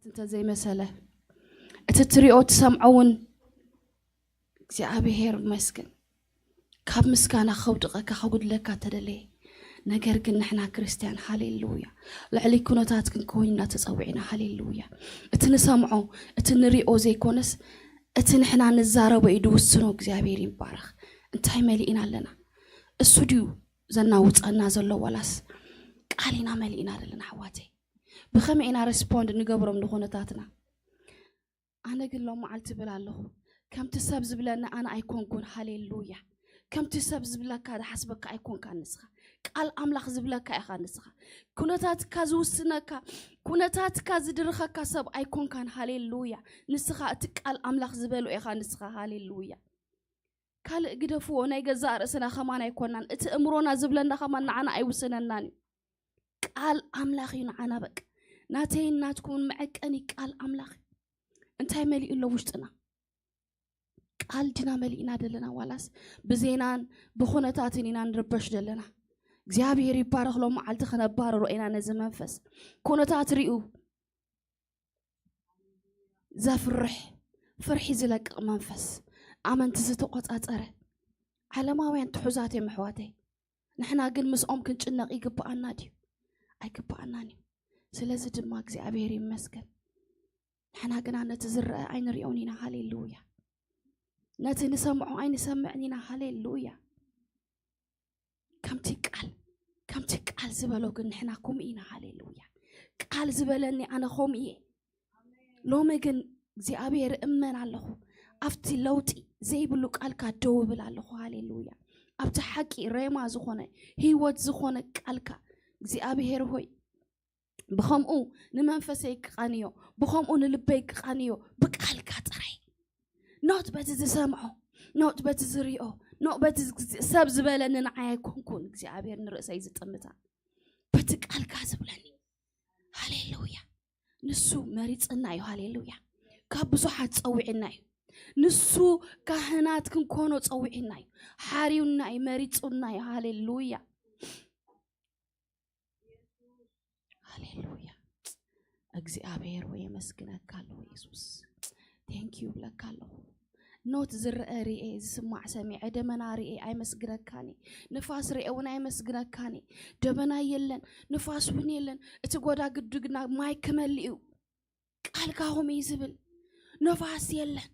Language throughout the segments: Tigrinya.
እንተዘይመሰለ፣ እቲ ትሪኦ ትሰምዖ እውን እግዚኣብሔር ይመስገን። ካብ ምስጋና ከውድቐካ ከጉድለካ ተደለየ። ነገር ግን ንሕና ክርስትያን፣ ሃሌሉያ፣ ልዕሊ ኩነታት ክንከውን ኢና ተጸዊዕና። ሃሌሉያ። እቲ ንሰምዖ፣ እቲ ንሪኦ ዘይኮነስ፣ እቲ ንሕና ንዛረቦ እዩ ድውስኖ። እግዚኣብሔር ይባረኽ። እንታይ መሊእና ኣለና? እሱ ድዩ ዘናውፀና ዘሎ ዋላስ ቃል ኢና መሊእና ዘለና? ኣሕዋተይ፣ ብኸመይ ኢና ሬስፖንድ ንገብሮም ንኹነታትና? ኣነ ግን ሎም መዓልቲ ብል ኣለኹ፣ ከምቲ ሰብ ዝብለኒ ኣነ ኣይኮንኩን። ሃሌሉያ። ከምቲ ሰብ ዝብለካ ዝሓስበካ ኣይኮንካ ንስኻ። ቃል ኣምላኽ ዝብለካ ኢኻ ንስኻ። ኩነታትካ ዝውስነካ፣ ኩነታትካ ዝድርኸካ ሰብ ኣይኮንካን። ሃሌሉያ። ንስኻ እቲ ቃል ኣምላኽ ዝበሎ ኢኻ ንስኻ። ሃሌሉያ። ካልእ ግደፍዎ፣ ናይ ገዛእ ርእስና ኸማን ኣይኮናን። እቲ እምሮና ዝብለና ኸማን ንዓና ኣይውስነናን እዩ። ቃል ኣምላኽ እዩ ንዓና። በቃ ናተይን ናትኩምን መዐቀኒ ቃል ኣምላኽ እዩ። እንታይ መሊኡ ኣሎ ውሽጥና? ቃል ድና መሊእና ዘለና ዋላስ ብዜናን ብኹነታትን ኢና ንርበሽ ዘለና? እግዚኣብሔር ይባረኽ። ሎም መዓልቲ ከነባርሮ ኢና ነዚ መንፈስ። ኩነታት ሪኡ ዘፍርሕ፣ ፍርሒ ዝለቅቕ መንፈስ፣ ኣመንቲ ዝተቆጻጸረ። ዓለማውያን ትሑዛት እዮም ኣሕዋተይ። ንሕና ግን ምስኦም ክንጭነቕ ይግብኣና ድዩ? ኣይግብኣናን እዩ። ስለዚ ድማ እግዚኣብሔር ይመስገን። ንሕና ግና ነቲ ዝረአ ኣይንሪኦን ኢና። ሃሌሉያ። ነቲ ንሰምዖ ኣይንሰምዕን ኢና። ሃሌሉያ። ከምቲ ቃል፣ ከምቲ ቃል ዝበሎ ግን ንሕና ከምኡ ኢና። ሃሌሉያ። ቃል ዝበለኒ ኣነ ከምኡ እየ። ሎሚ ግን እግዚኣብሔር እመን ኣለኹ። ኣብቲ ለውጢ ዘይብሉ ቃልካ ደው እብል ኣለኹ። ሃሌሉያ። ኣብቲ ሓቂ ሬማ ዝኾነ፣ ህይወት ዝኾነ ቃልካ እግዚኣብሔር ሆይ፣ ብኸምኡ ንመንፈሰይ ክቓንዮ፣ ብኸምኡ ንልበይ ክቓንዮ፣ ብቃልካ ጥራይ። ኖት በቲ ዝሰምዖ፣ ኖት በቲ ዝሪኦ፣ ኖት በቲ ዝ-፣ ሰብ ዝበለኒ ንዓይ ኣይኮንኩን እግዚኣብሔር ንርእሰይ ዝጥምታ። በቲ ቃልካ ዝብለኒ። ሃሌሉያ። ንሱ መሪጽና እዩ። ሃሌሉያ። ካብ ብዙሓት ጸዊዕና እዩ። ንሱ ካህናት ክንኮኖ ጸዊዕና እዩ። ሓሪዩና እዩ፣ መሪጹና እዩ። ሃሌሉያ። ሃሌሉያ። እግዚኣብሔር ወይ የመስግነካ ኣለኹ የሱስ። ቴንክ ዩ ብለካ ኣለኹ። ኖት ዝረአ ርኤ፣ ዝስማዕ ሰሚዐ፣ ደመና ርኤ ኣይመስግነካን እየ። ንፋስ ርኤ እውን ኣይመስግነካን እየ። ደመና የለን፣ ንፋስ እውን የለን። እቲ ጎዳጉዲ ግና ማይ ክመልእ እዩ። ቃልካ ከምኡ እዩ ዝብል። ነፋስ የለን፣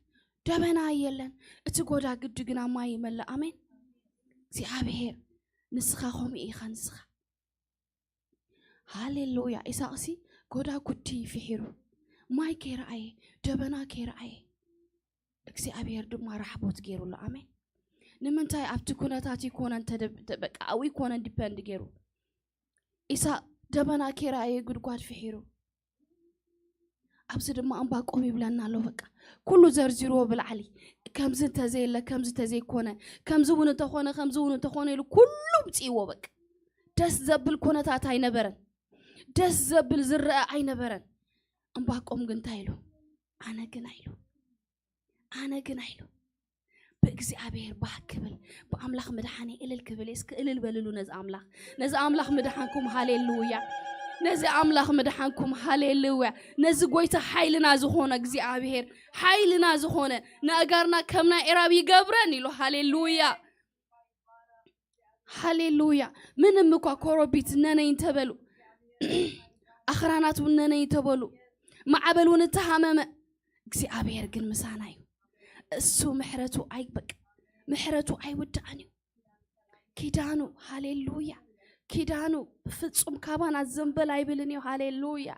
ደመና የለን። እቲ ጎዳጉዲ ግና ማይ ይመልእ። ኣሜን። እግዚኣብሔር ንስኻ ከምኡ ኢኻ ንስኻ። ሃሌሉያ። ኢሳቕሲ ጎዳጉዲ ፍሒሩ፣ ማይ ከይረኣየ፣ ደበና ከይረኣየ፣ እግዚኣብሔር ድማ ራሕቦት ገይሩሉ። ኣሜን። ንምንታይ ኣብቲ ኩነታት ይኮነን ተደ-፣ ተ-፣ በቃ ኣብኡ ይኮነን ዲፐንድ ገይሩ። ኢሳቕ ደበና ከይረኣየ ጉድጓድ ፍሒሩ። ኣብዚ ድማ ዕንባቆም ይብለና ኣሎ። በቃ ኩሉ ዘርዚርዎ ብላዕሊ፣ ከምዚ እንተዘየለ፣ ከምዚ እንተዘይኮነ፣ ከምዚ እውን እንተኾነ፣ ከምዚ እውን እንተኾነ ኢሉ ኩሉ ምጽእዎ። በቃ ደስ ዘብል ኩነታት ኣይነበረን፣ ደስ ዘብል ዝረአ ኣይነበረን። ዕንባቆም ግን እንታይ ኢሉ? ኣነ ግና ኢሉ፣ ኣነ ግና ኢሉ ብእግዚኣብሔር ባህ ክብል፣ ብኣምላኽ ምድሓነይ እልል ክብል እየ። እስኪ እልል በልሉ ነዚ ኣምላኽ፣ ነዚ ኣምላኽ ምድሓንኩም። ሃሌሉያ። ነዚ ኣምላኽ ምድሓንኩም። ሃሌሉያ። ነዚ ጎይታ ሓይልና ዝኾነ እግዚኣብሔር፣ ሓይልና ዝኾነ፣ ንኣጋርና ከም ናይ ኤራብ ይገብረን ኢሉ። ሃሌሉያ። ሃሌሉያ። ምንም እኳ ኮረቢት ነነይ እንተበሉ፣ ኣኽራናት እውን ነነይ እንተበሉ፣ ማዕበል እውን እተሃመመ፣ እግዚኣብሔር ግን ምሳና እዩ። እሱ ምሕረቱ ኣይ-፣ በቃ ምሕረቱ ኣይውዳእን እዩ። ኪዳኑ፣ ሃሌሉያ፣ ኪዳኑ ብፍጹም ካባና ዘንበል ኣይብልን እዩ። ሃሌሉያ።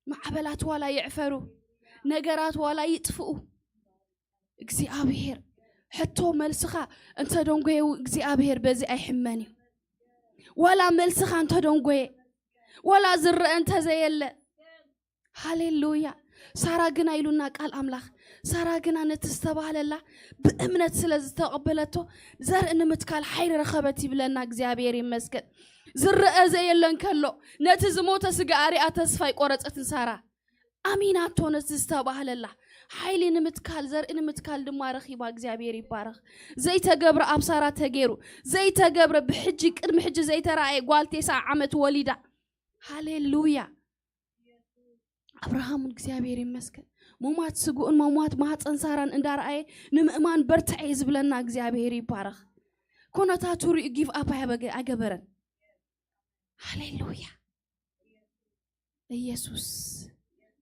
ማዕበላት ዋላ ይዕፈሩ፣ ነገራት ዋላ ይጥፍኡ፣ እግዚኣብሔር ሕቶ መልስኻ እንተደንጎየ፣ እግዚኣብሔር በዚ ኣይሕመን እዩ። ዋላ መልስኻ እንተደንጎየ፣ ዋላ ዝረአ እንተዘየለ፣ ሃሌሉያ። ሳራ ግና ኢሉና ቃል ኣምላኽ፣ ሳራ ግና ነቲ ዝተባህለላ ብእምነት ስለ ዝተቐበለቶ ዘርኢ ንምትካል ሓይሊ ረኸበት ይብለና። እግዚኣብሔር ይመስገን። ዝረአ ዘየለ እንከሎ፣ ነቲ ዝሞተ ስጋኣ ሪኣ ተስፋ ኣይቆረጸትን ሳራ። ኣሚናቶ ነቲ ዝተባህለላ ሓይሊ ንምትካል፣ ዘርኢ ንምትካል ድማ ረኺባ። እግዚኣብሔር ይባረኽ። ዘይተገብረ ኣብ ሳራ ተገይሩ፣ ዘይተገብረ ብሕጂ፣ ቅድሚ ሕጂ ዘይተራእየ ጓል ቴስዓ ዓመት ወሊዳ። ሃሌሉያ። ኣብርሃም እውን እግዚኣብሔር ይመስገን፣ ሙማት ስግኡን መሟት ማህፀን ሳራን እንዳረኣየ ንምእማን በርትዐ ዝብለና እግዚኣብሔር ይባረኽ። ኩነታቱ ሪኡ ጊቭ ኣፕ ኣይገበረን። ሃሌሉያ። ኢየሱስ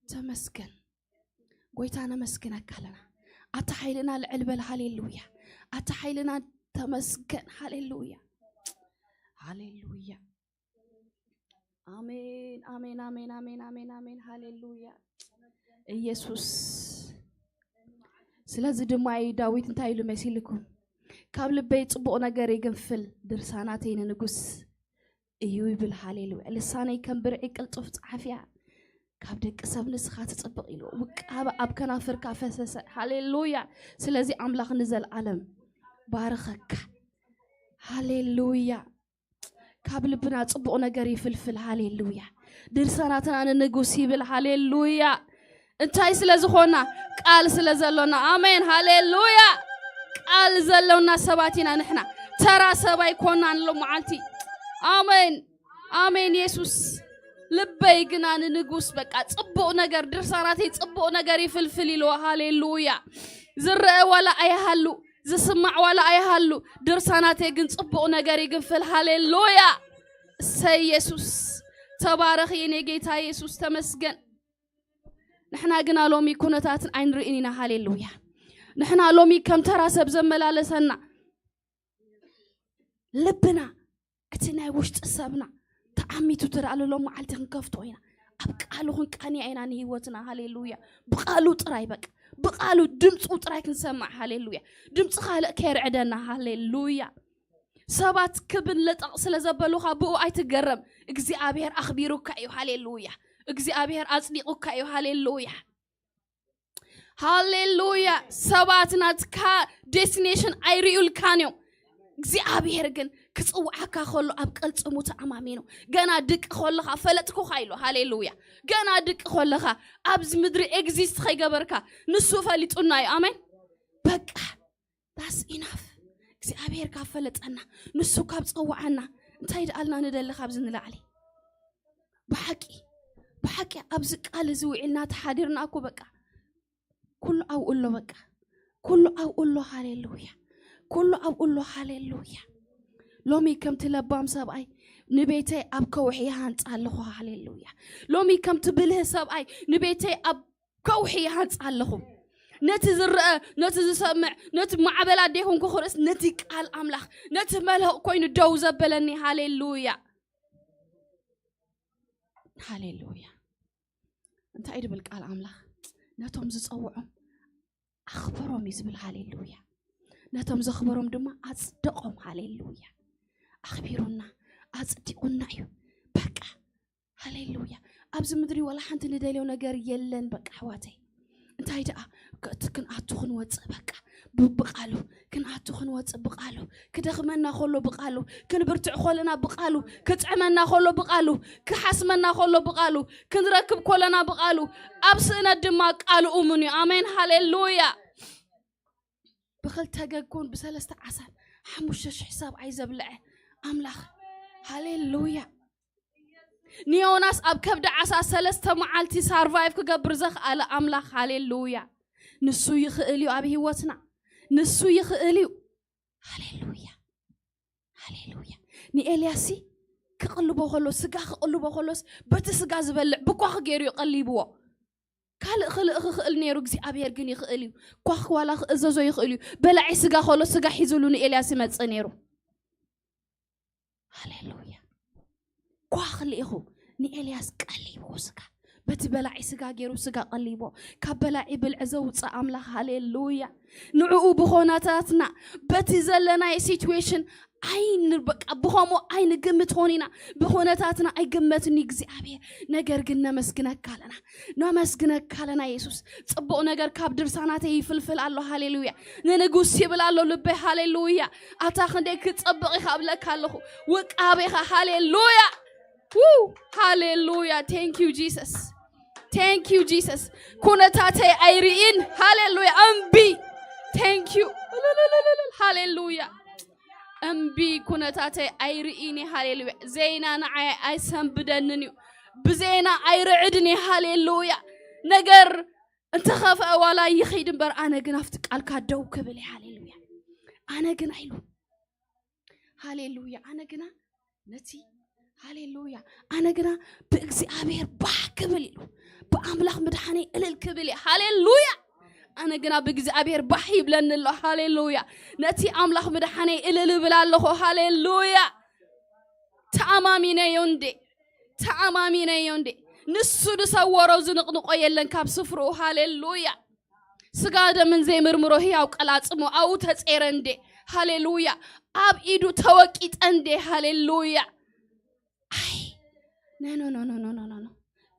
ተመስገን። ጎይታ ነመስግነካ ኣለና። ኣታ ሓይልና ልዕል በል። ሃሌሉያ። ኣታ ሓይልና ተመስገን። ሃሌሉያ። ሃሌሉያ። ኣሜን፣ ኣሜን፣ ኣሜን፣ ኣሜን፣ ኣሜን፣ ኣሜን። ሃሌሉያ። ኢየሱስ። ስለዚ ድማ እዩ ዳዊት እንታይ ኢሉ መሲልኩም? ካብ ልበይ ጽቡቕ ነገር ይግንፍል፣ ድርሳናተይ ንንጉስ እዩ ይብል። ሃሌሉያ። ልሳነይ ከም ብርዒ ቅልጡፍ ጸሓፊያ፣ ካብ ደቂ ሰብ ንስኻ ትጽብቕ ኢሉ። ውቃበ ኣብ ከናፍርካ ፈሰሰ። ሃሌሉያ። ስለዚ ኣምላኽ ንዘለኣለም ባርኸካ። ሃሌሉያ። ካብ ልብና ጽቡቕ ነገር ይፍልፍል። ሃሌሉያ። ድርሳናትና ንንጉስ ይብል። ሃሌሉያ። እንታይ ስለ ዝኾና? ቃል ስለ ዘሎና። ኣሜን። ሃሌሉያ። ቃል ዘሎና ሰባት ኢና ንሕና። ተራ ሰብ ኣይኮናን ሎ መዓልቲ። ኣሜን። ኣሜን የሱስ። ልበይ ግና ንንጉስ በቃ ጽቡቕ ነገር፣ ድርሳናተይ ጽቡቕ ነገር ይፍልፍል ኢልዎ። ሃሌሉያ። ዝረአ ዋላ ኣይሃሉ፣ ዝስማዕ ዋላ ኣይሃሉ፣ ድርሳናተይ ግን ጽቡቕ ነገር ይግንፍል። ሃሌሉያ። እሰይ የሱስ። ተባረኽ የኔ ጌታ የሱስ፣ ተመስገን። ንሕና ግና ሎሚ ኩነታትን ኣይንርእን ኢና። ሃሌሉያ። ንሕና ሎሚ ከም ተራ ሰብ ዘመላለሰና ልብና፣ እቲ ናይ ውሽጢ ሰብና ተዓሚቱ ትረኣሉ ሎም መዓልቲ ክንከፍቶ ኢና። ኣብ ቃሉ ክንቃንያ ኢና ንህይወትና። ሃሌሉያ። ብቃሉ ጥራይ በቃ፣ ብቃሉ ድምፁ ጥራይ ክንሰማዕ። ሃሌሉያ። ድምፂ ካልእ ከየርዕደና። ሃሌሉያ። ሰባት ክብን ለጠቕ ስለ ዘበሉኻ ብኡ ኣይትገረም። እግዚኣብሔር ኣኽቢሩካ እዩ። ሃሌሉያ። እግዚኣብሔር ኣጽዲቑካ እዩ። ሃሌሉያ። ሃሌሉያ። ሰባት ናትካ ዴስቲኔሽን ኣይርእዩልካን እዮም። እግዚኣብሔር ግን ክጽውዓካ ከሎ ኣብ ቅልጽሙ ተኣማሚኑ፣ ገና ድቂ ከለኻ ፈለጥኩኻ ኢሉ። ሃሌሉያ። ገና ድቂ ከለኻ ኣብዚ ምድሪ ኤግዚስት ከይገበርካ ንሱ ፈሊጡና እዩ። ኣሜን። በቃ that's enough። እግዚኣብሔር ካብ ፈለጠና፣ ንሱ ካብ ጸውዓና እንታይ ደኣልና ንደሊ ካብዚ ንላዕሊ? ብሓቂ፣ ብሓቂ ኣብዚ ቃል እዚ ውዒልና ተሓዲርና እኮ በቃ ኩሉ ኣብኡ ኣሎ። በቃ ኩሉ ኣብኡ ኣሎ። ሃሌሉያ። ኩሉ ኣብኡ ኣሎ። ሃሌሉያ። ሎሚ ከምቲ ለባም ሰብኣይ ንቤተይ ኣብ ከውሒ ይሃንጻ ኣለኹ። ሃሌሉያ። ሎሚ ከምቲ ብልህ ሰብኣይ ንቤተይ ኣብ ከውሒ ይሃንጻ ኣለኹ። ነቲ ዝረአ፣ ነቲ ዝሰምዕ፣ ነቲ ማዕበል ኣዴኹም ክኽርእስ፣ ነቲ ቃል ኣምላኽ፣ ነቲ መልህቕ ኮይኑ ደው ዘበለኒ። ሃሌሉያ። ሃሌሉያ። እንታይ ድብል ቃል ኣምላኽ? ነቶም ዝጸውዖም ኣኽበሮም እዩ ዝብል። ሃሌሉያ። ነቶም ዘኽበሮም ድማ ኣጽደቖም። ሃሌሉያ። ኣኽቢሩና፣ ኣጽዲቑና እዩ። በቃ ሃሌሉያ። ኣብዚ ምድሪ ዋላ ሓንቲ ንደልዮ ነገር የለን። በቃ ኣሕዋተይ፣ እንታይ ደኣ፣ ከእቲ ክንኣቱ ክንወፅእ በቃ ብ-፣ ብቃሉ፣ ክንኣቱ ክንወፅእ ብቃሉ፣ ክደኽመና ከሎ ብቃሉ፣ ክንብርትዕ ከለና ብቃሉ፣ ክጥዕመና ከሎ ብቃሉ፣ ክሓስመና ከሎ ብቃሉ፣ ክንረክብ ከለና ብቃሉ፣ ኣብ ስእነት ድማ ቃሉ እሙን እዩ። ኣሜን። ሃሌሉያ። ብኽልተ ገጎን ብሰለስተ ዓሳን ሓሙሽተ ሽሕ ሰብኣይ ዘብልዐ ኣምላኽ። ሃሌሉያ። ንዮናስ ኣብ ከብዲ ዓሳ ሰለስተ መዓልቲ ሳርቫይቭ ክገብር ዘኽኣለ ኣምላኽ። ሃሌሉያ። ንሱ ይኽእል እዩ ኣብ ህይወትና። ንሱ ይኽእል እዩ። ሃሌሉያ። ሃሌሉያ። ንኤልያስ ክቕልቦ ከሎ፣ ስጋ ክቕልቦ ከሎስ፣ በቲ ስጋ ዝበልዕ ብኳኽ ገይሩ እዩ ቀሊብዎ። ካልእ ክልእ ክኽእል ነይሩ፣ እግዚኣብሔር ግን ይኽእል እዩ። ኳኽ ዋላ ክእዘዞ ይኽእል እዩ። በላዒ ስጋ ከሎ፣ ስጋ ሒዙሉ ንኤልያስ ይመጽእ ነይሩ። ሃሌሉያ። ኳኽ ልኢኹ ንኤልያስ ቀሊብዎ ስጋ። በቲ በላዒ ስጋ ገይሩ ስጋ ቀሊቦ። ካብ በላዒ ብልዒ ዘውፅእ ኣምላኽ። ሃሌሉያ። ንዕኡ ብኾነታትና፣ በቲ ዘለናይ ሲትዌሽን ኣይን-፣ በቃ ብኸምኡ ኣይንግምት ኾን ኢና። ብኾነታትና ኣይግመትን እዩ እግዚኣብሔር። ነገር ግን ነመስግነካ ኣለና። ነመስግነካ ኣለና የሱስ። ጽቡቕ ነገር ካብ ድርሳናተይ ይፍልፍል ኣሎ። ሃሌሉያ። ንንጉስ ይብል ኣሎ ልበይ። ሃሌሉያ። ኣታ ክንደይ ክጸብቕ ኢኻ እብለካ ኣለኹ። ውቃቤኻ። ሃሌሉያ። ው፣ ሃሌሉያ። Thank you Jesus። Thank you Jesus። ኩነታተይ ኣይርእን። ሃሌሉያ። እምቢ። Thank you። ሃሌሉያ። እምቢ፣ ኩነታተይ ኣይርእን እየ። ሃሌሉያ። ዜና ንዓይ ኣይሰንብደንን እዩ። ብዜና ኣይርዕድን እየ። ሃሌሉያ። ነገር እንተኸፍአ ዋላ ይኸይድ እምበር፣ ኣነ ግን ኣብቲ ቃልካ ደው ክብል እየ። ሃሌሉያ። ኣነ ግና ኢሉ፣ ሃሌሉያ፣ ኣነ ግና ነቲ፣ ሃሌሉያ፣ ኣነ ግና ብእግዚኣብሔር ባህ ክብል ኢሉ፣ ብኣምላኽ ምድሓነይ እልል ክብል እየ። ሃሌሉያ። ኣነ ግና ብእግዚኣብሔር ባህ ይብለኒ ኣሎ። ሃሌሉያ። ነቲ ኣምላኽ ምድሓነይ እልል እብል ኣለኹ። ሃሌሉያ። ተኣማሚነዮ እንዴ፣ ተኣማሚነዮ እንዴ። ንሱ ዝሰወሮ ዝንቕንቆ የለን ካብ ስፍርኡ። ሃሌሉያ። ስጋ ደምን ዘይምርምሮ ህያው ቀላጽሞ ኣብኡ ተጼረ እንዴ። ሃሌሉያ። ኣብ ኢዱ ተወቂጠ እንዴ። ሃሌሉያ። ኣይ፣ ኖ፣ ኖ፣ ኖ፣ ኖ፣ ኖ፣ ኖ፣ ኖ።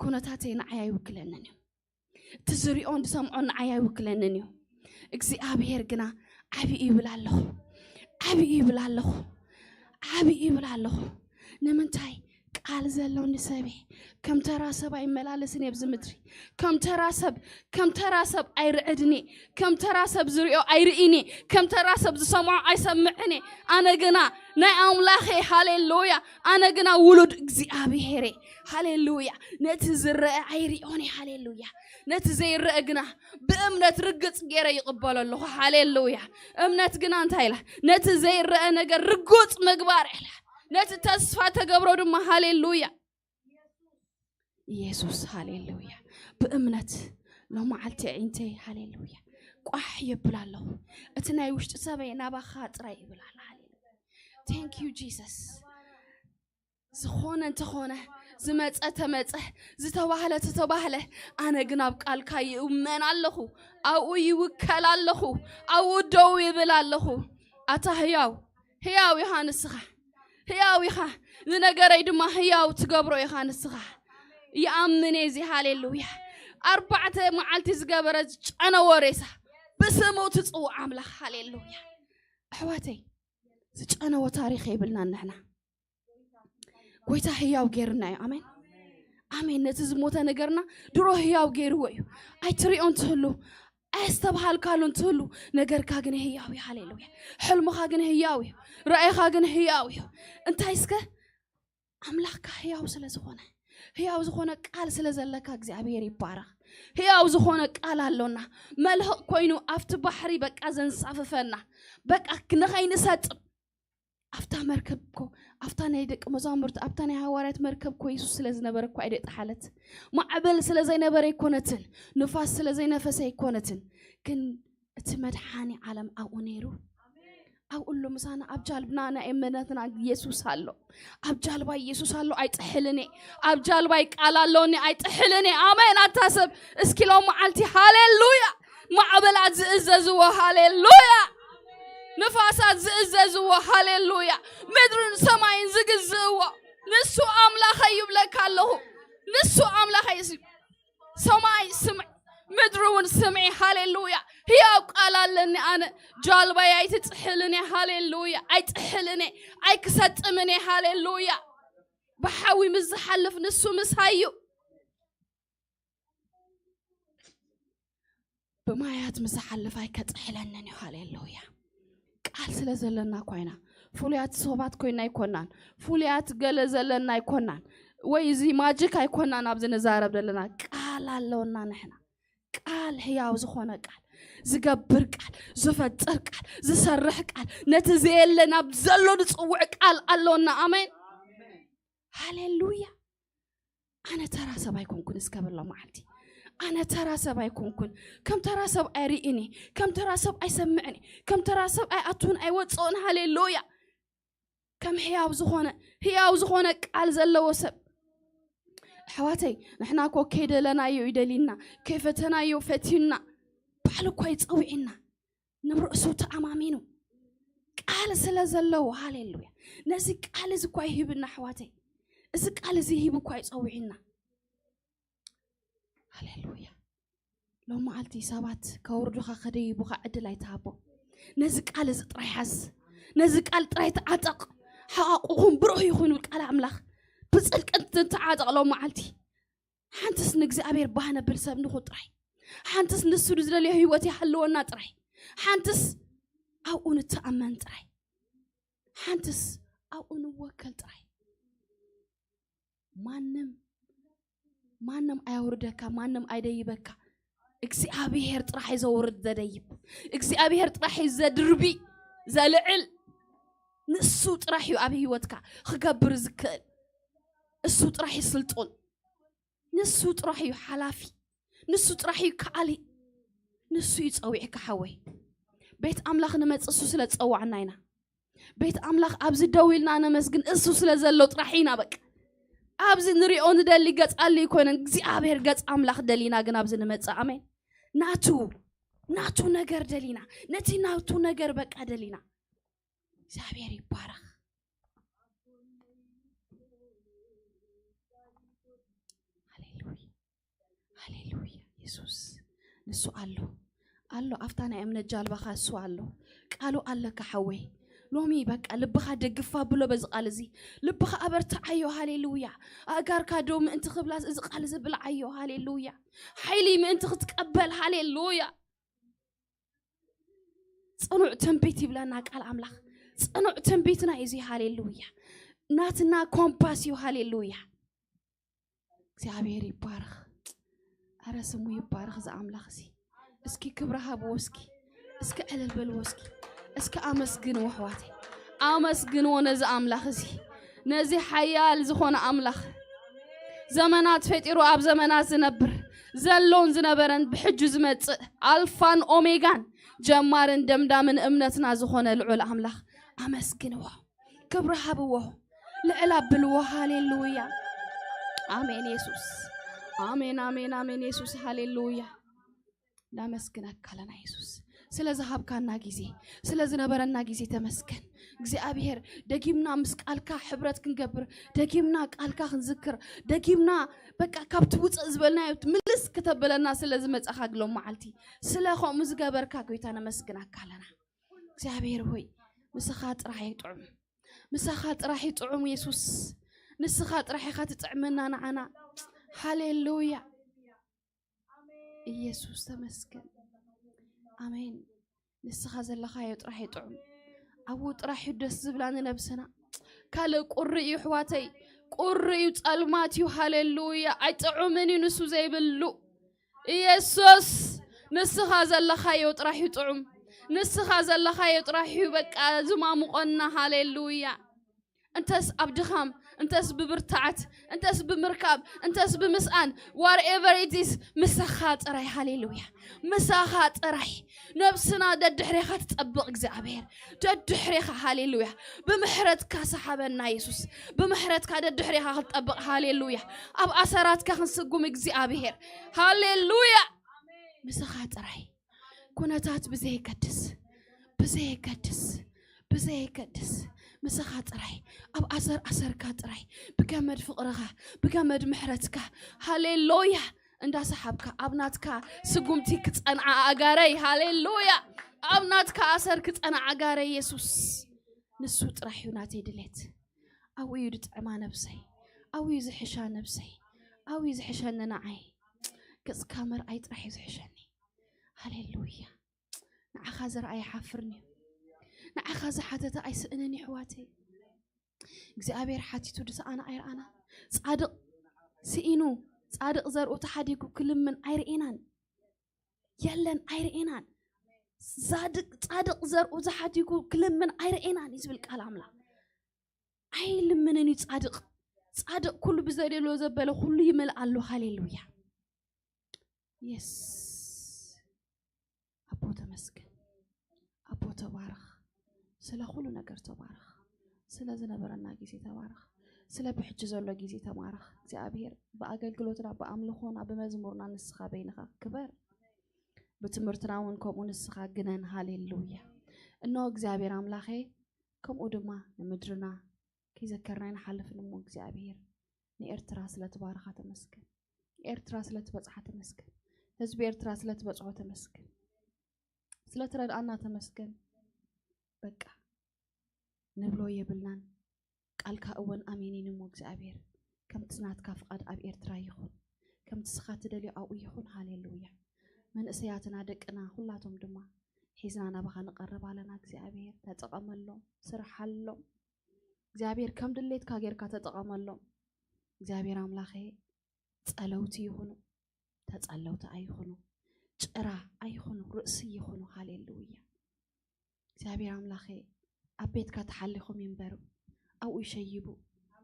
ኩነታተይ ንዓይ ኣይውክለንን እዩ። እቲ ዝሪኦን ዝሰምዖን ንዓይ ኣይውክለንን እዩ። እግዚኣብሔር ግና ዓብዪ ይብል ኣለኹ፣ ዓብዪ ይብል ኣለኹ፣ ዓብዪ ይብል ኣለኹ። ንምንታይ? ቃል ዘሎኒ ሰብ እየ። ከም ተራ ሰብ ኣይመላለስን እየ ኣብዚ ምድሪ። ከም ተራ ሰብ፣ ከም ተራ ሰብ ኣይርዕድን እየ። ከም ተራ ሰብ ዝሪኦ ኣይርእን እየ። ከም ተራ ሰብ ዝሰምዖ ኣይሰምዕን እየ። ኣነ ግና ናይ ኣምላኽ እየ። ሃሌሉያ። ኣነ ግና ውሉድ እግዚኣብሔር እየ። ሃሌሉያ። ነቲ ዝረአ ኣይሪኦን እየ። ሃሌሉያ። ነቲ ዘይረአ ግና ብእምነት ርግጽ ገይረ ይቕበሎ ኣለኹ። ሃሌሉያ። እምነት ግና እንታይ ኢላ? ነቲ ዘይረአ ነገር ርጉጽ ምግባር ኢላ። ነቲ ተስፋ ተገብሮ ድማ፣ ሃሌሉያ፣ ኢየሱስ፣ ሃሌሉያ። ብእምነት ሎመዓልቲ ኣዒንተይ፣ ሃሌሉያ፣ ቋሕ የብል ኣለኹ። እቲ ናይ ውሽጢ ሰበይ ናባኻ ጥራይ ይብል ኣሎ። ሃሌሉያ። Thank you Jesus። ዝኾነ እንተኾነ፣ ዝመጸ ተመጸ፣ ዝተባህለ ተተባህለ፣ ኣነ ግን ኣብ ቃልካ ይእመን ኣለኹ፣ ኣብኡ ይውከል ኣለኹ፣ ኣብኡ ደው ይብል ኣለኹ። ኣታ ህያው፣ ህያው ኢኻ ንስኻ፣ ህያው ኢኻ፣ ንነገረይ ድማ ህያው ትገብሮ ኢኻ ንስኻ። ይኣምን እየ እዚ። ሃሌሉያ። ኣርባዕተ መዓልቲ ዝገበረ ዝጨነወ ሬሳ ብስሙ ትጽውዕ ኣምላኽ። ሃሌሉያ። ኣሕዋተይ፣ ዝጨነወ ታሪኽ የብልናን ንሕና። ጎይታ ህያው ገይርና እዩ። ኣሜን፣ ኣሜን። ነቲ ዝሞተ ነገርና ድሮ ህያው ገይርዎ እዩ። ኣይትሪኦን ትህሉ፣ ኣየስተብሃልካሉን ትህሉ፣ ነገርካ ግን ህያው እዩ። ሃሌሉያ። ሕልምኻ ግን ህያው እዩ። ራእይኻ ግን ህያው እዩ። እንታይ እስከ? ኣምላኽካ ህያው ስለ ዝኾነ፣ ህያው ዝኾነ ቃል ስለ ዘለካ እግዚኣብሔር ይባረኽ። ህያው ዝኾነ ቃል ኣሎና፣ መልህቕ ኮይኑ ኣብቲ ባሕሪ በቃ ዘንሳፍፈና፣ በቃ ንኸይንሰጥም ኣብታ መርከብ እኮ፣ ኣብታ ናይ ደቂ መዛሙርቲ፣ ኣብታ ናይ ሃዋርያት መርከብ እኮ የሱስ ስለ ዝነበረ እኮ ኣይደጠሓለት። ማዕበል ስለ ዘይነበረ ኣይኮነትን፣ ንፋስ ስለ ዘይነፈሰ ኣይኮነትን። ግን እቲ መድሓኒ ዓለም ኣብኡ ነይሩ። ኣብኡ ኣሎ ምሳና፣ ኣብ ጃልብና ናይ እምነትና የሱስ ኣሎ። ኣብ ጃልባ የሱስ ኣሎ፣ ኣይጥሕልን እየ። ኣብ ጃልባይ ቃል ኣሎኒ፣ ኣይጥሕልን እየ። ኣሜን። ኣታ ሰብ እስኪ ሎም መዓልቲ ሃሌሉያ። ማዕበላት ዝእዘዝዎ ሃሌሉያ። ንፋሳት ዝእዘዝዎ ሃሌሉያ። ምድርን ሰማይን ዝግዝእዎ ንሱ ኣምላኸይ ይብለካ ኣለኹ። ንሱ ኣምላኸይ እዩ። ሰማይ ስምዕ፣ ምድሪ እውን ስምዒ። ሃሌሉያ። ህያው ቃል ኣለኒ ኣነ። ጃልባይ ኣይትጥሕልን እየ። ሃሌሉያ። ኣይጥሕልን እየ። ኣይክሰጥምን እየ። ሃሌሉያ። ብሓዊ ምስ ዝሓልፍ ንሱ ምሳይ እዩ። ብማያት ምስ ዝሓልፍ ኣይከጥሕለንን እዩ። ሃሌሉያ። ቃል ስለ ዘለና እኳ ኢና። ፍሉያት ሰባት ኮይና ኣይኮናን። ፍሉያት ገለ ዘለና ኣይኮናን። ወይ እዚ ማጂክ ኣይኮናን ኣብዚ ንዛረብ ዘለና። ቃል ኣለውና ንሕና። ቃል፣ ህያው ዝኾነ ቃል፣ ዝገብር ቃል፣ ዝፈጥር ቃል፣ ዝሰርሕ ቃል፣ ነቲ ዘየለ ናብ ዘሎ ዝጽውዕ ቃል ኣለውና። ኣሜን። ሃሌሉያ። ኣነ ተራ ሰብ ኣይኮንኩን እስከ በሎ መዓልቲ። ኣነ ተራ ሰብ ኣይኮንኩን። ከም ተራ ሰብ ኣይርእን እየ። ከም ተራ ሰብ ኣይሰምዕን እየ። ከም ተራ ሰብ ኣይኣቱን ኣይወፅኦን። ሃሌሉያ። ከም ህያው ዝኾነ፣ ህያው ዝኾነ ቃል ዘለዎ ሰብ። ኣሕዋተይ፣ ንሕና እኮ ከይደለናዮ ይደሊና፣ ከይፈተናዮ ፈትዩና፣ ባዕሉ እኮ ይጸውዒና። ንርእሱ ተኣማሚኑ ቃል ስለ ዘለዎ፣ ሃሌሉያ። ነዚ ቃል እዚ እኳ ይህብና ኣሕዋተይ። እዚ ቃል እዚ ሂቡ እኳ ይጸውዒና። ሃሌሉያ። ሎም መዓልቲ ሰባት ከውርዱኻ ከደይቡኻ ዕድል ኣይትሃቦም። ነዚ ቃል እዚ ጥራይ ሓዝ። ነዚ ቃል ጥራይ ተዓጠቕ። ሓቓቑኹም ብሩህ ይኹን ይብል ቃል ኣምላኽ። ብጽድቂ እንተዓጠቕ ሎም መዓልቲ። ሓንትስ ንእግዚኣብሔር ባህ ነብል ሰብ ንኹን ጥራይ። ሓንትስ ንሱ ዝደልዮ ህይወት ይሃልወና ጥራይ። ሓንትስ ኣብኡ ንተኣመን ጥራይ። ሓንትስ ኣብኡ ንወከል ጥራይ። ማንም ማንም ኣየውርደካ፣ ማንም ኣይደይበካ። እግዚኣብሔር ጥራሕ እዩ ዘውርድ ዘደይብ። እግዚኣብሔር ጥራሕ እዩ ዘድርቢ ዘልዕል። ንሱ ጥራሕ እዩ ኣብ ህይወትካ ክገብር ዝክእል። እሱ ጥራሕ እዩ ስልጡን። ንሱ ጥራሕ እዩ ሓላፊ። ንሱ ጥራሕ እዩ ከኣሊ። ንሱ እዩ ጸዊዕካ ሓወይ። ቤት ኣምላኽ ንመጽእ እሱ ስለ ዝጸዋዕና ኢና። ቤት ኣምላኽ ኣብዚ ደው ኢልና ነመስግን እሱ ስለ ዘሎ ጥራሕ ኢና። በቃ ኣብዚ ንሪኦ ንደሊ ገጽ ኣሊ ኣይኮነን እግዚኣብሔር ገጽ ኣምላኽ ደሊና ግን ኣብዚ ንመጽእ ኣሜን። ናቱ ናቱ ነገር ደሊና ነቲ ናቱ ነገር በቃ ደሊና። እግዚኣብሔር ይባረኽ። ሃሌሉያ ሃሌሉያ። የሱስ ንሱ ኣሎ ኣሎ። ኣብታ ናይ እምነት ጃልባኻ እሱ ኣሎ። ቃሉ ኣለካ ሓወይ። ሎሚ በቃ ልብኻ ደግፋ ብሎ በዚ ቃል እዚ። ልብኻ ኣበርትዓዮ። ሃሌሉያ። ኣእጋርካ ደው ምእንቲ ክብላስ እዚ ቃል እዚ ብልዓዮ። ሃሌሉያ። ሓይሊ ምእንቲ ክትቀበል። ሃሌሉያ። ጽኑዕ ትንቢት ይብለና ቃል ኣምላኽ። ጽኑዕ ትንቢትና እዩ እዚ። ሃሌሉያ። ናትና ኮምፓስ እዩ። ሃሌሉያ። እግዚኣብሔር ይባረኽ። ኣረ ስሙ ይባረኽ እዚ ኣምላኽ እዚ። እስኪ ክብሪ ሃብዎ እስኪ። እስኪ ዕልል በልዎ እስኪ። እስኪ ኣመስግንዎ ኣሕዋተይ። ኣመስግንዎ ነዚ ኣምላኽ እዚ። ነዚ ሓያል ዝኾነ ኣምላኽ። ዘመናት ፈጢሩ ኣብ ዘመናት ዝነብር፣ ዘሎን ዝነበረን ብሕጂ ዝመጽእ፣ ኣልፋን ኦሜጋን፣ ጀማርን ደምዳምን እምነትና ዝኾነ ልዑል ኣምላኽ ኣመስግንዎ። ክብሪ ሃብዎ። ልዕል ኣብልዎ። ሃሌሉያ። ኣሜን የሱስ። ኣሜን ኣሜን ኣሜን የሱስ። ሃሌሉያ። እናመስግነካ ኣለና የሱስ፣ ስለ ዝሃብካና ግዜ፣ ስለ ዝነበረና ግዜ ተመስገን እግዚኣብሔር። ደጊምና ምስ ቃልካ ሕብረት ክንገብር፣ ደጊምና ቃልካ ክንዝክር፣ ደጊምና በቃ ካብቲ ውፅእ ዝበልናዮ ምልስ ክተብለና ስለ ዝመፃኻ ግሎም መዓልቲ፣ ስለ ከምኡ ዝገበርካ ጎይታ ነመስግናካ ኣለና። እግዚኣብሔር ሆይ፣ ምሳኻ ጥራሕ እዩ ጥዑም። ምሳኻ ጥራሕ እዩ ጥዑም የሱስ። ንስኻ ጥራሕ ኢኻ ትጥዕመና ንዓና። ሃሌሉያ። ኢየሱስ ተመስገን። ኣሜን። ንስኻ ዘለኻዮ ጥራሕ እዩ ጥዑም። ኣብኡ ጥራሕ እዩ ደስ ዝብላ ንነብስና። ካልእ ቁሪ እዩ ኣሕዋተይ፣ ቁሪ እዩ፣ ጸልማት እዩ። ሃሌሉያ። ኣይጥዑምን እዩ ንሱ ዘይብሉ። ኢየሱስ፣ ንስኻ ዘለኻዮ ጥራሕ እዩ ጥዑም። ንስኻ ዘለኻዮ ጥራሕ እዩ በቃ ዝማሙቐና። ሃሌሉያ። እንተስ ኣብ ድኻም፣ እንተስ ብብርታዓት፣ እንተስ ብምርካብ፣ እንተስ ብምስኣን፣ whatever it is፣ ምሳኻ ጥራይ። ሃሌሉያ። ምሳኻ ጥራይ። ነብስና ደድሕሬኻ ትጠብቕ እግዚኣብሔር። ደድሕሬኻ። ሃሌሉያ። ብምሕረትካ ሰሓበና የሱስ። ብምሕረትካ ደድሕሬኻ ክትጠብቕ። ሃሌሉያ። ኣብ ኣሰራትካ ክንስጉም እግዚኣብሔር። ሃሌሉያ። ምሳኻ ጥራይ። ኩነታት ብዘየገድስ፣ ብዘየገድስ፣ ብዘየገድስ፣ ምሳኻ ጥራይ፣ ኣብ ኣሰር ኣሰርካ ጥራይ፣ ብገመድ ፍቕርኻ፣ ብገመድ ምሕረትካ፣ ሃሌሉያ፣ እንዳሰሓብካ ኣብ ናትካ ስጉምቲ ክጸንዓ ኣእጋረይ። ሃሌሉያ። ኣብ ናትካ ኣሰር ክጸንዓ ኣእጋረይ የሱስ። ንሱ ጥራሕ እዩ ናተይ ድሌት። ኣብኡ እዩ ዝጥዕማ ነብሰይ። ኣብኡ እዩ ዝሕሻ ነብሰይ። ኣብኡ እዩ ዝሕሸኒ ንዓይ። ገጽካ ምርኣይ ጥራሕ እዩ ዝሕሸኒ። ሃሌሉያ። ንዓኻ ዝረኣየ ይሓፍርን እዩ። ንዓኻ ዝሓተተ ኣይስእንን እዩ ኣሕዋተይ። እግዚኣብሔር ሓቲቱ ዝሰኣነ ኣይረኣና። ጻድቕ ስኢኑ፣ ጻድቕ ዘርኡ ተሓዲጉ ክልምን ኣይርኤናን። የለን ኣይርኤናን። ጻድቕ፣ ጻድቕ ዘርኡ ዝሓዲጉ ክልምን ኣይርኤናን እዩ ዝብል ቃል ኣምላኽ። ኣይልምንን እዩ ጻድቕ። ጻድቕ ኩሉ ብዘደልዮ ዘበለ ኩሉ ይመልእ ኣሎ። ሃሌሉያ። የስ። ኣቦ ተመስገን። ኣቦ ተባረኽ። ስለ ኩሉ ነገር ተባረኽ። ስለ ዝነበረና ግዜ ተባረኽ። ስለ ብሕጂ ዘሎ ግዜ ተባረኽ። እግዚኣብሔር ብኣገልግሎትና፣ ብኣምልኾና፣ ብመዝሙርና ንስኻ በይንኻ ክበር። ብትምህርትና እውን ከምኡ ንስኻ ግነን። ሃሌሉያ። እነሆ እግዚኣብሔር ኣምላኸ፣ ከምኡ ድማ ንምድርና ከይዘከርና ኣይንሓልፍን እሞ እግዚኣብሔር ንኤርትራ ስለ ትባርኻ ተመስገን። ኤርትራ ስለ ትበጽሓ ተመስገን። ህዝቢ ኤርትራ ስለ ትበጽሖ ተመስገን። ስለ ትረድኣና ተመስገን። በቃ ንብሎ የብልናን። ቃልካ እውን ኣሜን እዩ እሞ እግዚኣብሔር። ከምቲ ናትካ ፍቓድ ኣብ ኤርትራ ይኹን፣ ከምቲ ስኻ ትደልዮ ኣብኡ ይኹን። ሃሌሉያ። መንእሰያትና፣ ደቅና፣ ኩላቶም ድማ ሒዝና ናባኻ ንቐርብ ኣለና። እግዚኣብሔር ተጠቐመሎም፣ ስርሓሎም። እግዚኣብሔር ከም ድሌትካ ጌርካ ተጠቐመሎም። እግዚኣብሔር ኣምላኸ፣ ጸለውቲ ይኹኑ፣ ተጸለውቲ ኣይኹኑ፣ ጭራ ኣይኹኑ፣ ርእሲ ይኹኑ። ሃሌሉያ። እግዚኣብሔር ኣምላኸ፣ ኣብ ቤትካ ተሓሊኹም ይንበሩ፣ ኣብኡ ይሸይቡ፣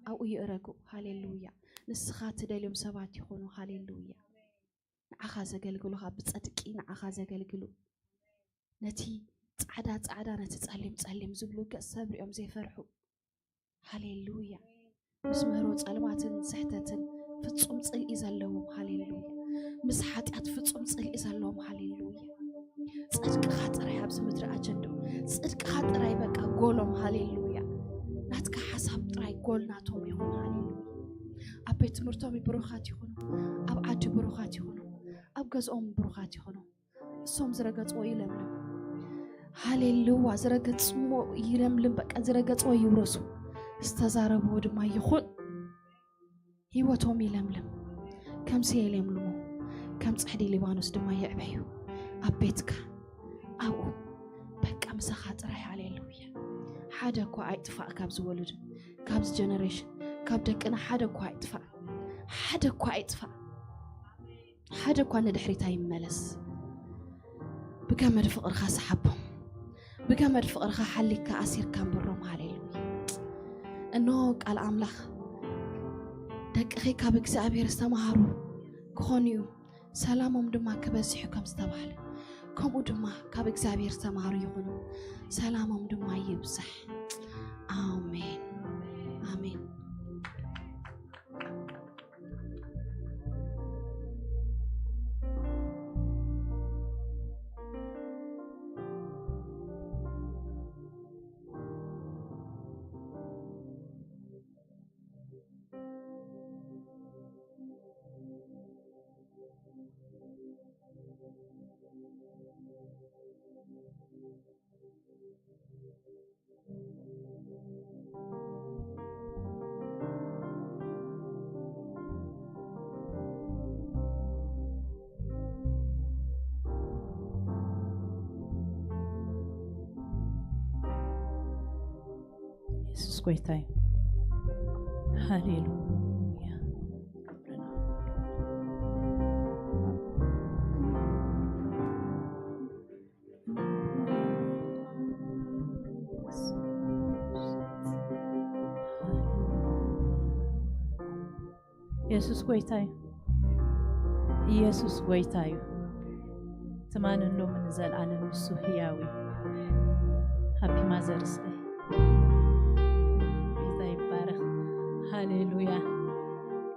ኣብኡ ይእረጉ። ሃሌሉያ። ንስኻ ትደልዮም ሰባት ይኹኑ። ሃሌሉያ። ንዓኻ ዘገልግሉኻ፣ ብጸድቂ ንዓኻ ዘገልግሉ፣ ነቲ ጻዕዳ ጻዕዳ፣ ነቲ ጸሊም ጸሊም ዝብሉ ገጽ ሰብ ሪኦም ዘይፈርሑ። ሃሌሉያ። ምስ ምህሮ ጸልማትን ስሕተትን ፍጹም ጽልኢ ዘለዎም። ሃሌሉያ። ምስ ሓጢኣት ፍጹም ጽልኢ ዘለዎም። ሃሌሉያ። ጽድቅኻ ጥራይ ኣብዚ ምድሪ ኣጀንድኡ፣ ጽድቅኻ ጥራይ በቃ ጎሎም። ሃሌሉያ። ናትካ ሓሳብ ጥራይ ጎል ናቶም ይኹን። ሃሌሉያ። ኣብ ቤት ትምህርቶም ብሩኻት ይኹኑ፣ ኣብ ዓዲ ብሩኻት ይኹኑ፣ ኣብ ገዝኦም ብሩኻት ይኹኑ። እሶም ዝረገጽዎ ይለምልም። ሃሌሉያ። ዝረገጽዎ ይለምልም። በቃ ዝረገጽዎ ይውረሱ። ዝተዛረብዎ ድማ ይኹን። ህይወቶም ይለምልም። ከም ሰየ ይለምልሙ፣ ከም ጽሕዲ ሊባኖስ ድማ ይዕበዩ። ኣብ ቤትካ ኣብኡ በቃ ምሳኻ ጥራይ። ሃሌሉያ። ሓደ እኳ ኣይጥፋእ ካብዚ ወሉድ፣ ካብዚ ጀነሬሽን፣ ካብ ደቅና ሓደ እኳ ኣይጥፋእ። ሓደ እኳ ኣይጥፋእ። ሓደ እኳ ንድሕሪት ኣይመለስ። ብገመድ ፍቕርኻ ሰሓቦም። ብገመድ ፍቕርኻ ሓሊካ ኣሲርካ እንብሮም። ሃሌሉያ። እነሆ ቃል ኣምላኽ፣ ደቅኺ ካብ እግዚኣብሔር ዝተምሃሩ ክኾኑ እዩ፣ ሰላሞም ድማ ክበዝሕ እዩ ከም ዝተባህለ፣ ከምኡ ድማ ካብ እግዚኣብሔር ዝተምሃሩ ይኹኑ፣ ሰላሞም ድማ ይብዛሕ። ኣሜን። ኣሜን። የሱስ ጎይታ እዩ። ሃሌሉያ። የሱስ ጎይታ እዩ። ኢየሱስ ጎይታ እዩ። ትማንን ሎምን ንዘለኣለም ንሱ ህያው እዩ። ሃፒ ማዘርስ ደይ። ጎይታ ይባረኽ። ሃሌሉያ።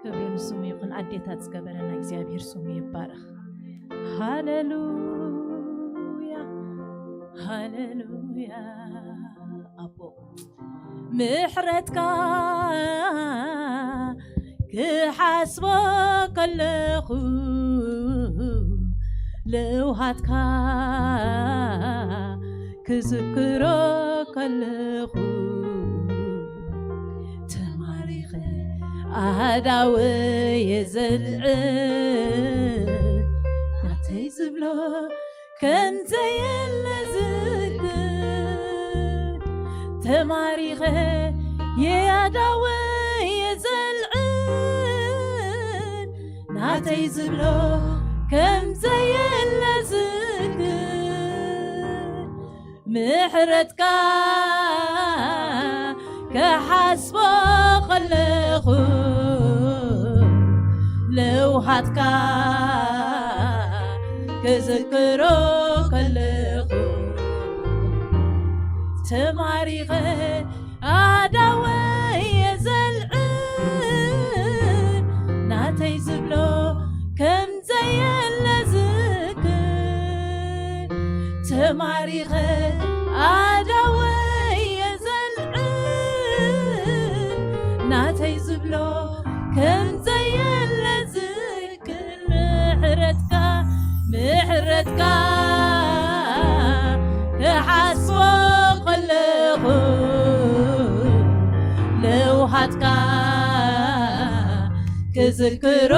ክብሪ ንስሙ ይኹን። ኣዴታት ዝገበረና እግዚኣብሔር ስሙ ይባረኽ። ሃሌሉያ፣ ሃሌሉያ። ኣቦ ምሕረትካ ክሓስቦ ከለኹ፣ ለውሃትካ ክዝክሮ ከለኹ፣ ተማሪኸ ኣእዳወየ ዘልዕል፣ ናተይ ዝብሎ ከም ዘየለ ዝዝክር፣ ተማሪኸ ኣእዳወየ ዘልዕል፣ ናተይ ዝብሎ ከም ዘየለ ዝዝክር፣ ምሕረትካ ክሓስቦ ከለኹ፣ ለውሃትካ ክዝክሮ ከለኹ፣ ተማሪኸ ኣእዳወየ ዘልዕል፣ ናተይ ዝብሎ ከም ዘየለ ዝዝክር፣ ተማሪኸ ኣእዳወየ ዘልዕል፣ ናተይ ዝብሎ ከም ዘየለ ዝዝክር፣ ምሕረትካ፣ ምሕረትካ ክሓስቦ ከለኹ፣ ለውሃትካ ክዝክሮ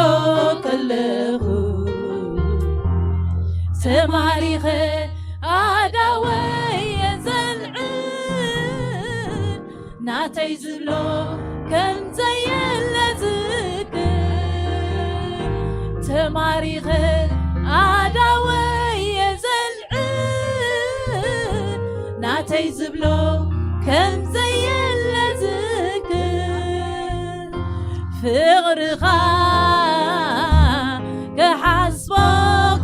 ከለኹ፣ ተማሪኸ ኣእዳወየ ዘልዕል፣ ናተይ ዝብሎ ከም ዘየለ ዝዝክር፣ ተማሪኸ ኣዳወየ ዘልዕል ናተይ ዝብሎ ከም ዘየለ ዝክር ፍቕርኻ ክሓስቦ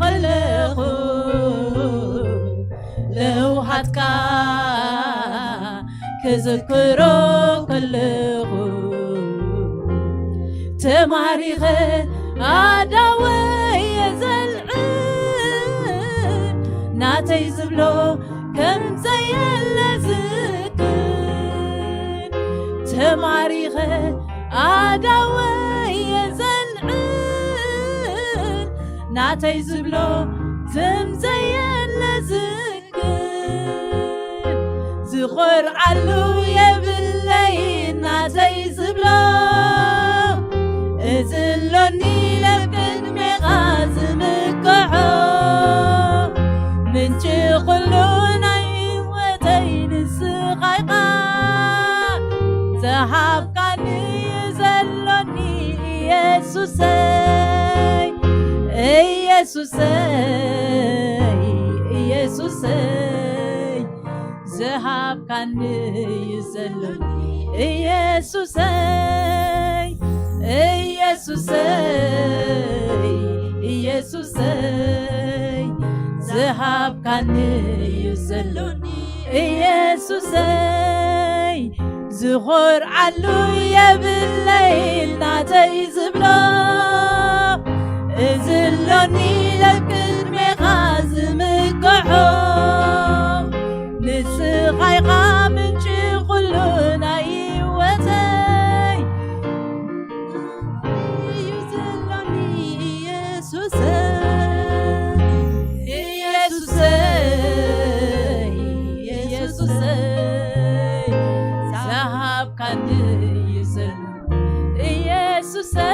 ከለኹ ለውሃትካ ክዝክሮ ከለኹ ተማሪኸ ኣዳወየ ዘልዕል ናተይ ዝብሎ ከም ዘየለ ዝክር ተማሪኸ ኣዳወየ ዘልዕል ናተይ ዝብሎ ከም ዘየለ ዝክር ዝኾርዓሉ የብለይ ናተይ ዝብሎ እዝሎኒ ለቅድሜኻ ዝምክሖ ምንጪ ኩሉ ናይ ህይወተይ ንስኻ ኢኻ ዝሃብካኒ ዘሎኒ ኢየሱሰይ ኢየሱሰይ ኢየሱሰይ ዝሃብካኒ እዩ ዘሎኒ ኢየሱሰይ ኢየሱሰይ ኢየሱሰይ ዝሃብካኒ እዩ ዘሎኒ ኢየሱሰይ ዝኾርዓሉ የብለይ ናተይ ዝብሎ እዝሎኒ ለቅድሜኻ ዝምክሖ ንስኻ ኢኻ ምንጪ ኩሉ ናይ ህይወተይ እዩ ዘሎኒ ኢየሱሰይ ኢየሱሰይ ኢየሱሰይ ዝሃብካኒ እዩ ዘሎ ኢየሱሰይ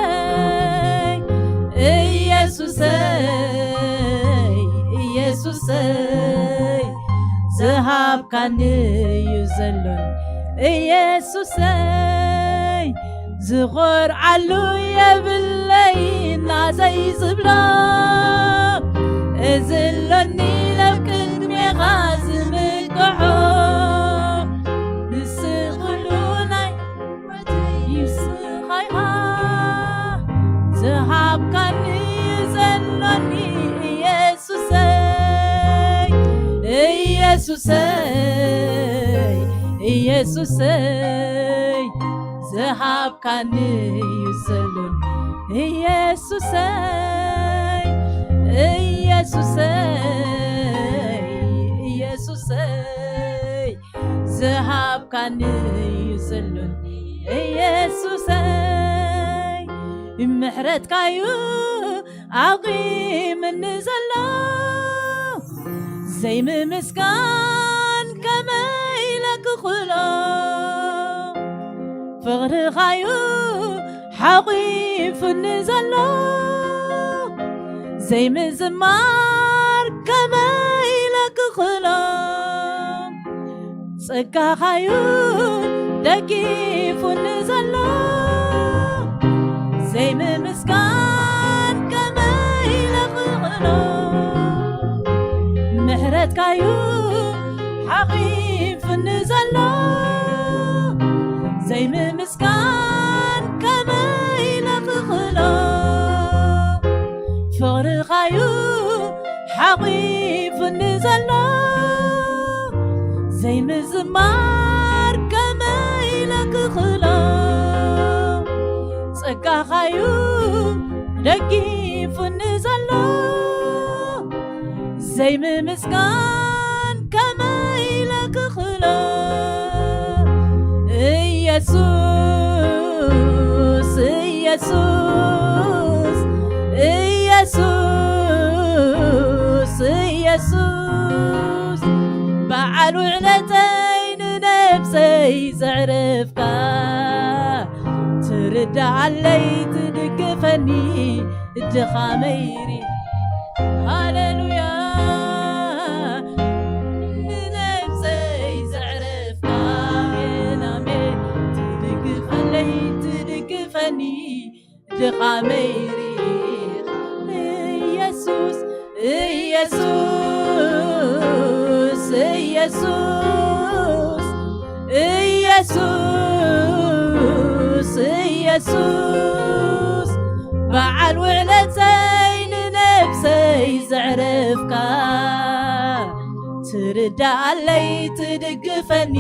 ኢየሱሰይ ኢየሱሰይ ዝሃብካኒ እዩ ዘሎ ኢየሱሰይ ዝኾርዓሉ የብለይ ናተይ ዝብሎ እዝሎኒ ለቅድሜኻ ዝምክሖ ንስኽሉ ናይ ንስኻ ኢኻ ዝሃብካኒ ዘሎኒ ኢየሱሰይ ኢየሱሰይ ኢየሱሰይ ዝሃብካኒ እዩ ዘሎኒ ኢየሱሰይ ኢየሱሰይ ኢየሱሰይ ዝሃብካኒ እዩ ዘሎኒ ኢየሱሰይ ምሕረትካዩ ኣቑምኒ ዘሎ ዘይምምስጋን ከመይ ኢለ ክኽእሎ ፍቕርኻዩ ሓቑፉኒ ዘሎ ዘይምዝማር ከመይ ኢለ ክኽእሎ ጸጋኻዩ ደጊፉኒ ዘሎ ዘይምምስጋን ከመይ ኢለ ክኽእሎ ምሕረትካዩ ሓቒፉኒ ዘሎ ዘይምምስጋን ከመይ ኢለ ክኽእሎ ፍቕርኻዩ ሓቒፉኒ ዘሎ ዘይምዝማር ከመይ ኢለ ክኽእሎ ጸጋኻዩ ደጊፉኒ ዘሎ ዘይምምስጋን ከመይ ኢለ ክኽእሎ ኢየሱስ ኢየሱስ ኢየሱስ ኢየሱስ በዓል ውዕለተይ ንነብሰይ ዘዕረፍካ ትርዳኣለይ ትድግፈኒ ድኻመይ ሪ ሃሌሉያ ንነብሰይ ዘዕረፍካ ኣሜን ኣሜን ትድግፈለይ ትድግፈኒ ድኻመይ ሪኢኻ ኢየሱስ፣ ኢየሱስ፣ ኢየሱስ፣ በዓል ውዕለተይ ንነብሰይ ዘዕረፍካ፣ ትርዳኣለይ ትድግፈኒ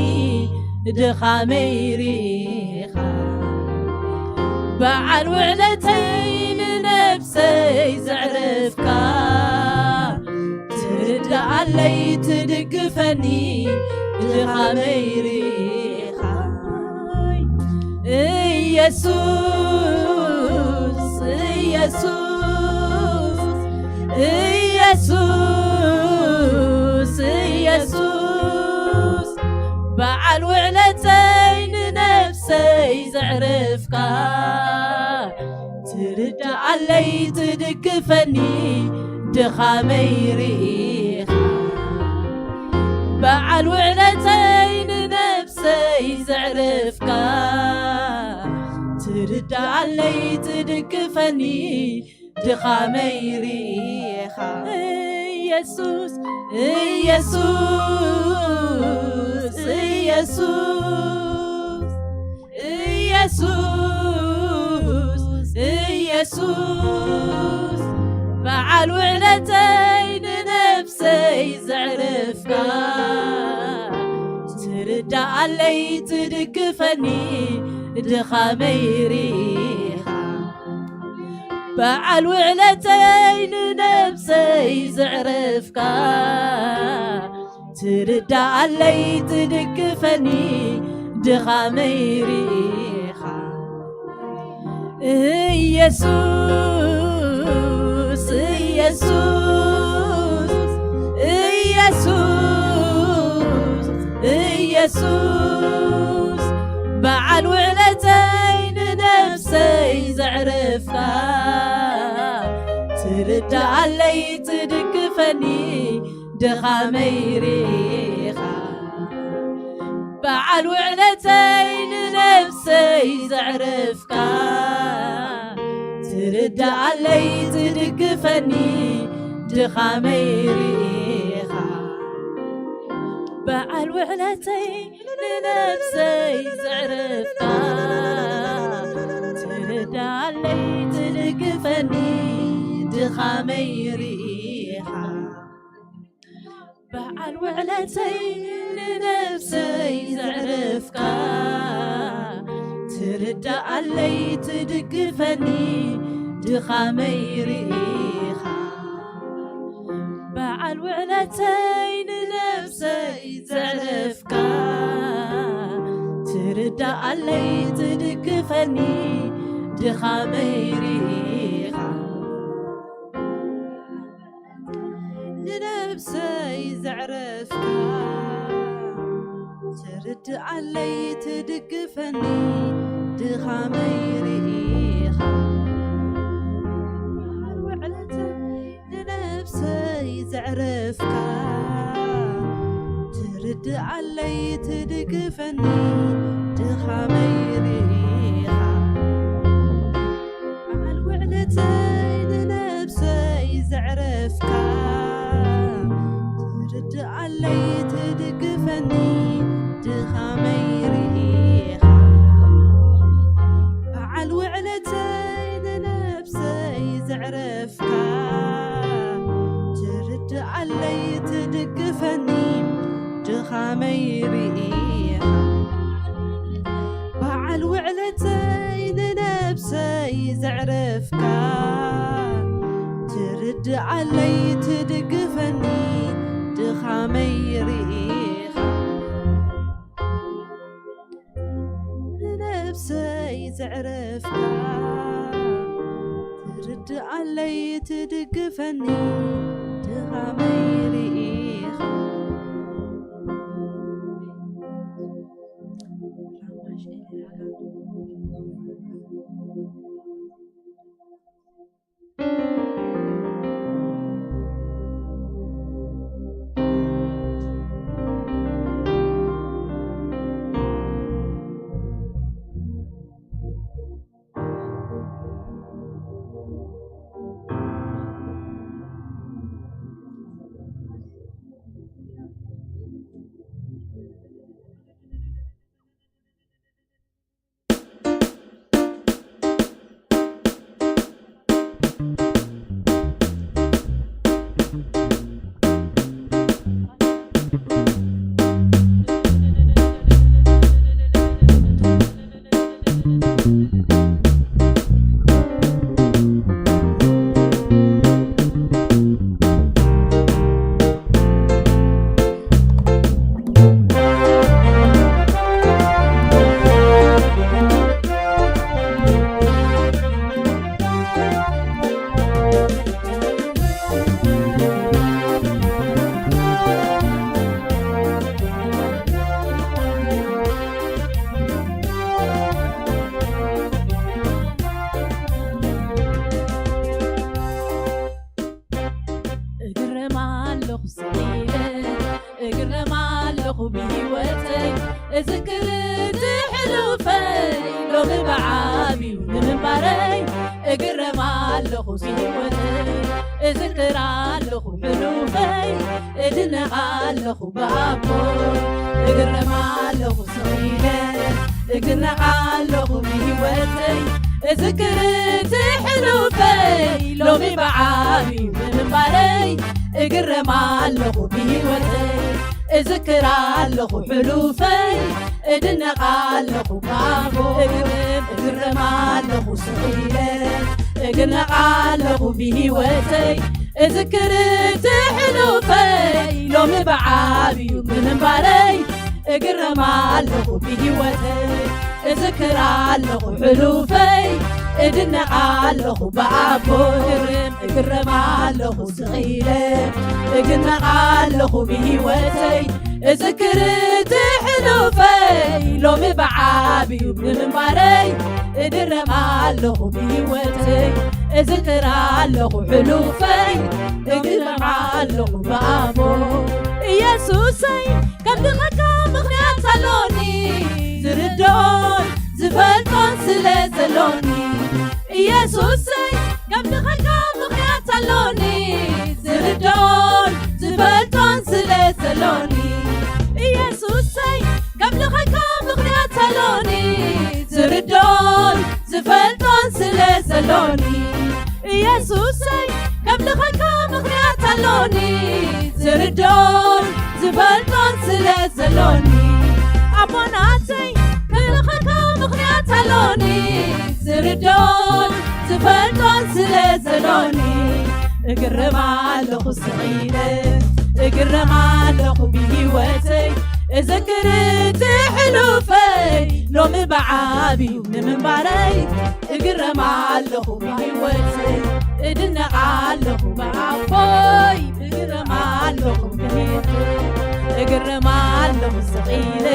ድኻመይ ርኢኻ፣ በዓል ውዕለተይ ንነብሰይ ዘዕረፍካ፣ ትርዳኣለይ ትድግፈኒ ድኻመይ ርኢኻ። ኢየሱስ፣ ኢየሱስ፣ ኢየሱስ፣ ኢየሱስ፣ በዓል ውዕለተይ ንነብሰይ ዘዕረፍካ፣ ትርዳኣለይ ትድግፈኒ ድኻመይ ርኢኻ፣ በዓል ውዕለተይ ንነብሰይ ዘዕረፍካ፣ ትርዳኣለይ ትድግፈኒ ድኻመይ ርኢኻ። ኢየሱስ፣ ኢየሱስ፣ ኢየሱስ፣ ኢየሱስ፣ ኢየሱስ፣ በዓል ውዕለተይ ንነብሰይ ዘዕረፍካ፣ ትርዳኣለይ ትድግፈኒ ድኻመይ ርኢኻ፣ በዓል ውዕለተይ ንነብሰይ ዘዕረፍካ፣ ትርዳኣለይ ትድግፈኒ ድኻመይ ርኢኻ። ኢየሱስ፣ ኢየሱስ፣ ኢየሱስ፣ ኢየሱስ፣ በዓል ውዕለተይ ንነብሰይ ዘዕረፍካ፣ ትርዳኣለይ ትድግፈኒ ድኻመይ ርኢኻ፣ በዓል ውዕለተይ ንነብሰይ ዘዕረፍካ፣ ትርዳኣለይ ትድግፈኒ ድኻመይ ርኢኻ፣ በዓል ውዕለተይ ንነብሰይ ዘዕረፍካ፣ ትርዳኣለይ ትድግፈኒ ድኻመይ ርኢኻ፣ በዓል ውዕለተይ ንነብሰይ ዘዕረፍካ፣ ትርዳኣለይ ትድግፈኒ ድኻመይ ርኢኻ፣ በዓል ውዕለተይ ንነብሰይ ዘዕረፍካ፣ ትርዳኣለይ ትድግፈኒ ድኻመይ ርኢኻ፣ ንነብሰይ ዘዕረፍካ፣ ትርድኣለይ ትድግፈኒ ድኻመይ ርኢኻ፣ ውዕለተይ ንነብሰይ ዘዕረፍካ፣ ትርድኣለይ ትድግፈኒ ድኻመይ ርኢኻ፣ በዓል ውዕለተይ ንነብሰይ ዘዕረፍካ፣ ትርድኣለይ ትድግፈኒ ድኻመይ ርኢኻ፣ በዓል ውዕለተይ ንነብሰይ ዘዕረፍካ፣ ትርድኣለይ ትድግፈኒ ድኻመይ ርኢኻ፣ በዓል ውዕለተይ ንነብሰይ ዘዕረፍካ፣ ትርድኣለይ ትድግፈኒ ድኻመይ ርኢኻ፣ ንነብሰይ ዘዕረፍካ፣ ትርድኣለይ ትድግፈኒ ድኻመይ ርኢኻ፣ እግረም ኣለኹ ብህይወተይ፣ እዝክር እቲ ሕሉፈይ፣ ሎሚ ብዓብዩ ንምንባረይ። እግረም ኣለኹ ብህይወተይ፣ እዝክር ኣለኹ ሕሉፈይ፣ እድነቕ ኣለኹ ብኣቦይ። እግረም ኣለኹ ስቕ ኢለ፣ እግረም ኣለኹ ብህይወተይ፣ እዝክር እቲ ሕሉፈይ፣ ሎሚ ብዓብዩ ብምንባረይ። እግረም ኣለኹ ብህይወተይ፣ እዝክር ኣለኹ ሕሉፈይ፣ እድነቕ ኣለኹ ብኣቦይ። እግረም፣ እግረም ኣለኹ ስቕ ኢለ፣ እግረም ኣለኹ ብህይወተይ፣ እዝክር እቲ ሕሉፈይ፣ ሎሚ ብዓብዩ ብምንባረይ። እግረም ኣለኹ ብህይወተይ፣ እዝክር ኣለኹ ሕሉፈይ፣ እድነቕ ኣለኹ ብኣቦይ። እግረም፣ እግረም ኣለኹ ስቕ ኢለ፣ እድነቕ ኣለኹ ብህይወተይ፣ እዝክር እቲ ሕሉፈይ፣ ሎሚ ብዓብዩ ብምንባረይ። እግረም ኣለኹ ብህይወተይ፣ እዝክር ኣለኹ ሕሉፈይ፣ እግረም ኣለኹ ብኣቦይ። ኢየሱሰይ፣ ከምልኸካ ምኽንያት ኣሎኒ፣ ዝርድኦን ዝፈልጦን ስለ ዘሎኒ። ኢየሱሰይ፣ ከምልኸካ ምኽንያት ኣሎኒ፣ ዝርድኦን ዝፈልጦን ስለ ዘሎኒ። ኢየሱሰይ፣ ከምልኸካ ምኽንያት ኣሎኒ፣ ዝርድኦን ዝፈልጦን ስለ ዘሎኒ። ኢየሱሰይ፣ ከምልኸካ ምኽንያት ኣሎኒ፣ ዝርድኦን ዝፈልጦን ስለ ዘሎኒ። ኣቦናተይ፣ ከምልኸካ ምኽንያት ኣሎኒ፣ ዝርድኦን ዝፈልጦን ስለ ዘሎኒ። እግረም ኣለኹ ስቕ ኢለ፣ እግረም ኣለኹ ብህይወተይ፣ እዝክር እቲ ሕሉፈይ፣ ሎሚ ብዓብዩ ንምንባረይ። እግረም ኣለኹ ብህይወተይ፣ እድነቕ ኣለኹ ብኣቦይ። እግረም ኣለኹ ብህይወተይ፣ እግረም ኣለኹ ስቕ ኢለ፣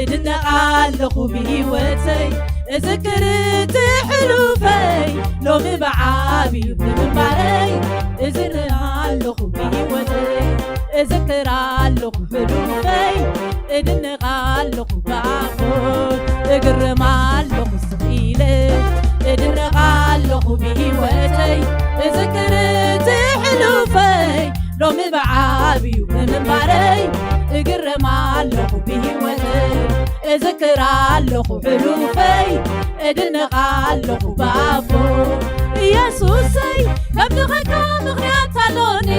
እድነቕ ኣለኹ ብህይወተይ፣ እዝክር እቲ ሕሉፈይ፣ ሎሚ ብዓብዩ ብምንባረይ። እዝክር ኣለኹ ብህይወተይ፣ እዝክር ኣለኹ ሕሉፈይ፣ እድነቕ ኣለኹ ብኣቦይ። እግረም ኣለኹ ስቕ ኢለ፣ እድነቕ ኣለኹ ብህይወተይ፣ እዝክር እቲ ሕሉፈይ፣ ሎሚ ብዓብዩ ብምንባረይ። እግረም ኣለኹ ብህይወተይ፣ እዝክር ኣለኹ ሕሉፈይ፣ እድነቕ ኣለኹ ብኣቦይ። ኢየሱሰይ፣ ከምልኸካ ምኽንያት ኣሎኒ፣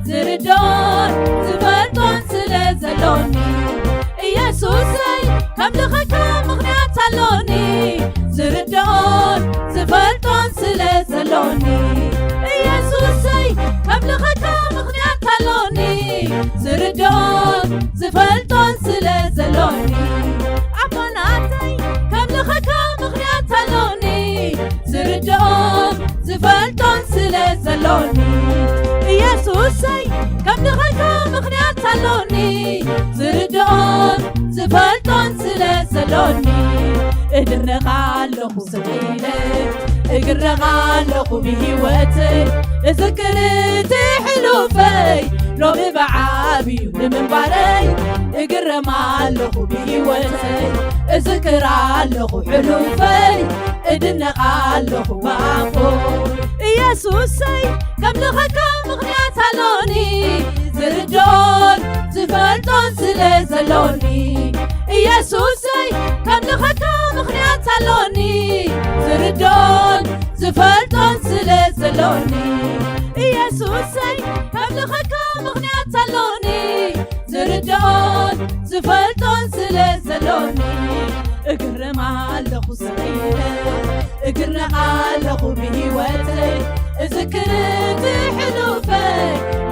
ዝርድኦን ዝፈልጦን ስለ ዘሎኒ። ኢየሱሰይ፣ ከምልኸካ ምኽንያት ኣሎኒ፣ ዝርድኦን ዝፈልጦን ስለ ዘሎኒ። ኢየሱሰይ፣ ከምልኸካ ምኽንያት ኣሎኒ፣ ዝርድኦን ዝፈልጦን ስለ ዘሎኒ። ኣቦናተይ፣ ከምልኸካ ምኽንያት ኣሎኒ፣ ዝርድኦን ዝፈልጦን ስለ ዘሎኒ። ኢየሱሰይ፣ ከምልኸካ ምኽንያት ኣሎኒ፣ ዝርድኦን ዝፈልጦን ስለ ዘሎኒ። እድነቕ ኣለኹ ስቕ ኢለ፣ እግረም ኣለኹ ብህይወተይ፣ እዝክር እቲ ሕሉፈይ፣ ሎሚ ብዓብዩ ንምንባረይ። እግረም ኣለኹ ብህይወተይ፣ እዝክር ኣለኹ ሕሉፈይ፣ እድነቕ ኣለኹ ብኣቦይ። ኢየሱሰይ፣ ከምልኸካ ምኽንያት ኣሎኒ፣ ዝርድኦን ዝፈልጦን ስለ ዘሎኒ። ኢየሱሰይ፣ ከምልኸካ ምኽንያት ኣሎኒ፣ ዝርድኦን ዝፈልጦን ስለ ዘሎኒ። ኢየሱሰይ፣ ከምልኸካ ምኽንያት ኣሎኒ፣ ዝርድኦን ዝፈልጦን ስለ ዘሎኒ። እግረም ኣለኹ ስቕ ኢለ፣ እግረም ኣለኹ ብህይወተይ፣ እዝክር እቲ ሕሉፈይ፣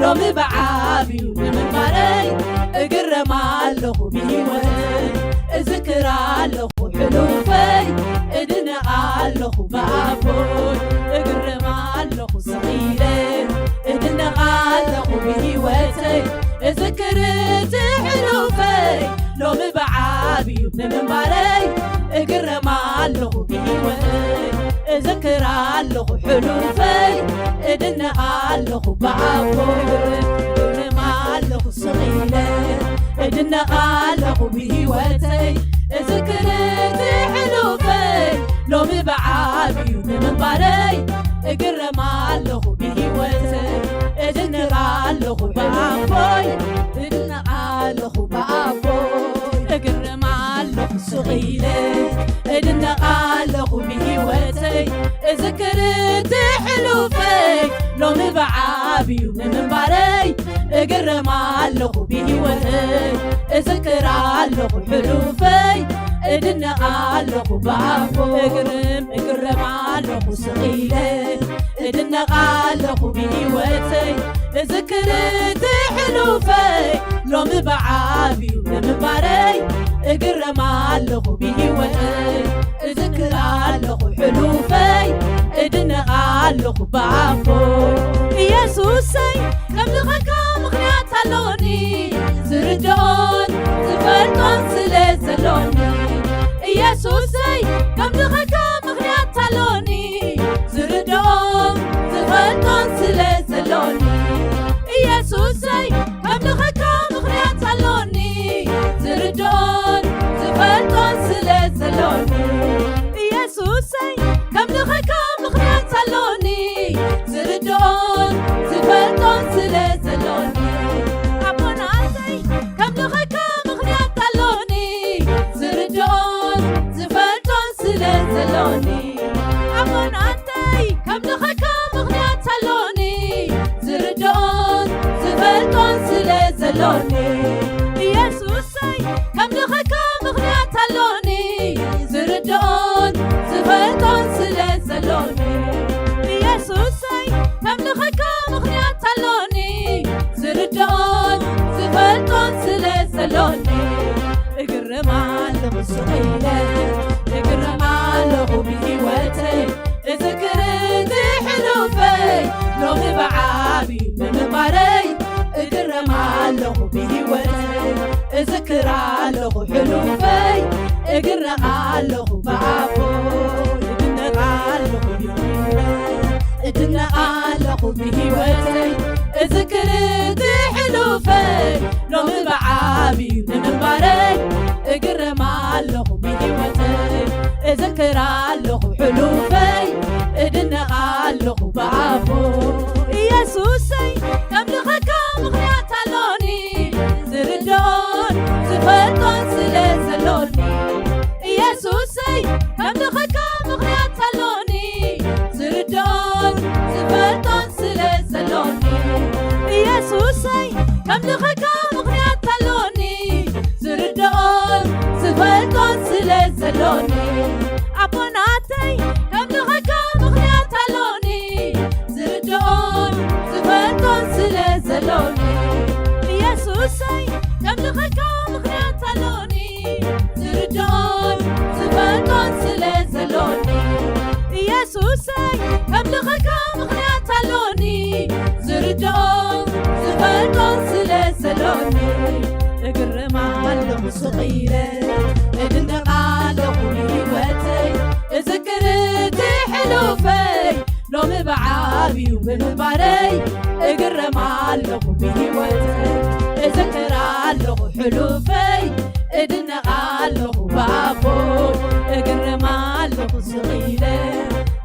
ሎሚ ብዓብዩ ንምንባረይ። እግረም ኣለኹ ብህይወተይ፣ እዝክር ኣለኹ ሕሉፈይ፣ እድነቕ ኣለኹ ብኣቦይ። እግረም ኣለኹ ስቕ ኢለ፣ እድነቕ ኣለኹ ብህይወተይ፣ እዝክር እቲ ሕሉፈይ፣ ሎሚ ብዓብዩ ብምንባረይ። እግረም ኣለኹ ብህይወተይ፣ እዝክር ኣለኹ ሕሉፈይ፣ እድነቕ ኣለኹ ብኣቦይ። እግረም ኣለኹ ስቕ ኢለ፣ እድነቕ ኣለኹ ብህይወተይ፣ እዝክር እቲ ሕሉፈይ፣ ሎሚ ብዓብዩ ንምንባረይ። እግረም ኣለኹ ብህይወተይ፣ እዝክር ኣለኹ ብኣቦይ፣ እድነቕ ኣለኹ ብኣቦይ። እግረም ኣለኹ ስቕ ኢለ፣ እድነቕ ኣለኹ ብህይወተይ፣ እዝክር እቲ ሕሉፈይ፣ ሎሚ ብዓብዩ ንምንባረይ። እግረም ኣለኹ ብህይወተይ፣ እዝክር ኣለኹ ሕሉፈይ፣ እድነቕ ኣለኹ ብኣቦ። እግርም፣ እግረም ኣለኹ ስቕ ኢለ፣ እድነቕ ኣለኹ ብህይወተይ፣ እዝክር እቲ ሕሉፈይ፣ ሎሚ ብዓብዩ ንምንባረይ። እግረም ኣለኹ ብህይወተይ፣ እዝክር ኣለኹ ሕሉፈይ፣ እድነቕ ኣለኹ ብኣቦ። ኢየሱሰይ፣ ከምልኸካ ምኽንያት ኣሎኒ፣ ዝርድኦን ዝፈልጦን ስለ ዘሎኒ። ኢየሱሰይ፣ ከምልኸካ ምኽንያት ኣሎኒ፣ ዝርድኦን ዝፈልጦን ስለ ዘሎኒ። ኢየሱሰይ፣ ከምልኸካ ምኽንያት ኣሎኒ፣ ዝርድኦን ዝፈልጦን ስለ ዘሎኒ። ኢየሱሰይ፣ ከምልኸካ ምኽንያት ኣሎኒ፣ ዝርድኦን ዝፈልጦን ስለ ዘሎኒ። ኣቦናተይ፣ ከምልኸካ ምኽንያት ኣሎኒ፣ ዝርድኦን ዝፈልጦን ስለ ዘሎኒ። ኣቦናተይ፣ ከምልኸካ ምኽንያት ኣሎኒ፣ ዝርድኦን ዝፈልጦን ስለ ዘሎኒ። ኢየሱሰይ፣ ከምልኸካ ምኽንያት ኣሎኒ፣ ዝርድኦን ዝፈልጦን ስለ ዘሎኒ። ኢየሱሰይ፣ ከምልኸካ ምኽንያት ኣሎኒ፣ ዝርድኦን ዝፈልጦን ስለ ዘሎኒ። እግረም ኣለኹ ስቕ ኢለ፣ እግረም ኣለኹ ብህይወተይ፣ እዝክር እቲ ሕሉፈይ፣ ሎሚ ብዓብዩ ንምንባረይ። እግረም ኣለኹ ብህይወተይ፣ እዝክር ኣለኹ ሕሉፈይ፣ እግረም ኣለኹ ብኣቦ። እድነቕ ኣለኹ ብህይወተይ፣ እድነቕ ኣለኹ ብህይወተይ፣ እዝክር እቲ ሕሉፈይ፣ ሎሚ ብዓብዩ ንምንባረይ። እግረም ኣለኹ ብህይወተይ፣ እዝክር ኣለኹ ሕሉፈይ፣ እድነቕ ኣለኹ ብኣቦ። ኢየሱሰይ፣ ከምልኸካ ምኽንያት ኣሎኒ፣ ዝርድኦን ዝፈልጦን ስለ ዘሎኒ። ኢየሱሰይ፣ ከምልኸካ ምኽንያት ኣሎኒ፣ ዝርድኦን ዝፈልጦን ስለ ዘሎኒ። ኢየሱሰይ፣ ከምልኸካ ምኽንያት ኣሎኒ፣ ዝርድኦን ዝፈልጦን ስለ ዘሎኒ። ኣቦናተይ፣ ከምልኸካ ምኽንያት ኣሎኒ፣ ዝርድኦን ዝፈልጦን ስለ ዘሎኒ። ኢየሱሰይ፣ ከምልኸካ ምኽንያት ኣሎኒ፣ ዝርድኦን ዝፈልጦን ስለ ዘሎኒ። ኢየሱሰይ፣ ከምልኸካ ምኽንያት ኣሎኒ፣ ዝርድኦን ዝፈልጦን ስለ ዘሎኒ። እግረም ኣለኹ ስቕ ኢለ፣ እድነቕ ኣለኹ ንህይወተይ፣ እዝክር እቲ ሕሉፈይ፣ ሎሚ ብዓብዩ ብምንባረይ። እግረም ኣለኹ ብህይወተይ፣ እዝክር ኣለኹ ሕሉፈይ፣ እድነቕ ኣለኹ ብኣቦይ። እግረም ኣለኹ ስቕ ኢለ፣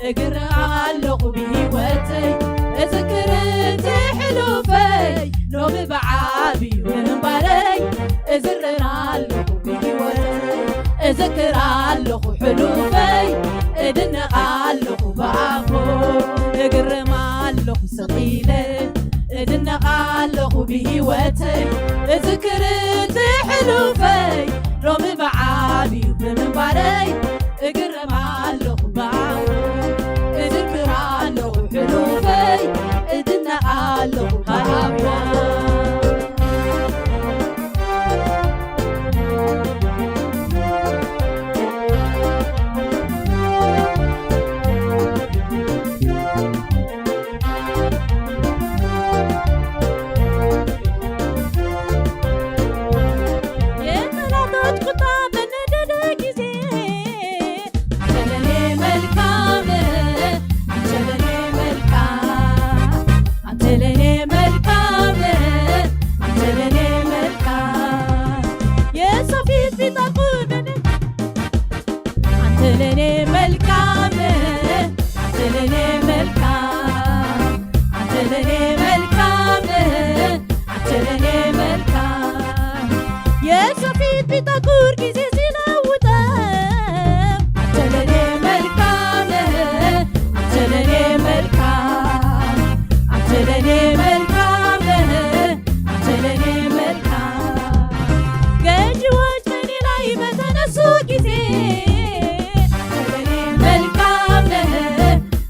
እግረም ኣለኹ ብህይወተይ፣ እዝክር እቲ ሕሉፈይ፣ ሎሚ ብዓብዩ ብምንባረይ። እዝክር ኣለኹ ብህይወተይ፣ እዝክር ኣለኹ ሕሉፈይ፣ እድነቕ ኣለኹ ብኣቦ። እግረም ኣለኹ ስቕ ኢለ፣ እድነቕ ኣለኹ ብህይወተይ፣ እዝክር እቲ ሕሉፈይ፣ ሎሚ ብዓብዩ ብምንባረይ። እግረም ኣለኹ ብኣቦ፣ እዝክር ኣለኹ ሕሉፈይ፣ እድነቕ ኣለኹ ብኣቦ። ጌታ ፊት ጠቁር ጊዜ ሲለውጠው። አንተ ለኔ መልካም ነህ፣ አንተ ለኔ መልካም፣ አንተ ለኔ መልካም ነህ፣ አንተ ለኔ መልካም። ገዢዎች በእኔ ላይ በተነሱ ጊዜ አንተ ለኔ መልካም ነህ፣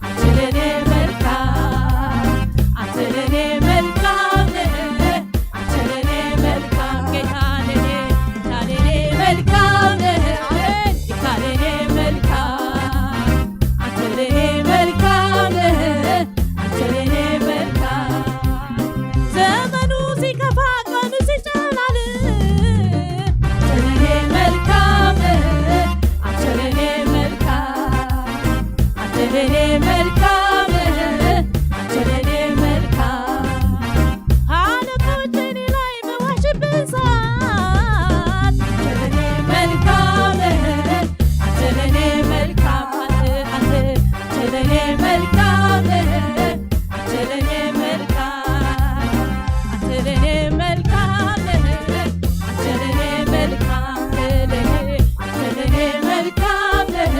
አንተ ለኔ መልካም፣ አንተ ለኔ መልካም ነህ፣ አንተ ለኔ መልካም። ጌታ ለኔ፣ ጌታ ለኔ መልካም ነህ። አሜን። ጌታ ለኔ መልካም፣ አንተ ለኔ መልካም ነህ፣ አንተ ለኔ መልካም። ዘመኑ ሲከፋ ቀኑ ሲጨላልም አንተ ለኔ መልካም ነህ፣ አንተ ለኔ መልካም፣ አንተ ለኔ መልካም ነህ፣ አንተ ለኔ መልካም። አለቆች በእኔ ላይ በዋሹብኝ ሰዓት አንተ ለኔ መልካም ነህ፣ አንተ ለኔ መልካም፣ አንተ፣ አንተ፣ አንተ ለኔ መልካም ነህ፣ አንተ ለኔ መልካም፣ አንተ ለኔ መልካም ነህ፣ አንተ ለኔ መልካም፣ አንተ ለኔ፣ አንተ ለኔ መልካም ነህ፣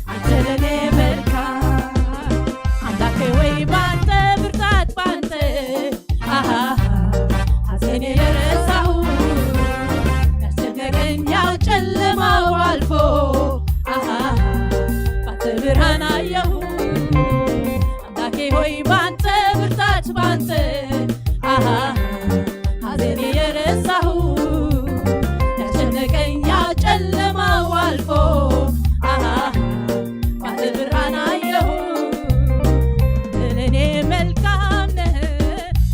አንተ ለኔ መልካም። አምላኬ ወይ ባንተ ብርታት ባንተ፣ አሃ፣ ሐዘኔ የረሳሁ ያስጨነቀኝ ያው ጨለማው አልፎ፣ አሃ፣ ባንተ ብርሃን አየሁ። አምላኬ ሆይ ባንተ ብርታት ባንተ፣ አሃ፣ ሐዘኔ የረሳሁ ያስጨነቀኝ ያው ጨለማው አልፎ፣ አሃ፣ ባንተ ብርሃን አየሁ። አንተ ለኔ መልካም ነህ፣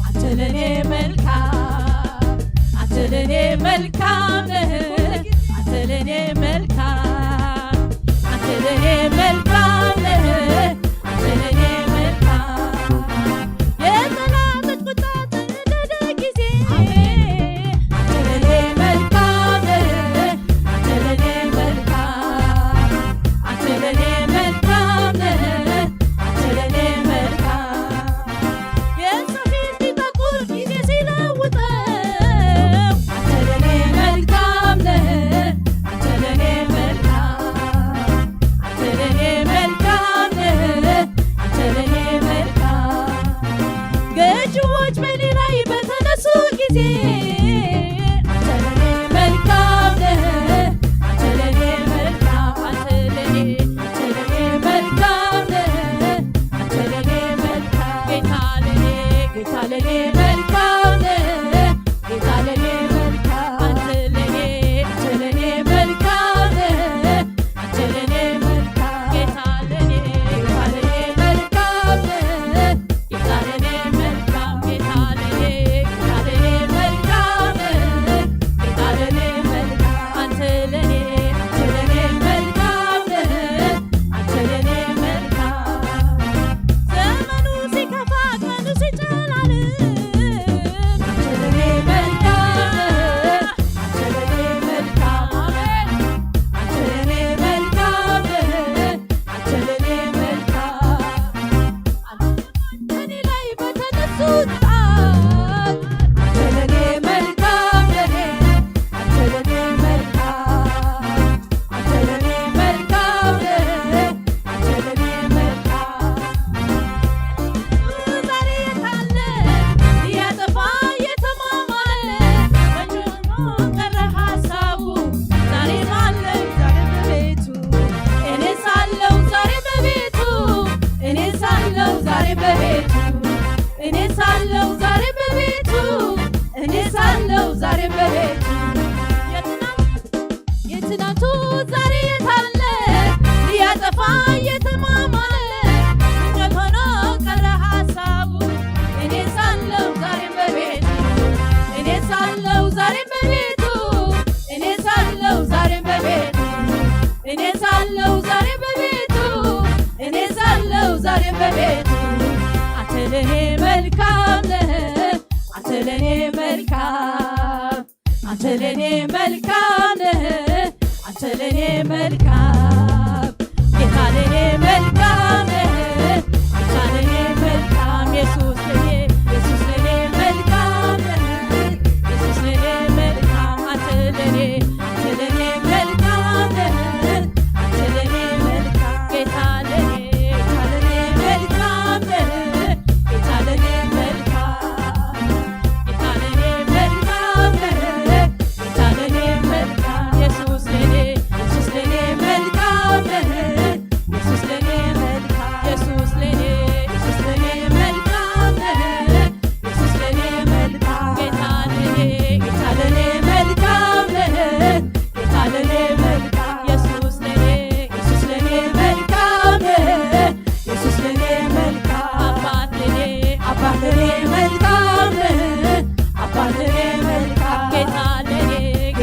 አንተ ለኔ መልካም፣ አንተ ለኔ መልካም ነህ፣ አንተ ለኔ መልካም፣ አንተ ለኔ መልካም ነህ፣ አንተ ለኔ መልካም። የጠላቶች ቁጣ በነደደ ጊዜ፣ አሜን፣ አንተ ለኔ መልካም ነህ፣ አንተ ለኔ መልካም፣ አንተ ለኔ መልካም ነህ፣ አንተ ለኔ መልካም። የሰው ፊት ቢጠቁር ጊዜ ሲለውጠው፣ አንተ ለኔ መልካም ነህ፣ አንተ ለኔ መልካም፣ አንተ ለኔ መልካም ነህ፣ አንተ ለኔ መልካም። ገዢዎች በእኔ ላይ በተነሱ ጊዜ፣ አንተ ለኔ መልካም ነህ፣ አንተ ለኔ መልካም፣ አንተ ለኔ፣ አንተ ለኔ መልካም ነህ፣ አንተ ለኔ መልካም። ጌታ ለኔ፣ ጌታ ለኔ መልካም ነህ፣ ጌታ ለኔ መልካም። አንተ ለኔ፣ አንተ ለኔ መልካም ነህ፣ አንተ ለኔ መልካም። ጌታ ለኔ፣ ጌታ ለኔ መልካም ነህ፣ ጌታ ለኔ መልካም። ጌታ ለኔ፣ ጌታ ለኔ መልካም ነህ፣ ጌታ ለኔ መልካም። አንተ ለኔ፣ አንተ ለኔ መልካም ነህ፣ አንተ ለኔ መልካም። ዘመኑ ሲከፋ ቀኑ ሲጨላልም አንተ ለኔ መልካም ነህ፣ አንተ ለኔ መልካም። አሜን። አንተ ለኔ መልካም ነህ፣ አንተ ለኔ መልካም። በእኔ ላይ በተነሱት ጣት አንተ ለኔ መልካም ነህ፣ አንተ ለኔ መልካም፣ አንተ ለኔ መልካም ነህ፣ አንተ ለኔ መልካም። ዛሬ የት አለ? ሊያጠፋ የተማማለ መቼ ሆኖ ቀረ ሐሳቡ? ዛሬ ማለው ዛሬ በቤቱ፣ እኔ ሳለው ዛሬ በቤቱ፣ እኔ ሳለው ዛሬ በቤቱ፣ እኔ ሳለው ዛሬ በቤቱ፣ እኔ ሳለው ዛሬ በቤቱ። የትናንት፣ የትናንቱ ዛሬ የታለ? ሊያጠፋ የተማማለ እንጨት ሆኖ ቀረ ሐሳቡ። እኔ ሳለው ዛሬ በቤቱ፣ እኔ ሳለው ዛሬ በቤቱ፣ እኔ ሳለው ዛሬ በቤቱ፣ እኔ ሳለው ዛሬ በቤቱ፣ እኔ ሳለው ዛሬ በቤቱ። አንተ ለኔ መልካም ነህ፣ አንተ ለኔ መልካም፣ አንተ ለኔ መልካም ነህ፣ አንተ ለኔ መልካም። ጌታ ለኔ መልካም ነህ፣ ጌታ ለኔ መልካም። ኢየሱስ ለኔ፣ ኢየሱስ ለኔ መልካም ነህ፣ ኢየሱስ ለኔ መልካም። አንተ ለኔ፣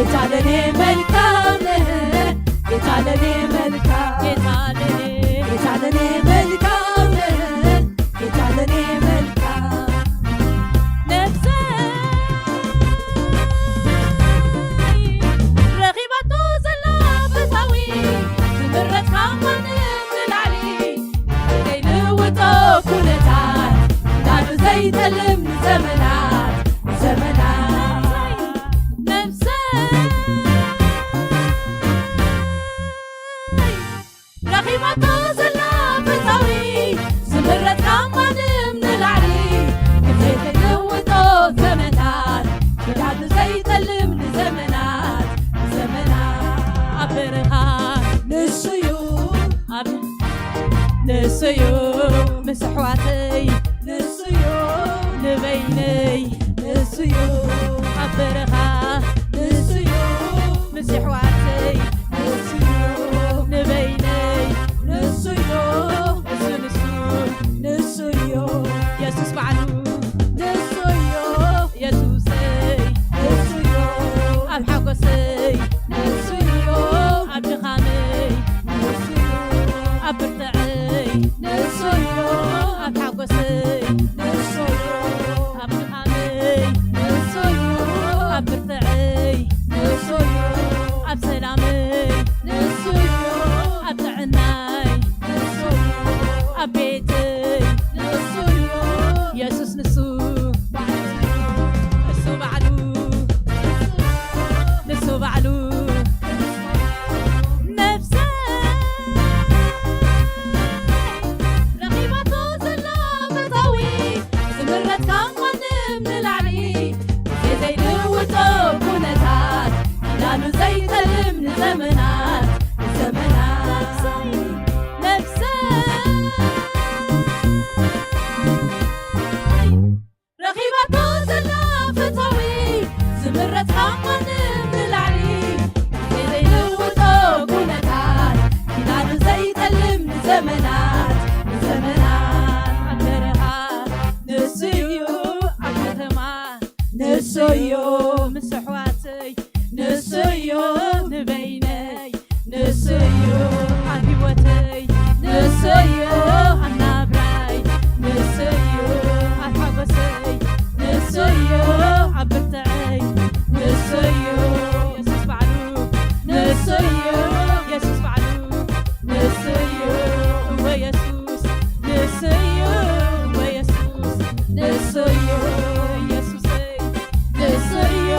ጌታ ለኔ መልካም ነህ፣ ጌታ ለኔ መልካም፣ ጌታ ለኔ፣ ጌታ ለኔ መልካም ነህ፣ ጌታ ለኔ መልካም። ነፍሰይ ረኺባቶ ዘላ ፈታዊ፣ ዝምረጽካ ማንም ንላዕሊ፣ ዘይልውጦ ኩነታት፣ ኪዳኑ ዘይጠልም ንዘመናት፣ ንዘመናት። ነፍሰይ ረኺባቶ ዘላ ፈታዊ፣ ዝምረጽካ ማንም ንላዕሊ፣ ዘይተለወጦ ዘመናት፣ ኪዳኑ ዘይጠልም ንዘመናት፣ ንዘመናት። ኣብ በረኻ ንሱዩ፣ ኣብ ንሱዩ፣ ምስ ኣሕዋተይ ንሱዩ፣ ንበይነይ ንሱዩ፣ ኣብ በረኻ ንሱዩ፣ ምስ ኣሕዋተይ ንሱዩ፣ ንበይነይ ንሱዩ፣ ንሱ፣ ንሱ፣ ንሱዩ፣ የሱስ ባዕሉ ንሱዩ፣ የሱሰይ ንሱዩ፣ ኣብ ሓጎሰይ ንሱዩ፣ ኣብ ድኻመይ ንሱዩ፣ ኣብ ብርትዐይ ንሱዩ፣ ኣብ ሓጎሰይ ንሱዩ፣ ኣብ ድኻመይ ንሱዩ፣ ኣብ ብርትዐይ ንሱዩ፣ ኣብ ሰላመይ ንሱዩ፣ ኣብ ጥዕናይ ንሱዩ፣ ኣብ ቤተይ ንሱዩ፣ የሱስ ንሱ፣ እሱ ባዕሉ፣ ንሱ ባዕሉ። ነፍሰይ ረኺባቶ ዘላ ፈታዊ፣ ዝምረጽካ ማንም ንላዕሊ፣ ግዜ ዘይልውጦ ኩነታት፣ ኪዳኑ ዘይጠልም ንዘመናት፣ ንዘመናት። ነፍሰይ ረኺባቶ ዘላ ፈታዊ፣ ዝምረጽካ ማንም ንላዕሊ፣ ግዜ ዘይልውጦ ኩነታት፣ ኪዳኑ ዘይጠልም ንዘመናት፣ ንዘመናት። ኣብ በረኻ ንሱ እዩ፣ ኣብ ከተማ ንሱ እዩ፣ ምስ ኣሕዋተይ ንሱ እዩ፣ ንበይነይ ንሱ እዩ፣ ኣብ ህይወተይ ንሱ እዩ፣ ኣብ ናብራይ ንሱ እዩ፣ ኣብ ሓጎሰይ ንሱ እዩ፣ ኣብ ብርትዐይ ንሱ እዩ፣ የሱስ ባዕሉ ንሱ እዩ፣ የሱስ ባዕሉ ንሱ እዩ፣ እወ የሱስ ንሱ እዩ፣ እወ የሱስ ንሱ እዩ፣ የሱሰይ ንሱ እዩ፣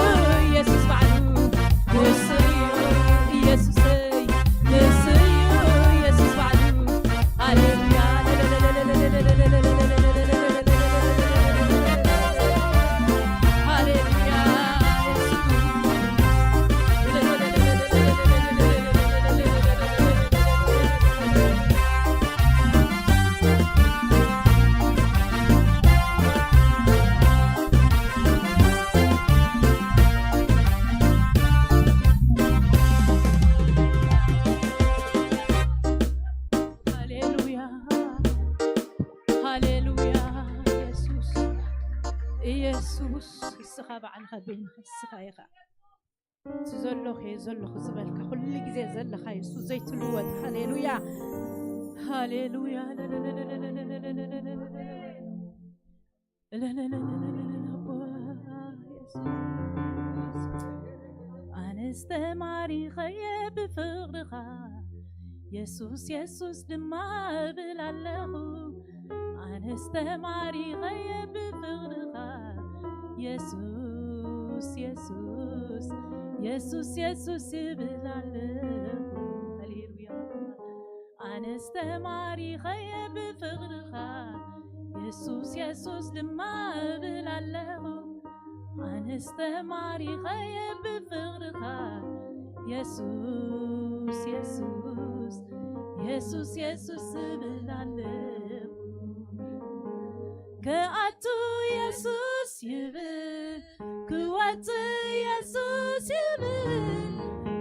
የሱስ ባዕሉ ንሱ እዩ፣ የሱሰይ ንሱ እዩ፣ የሱስ ባዕሉ። ሃሌሉያ። ሃሌሉያ። ሃሌሉያ፣ ሃሌሉያ፣ የሱስ፣ የሱስ፣ ንስኻ ባዕልኻ በይንኻ፣ ንስኻ ኢኻ። እቲ ዘለኹ እየ ዘለኹ ዝበልካ፣ ኩሉ ግዜ ዘለኻ የሱስ ዘይትልወጥ። ሃሌሉያ፣ ሃሌሉያ። ኣነስ ተማሪኸየ ብፍቕርኻ፣ የሱስ፣ የሱስ ድማ እብል ኣለኹ። ኣነስ ተማሪኸየ ብፍቕርኻ፣ የሱስ፣ የሱስ፣ የሱስ፣ የሱስ እብል ኣለኹ። ሃሌሉያ። ኣነስ ተማሪኸየ ብፍቕርኻ፣ የሱስ፣ የሱስ ድማ እብል ኣለኹ። ኣነስ ተማሪኸየ ብፍቕርኻ፣ የሱስ፣ የሱስ፣ የሱስ፣ የሱስ እብል ኣለኹ። ክኣቱ የሱስ ይብል፣ ክወጽእ የሱስ ይብል፣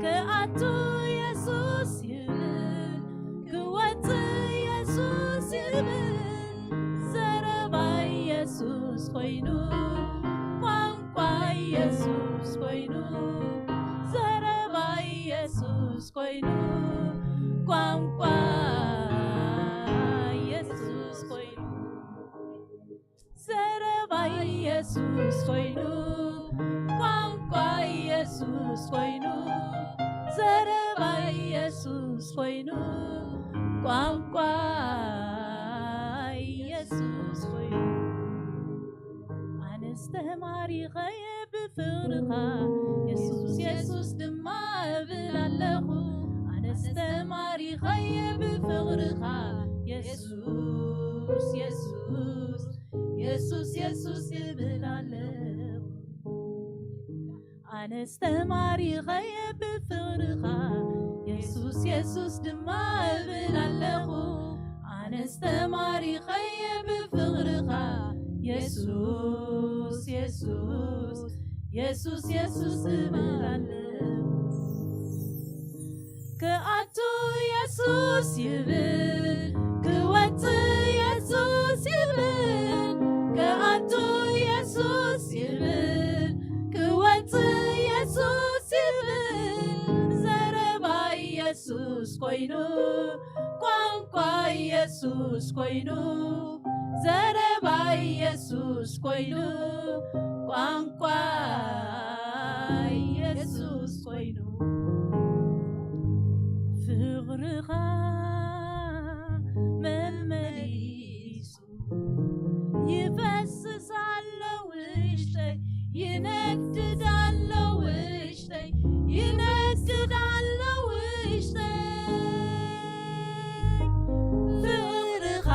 ክኣቱ የሱስ ይብል፣ ክወጽእ የሱስ ይብል። ዘረባ የሱስ ኮይኑ፣ ቋንቋ የሱስ ኮይኑ፣ ኢየሱስ ኮይኑ ቋንቋ ኢየሱስ ኮይኑ ዘረባ ኢየሱስ ኮይኑ ቋንቋ ኢየሱስ ኮይኑ ዘረባ ኢየሱስ ኮይኑ ቋንቋ ኢየሱስ ኮይኑ ኣነስ ተማሪኸ ብፍቕርኻ የሱስ የሱስ ድማ እብል ኣለኹ ኣነስ ተማሪኸ ብፍቕርኻ የሱስ የሱስ የሱስ የሱስ እብል ኣለኹ ኣነስ ተማሪኸ ብፍቕርኻ የሱስ የሱስ ድማ እብል ኣለኹ ኣነስ ተማሪኸ ብፍቕርኻ የሱስ የሱስ የሱስ የሱስ እብል ኣለኹ ክኣቱ የሱስ ይብል ክወፅእ የሱስ ይብል ክኣቱ የሱስ ይብል ክወፅእ የሱስ ይብል ዘረባ ኢየሱስ ኮይኑ ቋንቋ ኢየሱስ ኮይኑ ዘረባ ኢየሱስ ኮይኑ ቋንቋ ኢየሱስ ኮይኑ ፍቕርኻ መመሊሱ ይፈስስ ኣሎ ውሽጠይ ይነድድ ኣሎ ውሽጠይ ይነድድ ኣሎ ውሽጠይ ፍቕርኻ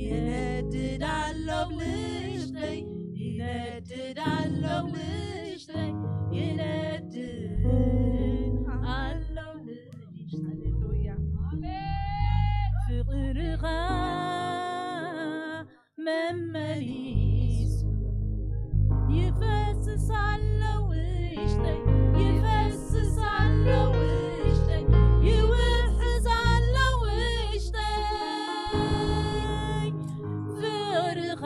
ይነድድ ኣሎ ውሽጠይ ይነድድ ኣሎ ውሽጠይ ይነድድ ኣሎ ውሽጠይ ሃሌሉያ ፍቕርኻ መመሊሱ ይፈስስ ኣሎ ውሽጠይ ይፈስስ ኣሎ ውሽጠይ ይውሕዝ ኣሎ ውሽጠይ ፍቕርኻ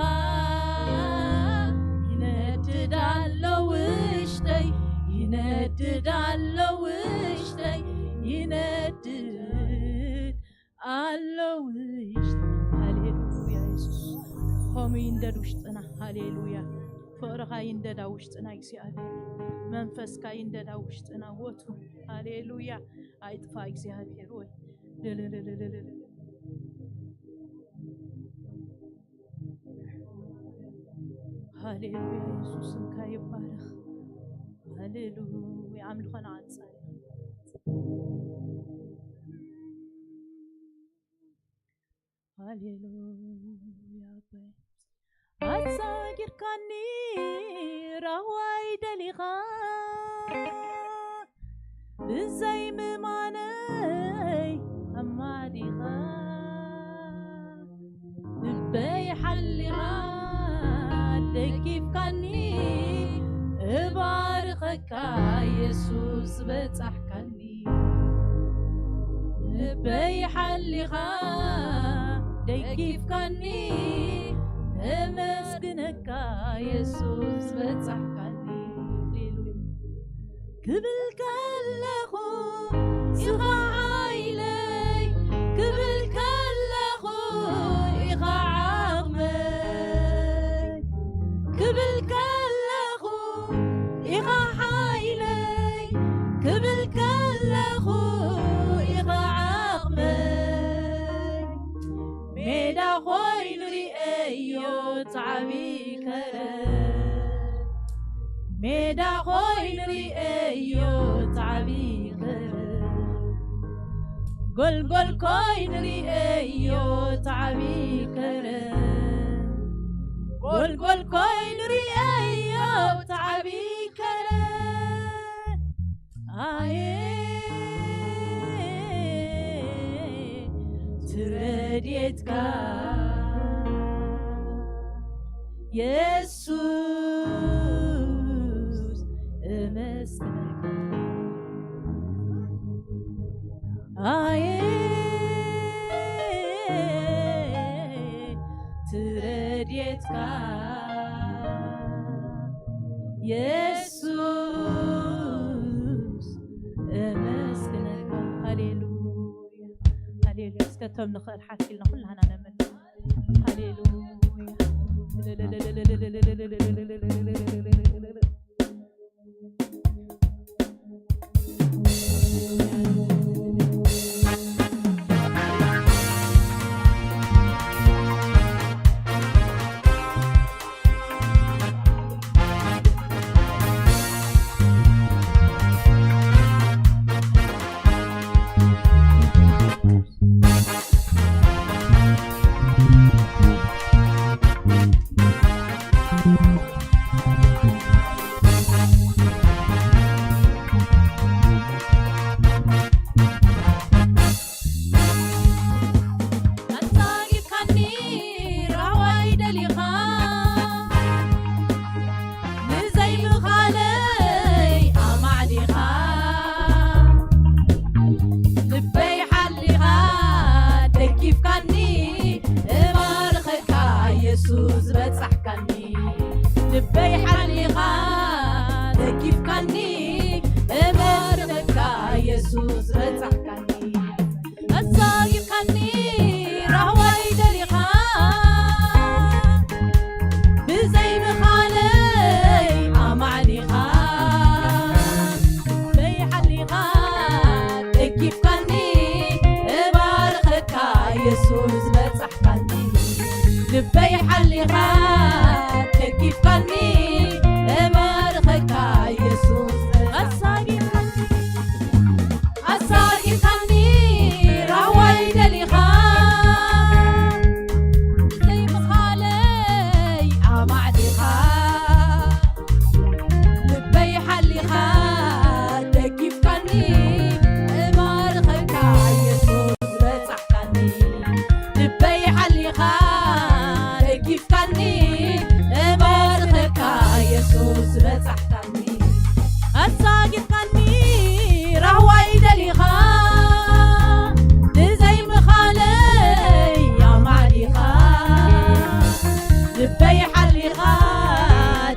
ይነድድ ኣሎ ውሽጠይ ይነድድ ኣሎ ውሽጠይ ይነድድ ኣሎ ውሽጥ ሃሌሉያ የሱስ ከምኡ ይንደድ ውሽጥና ሃሌሉያ ፍቕርኻ ይንደዳ ውሽጥና እግዚኣብሔር መንፈስካ ይንደዳ ውሽጥና ወትሩ ሃሌሉያ ኣይጥፋ እግዚኣብሔር ወይ ሃሌሉያ የሱስ ስምካ ይባረኽ ሃሌሉያ ኣምልኾና ኣንጻር ሃሌሉያ ኣባይ ኣሳጊርካኒ ራህዋይ ደሊኻ ብዘይ ምማነይ ኣማዲኻ ልበይ ሓሊኻ ደጊፍካኒ እባርኸካ የሱስ በጻሕካኒ ልበይ ሓሊኻ ደጊፍካኒ እመስግነካ የሱስ በጻሕካኒ ክብል ከለኹ ኢኻ ሓይለይ ክብል ከለኹ ኢኻ ዓቕመይ ክብል ከለኹ ኢኻ ሓይለይ ክብል ከለኹ ኢኻ ዓቕመይ ሜዳ ኮይኑ ርእየዮ ጻዕቢ ከረ ሜዳ ኮይኑ ርእየዮ ጻዕቢ ከረ ጎልጎል ኮይኑ ርእየዮ ጻዕቢ ከረ ጎልጎል ኮይኑ ርእየዮ ጻዕቢ ከረ ኣየ ትረድኤትካ የሱስ እመስግነካ ኣየ ትረድኤትካ የሱስ ከም ንኽእል ሓኪልና ኩላህና ነመልክ። ሃሌሉያ። ኣሳጊድካኒ ራህዋይ ደሊኻ፣ ንዘይምኻለይ ኣማዕዲኻ፣ ልበይ ሓሊኻ ደጊፍካኒ፣ እባርኸካ የሱስ በጻሕካኒ። ልበይ ሓሊኻ ደጊፍካኒ፣ እባርኸካ የሱስ በጻሕካኒ። ኣሳጊድካኒ ራህዋይ ደሊኻ፣ ብዘይ ምኻለይ ኣማዕዲኻ፣ ልበይ ሓሊኻ ደጊፍካኒ፣ እባርኸካ የሱስ በጻሕካኒ። ልበይ ሓሊኻ ደጊፍካኒ፣ እባርኸካ የሱስ በጻሕካኒ። ኣሳጊድካኒ ኣሳጊድካኒ ራህዋይ ደሊኻ፣ ዘይምኻለይ ኣማዕዲኻ፣ ልበይ ሓሊኻ ደጊፍካኒ፣ እባርኸካ የሱስ በጻሕካኒ። ልበይ ሓሊኻ ደጊፍካኒ፣ እባርኸካ የሱስ በጻሕካኒ። ኣሳጊድካኒ ራህዋይ ደሊኻ፣ ብዘይ ምኻለይ ኣማዕዲኻ፣ ልበይ ሓሊኻ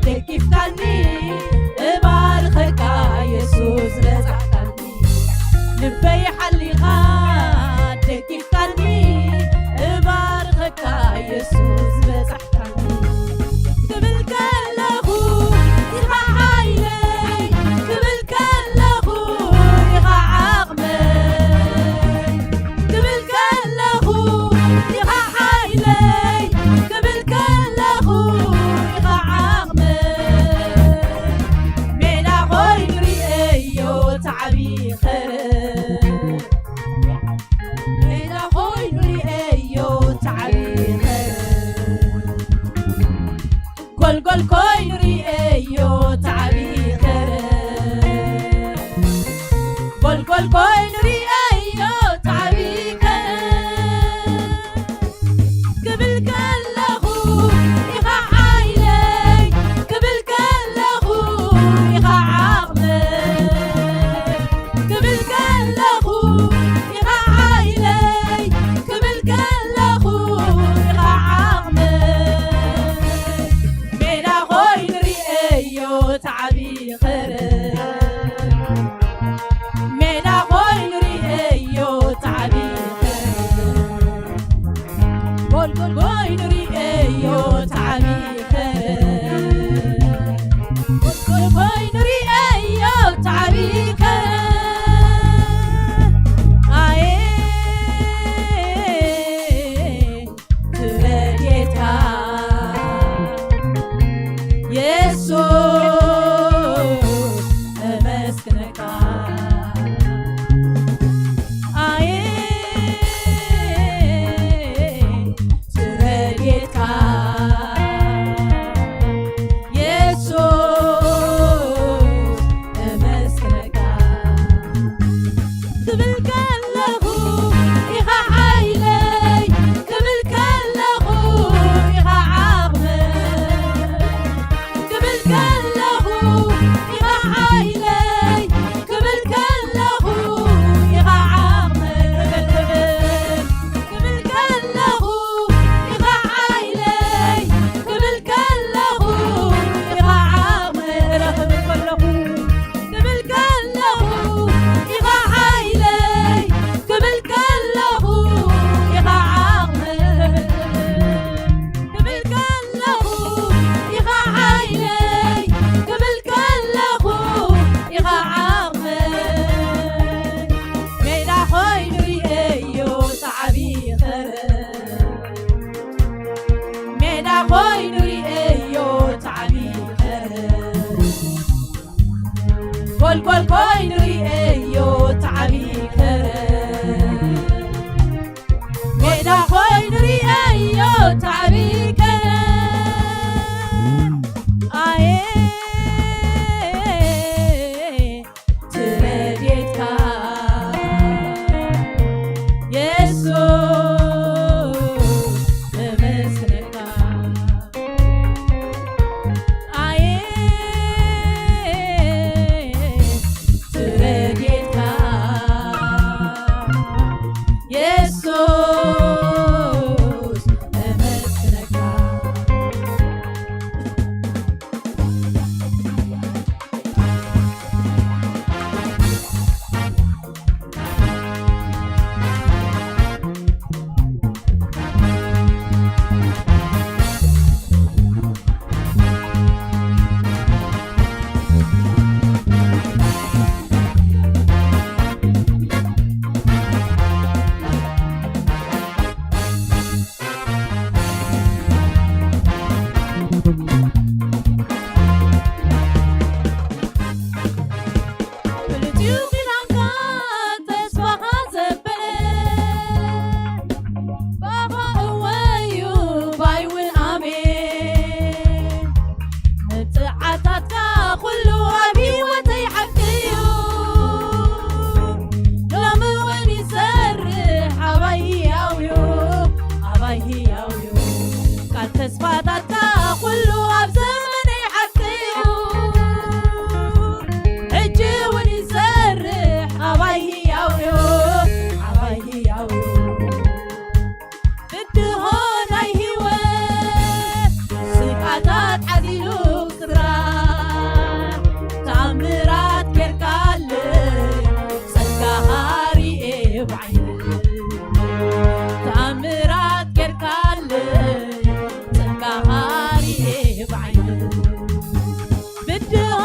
ደጊፍካኒ፣ እባርኸካ የሱስ በጻሕካኒ። ልበይ ሓሊኻ ደጊፍካኒ፣ እባርኸካ የሱስ በጻሕካኒ። ክብል ከለኹ ኢኻ ሓይለይ፣ ክብል ከለኹ ኢኻ ዓቕመይ፣ ክብል ከለኹ ኢኻ ሓይለይ፣ ክብል ከለኹ ኢኻ ዓቕመይ። ሜዳ ኮይኑ ርእየዮ ተዓቢኸ፣ ሜዳ ኮይኑ ርእየዮ ተዓቢኸ፣ ጎልጎል ኮይኑ ርእየዮ ተዓቢኸ፣ ጎልጎል ኮይኑ ርእየዮ ተዓቢኸ። ክብል ከለኹ ኢኻ ሓይለይ፣ ክብል ከለኹ ኢኻ ዓቕመይ፣ ክብል ከለኹ ኢኻ ሓይለይ፣ ክብል ከለኹ ኢኻ ዓቕመይ። ሜዳ ኮይኑ ርእየዮ ተዓቢኸ፣ ሜዳ ኮይኑ ርእየዮ ተዓቢኸ፣ ጎልጎል ኮይኑ ርእየዮ ተዓቢኸ፣ ጎልጎል ኮይኑ ርእየዮ ተዓቢኸ። ኣየ ክብረት ጌታ የሱስ እመስግነካ። ኣየ ክብረት ጌታ የሱስ እመስግነካ። ክብል ከለኹ ኢኻ ሓይለይ፣ ክብል ከለኹ ኢኻ ዓቕመይ፣ ክብል ከለኹ ኢኻ ሓይለይ፣ ክብል ከለኹ ኢኻ ዓቕመይ፣ ክብል ከለኹ ኢኻ ሓይለይ፣ ክብል ከለኹ ኢኻ ዓቕመይ፣ ክብል ከለኹ ክብል ከለኹ ኢኻ ሓይለይ፣ ክብል ከለኹ ጎልጎል ኮይኑ ርእየዮ ታዕቢ ከረ፣ ሜዳ ኮይኑ ርእየዮ ታዕቢ ከረ። ኣየ ትረድኤትካ የሱስ እመስለካ። ኣየ ትረድኤትካ የሱስ እመስለካ። ፍሉጥ እዩ ኪዳንካ ተስፋኻ ዘበለ፣ ባኻ እወ እዩ ባይ እውን ኣሜን። መብጽዓታትካ ኩሉ ኣብ ህይወተይ ሓቂ እዩ። ሎሚ እውን ይሰርሕ ኣባይ ህያው እዩ፣ ኣባይ ህያው እዩ። ቃል ተስፋታትካ ኩሉ ኣብ ዘመነይ ሓቂ እዩ። ሕጂ እውን ይሰርሕ ኣባይ ህያው እዩ፣ ኣባይ ህያው እዩ። ብድሆ ናይ ህይወት ስቃታት ዓዚሉ ክስራሕ ተኣምራት ጌርካለይ ጸጋኻ ርኤ ብዓይኒ። ተኣምራት ጌርካለይ ጸጋኻ ርኤ ብዓይኒ። ብድሆ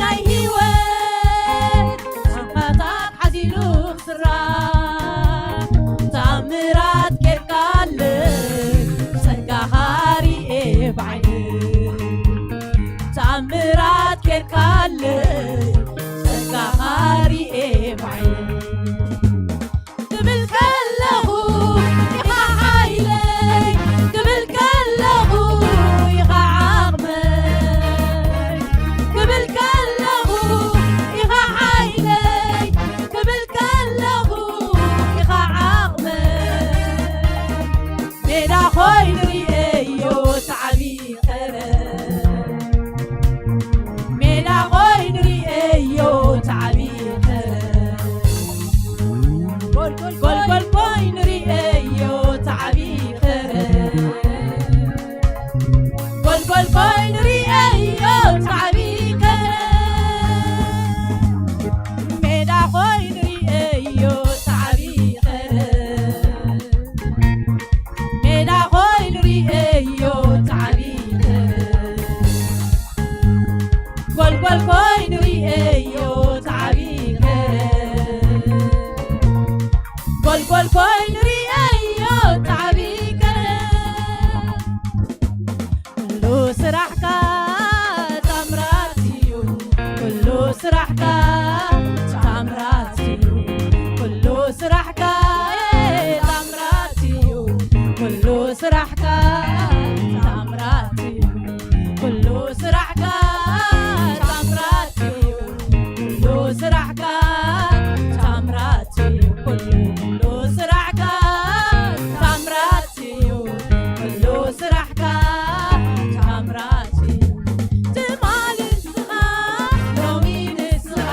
ናይ ህይወት ስቃታት ዓዚሉ ክስራሕ ተኣምራት ጌርካለይ ጸጋኻ ርኤ ብዓይኒ። ተኣምራት ጌርካለይ ጸጋኻ ርኤ ብዓይኒ። ክብል ከለኹ ኢኻ ሓይለይ፣ ክብል ከለኹ ኢኻ ዓቕመይ፣ ክብል ከለኹ ኢኻ ሓይለይ፣ ክብል ከለኹ ኢኻ ዓቕመይ። ሜዳ ኮይኑ ርእየዮ ሳዕቢ ኸረ፣ ሜዳ ኮይኑ ርእየዮ ሳዕቢ ኸረ፣ ጎልጎል ኮይኑ ርእየዮ ሳዕቢ ኸረ፣ ጎልጎል ኮይኑ ርእየዮ ሳዕቢ ኸረ፣ ሜዳ ኮይኑ ርእየዮ ሳዕቢ ኸረ። ሜዳ ኮይኑ ርእየዮ ሳዕቢ ኸረ፣ ጎልጎል ኮይኑ ርእየዮ ሳዕቢ ኸረ፣ ጎልጎል ኮይኑ ርእየዮ ሳዕቢ ኸረ። ኩሉ ስራሕካ ታምራት እዩ፣ ኩሉ ስራሕካ ታምራት እዩ፣ ኩሉ ስራሕካ ታምራት እዩ፣ ኩሉ ስራሕካ ታምራት እዩ፣ ኩሉ ስራሕካ ታምራት እዩ፣ ኩሉ ስራሕካ ታምራት እዩ፣ ኩሉ ስራሕካ ታምራት እዩ፣ ኩሉ ስራሕካ ታምራት እዩ። ትማሊ ንስኻ፣ ሎሚ ንስኻ፣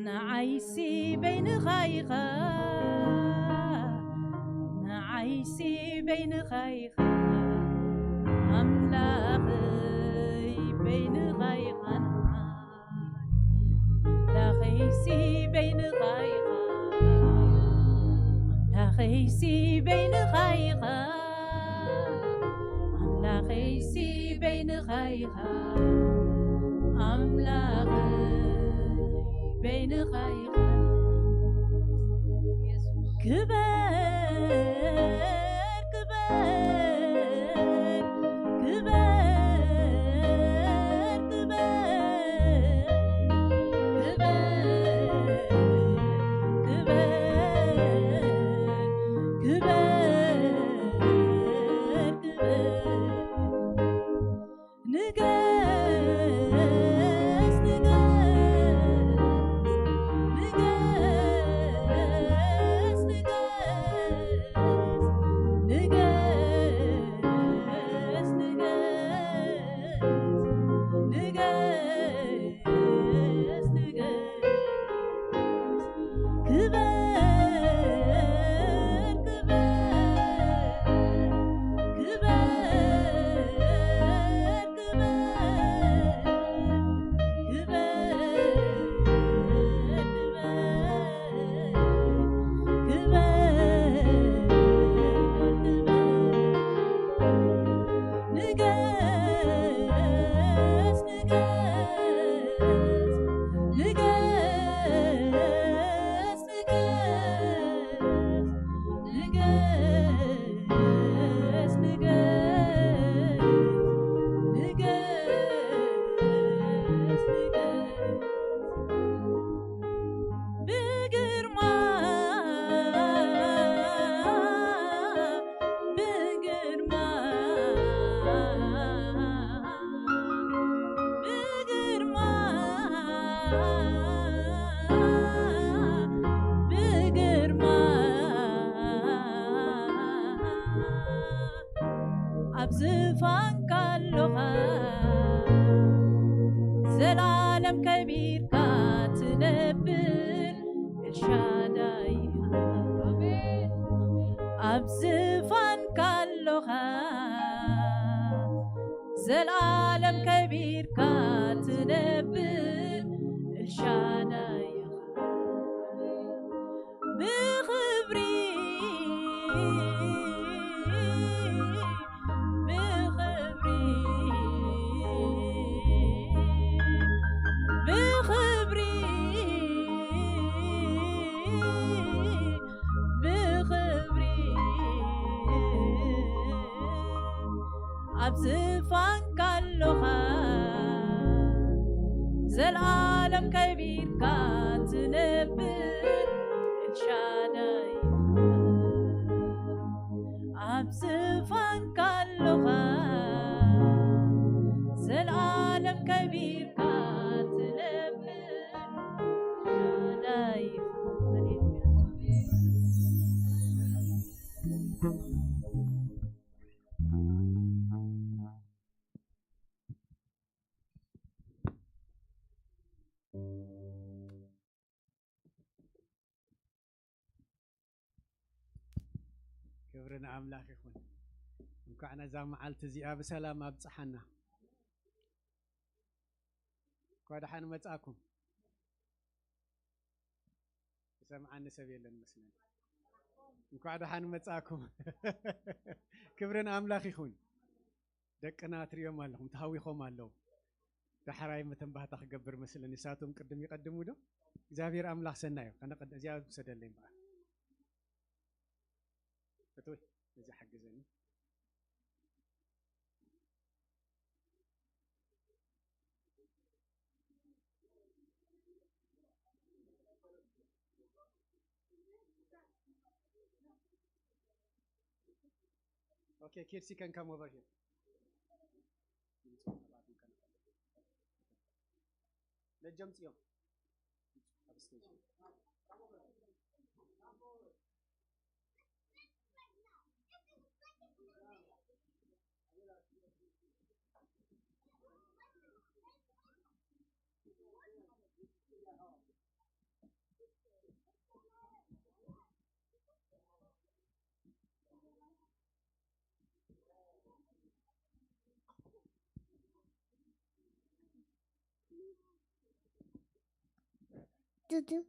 ንዓይሲ በይንኻ ኢኻ፣ ንዓይሲ በይንኻ ኢኻ፣ ኣምላኸይ በይንኻ ኢኻ ንዓይ። ኣምላኸይሲ በይንኻ ኢኻ፣ ኣምላኸይሲ በይንኻ ኢኻ፣ ኣምላኸይሲ በይንኻ ኢኻ፣ ኣምላኸይ በይንኻ ኢኻ። ክበር፣ ክበር፣ ክበር፣ ክበር፣ ክበር፣ ክበር፣ ክበር፣ ክበር። ንገስ፣ ንገስ፣ ንገስ፣ ንገስ፣ ንገስ፣ ንገስ፣ ንገስ፣ ንገስ። ክበር፣ ክበር፣ ክበር፣ ክበር፣ ክበር፣ ክበር፣ ክበር። ንገስ፣ ንገስ፣ ንገስ፣ ንገስ፣ ንገስ፣ ንገስ፣ ንገስ፣ ንገስ። ብግርማ፣ ብግርማ፣ ብግርማ፣ ብግርማ፣ ኣብ ዝፋንካ ኣለኻ፣ ዘላለም ከቢርካ ትነብር ኤልሻዳይ ኢኻ። ኣብ ዝፋንካ ኣለኻ፣ ዘላለም ከቢርካ ትነብር ኤልሻዳይ ኢኻ። ብኽብሪ፣ ብኽብሪ፣ ብኽብሪ፣ ብኽብሪ ኣብ ዝፋንካ ኣለኻ፣ ዘልኣለም ከቢርካ ትነብር ኤልሻዳይ። ኣብ ዝፋንካ ኣለኻ፣ ዘልኣለም ከቢርካ ትነብር ኤልሻዳይ። ክብሪ ንኣምላኽ ይኹን። እንኳዕ ነዛ መዓልቲ እዚኣ ብሰላም ኣብጽሓና። እንኳዕ ደሓን መጻእኩም። ዝሰምዓኒ ሰብ የለን መስለኒ። እንኳዕ ደሓን መጻእኩም። ክብሪ ንኣምላኽ ይኹን። ደቅና ትርእዮም ኣለኹም፣ ተሃዊኾም ኣለዉ። ዳሕራይ መተንባህታ ክገብር መስለኒ፣ ንሳቶም ቅድም ይቐድሙ ዶ? እግዚኣብሔር ኣምላኽ ሰናይ እዩ። ከነቐድ-፣ እዚኣ ውሰደለይ እምበኣር። እቶይ፣ እዚ ሓግዘኒ። Okay, kids, you can come over here. ለጀም ጽዮን ኣብ ስቴጅ። to do?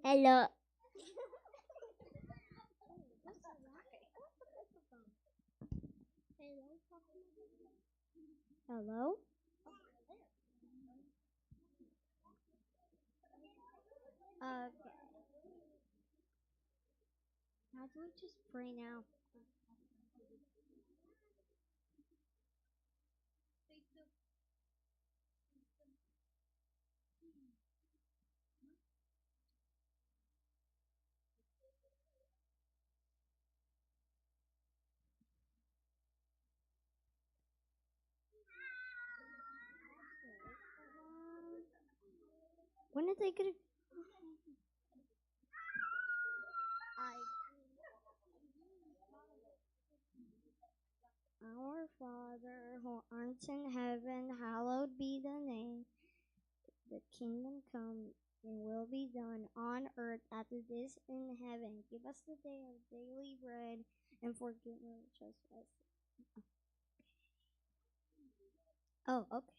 Hello. Hello? Okay. How do I just pray now? When are they gonna? I. Our Father who art in heaven, hallowed be the name. The kingdom come and will be done on earth as it is in heaven. Give us today our daily bread and forgive our trespasses. Oh, okay.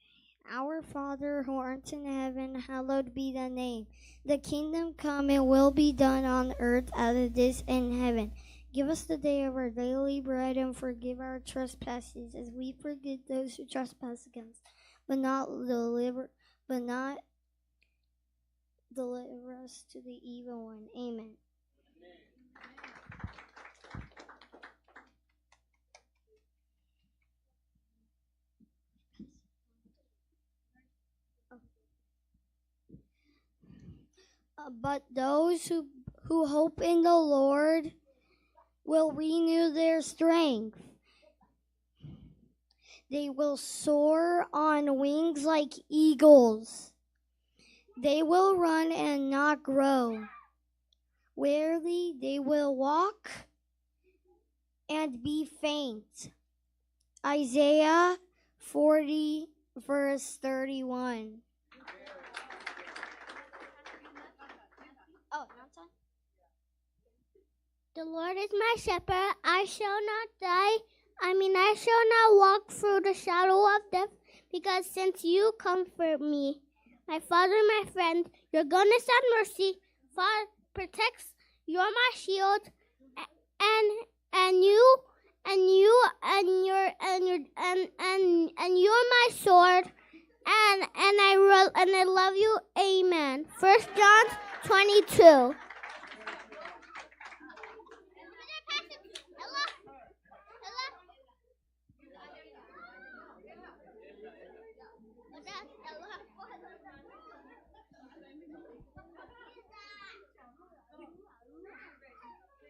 Our Father who art in heaven, hallowed be thy name. The kingdom come and will be done on earth as it is in heaven. Give us today our daily bread and forgive our trespasses as we forgive those who trespass against us. But not deliver but not deliver us to the evil one. Amen. Uh, but those who, who hope in the Lord will renew their strength. They will soar on wings like eagles. They will run and not grow weary. They will walk and be faint. Isaiah forty, verse thirty-one. Oh, now it's on? The Lord is my shepherd, I shall not die. I mean, I shall not walk through the shadow of death, because since you comfort me, my Father, my friend, your goodness and mercy far protects. You're my shield, a- and and you and you and your and your and and and you're my sword, and and I ro- and I love you. Amen. First John twenty-two.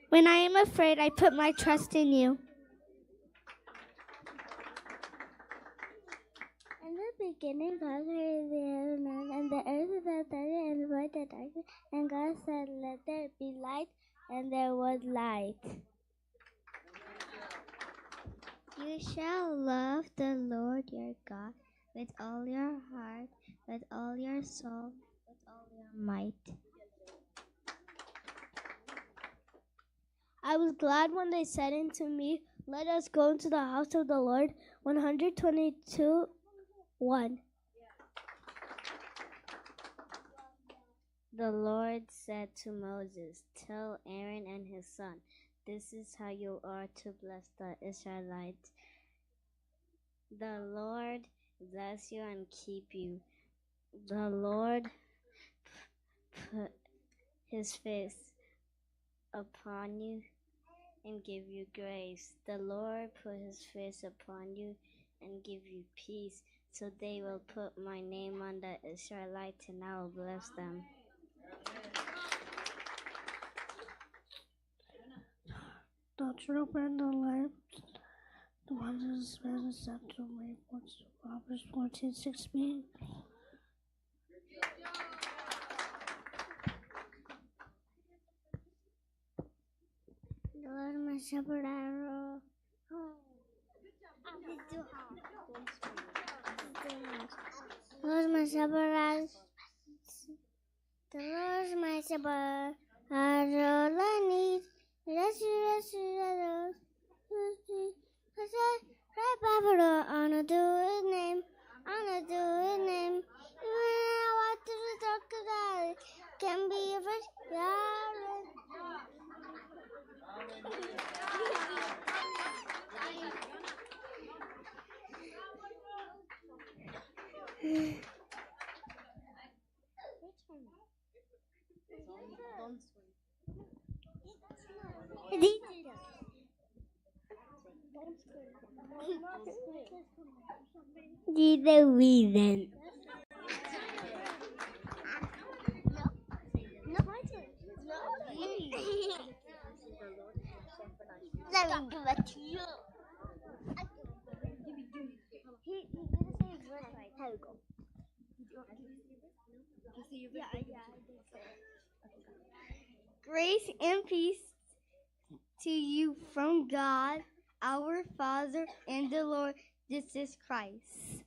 When I am afraid, I put my trust in you. In the beginning, God created the heaven and the earth without darkness and void of darkness. And God said, "Let there be light," and there was light. You shall love the Lord your God with all your heart, with all your soul, with all your might. I was glad when they said unto me, "Let us go into the house of the Lord." one hundred twenty-two, one. The Lord said to Moses, "Tell Aaron and his son, this is how you are to bless the Israelites. The Lord bless you and keep you. The Lord put his face upon you and give you grace. The Lord put his face upon you and give you peace. So they will put my name on the Israelites and I will bless them." Don't you open the lamp? The one who spends the to me. Proverbs fourteen six b. Lord, my shepherd, I roll. Lord, my shepherd, I the Lord, my shepherd, I roll I need. Bless you, bless you, bless you. Bless you, bless you, bless you. Right by the Lord, honor to his name. Honor to his name. Even I want to talk to God. Can be a verse. Did the reason. Let me give it to you. He, he didn't say his verse right. Here we go. Grace and peace to you from God, our Father, and the Lord Jesus Christ.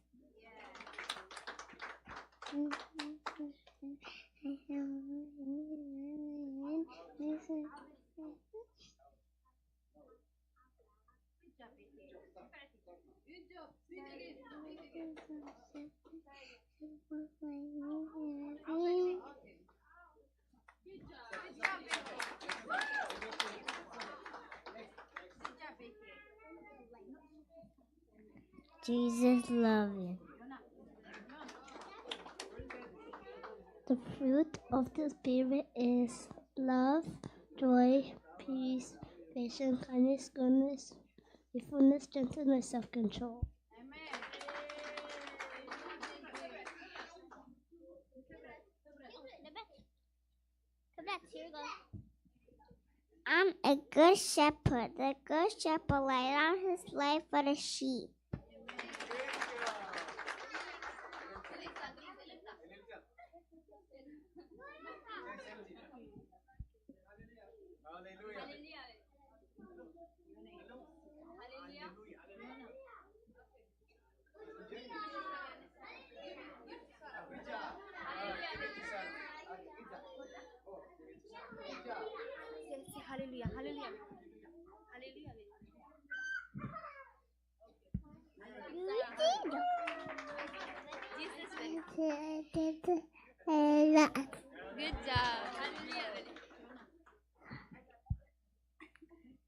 Jesus love you. The fruit of the Spirit is love, joy, peace, patience, kindness, goodness, faithfulness, gentleness, self-control. I'm a good shepherd. The good shepherd laid down his life for the sheep. Hallelujah, hallelujah, hallelujah. Good job.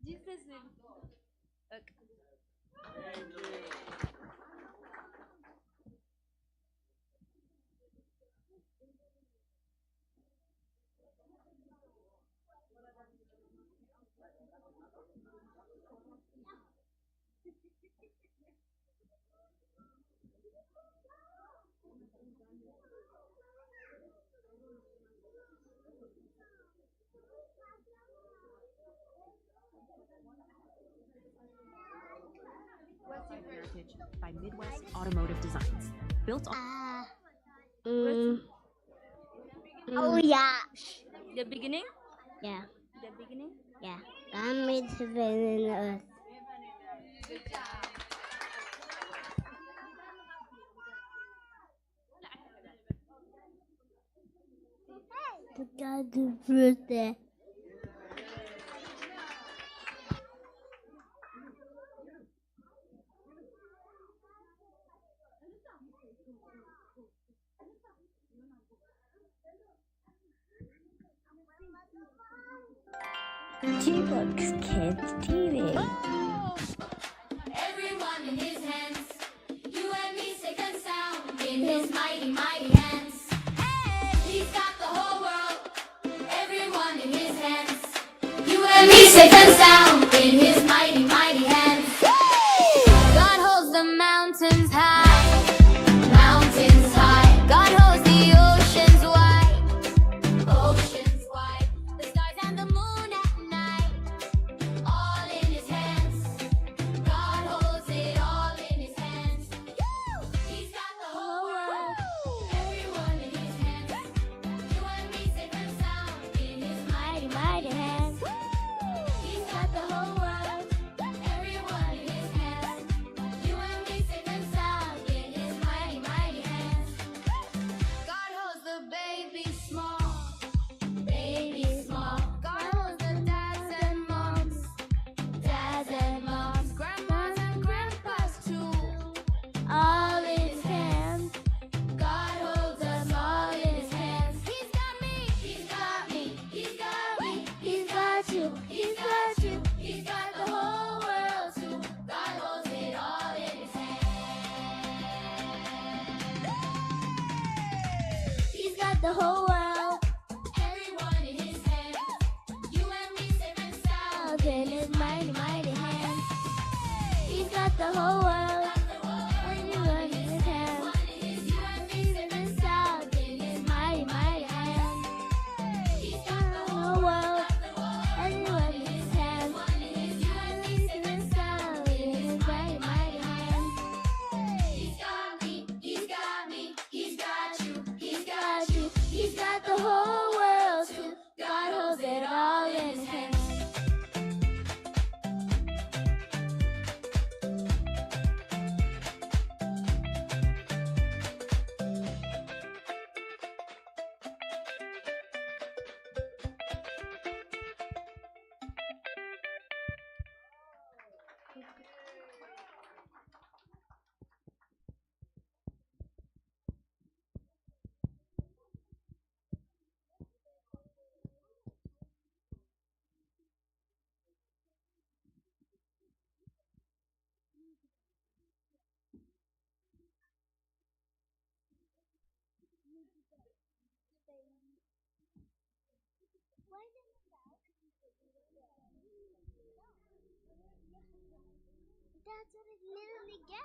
Jesus will. Okay. by Midwest Automotive Designs. Built on Uh, mm, oh yeah. The beginning? Yeah. The beginning? Yeah. God made heaven and earth. God the birthday. G-Books Kids T V. Everyone in his hands. You and me safe and sound in his mighty, mighty hands. Hey, he's got the whole world. Everyone in his hands. You and me safe and sound in his mighty, mighty hands. God holds the mountains high. Mountains high. God holds the oceans wide. Oceans wide. The stars and the moon at night. All in his hands. God holds it all in his hands. He's got the whole world. Everyone in his hands. You and me safe and sound in his mighty, mighty hands. He's got the whole world. Everyone in his hands. You and me safe and sound in his mighty, mighty hands. God holds the baby small. Baby small. God holds the dads and moms. Dads and moms. Grandmas and grandpas too. All in his hands. God holds us all in his hands. He's got me. He's got me. He's got me. He's got you. He's got you. He's got the whole world too. God holds it all in his hands. He's got the whole world. Everyone in his hands. You and me safe and sound in his mighty, mighty hands. He's got the whole world. Everyone in his hands. You and me safe and sound in his mighty, mighty hands. He's got the whole world. Everyone in his hands. You and me safe and sound in his mighty, mighty hands. He's got me, he's got me, he's got you, he's got you, he's got the whole world too. God holds it all in his hands. That's what I literally get.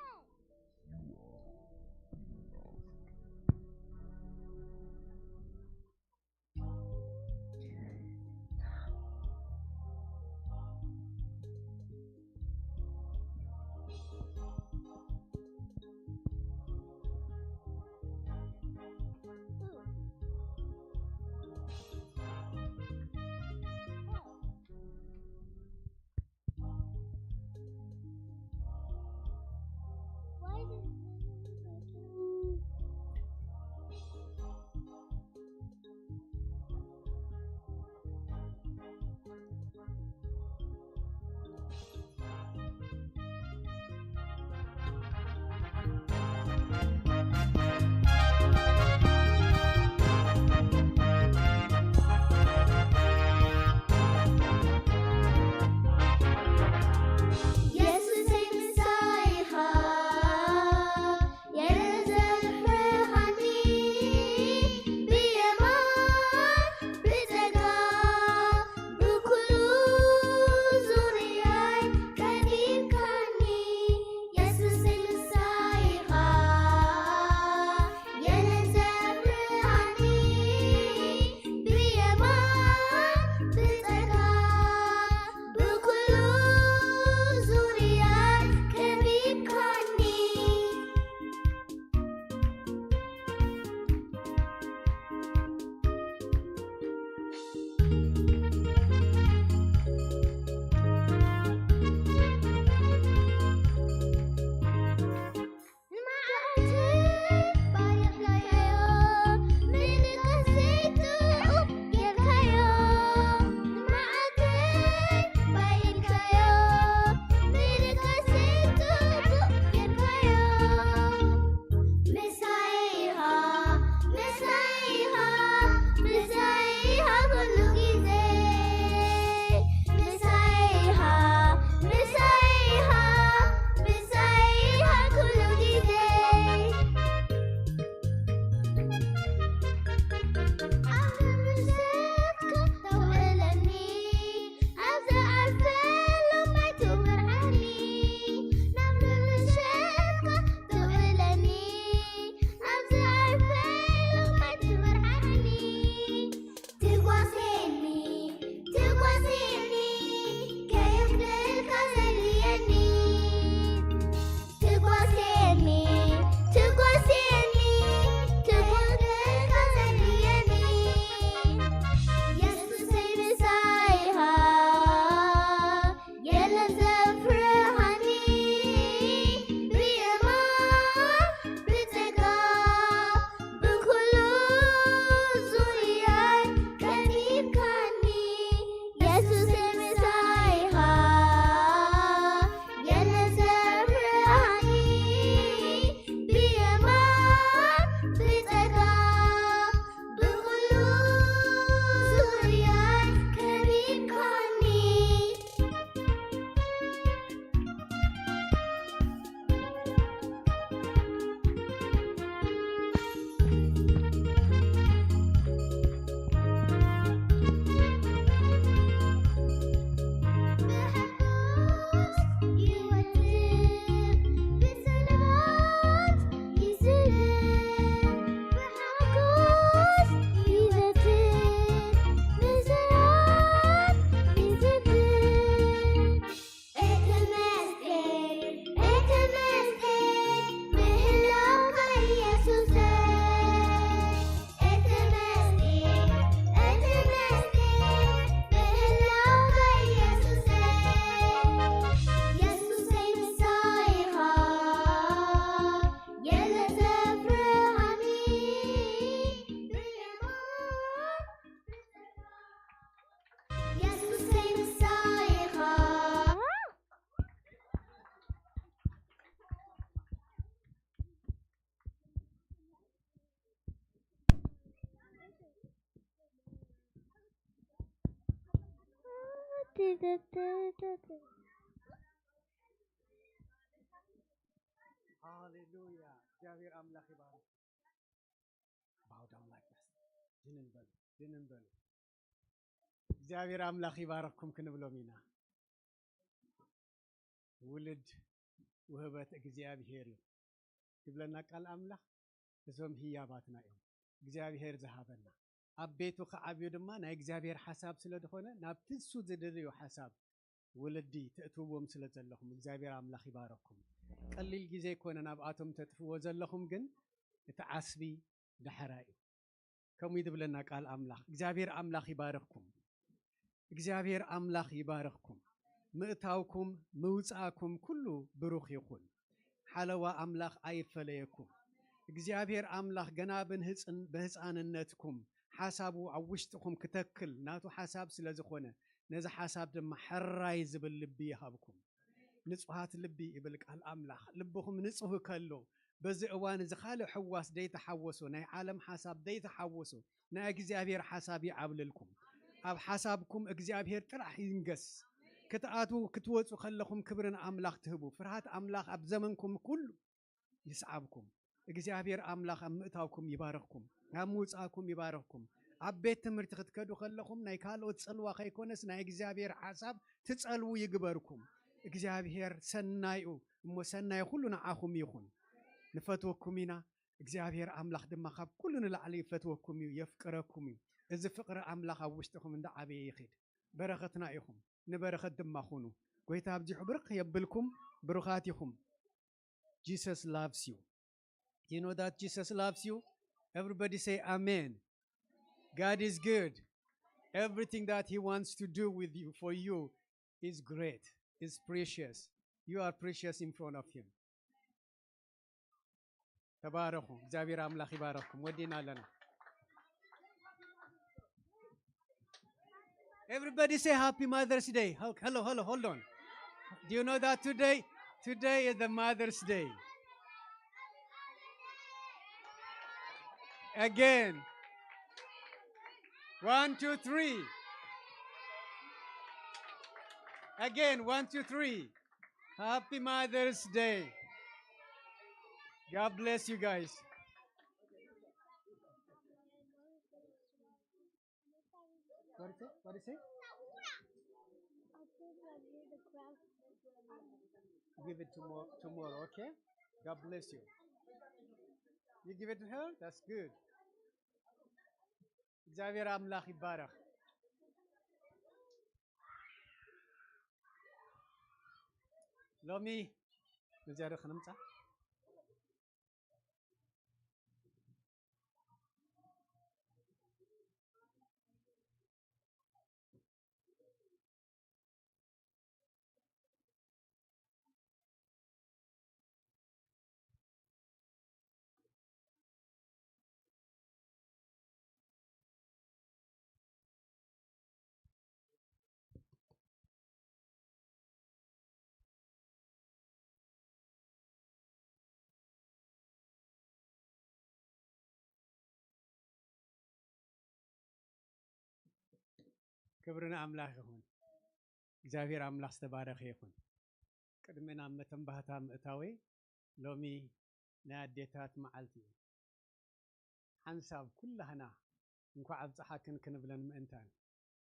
ሃሌሉያ። እግዚኣብሔር ኣምላኽ ይባርክ። Bow down like this. ድንን በሉ፣ ድንን በሉ። እግዚኣብሔር ኣምላኽ ይባርክኩም ክንብሎም ኢና። ውልድ ውህበት እግዚኣብሔር እዩ ዝብለና ቃል ኣምላኽ። እዞም ህያባትና እዮም እግዚኣብሔር ዝሃበና። ኣብ ቤቱ ክዓብዩ ድማ ናይ እግዚኣብሔር ሓሳብ ስለ ዝኾነ ናብቲ እሱ ዝደልዮ ሓሳብ ውልዲ ተእትውዎም ስለ ዘለኹም እግዚኣብሔር ኣምላኽ ይባረኩም። ቀሊል ግዜ ኣይኮነን ኣብኣቶም ተጥፍዎ ዘለኹም፣ ግን እቲ ዓስቢ ዳሕራይ እዩ። ከምኡ እዩ ዝብለና ቃል ኣምላኽ። እግዚኣብሔር ኣምላኽ ይባርኽኩም። እግዚኣብሔር ኣምላኽ ይባርኽኩም። ምእታውኩም ምውፃእኩም ኩሉ ብሩኽ ይኹን። ሓለዋ ኣምላኽ ኣይፈለየኩም። እግዚኣብሔር ኣምላኽ ገና ብንህፅን-፣ ብህፃንነትኩም ሓሳቡ ኣብ ውሽጥኹም ክተክል ናቱ ሓሳብ ስለ ዝኾነ ነዚ ሓሳብ ድማ ሕራይ ዝብል ልቢ ይሃብኩም። ንጹሃት ልቢ ይብል ቃል ኣምላኽ። ልብኹም ንጹህ ከሎ በዚ እዋን እዚ ካልእ ሕዋስ ደይተሓወሶ፣ ናይ ዓለም ሓሳብ ደይተሓወሶ፣ ናይ እግዚኣብሔር ሓሳብ ይዓብልልኩም። ኣብ ሓሳብኩም እግዚኣብሔር ጥራሕ ይንገስ። ክትኣትዉ ክትወጹ ከለኹም ክብሪ ንኣምላኽ ትህቡ። ፍርሃት ኣምላኽ ኣብ ዘመንኩም ኩሉ ይስዓብኩም። እግዚኣብሔር ኣምላኽ ኣብ ምእታውኩም ይባርኽኩም፣ ኣብ ምውጻእኩም ይባርኽኩም። ኣብ ቤት ትምህርቲ ክትከዱ ከለኹም ናይ ካልኦት ጽልዋ ከይኮነስ ናይ እግዚኣብሔር ሓሳብ ትጸልዉ ይግበርኩም። እግዚኣብሔር ሰናይ እዩ እሞ ሰናይ ኩሉ ንዓኹም ይኹን። ንፈትወኩም ኢና። እግዚኣብሔር ኣምላኽ ድማ ካብ ኩሉ ንላዕሊ ይፈትወኩም እዩ፣ የፍቅረኩም እዩ። እዚ ፍቕሪ ኣምላኽ ኣብ ውሽጥኹም እንዳዓበየ ይኺድ። በረኸትና ኢኹም፣ ንበረኸት ድማ ኩኑ። ጎይታ ኣብዚሑ ብርኽ የብልኩም፣ ብሩኻት ኢኹም። Jesus loves you. You know that Jesus loves you? Everybody say amen. God is good. Everything that he wants to do with you, for you, is great, is precious. You are precious in front of him. ተባረኹ። እግዚኣብሔር ኣምላኽ ይባረኽኩም። ወዲና ኣለና። Everybody say happy Mother's Day. Ho-, hello, hello, hold on. Do you know that today, today is the Mother's Day? Again. One, two, three. Again, one, two, three. Happy Mother's Day. God bless you guys. What is it? What is it? Give it tomorrow, tomorrow, okay? God bless you. You give it to her? That's good. እግዚኣብሔር ኣምላኽ ይባረኽ። ሎሚ ነዚኣ ዶ ከነምጻ? ክብሪ ንኣምላኽ ይኹን። እግዚኣብሔር ኣምላኽ ዝተባረኸ ይኹን። ቅድሚ ናብ መተንባህታ ምእታወይ፣ ሎሚ ናይ ኣዴታት መዓልቲ እዩ። ሓንሳብ ኩላህና እንኳዕ ኣብፀሓክን ክንብለን ምእንታን፣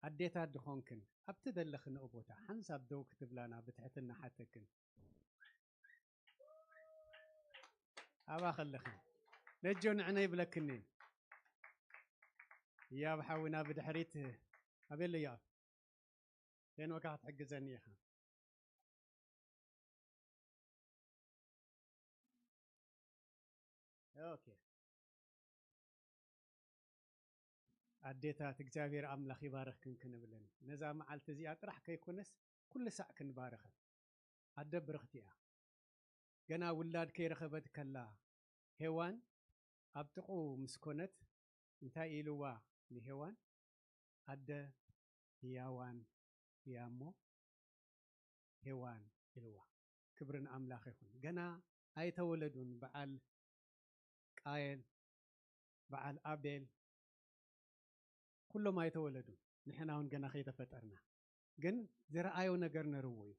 ኣዴታት ድኾንክን ኣብቲ ዘለኽንኦ ቦታ ሓንሳብ ደው ክትብላና ብትሕትና ሓተክን። ኣብኣ ከለኽን ነጆ ንዕነ ይብለክን እየ። እያብ ሓውና ብድሕሪት ኣበይ ኣሎ እያብ? ሄኖካ ክትሕግዘኒ ኢኻ። ኦኬ። ኣዴታት እግዚኣብሔር ኣምላኽ ይባርኽክን ክንብለን ነዛ መዓልቲ እዚኣ ጥራሕ ከይኮነስ ኩሉ ሳዕ ክንባርኸን። ኣደ ብርኽቲ እያ። ገና ውላድ ከይረኸበት ከላ ሄዋን ኣብ ጥቕኡ ምስ ኮነት እንታይ ኢልዋ ንሄዋን? ኣደ ህያዋን እያ እሞ ሄዋን ኢልዋ። ክብሪ ንኣምላኽ ይኹን። ገና ኣይተወለዱን በዓል ቃየል፣ በዓል ኣቤል፣ ኩሎም ኣይተወለዱን። ንሕና እውን ገና ከይተፈጠርና። ግን ዝረኣዮ ነገር ነርዎ እዩ።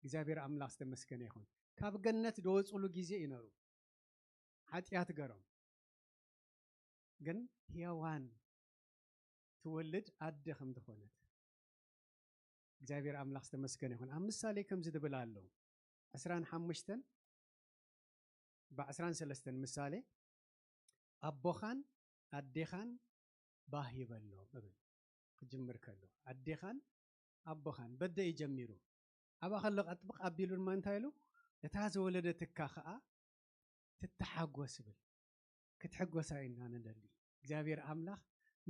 እግዚኣብሔር ኣምላኽ ዝተመስገነ ይኹን። ካብ ገነት ዝወፅሉ ግዜ እዩ ነሩ። ሓጢኣት ገሮም። ግን ሄዋን ትወልድ ኣደ ከም ዝኾነት እግዚኣብሔር ኣምላኽ ዝተመስገነ ይኹን። ኣብ ምሳሌ ከምዚ ዝብል ኣሎ። ዕስራን ሓሙሽተን ብዕስራን ሰለስተን ምሳሌ፣ ኣቦኻን ኣዴኻን ባህ ይበሎ እብል። ክጅምር ከሎ ኣዴኻን ኣቦኻን በደ እዩ ጀሚሩ። ኣብኣ ከሎ ቀጥብቕ ኣቢሉ ድማ እንታይ ኢሉ? እታ ዝወለደትካ ኸኣ ትተሓጎስ እብል። ክትሕጎሳ ኢና ንደሊ። እግዚኣብሔር ኣምላኽ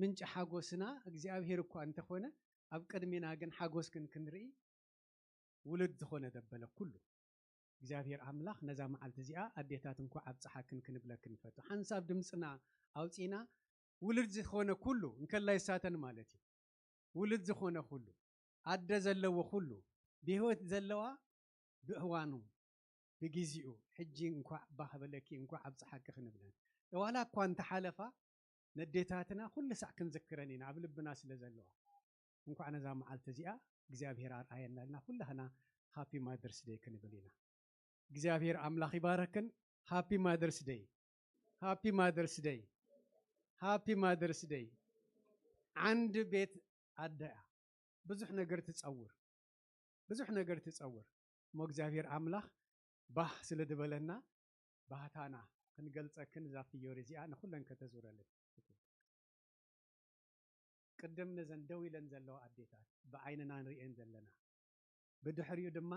ምንጪ ሓጎስና እግዚኣብሔር እኳ እንተኾነ፣ ኣብ ቅድሚና ግን ሓጎስ ክን-፣ ክንርኢ ውሉድ ዝኾነ ዘበለ ኩሉ እግዚኣብሔር ኣምላኽ ነዛ መዓልቲ እዚኣ ኣዴታት እንኳዕ ኣብጽሓክን ክንብለክን ንፈቱ። ሓንሳብ ድምፅና ኣውፂና ውሉድ ዝኾነ ኩሉ፣ እንከላይ ሳተን ማለት እዩ፣ ውሉድ ዝኾነ ኩሉ፣ ኣደ ዘለዎ ኩሉ፣ ብህይወት ዘለዋ ብእዋኑ ብግዜኡ፣ ሕጂ እንኳዕ ባህ በለኪ፣ እንኳዕ ኣብጽሓኪ ክንብለን። ዋላ እኳ እንተሓለፋ፣ ነዴታትና ኩሉ ሳዕ ክንዝክረን ኢና፣ ኣብ ልብና ስለ ዘለዋ። እንኳዕ ነዛ መዓልቲ እዚኣ እግዚኣብሔር ኣርኣየና ኢልና ኩላህና ሃፒ ማደርስ ደይ ክንብል ኢና። እግዚኣብሔር ኣምላኽ ይባረክን። ሃፒ ማደርስ ደይ፣ ሃፒ ማደርስ ደይ፣ ሃፒ ማደርስ ደይ። ዓንዲ ቤት ኣደ እያ። ብዙሕ ነገር ትጸውር፣ ብዙሕ ነገር ትጸውር። እሞ እግዚኣብሔር ኣምላኽ ባህ ስለ ዝበለና፣ ባህታና ክንገልጸክን እዛ ፍዮሪ እዚኣ ንኹለን ከተዙረልን። ቅድም ነዘን ደው ኢለን ዘለዋ ኣዴታት ብዓይንና ንርእየን ዘለና፣ ብድሕሪኡ ድማ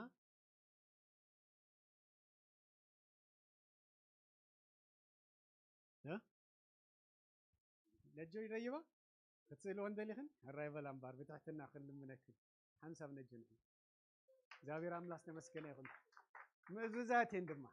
እ? ነጆ ይደይባ ክትስእልዎ እንደሊኽን? ሕራይ በላ እምበኣር ብትሕትና ክንልምነክን። ሓንሳብ ነጆ ንሕን። እግዚኣብሔር ኣምላኽ ዝተመስገነ ይኹን። ምእዙዛት እየን ድማ።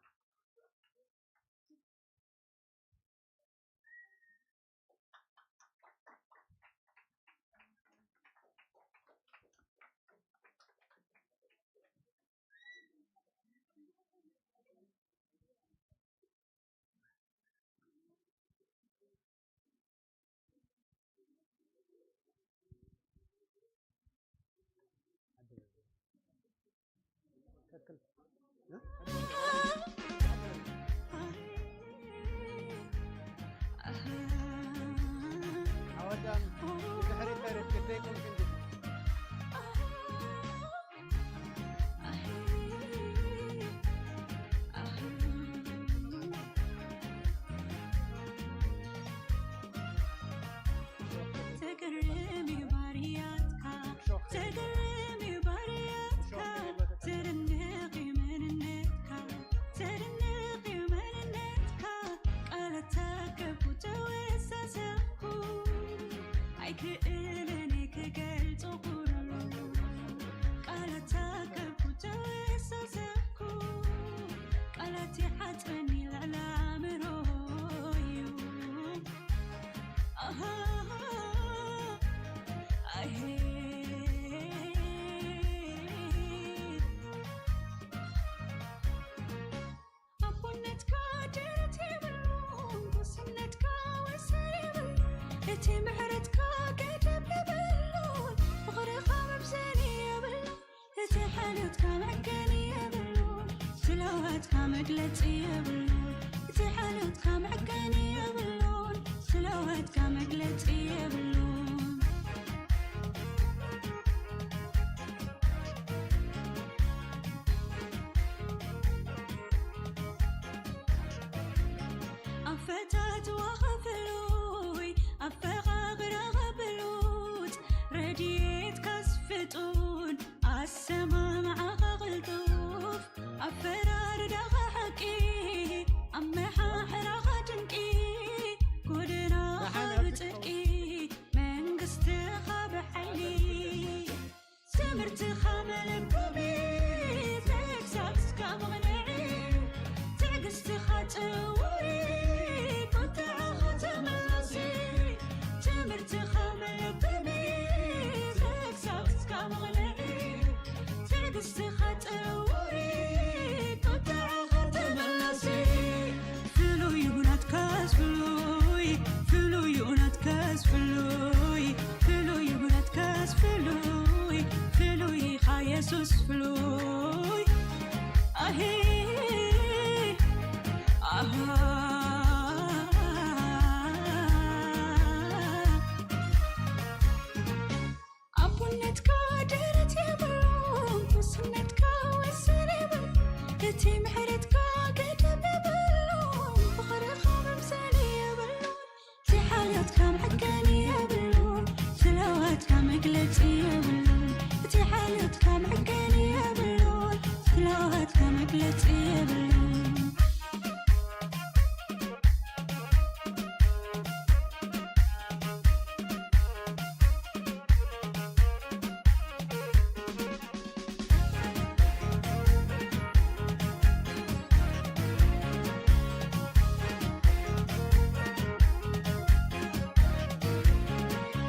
መግለጺ የብሉን። እቲ ሓልዮትካ መዐቀኒ የብሉን። ፍላዋትካ መግለጺ የብሉን።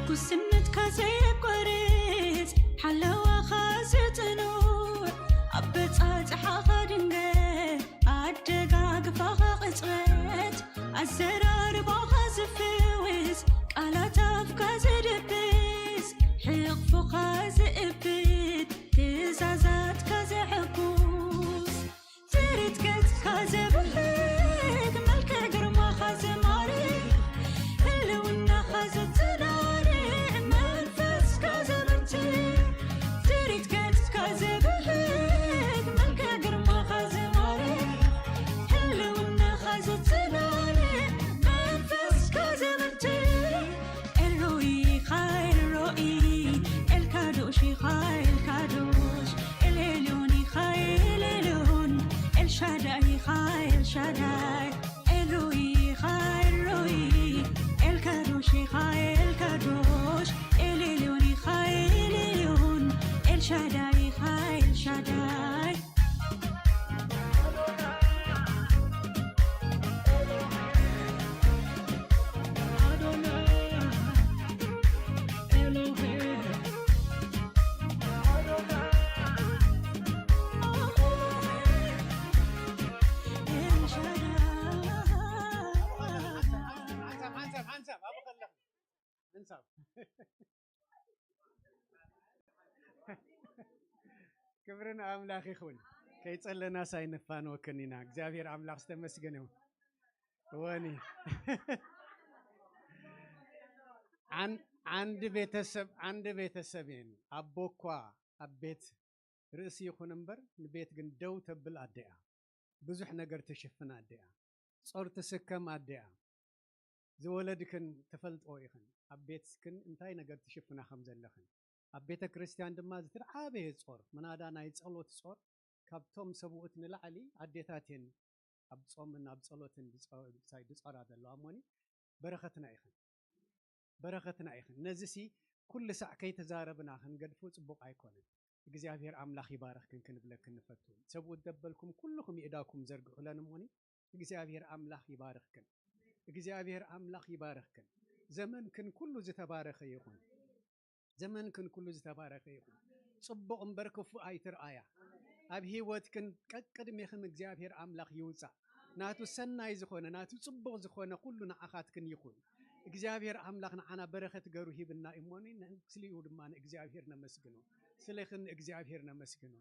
ጉስነትካ ዘየቋርጽ ሓለዋኻ ዘጽኑዕ ኣበጻጽሓኻ ድንገት ኣደጋግፋኻ ቅጽበት ኣዘራርባኻ ዝፍውስ ቃላት ኣፍካ ዘደብስ ሕቕፎኻ ዝእብድ ትእዛዛትካ ዘሐጉስ ትርኢት ገጽካ ዘብህግ መልክዕ ግርማኻ ዘማሪ ህልውናኻ ዘተዳርዕ መንፈስካ ዘብርትዕ ትርኢት ገጽካ ዘብህግ መልክዕ ግርማኻ ዘማሪ ህልውናኻ ዘተዳርዕ መንፈስካ ዘብርትዕ ኤልሮኢ ኢኻ ኤልሮኢ ኤልካዶሽ ኢኻ ኤልካዶሽ ኤልኤልዮን ኢኻ ኤልኤልዮን ኤልሻዳይ ኢኻ ኤልሻዳይ ኤልሮኢ ኢኻ ኤልሮኢ ኤልካዶሽ ኢኻ ኤልካዶሽ ኤልኤልዮን ኢኻ ኤልኤልዮን ኤልሻዳይ ኢኻ ኤልሻዳይ ሓንሳብ ሓንሳብ ሓንሳብ ኣብኡ ከለኹ ሓንሳብ ክብሪ ንኣምላኽ ይኹን። ከይጸለናስ ኣይንፋነወክን ኢና። እግዚኣብሔር ኣምላኽ ዝተመስገነ ይሁን። እወኒ ዓን- ዓንዲ ቤተሰብ ዓንዲ ቤተሰብ እየን። ኣቦ እኳ ኣብ ቤት ርእሲ ይኹን እምበር ንቤት ግን ደው ተብል ኣደ እያ። ብዙሕ ነገር ትሽፍን ኣደ እያ። ጾር ትስከም ኣደ እያ። ዝወለድክን ትፈልጥኦ ኢኽን ኣብ ቤትክን እንታይ ነገር ትሽፍና ከም ዘለኽን። ኣብ ቤተ ክርስቲያን ድማ ዝትዓበየ ጾር ምናዳ ናይ ጸሎት ጾር ካብቶም ሰብኡት ንላዕሊ ኣዴታት እየን ኣብ ጾምን ኣብ ጸሎትን ዝጸ- ዝጸራ ዘለዋ እሞኒ በረኸትና ኢኽን። በረኸትና ኢኽን። ነዚሲ ኩሉ ሳዕ ከይተዛረብና ክንገድፎ ጽቡቕ ኣይኮነን። እግዚኣብሔር ኣምላኽ ይባርኽክን ክንብለክን ንፈቱ። ሰብኡት ደበልኩም ኩልኹም ይእዳኩም ዘርግሑለን እሞኒ እግዚኣብሔር ኣምላኽ ይባርኽክን። እግዚኣብሔር ኣምላኽ ይባርኽክን። ዘመንክን ኩሉ ዝተባረኸ ይኹን። ዘመንክን ኩሉ ዝተባረኸ ይኹን። ጽቡቕ እምበር ክፉእ ኣይትርኣያ። ኣብ ህይወትክን ቀቅድሜኽን እግዚኣብሔር ኣምላኽ ይውጻእ። ናቱ ሰናይ ዝኾነ ናቱ ጽቡቕ ዝኾነ ኩሉ ንዓኻትክን ይኹን። እግዚኣብሔር ኣምላኽ ንዓና በረኸት ገሩ ሂብና እሞኒ ንስሊኡ ድማ ንእግዚኣብሔር ነመስግኖ። ስሌኽን ንእግዚኣብሔር ነመስግኖ።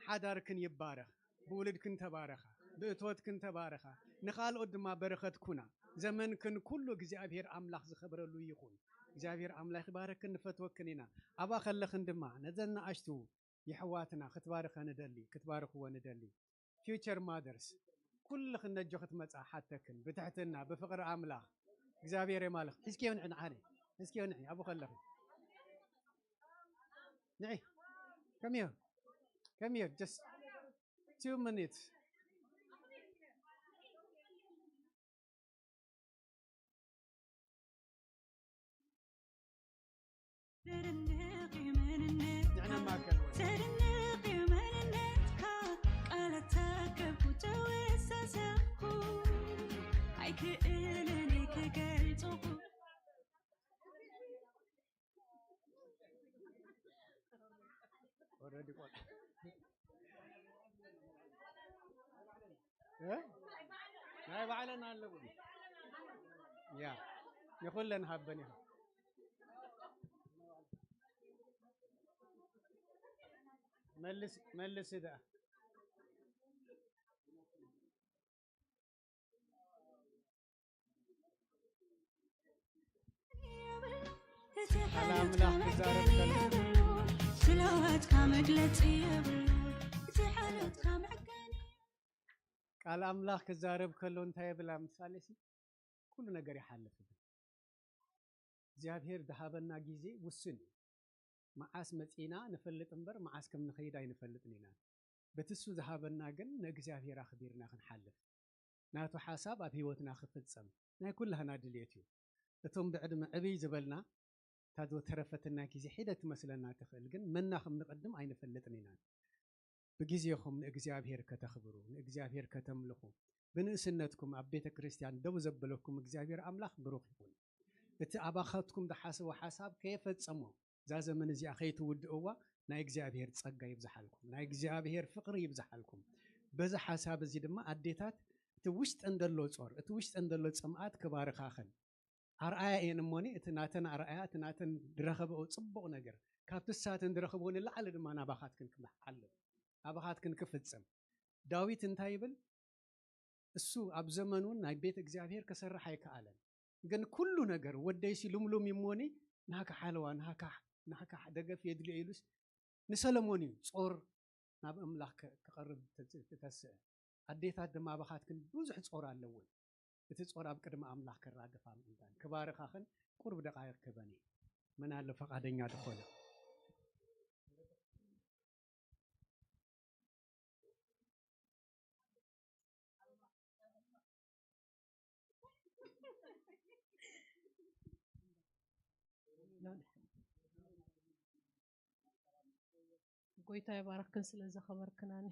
ሓዳርክን ይባረኽ። ብውልድክን ተባረኻ። ብእቶትክን ተባረኻ። ንኻልኦት ድማ በረኸት ኩና። ዘመንክን ኩሉ እግዚኣብሔር ኣምላኽ ዝኸብረሉ ይኹን። እግዚኣብሔር ኣምላኽ ይባረክን ንፈትወክን ኢና። ኣብኣ ከለኽን ድማ ነዘን ንኣሽቱ የሕዋትና ክትባርኸ ንደሊ ክትባርኽዎ ንደሊ future mothers ኩልኽን ነጆ ክትመጻ ሓተክን ብትሕትና ብፍቕሪ ኣምላኽ እግዚኣብሔር የማልኽ ሒዝክዮ ንዒ ንዓነ ሒዝክዮ ንዒ ኣብኡ ከለኺ ንዒ come here come here just two minutes ንሕና ማእከል እ ናይ ባዕለን ኣለዎ ያ ንኹለን ሃበን ኢኻ መልስ መልስ ደኣ እቲ ሓልዮትካ መዐቀኒ የብሉ ስለዋትካ መግለፂ የብሉ እቲ ሓልዮትካ መዐቀኒ ቃል ኣምላኽ ክዛረብ ከሎ እንታይ የብላ ምሳሌ ሲ ኩሉ ነገር ይሓልፍ እግዚኣብሔር ዝሃበና ግዜ ውስን እዩ መዓስ መጺና ንፈልጥ እምበር፣ መዓስ ከም ንኸይድ ኣይንፈልጥን ኢና። በቲ እሱ ዝሃበና ግን ንእግዚኣብሔር ኣኽቢርና ክንሓልፍ፣ ናቱ ሓሳብ ኣብ ህይወትና ክፍጸም ናይ ኩላህና ድልየት እዩ። እቶም ብዕድመ ዕብይ ዝበልና፣ እታ ዝተረፈትና ግዜ ሒደት ትመስለና ትኽእል፣ ግን መና ከም ንቕድም ኣይንፈልጥን ኢና። ብግዜኹም ንእግዚኣብሔር ከተኽብሩ፣ ንእግዚኣብሔር ከተምልኹ፣ ብንእስነትኩም ኣብ ቤተ ክርስቲያን ደው ዘበለኩም እግዚኣብሔር ኣምላኽ ብሩኽ ይኹን። እቲ ኣባኻትኩም ዝሓሰቦ ሓሳብ ከየፈጸሞ፣ እዛ ዘመን እዚኣ ከይትውድእዋ፣ ናይ እግዚኣብሔር ጸጋ ይብዝሓልኩም፣ ናይ እግዚኣብሔር ፍቕሪ ይብዝሓልኩም። በዚ ሓሳብ እዚ ድማ ኣዴታት፣ እቲ ውሽጠን ዘሎ ጾር፣ እቲ ውሽጠን ዘሎ ጽምኣት ክባርኻኽን፣ ኣርኣያ እየን እሞኒ፣ እቲ ናተን ኣርኣያ፣ እቲ ናተን ዝረኸብኦ ጽቡቕ ነገር፣ ካብቲ ንሳተን ዝረኸብኦ ንላዕሊ ድማ ናባኻትክን ክሓልፍ፣ ናባኻትክን ክፍጽም። ዳዊት እንታይ ይብል? እሱ ኣብ ዘመኑ ናይ ቤት እግዚኣብሔር ክሰርሕ ኣይከኣለን። ግን ኩሉ ነገር ወደይሲ ልምሉም ይሞኒ፣ ናካ ሓለዋ፣ ናካ፣ ናካ ደገፍ የድልዮ ኢሉስ ንሰለሞን እዩ ጾር ናብ ኣምላኽ ከ-፣ ክቐርብ ተ-፣ ተተስእ። ኣዴታት ድማ ኣባኻትክን ብዙሕ ጾር ኣለውን። እቲ ጾር ኣብ ቅድሚ ኣምላኽ ከራግፋ ምእንታን ክባርኻኽን ቁሩብ ደቓይቕ ክበኒ። መን ኣሎ ፈቓደኛ ዝኾነ? ጎይታ ይባርክን ስለ ዘኸበርክናኒ።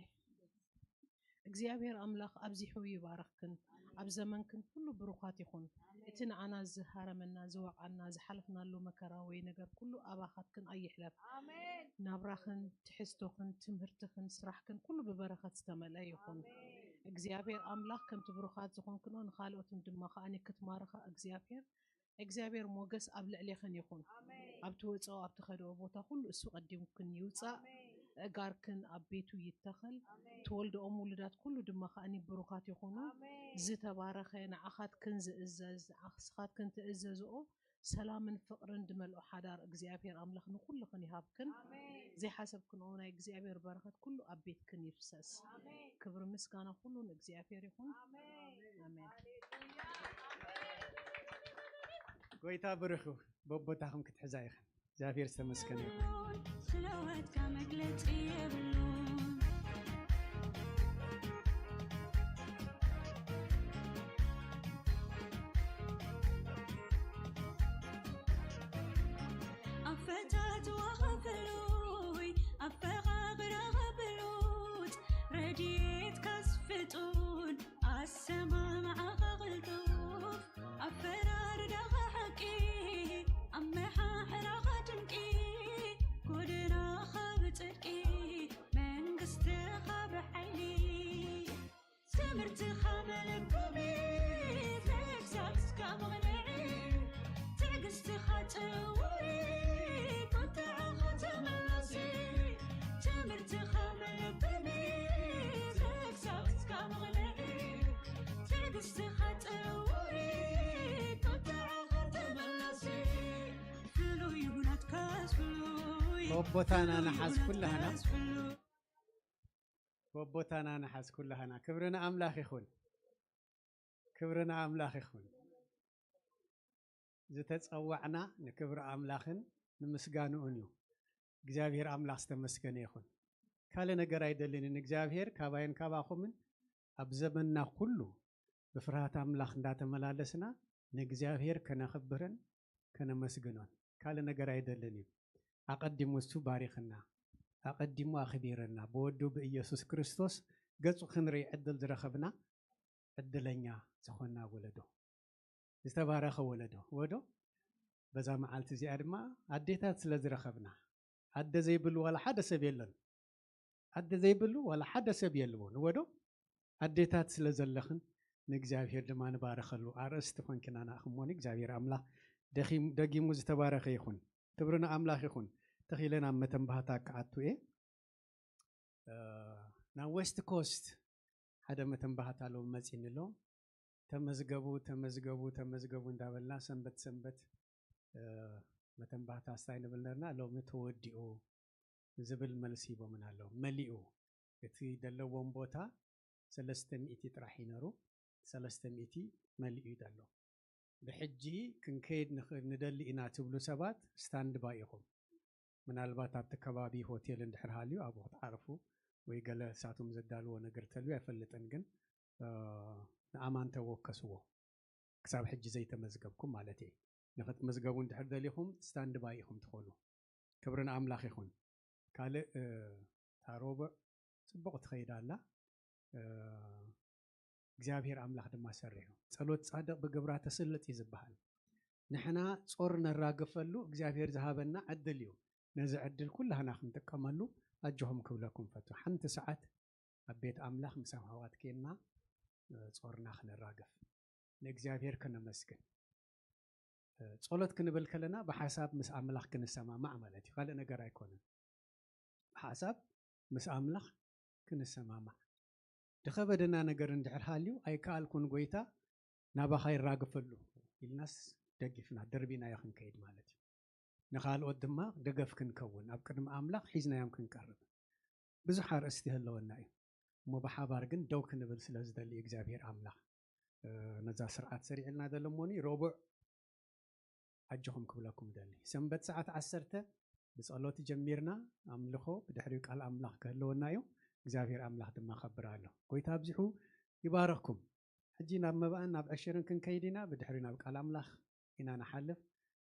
እግዚኣብሔር ኣምላኽ ኣብዚሑ ይባርኽክን። ኣብ ዘመንክን ኩሉ ብሩኻት ይኹን። እቲ ንዓና ዝሃረመና፣ ዝወቕዓና፣ ዝሓለፍናሉ መከራ ወይ ነገር ኩሉ ኣባኻትክን ኣይሕለፍ። ኣሜን። ናብራኽን፣ ትሕዝቶኽን፣ ትምህርትኽን፣ ስራሕክን ኩሉ ብበረኸት ዝተመልአ ይኹን። ኣሜን። እግዚኣብሔር ኣምላኽ ከምቲ ብሩኻት ዝኾንክንኦ ንኻልኦትን ድማ ከኣኒ ክትማርኻ እግዚኣብሔር፣ እግዚኣብሔር ሞገስ ኣብ ልዕሌኽን ይኹን። ኣሜን። ኣብ ትወፅኦ ኣብ ትኸድኦ ቦታ ኩሉ እሱ ቀዲምክን ይውፃእ። ኣሜን። እጋርክን ኣብ ቤቱ ይተኸል። ኣሜን። ትወልድኦም ውሉዳት ኩሉ ድማ ከኣኒ ብሩኻት ይኹኑ። ኣሜን። ዝተባረኸ ንዓኻትክን ዝእዘዝ ንዓስኻትክን ትእዘዝኦ ሰላምን ፍቕርን ዝመልኦ ሓዳር እግዚኣብሔር ኣምላኽ ንኹልኽን ይሃብክን። ኣሜን። ዘይሓሰብክንኦ ናይ እግዚኣብሔር በረኸት ኩሉ ኣብ ቤትክን ይፍሰስ። ኣሜን። ክብሪ ምስጋና ኩሉ ንእግዚኣብሔር ይኹን። ኣሜን። ኣሜን። ሃሌሉያ። ኣሜን። ጎይታ ብሩኽ እዩ። በቦታኹም ክትሕዛ ኢኽን። እግዚኣብሔር ዝተመስገነ ይኹን። ስለዋትካ መግለጺ የብሉን። ኣፈታትዋኻ ፍሉይ፣ ኣፈቓቕራኻ ብሉጽ፣ ረድኤትካስ ፍጡን፣ ኣሰማምዓኻ ቅልጡፍ፣ ኣፈራርዳኻ ሓቂ፣ ኣመሓሕራኻ ድንቂ፣ ጎደናኻ ብጽድቂ፣ መንግስትኻ ብሓይሊ። ትምህርትኻ መለኮሚ፣ ተግሳጽካ መቕንዒ፣ ትዕግስትኻ ጽውሪ፣ ቁጥዓኻ ተመላሲ። ትምህርትኻ መለኮሚ፣ ተግሳጽካ መቕንዒ፣ ትዕግስትኻ ጽውሪ፣ ቁጥዓኻ ተመላሲ። ፍሉይ ይኹን ኣትካስ ፍሉይ፣ ጎቦታና ፍሉይ ንሓዝ ይኹን ኩላህና። ኣትካስ ፍሉይ። ጎቦታና ንሓዝ ኩላህና። ክብሪ ንኣምላኽ ይኹን። ክብሪ ንኣምላኽ ይኹን። ዝተጸዋዕና ንክብሪ ኣምላኽን ንምስጋንኡን እዩ። እግዚኣብሔር ኣምላኽ ዝተመስገነ ይኹን። ካልእ ነገር ኣይደልን። ንእግዚኣብሔር ካባይን ካባኹምን ኣብ ዘመንና ኩሉ ብፍርሃት ኣምላኽ እንዳተመላለስና ንእግዚኣብሔር ከነኽብርን ከነመስግኖን። ካልእ ነገር ኣይደልን እዩ። ኣቐዲሙ እሱ ባሪኽና፣ ኣቐዲሙ ኣኽቢርና፣ ብወዱ ብኢየሱስ ክርስቶስ ገጹ ክንርኢ ዕድል ዝረኸብና ዕድለኛ ዝኾንና ወለዶ፣ ዝተባረኸ ወለዶ፣ ወዶ በዛ መዓልቲ እዚኣ ድማ ኣዴታት ስለ ዝረኸብና፣ ኣደ ዘይብሉ ዋላ ሓደ ሰብ የለን። ኣደ ዘይብሉ ዋላ ሓደ ሰብ የልቦን። ወዶ ኣዴታት ስለ ዘለኽን ንእግዚኣብሔር ድማ ንባረኸሉ ኣርእስቲ ኮንክና ንኣኽሞኒ እግዚኣብሔር ኣምላኽ ደኺም-፣ ደጊሙ ዝተባረኸ ይኹን። ክብሪ ንኣምላኽ ይኹን። ተኺለ ናብ መተንባህታ ክኣቱ እየ። እ፣ ናብ ዌስት ኮስት ሓደ መተንባህታ ሎም መጺኒ ኣሎ። ተመዝገቡ፣ ተመዝገቡ፣ ተመዝገቡ እንዳበልና ሰንበት ሰንበት፣ እ፣ መተንባህታ ስታይ ንብል ነርና። ሎሚ ተወዲኡ ዝብል መልሲ ሂቦምን ኣለዉ። መሊኡ፣ እቲ ዘለዎም ቦታ ሰለስተ ሚእቲ ጥራሕ እዩ ነሩ፣ ሰለስተ ሚእቲ መሊኡ እዩ ዘሎ። ብሕጂ ክንከይድ ንኽ-፣ ንደሊ ኢና ትብሉ ሰባት ስታንድ ባይ ኢኹም። ምናልባት ኣብቲ ከባቢ ሆቴል እንድሕር ሃልዩ ኣብኡ ክትዓርፉ ወይ ገለ እሳቶም ዘዳልዎ ነገር ተልዩ ኣይፈልጥን፣ ግን ንኣማን ተወከስዎ። ክሳብ ሕጂ ዘይተመዝገብኩም ማለት እየ። ንክትመዝገቡ እንድሕር ደሊኹም ስታንድ ባይ ኢኹም ትኾኑ። ክብሪ ንኣምላኽ ይኹን። ካልእ ታሮብዕ ጽቡቕ ትኸይድ ኣላ። እግዚኣብሔር ኣምላኽ ድማ ሰሪሑ። ጸሎት ጻድቕ ብግብራ ተስልጥ እዩ ዝበሃል። ንሕና ጾር ነራግፈሉ እግዚኣብሔር ዝሃበና ዕድል እዩ። ነዚ ዕድል ኩላህና ክንጥቀመሉ ኣጆኹም ክብለኩም ፈቱ። ሓንቲ ሰዓት ኣብ ቤት ኣምላኽ ምስ ኣሕዋት ኬንና ጾርና ክነራግፍ ንእግዚኣብሔር ከነመስግን። ጸሎት ክንብል ከለና ብሓሳብ ምስ ኣምላኽ ክንሰማማዕ ማለት እዩ፣ ካልእ ነገር ኣይኮነን። ብሓሳብ ምስ ኣምላኽ ክንሰማማዕ። ድኸበደና ነገር እንድሕር ሃልዩ ኣይከኣልኩን ጎይታ ናባኻ ይራግፈሉ ኢልናስ ደጊፍና ደርቢናዮ ክንከይድ ማለት እዩ። ንኻልኦት ድማ ደገፍ ክንከውን ኣብ ቅድሚ ኣምላኽ ሒዝናዮም ክንቀርብ ብዙሕ ኣርእስቲ ይህለወና እዩ። እሞ ብሓባር ግን ደው ክንብል ስለ ዝደሊ እግዚኣብሔር ኣምላኽ ነዛ ስርዓት ሰሪዕልና ዘሎ እሞኒ ረቡዕ ኣጆኹም ክብለኩም ደሊ። ሰንበት ሰዓት ዓሰርተ ብጸሎት ጀሚርና ኣምልኾ ብድሕሪኡ ቃል ኣምላኽ ክህልወና እዩ። እግዚኣብሔር ኣምላኽ ድማ ከብር ኣሎ። ጎይታ ኣብዚሑ ይባረኽኩም። ሕጂ ናብ መባእን ናብ ዕሽርን ክንከይድ ኢና። ብድሕሪ ናብ ቃል ኣምላኽ ኢና ንሓልፍ።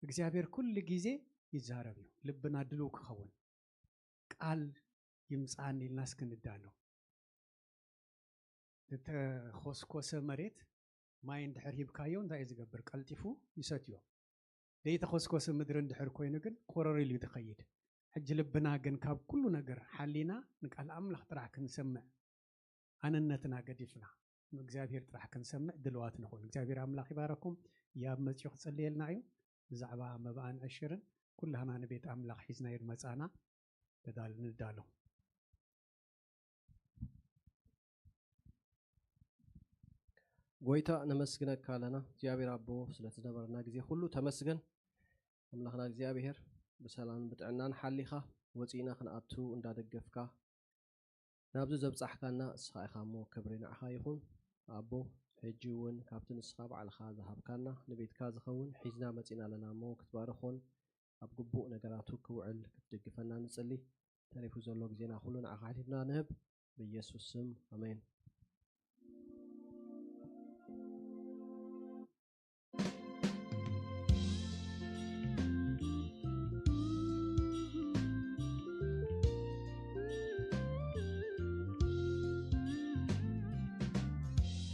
እግዚኣብሔር ኩሉ ግዜ ይዛረብ እዩ። ልብና ድልው ክኸውን ቃል ይምጻን ኢልና እስክንዳሎ። ዝተኾስኮሰ መሬት ማይ እንድሕር ሂብካዮ እንታይ እዩ ዝገብር? ቀልጢፉ ይሰትዮ። ዘይተኾስኮሰ ምድሪ እንድሕር ኮይኑ ግን ቆረር ኢሉ እዩ ዝኸይድ። ሕጂ ልብና ግን ካብ ኩሉ ነገር ሓሊና ንቃል ኣምላኽ ጥራሕ ክንሰምዕ፣ ኣነነትና ገዲፍና ንእግዚኣብሔር ጥራሕ ክንሰምዕ ድልዋት ንኹን። እግዚኣብሔር ኣምላኽ ይባረኩም። ያብ መጺኡ ክጽልየልና እዩ። ብዛዕባ መባእን ዕሽርን ኩላህና ንቤት ኣምላኽ ሒዝናዮ ንመጻና ንዳል-፣ ንዳሎ። ጎይታ ነመስግነካ ኣለና እግዚኣብሔር ኣቦ ስለቲ ዝነበረና ግዜ ኩሉ ተመስገን። ኣምላኽና እግዚኣብሔር ብሰላም ብጥዕናን ሓሊኻ ወፂእና ክንኣቱ እንዳደገፍካ ናብዚ ዘብጻሕካና እስኻ ኢኻ እሞ ክብሪ ንዓኻ ይኹን ኣቦ። ሕጂ እውን ካብቲ ንስኻ ባዕልኻ ዝሃብካና ንቤትካ ዝኸውን ሒዝና መፂና ኣለና እሞ ክትባርኾን ኣብ ግቡእ ነገራቱ ክውዕል ክትድግፈና ንጽሊ። ተሪፉ ዘሎ ግዜና ኩሉ ንዓኻ ኣሕሊፍና ንህብ ብኢየሱስ ስም ኣሜን።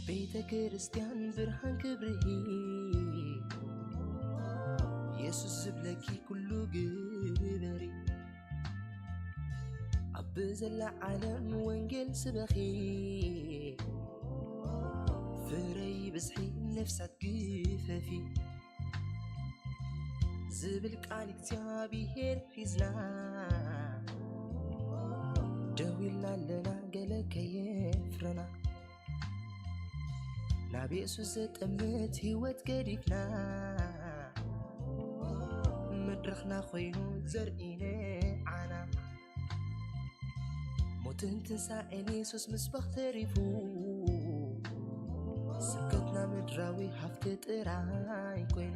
ቤተ ክርስቲያን ብርሃን ክብርሂ ኢየሱስ ዝብለኪ ኩሉ ግበሪ። ኣብ ዘላ ዓለም ወንጌል ስበኺ ፍረይ ብዝሒ ነፍሳት ግፈፊ ዝብል ቃል እግዚኣብሔር ሒዝና ደው ኢልና ኣለና ገለ ከየፍረና ናብ የሱስ ዘጠምት ህይወት ገዲፍና መድረኽና ኮይኑ ዘርኢ ንዓና ሞትን ትንሳኤን የሱስ ምስባኽ ተሪፉ ስብከትና ምድራዊ ሃፍቲ ጥራይ ኮይኑ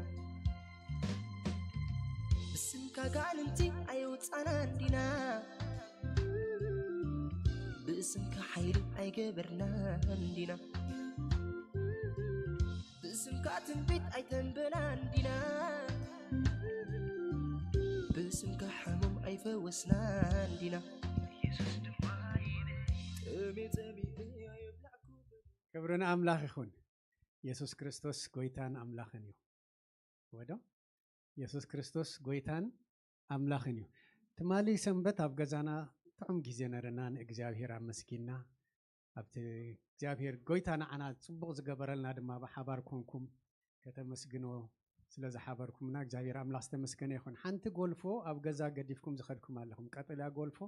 ብስምካ ጋንንቲ ኣየውፃና እንዲና ብስምካ ሓይሊ ኣይገበርና እንዲና ብስምካ ትንቢት ኣይተንበና እንዲና ብስምካ ሕሙም ኣይፈወስና እንዲና ክብሪ ንኣምላኽ ይኹን። የሱስ ክርስቶስ ጎይታን ኣምላኽን እዩ። ወዶ የሱስ ክርስቶስ ጎይታን ኣምላኽን እዩ። ትማሊ ሰንበት ኣብ ገዛና ጥዑም ግዜ ነረና ንእግዚኣብሔር ኣመስጊና። ኣብቲ እግዚኣብሔር ጎይታ ንዓና ጽቡቕ ዝገበረልና ድማ ብሓባር ኮንኩም ከተመስግንዎ ስለ ዝሓበርኩምና እግዚኣብሔር ኣምላኽ ዝተመስገነ ይኹን። ሓንቲ ጎልፎ ኣብ ገዛ ገዲፍኩም ዝኸድኩም ኣለኹም። ቀጠልያ ጎልፎ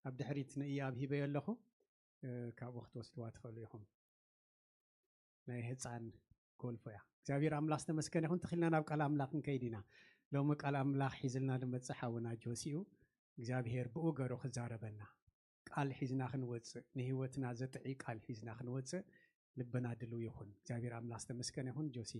ኣብ ድሕሪት ንእያብ ሂበዮ ኣለኹ። ካብኡ ክትወስድዋ ትኽእሉ ኢኹም። ናይ ህፃን ጎልፎ እያ። እግዚኣብሔር ኣምላኽ ዝተመስገነ ይኹን። ተኺልና ናብ ቃል ኣምላኽ ክንከይድ ኢና። ሎሚ ቃል ኣምላኽ ሒዝልና ዝመፅእ ሓውና ጆሲ እዩ። እግዚኣብሔር ብኡ ገሩ ክዛረበና ቃል ሒዝና ክንወፅእ ንህይወትና ዘጥዒ ቃል ሒዝና ክንወፅእ ልብና ድልው ይኹን። እግዚኣብሔር ኣምላኽ ዝተመስገነ ይኹን። ጆሲ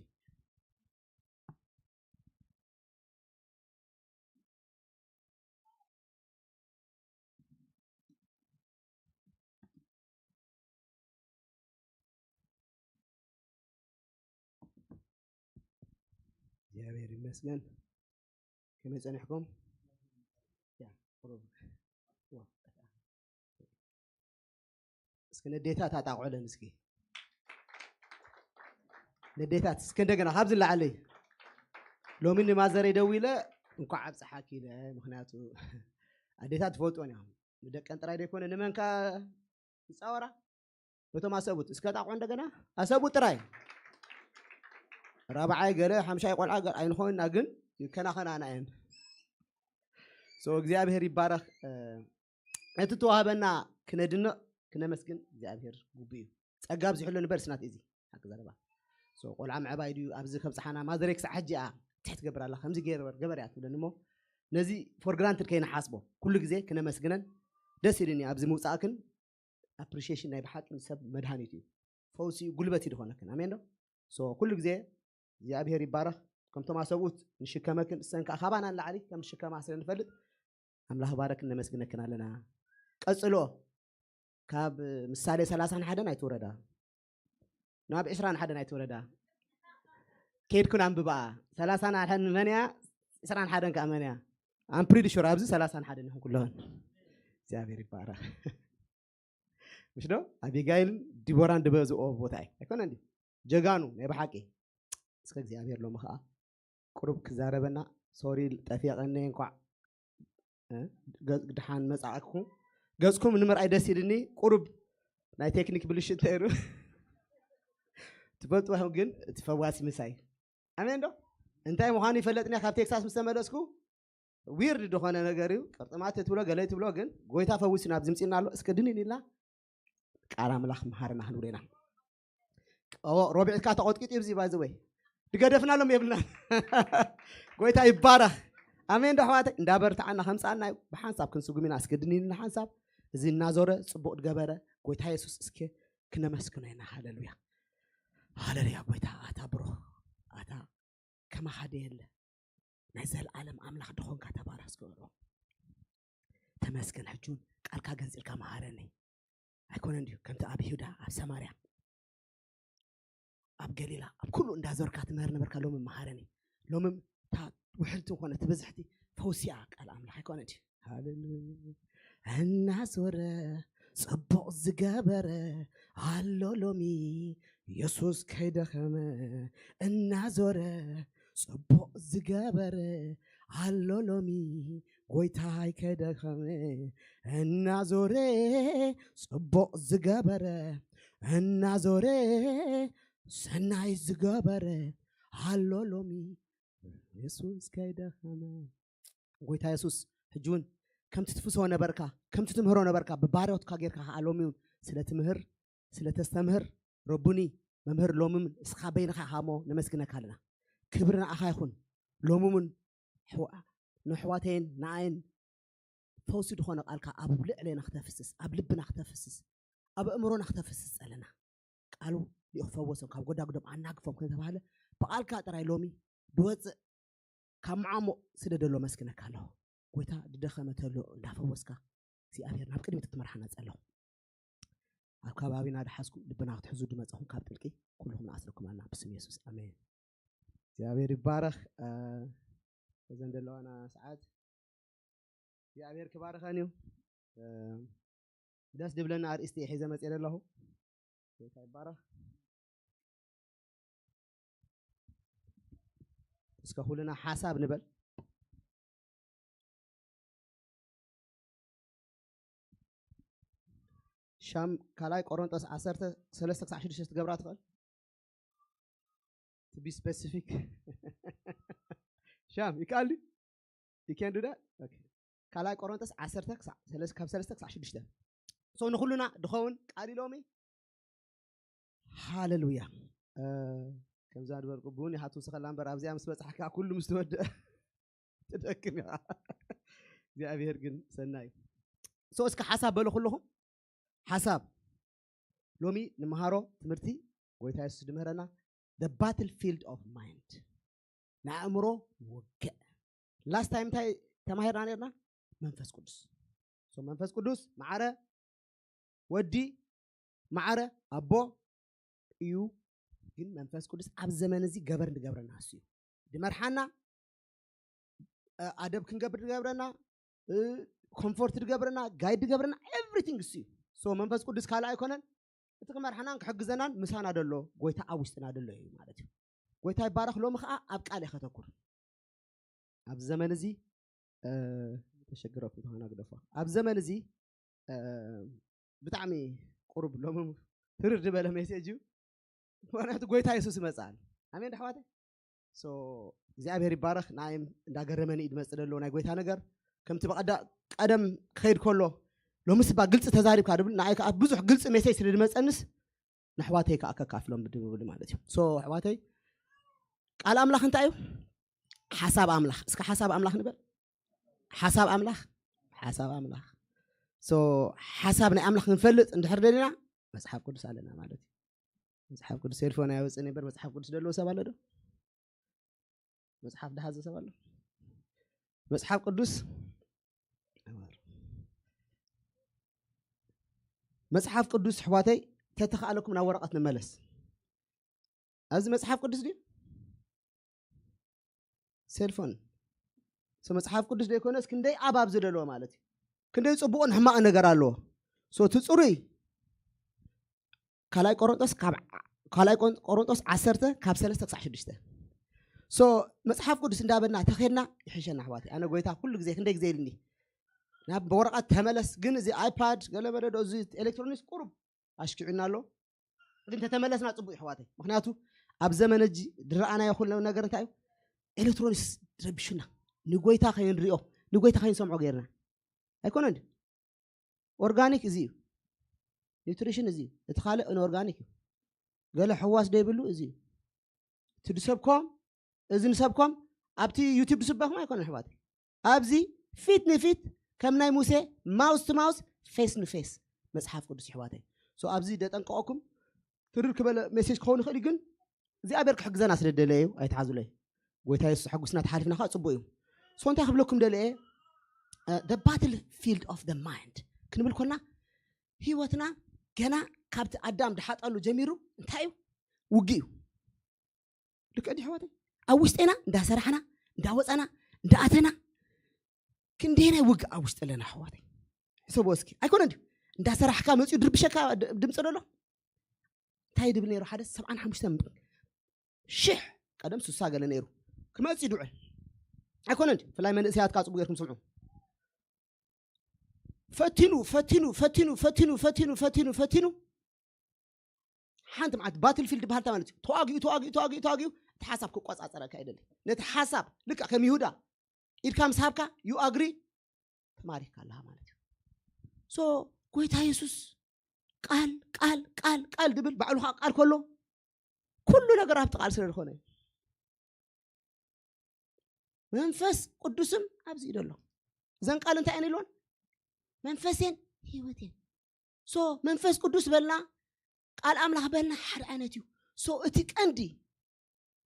እግዚኣብሔር ይመስገን። ከመይ ጸኒሕኩም? ያ፣ ቁሩብ። ዋ፣ እስኪ ነዴታት ኣጣቕዑለን እስኪ። ነዴታት እስኪ እንደገና ካብዚ ላዕለይ። ሎሚ ንማዘረይ ደዊለ እንኳዕ ኣብፀሓኪ ኢለ፣ ምክንያቱ ኣዴታት ትፈልጥወን እዮም። ንደቀን ጥራይ ዘይኮነ ንመንካ ይፃወራ። ነቶም ኣሰቡት እስከ ጣቑ እንደገና ኣሰቡት ጥራይ። ራብዓይ ገለ ሓምሻይ ቆልዓ ገ- ኣይንኾንና፣ ግን ይከናኸናና እየን። So እግዚኣብሔር ይባረኽ። እ፣ እቲ ተዋህበና ክነድንቕ ክነመስግን እግዚኣብሔር ግቡእ እዩ። ጸጋ ኣብዚሑሉ ንበር ስናት እዚ ሓቂ ዘረባ። So ቆልዓ ምዕባይ ድዩ ኣብዚ ከብጽሓና ማዘረይ ክሳዕ ሕጂ እያ ትሕት ትገብር ኣላ፣ ከምዚ ገይር ገበር እያ ትብለኒ እሞ ነዚ for granted ከይንሓስቦ ኩሉ ግዜ ክነመስግነን ደስ ኢሉኒ ኣብዚ ምውጻእክን። Appreciation ናይ ብሓቂ ንሰብ መድሃኒት እዩ፣ ፈውሲ እዩ፣ ጉልበት እዩ ዝኾነክን። ኣሜን ዶ? So ኩሉ ግዜ እግዚኣብሔር ይባረኽ። ከምቶም ኣሰብኡት ንሽከመክን እሰን ከዓ ካባና ንላዕሊ ከም ንሽከማ ስለ ንፈልጥ ኣምላኽ ባረክን ነመስግነክን ኣለና። ቀጽሎ ካብ ምሳሌ ሰላሳን ሓደን ኣይትውረዳ፣ ናብ ዕስራን ሓደን ኣይትውረዳ። ከይድኩን ኣንብባ። ሰላሳን ሓደን መን እያ? ዕስራን ሓደን ከዓ መን እያ? I'm pretty sure ኣብዚ ሰላሳን ሓደን ይኹን ኩለውን። እግዚኣብሔር ይባረኽ። ምሽ ዶ? ኣቢጋይልን ዲቦራን ድበዝኦ ቦታ እዩ ኣይኮነ እንዲ ጀጋኑ ናይ ብሓቂ። እስከ እግዚኣብሔር ሎሚ ከዓ ቁሩብ ክዛረበና። ሶሪ ጠፊቐኒ። እንኳዕ እ፣ ገ- ድሓን መጻእኩ። ገጽኩም ንምርኣይ ደስ ኢልኒ። ቁሩብ ናይ ቴክኒክ ብልሽት ነይሩ። ትፈልጥዎ ግን እቲ ፈዋሲ ምሳይ። ኣሜን ዶ? እንታይ ምዃኑ ይፈለጥኒ ካብ ቴክሳስ ምስ ተመለስኩ። ዊርድ ዝኾነ ነገር እዩ። ቅርጥማት ትብሎ ገለ ትብሎ ግን ጎይታ ፈዊሱና ኣብዚ ምጺና ኣሎ። እስከ ድንን ኢልና ቃል ኣምላኽ መሃርና ክንብሎ ኢና። ኦ፣ ሮቢዕ እካ ተቆጥቂጡ እዩ እዚ ባይ ዘ ወይ ድገደፍና ኣሎም የብልና። ጎይታ ይባረኽ። ኣሜን ዶ ኣሕዋተይ? እንዳበርትዓና ከምፃና እዩ። ብሓንሳብ ክንስጉም ኢና። እስከ ድንልና ሓንሳብ እዚ እናዞረ ፅቡቅ ድገበረ ጎይታ የሱስ እስከ ክነመስግኖ ኢና። ሃለሉያ፣ ሃለሉያ። ጎይታ ኣታ ብሩኽ፣ ኣታ ከማኻ ደ የለ። ናይ ዘልኣለም ኣምላኽ ድኾንካ ተባረኽ። እስከ በሎ ተመስገን። ሕጂ እውን ቃልካ ገንፂልካ መሃረኒ። ኣይኮነን ድዩ ከምቲ ኣብ ይሁዳ ኣብ ሰማርያ ኣብ ገሊላ ኣብ ኩሉ እንዳዞርካ ትምህር ነበርካ። ሎሚ መሃረኒ። ሎሚ እታ ውሕልቲ ዝኾነ ትብዝሕቲ ፈውሲያ ቃል ኣምላኽ ኣይኮነ ድዩ? ሃሌሉያ። እናዞረ ጽቡቕ ዝገበረ ኣሎ ሎሚ የሱስ ከይደኸመ። እናዞረ ጽቡቕ ዝገበረ ኣሎ ሎሚ ጎይታይ ከይደኸመ። እናዞረ ጽቡቕ ዝገበረ እናዞረ ሰናይ ዝገበረ ኣሎ ሎሚ የሱስ ከይደኸመ። ጎይታ የሱስ ሕጂ እውን ከምቲ ትፍስሆ ነበርካ፣ ከምቲ ትምህሮ ነበርካ፣ ብባርያትካ ጌርካ ከዓ ሎሚ እውን ስለ ትምህር ስለ ተስተምህር ረቡኒ መምህር ሎሚ እውን እስኻ በይንኻ ኢኻ እሞ ነመስግነካ ኣለና። ክብሪ ንዓኻ ይኹን። ሎሚ እውን ኣሕዋ- ንኣሕዋተይን ንኣይን ፈውሲ ዝኾነ ቃልካ ኣብ ልዕሌና ክተፍስስ፣ ኣብ ልብና ክተፍስስ፣ ኣብ ኣእምሮና ክተፍስስ ጸለና። ቃሉ ዲኡ ክፈወሶም ካብ ጎዳጉዶም ኣናግፎም ከም ተባህለ ብቃልካ ጥራይ ሎሚ ድወፅእ ካብ መዓሙቕ ስደደሎ መስግነካ ኣለኹ። ጎይታ ድደኸመ ተሎ እንዳፈወስካ እግዚኣብሔር ናብ ቅድሚት ክትመርሓና ጸለኹ። ኣብ ከባቢና ድሓዝኩም ልብና ክትሕዙ ድመጻኹም ካብ ጥልቂ ኩልኹም ንኣስረኩም ኣለና ብስም የሱስ ኣሜን። እግዚኣብሔር ይባረኽ። እ፣ እዘን ዘለዋና ሰዓት እግዚኣብሔር ክባርኸን እዩ። እ፣ ደስ ድብለና ኣርእስቲ እየ ሒዘ መፅየ ዘለኹ። ጎይታ ይባረኽ። እስከ ኩልና ሓሳብ ንበል። ሻም ካልኣይ ቆሮንጦስ ዓሰርተ ሰለስተ ክሳዕ ሽዱሽተ ትገብራ ትኽእል? To be specific. ሻም ይከኣል ድዩ? You can do that? Okay. ካልኣይ ቆሮንጦስ ዓሰርተ ክሳዕ ሰለስተ፣ ካብ ሰለስተ ክሳዕ ሽዱሽተ። So ንኹልና ድኸውን ቃል ሎሚ። ሃሌሉያ። እ፣ ከምዛ ድበልኩ ብውን ይሃቱ ስኸላ እምበር ኣብዚኣ ምስ በጻሕካ ኩሉ ምስ ተወደአ ትደክም ኢኻ። እግዚኣብሔር ግን ሰናይ። So እስከ ሓሳብ በሉ ኩልኹም። ሓሳብ ሎሚ ንመሃሮ ትምህርቲ ጎይታ የሱስ ድምህረና the battlefield of mind፣ ናይ ኣእምሮ ውግእ። Last time እንታይ ተማሂርና ነርና? መንፈስ ቅዱስ። So መንፈስ ቅዱስ ማዕረ ወዲ ማዕረ ኣቦ እዩ። ግን መንፈስ ቅዱስ ኣብ ዘመን እዚ ገበር ንገብረና እሱ እዩ። ድመርሓና፣ ኣደብ ክንገብር ድገብረና፣ ኮምፎርት ድገብረና፣ ጋይድ ድገብረና፣ ኤቭሪቲንግ እሱ እዩ። ሶ መንፈስ ቅዱስ ካልእ ኣይኮነን። እቲ ክመርሓናን ክሕግዘናን ምሳና ደሎ ጎይታ ኣብ ውሽጥና ደሎ እዩ ማለት እዩ። ጎይታ ይባረኽ። ሎሚ ከዓ ኣብ ቃል ከተኩር። ኣብ ዘመን እዚ ተሸግረኩ ተኾና ግደፎ። ኣብ ዘመን እዚ ብጣዕሚ ቁሩብ ሎሚ ትርር ዝበለ ሜሴጅ እዩ። ምክንያቱ ጎይታ የሱስ ይመፅኣል። ኣሜን ዳሕዋተ። እግዚኣብሔር ይባረኽ። ንኣይም እንዳገረመኒ እዩ ድመፅእ ደሎ ናይ ጎይታ ነገር። ከምቲ ብቐዳ ቀደም ክኸይድ ከሎ ሎምስ ባ ግልፂ ተዛሪብካ ድብል ንኣይ ከዓ ብዙሕ ግልፂ ሜሴጅ ስለ ድመፀንስ ንኣሕዋተይ ከዓ ከካፍሎም ድብል ማለት እዩ። ሶ ኣሕዋተይ፣ ቃል ኣምላኽ እንታይ እዩ? ሓሳብ ኣምላኽ። እስከ ሓሳብ ኣምላኽ ንበል። ሓሳብ ኣምላኽ፣ ሓሳብ ኣምላኽ። ሶ ሓሳብ ናይ ኣምላኽ ክንፈልጥ እንድሕር ደሊና መፅሓፍ ቅዱስ ኣለና ማለት እዩ። መፅሓፍ ቅዱስ ሴልፎን ኣየወፅእ ነበር። መፅሓፍ ቅዱስ ደለዎ ሰብ ኣሎ ዶ? መፅሓፍ ድሓዘ ሰብ ኣሎ? መፅሓፍ ቅዱስ፣ መፅሓፍ ቅዱስ ኣሕዋተይ፣ ተተኻእለኩም ናብ ወረቐት ንመለስ። ኣብዚ መፅሓፍ ቅዱስ ድዩ? ሴልፎን። ሶ መፅሓፍ ቅዱስ ዘይኮነስ ክንደይ ኣብ ኣብዚ ደለዎ ማለት እዩ። ክንደይ ፅቡቕን ሕማቕ ነገር ኣለዎ። ሶ እቲ ፅሩይ ካልኣይ ቆሮንጦስ ካብ ካልኣይ ቆሮንጦስ ዓሰርተ ካብ ሰለስተ ክሳዕ ሽዱሽተ። ሶ መፅሓፍ ቅዱስ እንዳበልና ተኸድና ይሕሸና ኣሕዋተይ። ኣነ ጎይታ ኩሉ ግዜ ክንደይ ግዜ ኢልኒ ናብ ወረቐት ተመለስ። ግን እዚ ኣይፓድ ገለመለ ዶ እዚ ኤሌክትሮኒክስ ቁሩብ ኣሽኪዑና ኣሎ። ግን ተተመለስና ፅቡቅ ይሕዋተይ። ምክንያቱ ኣብ ዘመን እጂ ድረኣናዮ ኩሉ ነገር እንታይ እዩ? ኤሌክትሮኒክስ ረቢሹና፣ ንጎይታ ከይንሪኦ፣ ንጎይታ ከይንሰምዖ ገይርና። ኣይኮነን ድዩ? ኦርጋኒክ እዚ እዩ። ኒውትሪሽን እዚ እዩ። እቲ ካልእ ኦርጋኒክ እዩ። ገለ ሕዋስ ደይብሉ እዚ እዩ። እቲ ድሰብኮም፣ እዚ ንሰብኮም ኣብቲ ዩቲብ ድስበኹም ኣይኮነን ኣሕዋተይ። ኣብዚ ፊት ንፊት ከም ናይ ሙሴ ማውስ ቱ ማውስ፣ ፌስ ንፌስ መፅሓፍ ቅዱስ ኣሕዋተይ። ሶ ኣብዚ ደጠንቀቐኩም ትርር ክበለ ሜሴጅ ክኸውን ይኽእል እዩ፣ ግን እግዚኣብሔር ክሕግዘና ስለ ደለየ እዩ። ኣይትሓዙለይ። ጎይታ የሱስ ሕጉስና ተሓሊፍና ከዓ ፅቡቅ እዩ። ሶ እንታይ ክብለኩም ደለየ? ባትል ፊልድ ኦፍ ደ ማይንድ ክንብል ኮና ህይወትና ገና ካብቲ ኣዳም ድሓጠሉ ጀሚሩ እንታይ እዩ? ውግእ እዩ። ልክዕ ድዩ ኣሕዋተይ? ኣብ ውሽጤና እንዳሰራሕና እንዳወፃና እንዳኣተና ክንደየናይ ውግእ ኣብ ውሽጢ ኣለና ኣሕዋተይ? ሕሰቦ እስኪ። ኣይኮነ ድዩ? እንዳሰራሕካ መፂኡ ድርብሸካ ድ- ድምፂ ደሎ እንታይ ድብል ነይሩ? ሓደ ሰብዓን ሓሙሽተን ሽሕ፣ ቀደም ሱሳ ገለ ነይሩ ክመፅእ ድውዕል ኣይኮነ ድዩ? ብፍላይ መንእሰያት ከዓ ፅቡቅ ጌርኩም ስምዑ። ፈቲኑ ፈቲኑ ፈቲኑ ፈቲኑ ፈቲኑ ፈቲኑ ፈቲኑ ሓንቲ መዓልቲ ባትልፊልድ በሃልታ ማለት እዩ። ተዋጊኡ ተዋጊኡ ተዋጊኡ ተዋጊኡ እቲ ሓሳብ ክቆፃፀረካ ይደሊ። ነቲ ሓሳብ ልክዕ ከም ይሁዳ ኢድካ ምስ ሃብካ ዩ ኣግሪ ተማሪካ ኣለካ ማለት እዩ። ሶ ጎይታ የሱስ ቃል ቃል ቃል ቃል ድብል ባዕሉ ከዓ ቃል ከሎ ኩሉ ነገር ኣብቲ ቃል ስለ ዝኾነ እዩ። መንፈስ ቅዱስም ኣብዚ እዩ ዘሎ። እዘን ቃል እንታይ እየን ኢልወን? መንፈሴን ህይወቴን። ሶ መንፈስ ቅዱስ በልና ቃል ኣምላኽ በልና ሓደ ዓይነት እዩ። ሶ እቲ ቀንዲ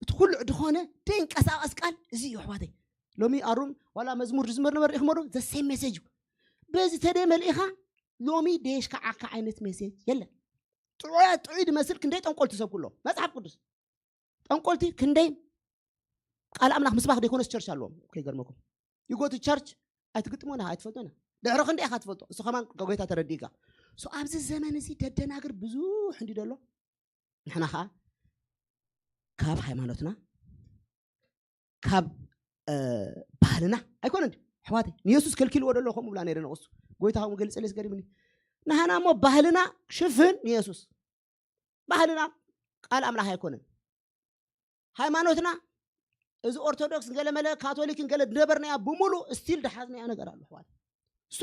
እቲ ኩሉ ዝኾነ ደንቀሳቐስ ቃል እዚ እዩ ኣሕዋተይ። ሎሚ ኣሩን ዋላ መዝሙር ዝዝመር ነበር ኢኹም ዶ ዘሴም ሜሴጅ እዩ። በዚ ተደይ መልኢኻ ሎሚ ደየሽካዓካ ዓይነት ሜሴጅ የለን። ጥዑያት ጥዑይ ድመስል ክንደይ ጠንቆልቲ ሰብ ኩሎ መጽሓፍ ቅዱስ ጠንቆልቲ ክንደይ ቃል ኣምላኽ ምስባኽ ዘይኮነስ ቸርች ኣለዎም። ከይገርመኩም ይጎቱ ቸርች ኣይትግጥሞና ኣይትፈልጦና ድሕሪ ክንደይ ኢኻ ትፈልጦ እሱ ከማን ጎይታ ተረዲእካ። ሶ ኣብዚ ዘመን እዚ ደደናግር ብዙሕ እንዲ ደሎ ንሕና ከዓ ካብ ሃይማኖትና ካብ እ፣ ባህልና ኣይኮነን ድዩ ኣሕዋተይ? ንየሱስ ከልኪልዎ ደሎ ከምኡ ብላ ነይረ ንቕሱ ጎይታ ከምኡ ገልጸለስ ገሪምኒ። ንሃና እሞ ባህልና ሽፍን ንየሱስ ባህልና ቃል ኣምላኽ ኣይኮነን። ሃይማኖትና እዚ ኦርቶዶክስ ገለመለ ካቶሊክን ገለ ዝነበርናያ ብምሉእ ስቲል ድሓዝናያ ነገር ኣሎ ኣሕዋት። ሶ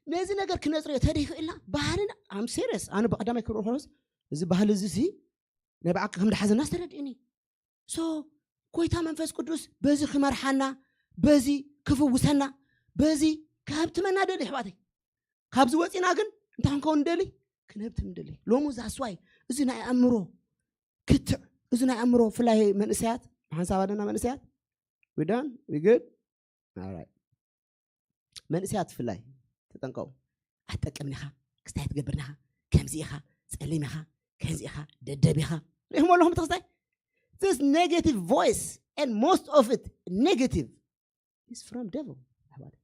ነዚ ነገር ክነፅርዮ ተደይክእልና ባህልና ኣም ሴሪየስ ኣነ ብቀዳማይ ክብረ ሆሮስ እዚ ባህሊ እዚ ሲ ናይ ብዓቂ ከም ድሓዘና ዝተረድእኒ። ሶ ጎይታ መንፈስ ቅዱስ በዚ ክመርሓና፣ በዚ ክፍውሰና፣ በዚ ክህብትመና ደሊ ኣሕዋተይ። ካብዚ ወፂና ግን እንታይ ክንከውን ንደሊ? ክንህብትም ንደሊ። ሎሚ ዛስዋይ እዚ ናይ ኣእምሮ ክትዕ፣ እዚ ናይ ኣእምሮ ፍላይ መንእሰያት ሓንሳብ ኣለና መንእሰያት ዊዳን ዊግድ መንእሰያት ፍላይ ተጠንቀው። ኣትጠቅምን ኢኻ፣ ክስታይ ትገብር ኢኻ፣ ከምዚ ኢኻ፣ ጸሊም ኢኻ፣ ከምዚ ኢኻ፣ ደደብ ኢኻ። ሪእኹም ኣለኹም እቲ ክስታይ? This negative voice and most of it negative is from devil ኣሕዋት።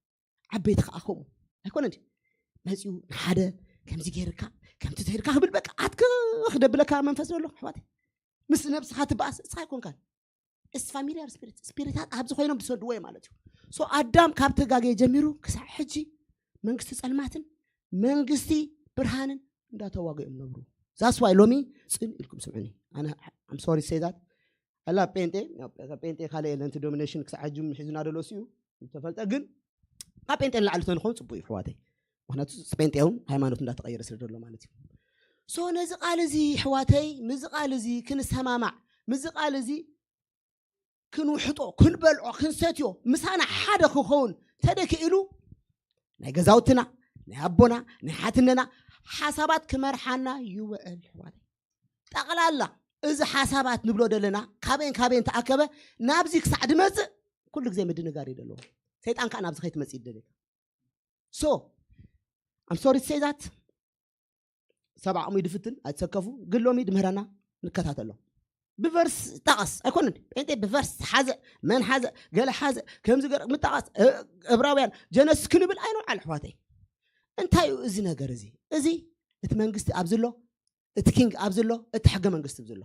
ዓበይቲ ከዓ ከምኡ ኣይኮነ እንዲ መፅኡ ንሓደ ከምዚ ገይርካ ከምቲ ተይርካ ክብል በቃ ኣትክ ክደብለካ መንፈስ ዘሎ ኣሕዋት። ምስ ነብስኻ ትበኣስ እስኻ ኣይኮንካን። It's familiar spirit። ስፒሪታት ኣብዚ ኮይኖም ዝሰድዎ እዩ ማለት እዩ። So ኣዳም ካብ ተጋገየ ጀሚሩ ክሳዕ ሕጂ መንግስቲ ጸልማትን መንግስቲ ብርሃንን እንዳተዋገኦም ነብሩ። That's why ሎሚ ጽን ኢልኩም ስምዑኒ። ኣነ I'm sorry to say that። ኣላ ጴንጤ ጴንጤ ካልእ የለን። እቲ ዶሚኔሽን ክሳዕ ሕጂ ሒዙና ደሎ እሱ እዩ ዝተፈልጠ። ግን ካብ ጴንጤ ንላዕሊ ተንኾን ጽቡቅ እዩ ኣሕዋተይ። ምክንያቱ ጴንጤ እውን ሃይማኖት እንዳተቀየረ ስለ ዘሎ ማለት እዩ። So ነዚ ቃል እዚ ኣሕዋተይ፣ ምስዚ ቃል እዚ ክንሰማማዕ፣ ምስዚ ቃል እዚ ክንውሕጦ፣ ክንበልዖ፣ ክንሰትዮ፣ ምሳና ሓደ ክኸውን ተደኪኢሉ ናይ ገዛውትና ናይ ኣቦና ናይ ሓትነና ሓሳባት ክመርሓና ይውዕል ኣሕዋተይ። ጠቕላላ እዚ ሓሳባት ንብሎ ዘለና ካበይን ካበይን ተኣከበ ናብዚ ክሳዕ ድመፅእ ኩሉ ግዜ ምድንጋር እዩ ዘለዎ። ሰይጣን ከዓ ናብዚ ከይትመፅእ ይደልየካ። So I'm sorry to say that። ሰብ ዓቕሙ ይድፍትን ኣይትሰከፉ። ግን ሎሚ ድምህረና ንከታተሎ። ብቨርስ ጣቐስ ኣይኮነን ጴንጤ ብቨርስ ሓዘ መን ሓዘ ገለ ሓዘ ከምዚ ገረ ምጣቐስ እ- ዕብራውያን ጀነስ ክንብል ኣይንውዓል ኣሕዋተይ። እንታይ እዩ እዚ ነገር እዚ? እዚ እቲ መንግስቲ ኣብዚ ኣሎ፣ እቲ ኪንግ ኣብዚ ኣሎ፣ እቲ ሕገ መንግስቲ ኣብዚ ኣሎ።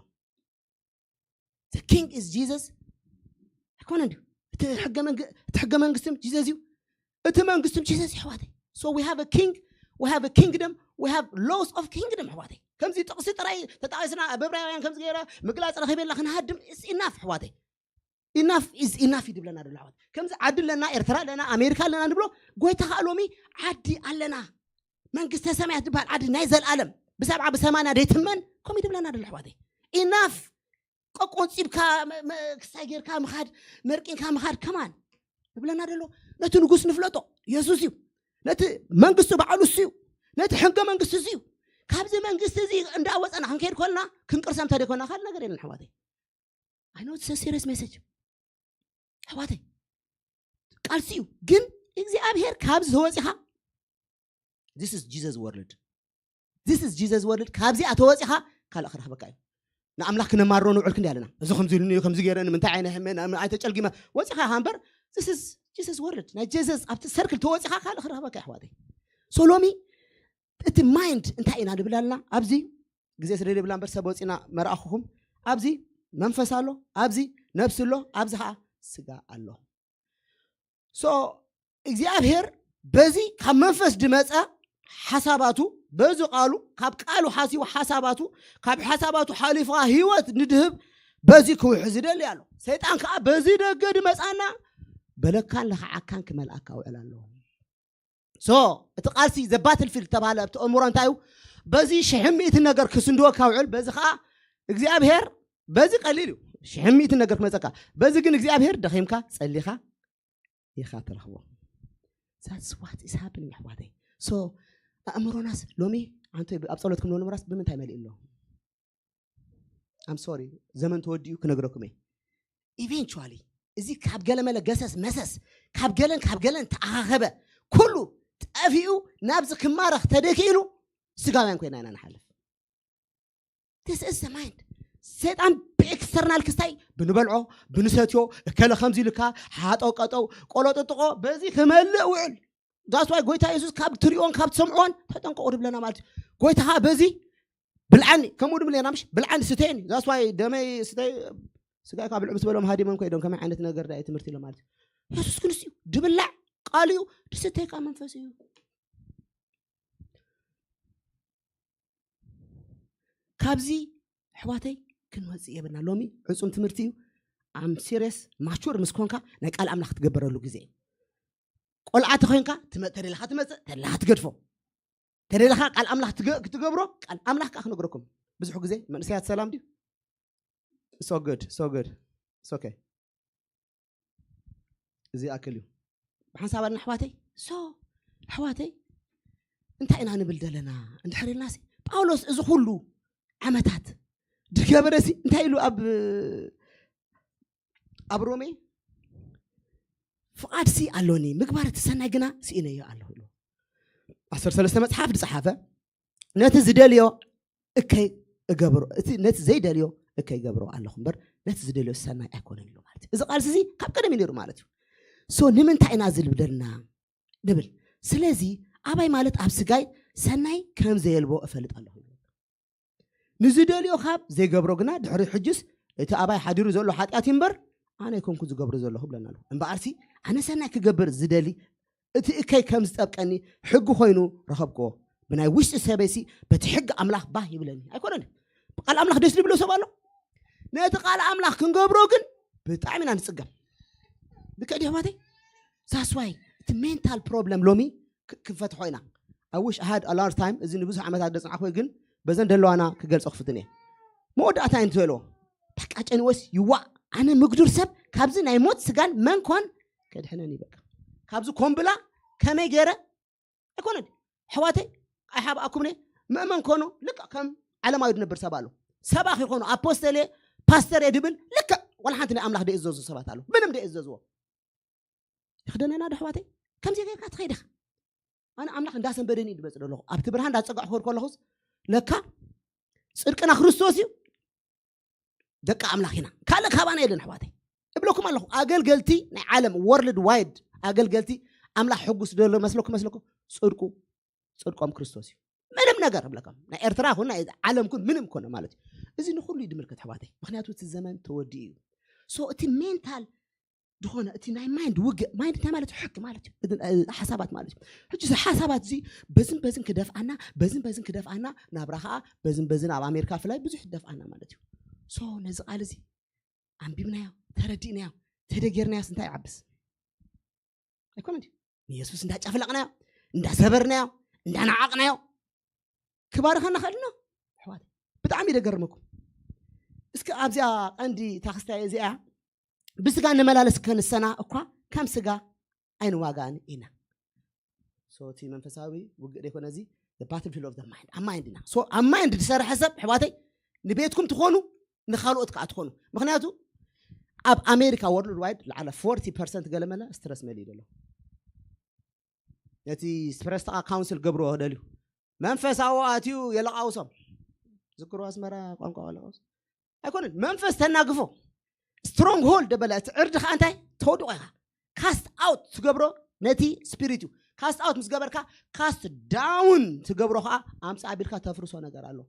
The king is Jesus። ኣይኮነ እንዲሁ እቲ ሕገ መንግ- እቲ ሕገ መንግስቲ ጂዘስ እዩ። እቲ መንግስቲ ጂዘስ እዩ ኣሕዋተይ። So we have a king, we have a kingdom, we have laws of kingdom ኣሕዋተይ። ከምዚ ጥቕሲ ጥራይ ተጣቂስና ኣብ ዕብራውያን ከምዚ ገይረ ምግላፅ ረኺበላ ክንሃድም is enough ኣሕዋተይ። Enough is enough እዩ ድብለና ደሎ ኣሕዋት። ከምዚ ዓዲ ኣለና፣ ኤርትራ ኣለና፣ ኣሜሪካ ኣለና ንብሎ። ጎይታ ከዓ ሎሚ ዓዲ ኣለና፣ መንግስተ ሰማያት ዝበሃል ዓዲ ናይ ዘልኣለም ብሰብዓ ብሰማንያ ደይትመን ከምኡ ይድብለና ደሎ ኣሕዋተይ። Enough። ቆቆንፂብካ መ- መ- ክሳይ ጌርካ ምኻድ፣ መርቂንካ ምኻድ ከማን ይብለና ደሎ። ነቲ ንጉስ ንፍለጦ፣ የሱስ እዩ። ነቲ መንግስቱ ባዕሉ እሱ እዩ። ነቲ ሕገ መንግስቲ እሱ እዩ። ካብዚ መንግስቲ እዚ እንዳወፀና ክንከይድ ኮልና ክንቅርሰም ተደይኮና ካልእ ነገር የለን ኣሕዋተይ። I know it's a serious message ኣሕዋተይ። ቃልሲ እዩ ግን እግዚኣብሔር ካብዚ ተወፂኻ this is Jesus world። This is Jesus world። ካብዚኣ ተወፂኻ ካልእ ክረኽበካ እዩ። ንኣምላኽ ክነማርሮ ንውዕል ክንዲ ኣለና። እዚ ከምዚ ኢሉኒ እዩ፣ ከምዚ ገይረኒ፣ ምንታይ ዓይነ ሕመ ኣይተጨልጊመ ወፂኻ ኢኻ እምበር this is Jesus world። ናይ ጀሰስ ኣብቲ ሰርክል ተወፂኻ ካልእ ክረኽበካ ኣሕዋተይ። So ሎሚ እቲ ማይንድ እንታይ ኢና ንብል ኣለና ኣብዚ ግዜ ስለ ዘይብልና እምበር ሰብ ወፂና መርኣኹኹም። ኣብዚ መንፈስ ኣሎ፣ ኣብዚ ነብሲ ኣሎ፣ ኣብዚ ከዓ ስጋ ኣሎ። So እግዚኣብሔር በዚ ካብ መንፈስ ዝመፀ ሓሳባቱ በዚ ቃሉ ካብ ቃሉ ሓሲቡ ሓሳባቱ ካብ ሓሳባቱ ሓሊፉ ከዓ ህይወት ንድህብ በዚ ክውሕዝ ይደሊ ኣሎ። ሰይጣን ከዓ በዚ ደገ ዝመፃና በለካን ለኽዓካን ክመልኣካ ውዕል ኣለዎ። So እቲ ቃልሲ ዘባትል ፊልድ ተባሃለ ኣብቲ ኣእምሮ እንታይ እዩ? በዚ ሽሕን ሚእትን ነገር ክስንድወካ ውዕል በዚ ከዓ እግዚኣብሔር በዚ ቀሊል እዩ ሽሕን ሚእትን ነገር ክመፀካ። በዚ ግን እግዚኣብሔር ደኺምካ ጸሊኻ ኢኻ ትረኽቦ። That's what is happening ኣሕዋተይ። So ኣእምሮናስ ሎሚ ኣንተ ኣብ ጸሎት ክንብሎ ንምራስ ብምንታይ መሊእ ኣሎ? I'm sorry ዘመን ተወዲኡ ክነግረኩም እየ። Eventually እዚ ካብ ገለመለ ገሰስ መሰስ ካብ ገለን ካብ ገለን ተኣኻኸበ ኩሉ ጠፊኡ ናብዚ ክማረኽ ተደኪኢሉ ስጋውያን ኮይና ኢና ንሓልፍ። This is the mind። ሰይጣን ብኤክስተርናል ክስታይ ብንበልዖ ብንሰትዮ እከለ ከምዚ ኢልካ ሓጠው ቀጠው ቆሎ ጥጥቆ በዚ ክመልእ ውዕል። That's why ጎይታ የሱስ ካብ ትሪኦን ካብ ትሰምዖን ተጠንቀቑ ድብለና ማለት እዩ። ጎይታኻ በዚ ብልዓኒ ከምኡ ድብል ና ምሽ ብልዓኒ ስተየኒ that's why ደመይ ስተይ ስጋይ ካብ ልዑ ምስ በሎም ሃዲሞም ከይዶም ከመይ ዓይነት ነገር ዳ ትምህርቲ ኢሎ ማለት እዩ። የሱስ ክርስት እዩ ድብላዕ ቃል እዩ ድስተይ ካብ መንፈስ እዩ። ካብዚ ኣሕዋተይ ክንወፅእ የብልና። ሎሚ ዕፁም ትምህርቲ እዩ። I'm serious። ማቹር ምስ ኮንካ ናይ ቃል ኣምላኽ ትገበረሉ ግዜ እዩ። ቆልዓ ተኮይንካ ትመ- ተደለኻ ትመፅእ ተደለኻ ትገድፎ ተደለኻ ቃል ኣምላኽ ትገ- ክትገብሮ ቃል ኣምላኽ ከዓ ክነግረኩም። ብዙሕ ግዜ መንእሰያት ሰላም ድዩ? So good, so good. It's okay። እዚ ኣክል እዩ። ብሓንሳብ ኣልና ኣሕዋተይ so ኣሕዋተይ እንታይ ኢና ንብል ዘለና እንድሕር ኢልናሲ ጳውሎስ እዚ ኩሉ ዓመታት ድገበረሲ እንታይ ኢሉ ኣብ ኣብ ሮሜ ፍቓድሲ ኣሎኒ ምግባር እቲ ሰናይ ግና ስኢነዮ ኣለኹ ኢሉ ዓሰርተ ሰለስተ መፅሓፍ ዝፀሓፈ ነቲ ዝደልዮ እከይ እገብሮ እቲ ነቲ ዘይደልዮ እከይ ገብሮ ኣለኹ እምበር ነቲ ዝደልዮ ሰናይ ኣይኮነን ኢሉ ማለት እዩ። እዚ ቃልሲ እዚ ካብ ቀደም እዩ ነይሩ ማለት እዩ። ሶ ንምንታይ ኢና ዝልብደልና ንብል? ስለዚ ኣባይ ማለት ኣብ ስጋይ ሰናይ ከም ዘየልቦ እፈልጥ ኣለኹ። ንዝደልዮ ካብ ዘይገብሮ ግና ድሕሪ ሕጅስ እቲ ኣባይ ሓዲሩ ዘሎ ሓጢኣት እዩ እምበር ኣነ ኣይኮንኩ ዝገብሮ ዘለኹ ብለና ኣለኹ። እምበኣርሲ ኣነ ሰናይ ክገብር ዝደሊ እቲ እከይ ከም ዝጠብቀኒ ሕጊ ኮይኑ ረኸብክዎ። ብናይ ውሽጢ ሰበይሲ በቲ ሕጊ ኣምላኽ ባህ ይብለኒ ኣይኮነን። ብቃል ኣምላኽ ደስ ዝብሎ ሰብ ኣሎ። ነቲ ቃል ኣምላኽ ክንገብሮ ግን ብጣዕሚ ኢና ንፅገም። ልክዕ ድዩ ኣሕዋተይ? That's why እቲ ሜንታል ፕሮብለም ሎሚ ክ- ክንፈትሖ ኢና። I wish I had a lot of time። እዚ ንብዙሕ ዓመታት ደፅናዕኮ ግን በዘን ደለዋና ክገልፆ ክፍትን እየ። መወዳእታ እዩ እንትበልዎ ተቃጨኒ ወይስ ይዋእ ኣነ ምግዱር ሰብ ካብዚ ናይ ሞት ስጋን መንኮን ከድሕነኒ በቃ። ካብዚ ኮምብላ ከመይ ገይረ ኣይኮነን ኣሕዋተይ ኣይሓብኣኩምነ። መእመን ኮኖ ልክዕ ከም ዓለማዊ ድነብር ሰብ ኣሎ። ሰባኺ ኮኖ ኣፖስተል እየ ፓስተር እየ ድብል ልክዕ ዋላ ሓንቲ ናይ ኣምላኽ ደይእዘዙ ሰባት ኣሎ። ምንም ደይእዘዝዎ ይኽደነና ዶ ኣሕዋተይ? ከምዚ ጌርካ ትኸይድ ኢኻ። ኣነ ኣምላኽ እንዳሰንበደኒ እዩ ድመፅእ ዘለኹ። ኣብቲ ብርሃን እንዳፀጋዕ ክኸድ ከለኹስ ለካ ፅድቅና ክርስቶስ እዩ። ደቂ ኣምላኽ ኢና። ካልእ ካባና የለን ኣሕዋተይ። እብለኩም ኣለኹ ኣገልገልቲ ናይ ዓለም ወርልድ ዋይድ ኣገልገልቲ ኣምላኽ ሕጉስ ደሎ መስለኩም መስለኩም ፅድቁ ፅድቆም ክርስቶስ እዩ። ምንም ነገር እብለኩም ናይ ኤርትራ ኩን ናይ ዓለም ኩን ምንም ኮነ ማለት እዩ። እዚ ንኩሉ እዩ ድምልከት ኣሕዋተይ። ምክንያቱ እቲ ዘመን ተወዲኡ እዩ። ሶ እቲ ሜንታል ዝኾነ እቲ ናይ ማይንድ ውግእ ማይንድ እንታይ ማለት እዩ? ሕጊ ማለት እዩ። እቲ፣ እ፣ ሓሳባት ማለት እዩ። ሕጂ እዚ ሓሳባት እዚ በዝን በዝን ክደፍኣና በዝን በዝን ክደፍኣና ናብራ ከዓ በዝን በዝን ኣብ ኣሜሪካ ፍላይ ብዙሕ ይደፍኣና ማለት እዩ። ሶ ነዚ ቃል እዚ ኣንቢብናዮ ተረዲእናዮ ተደጌርናዮስ እንታይ ይዓብስ? ኣይኮነን ድዩ? ንየሱስ እንዳጨፍለቕናዮ እንዳሰበርናዮ እንዳነዓቕናዮ ክባርኸና ኸእልና ኣሕዋት ብጣዕሚ ደገርመኩም። እስኪ ኣብዚኣ ቀንዲ ታክስታይ እዚኣ ብስጋ እንመላለስ ከንሰና እኳ ከም ስጋ ኣይንዋጋእን ኢና። So እቲ መንፈሳዊ ውግእ ደይኮነ እዚ ባትል ፊልድ ኦፍ ማይንድ ኣብ ማይንድ ኢና። So ኣብ ማይንድ ዝሰርሐ ሰብ ኣሕዋተይ ንቤትኩም ትኾኑ ንካልኦት ከዓ ትኾኑ። ምክንያቱ ኣብ ኣሜሪካ ወርልድ ዋይድ ላዕለ ፎርቲ ፐርሰንት ገለመለ ስትረስ መሊኡ ዘሎ ነቲ ስትረስ ተቃ ካውንስል ገብርዎ ደልዩ መንፈሳዊ ኣትዩ የለቃውሶም ዝክሩ ኣስመራ ቋንቋ ለቃውሶም ኣይኮነን መንፈስ ተናግፎ ስትሮንግ ሆልድ ደበለ እቲ ዕርዲ ከዓ እንታይ ተወድቆ ኢኻ ካስት ኣውት ትገብሮ ነቲ ስፒሪት እዩ ካስት ኣውት ምስ ገበርካ ካስት ዳውን ትገብሮ ከዓ ኣምፃ ኣቢልካ ተፍርሶ ነገር ኣሎ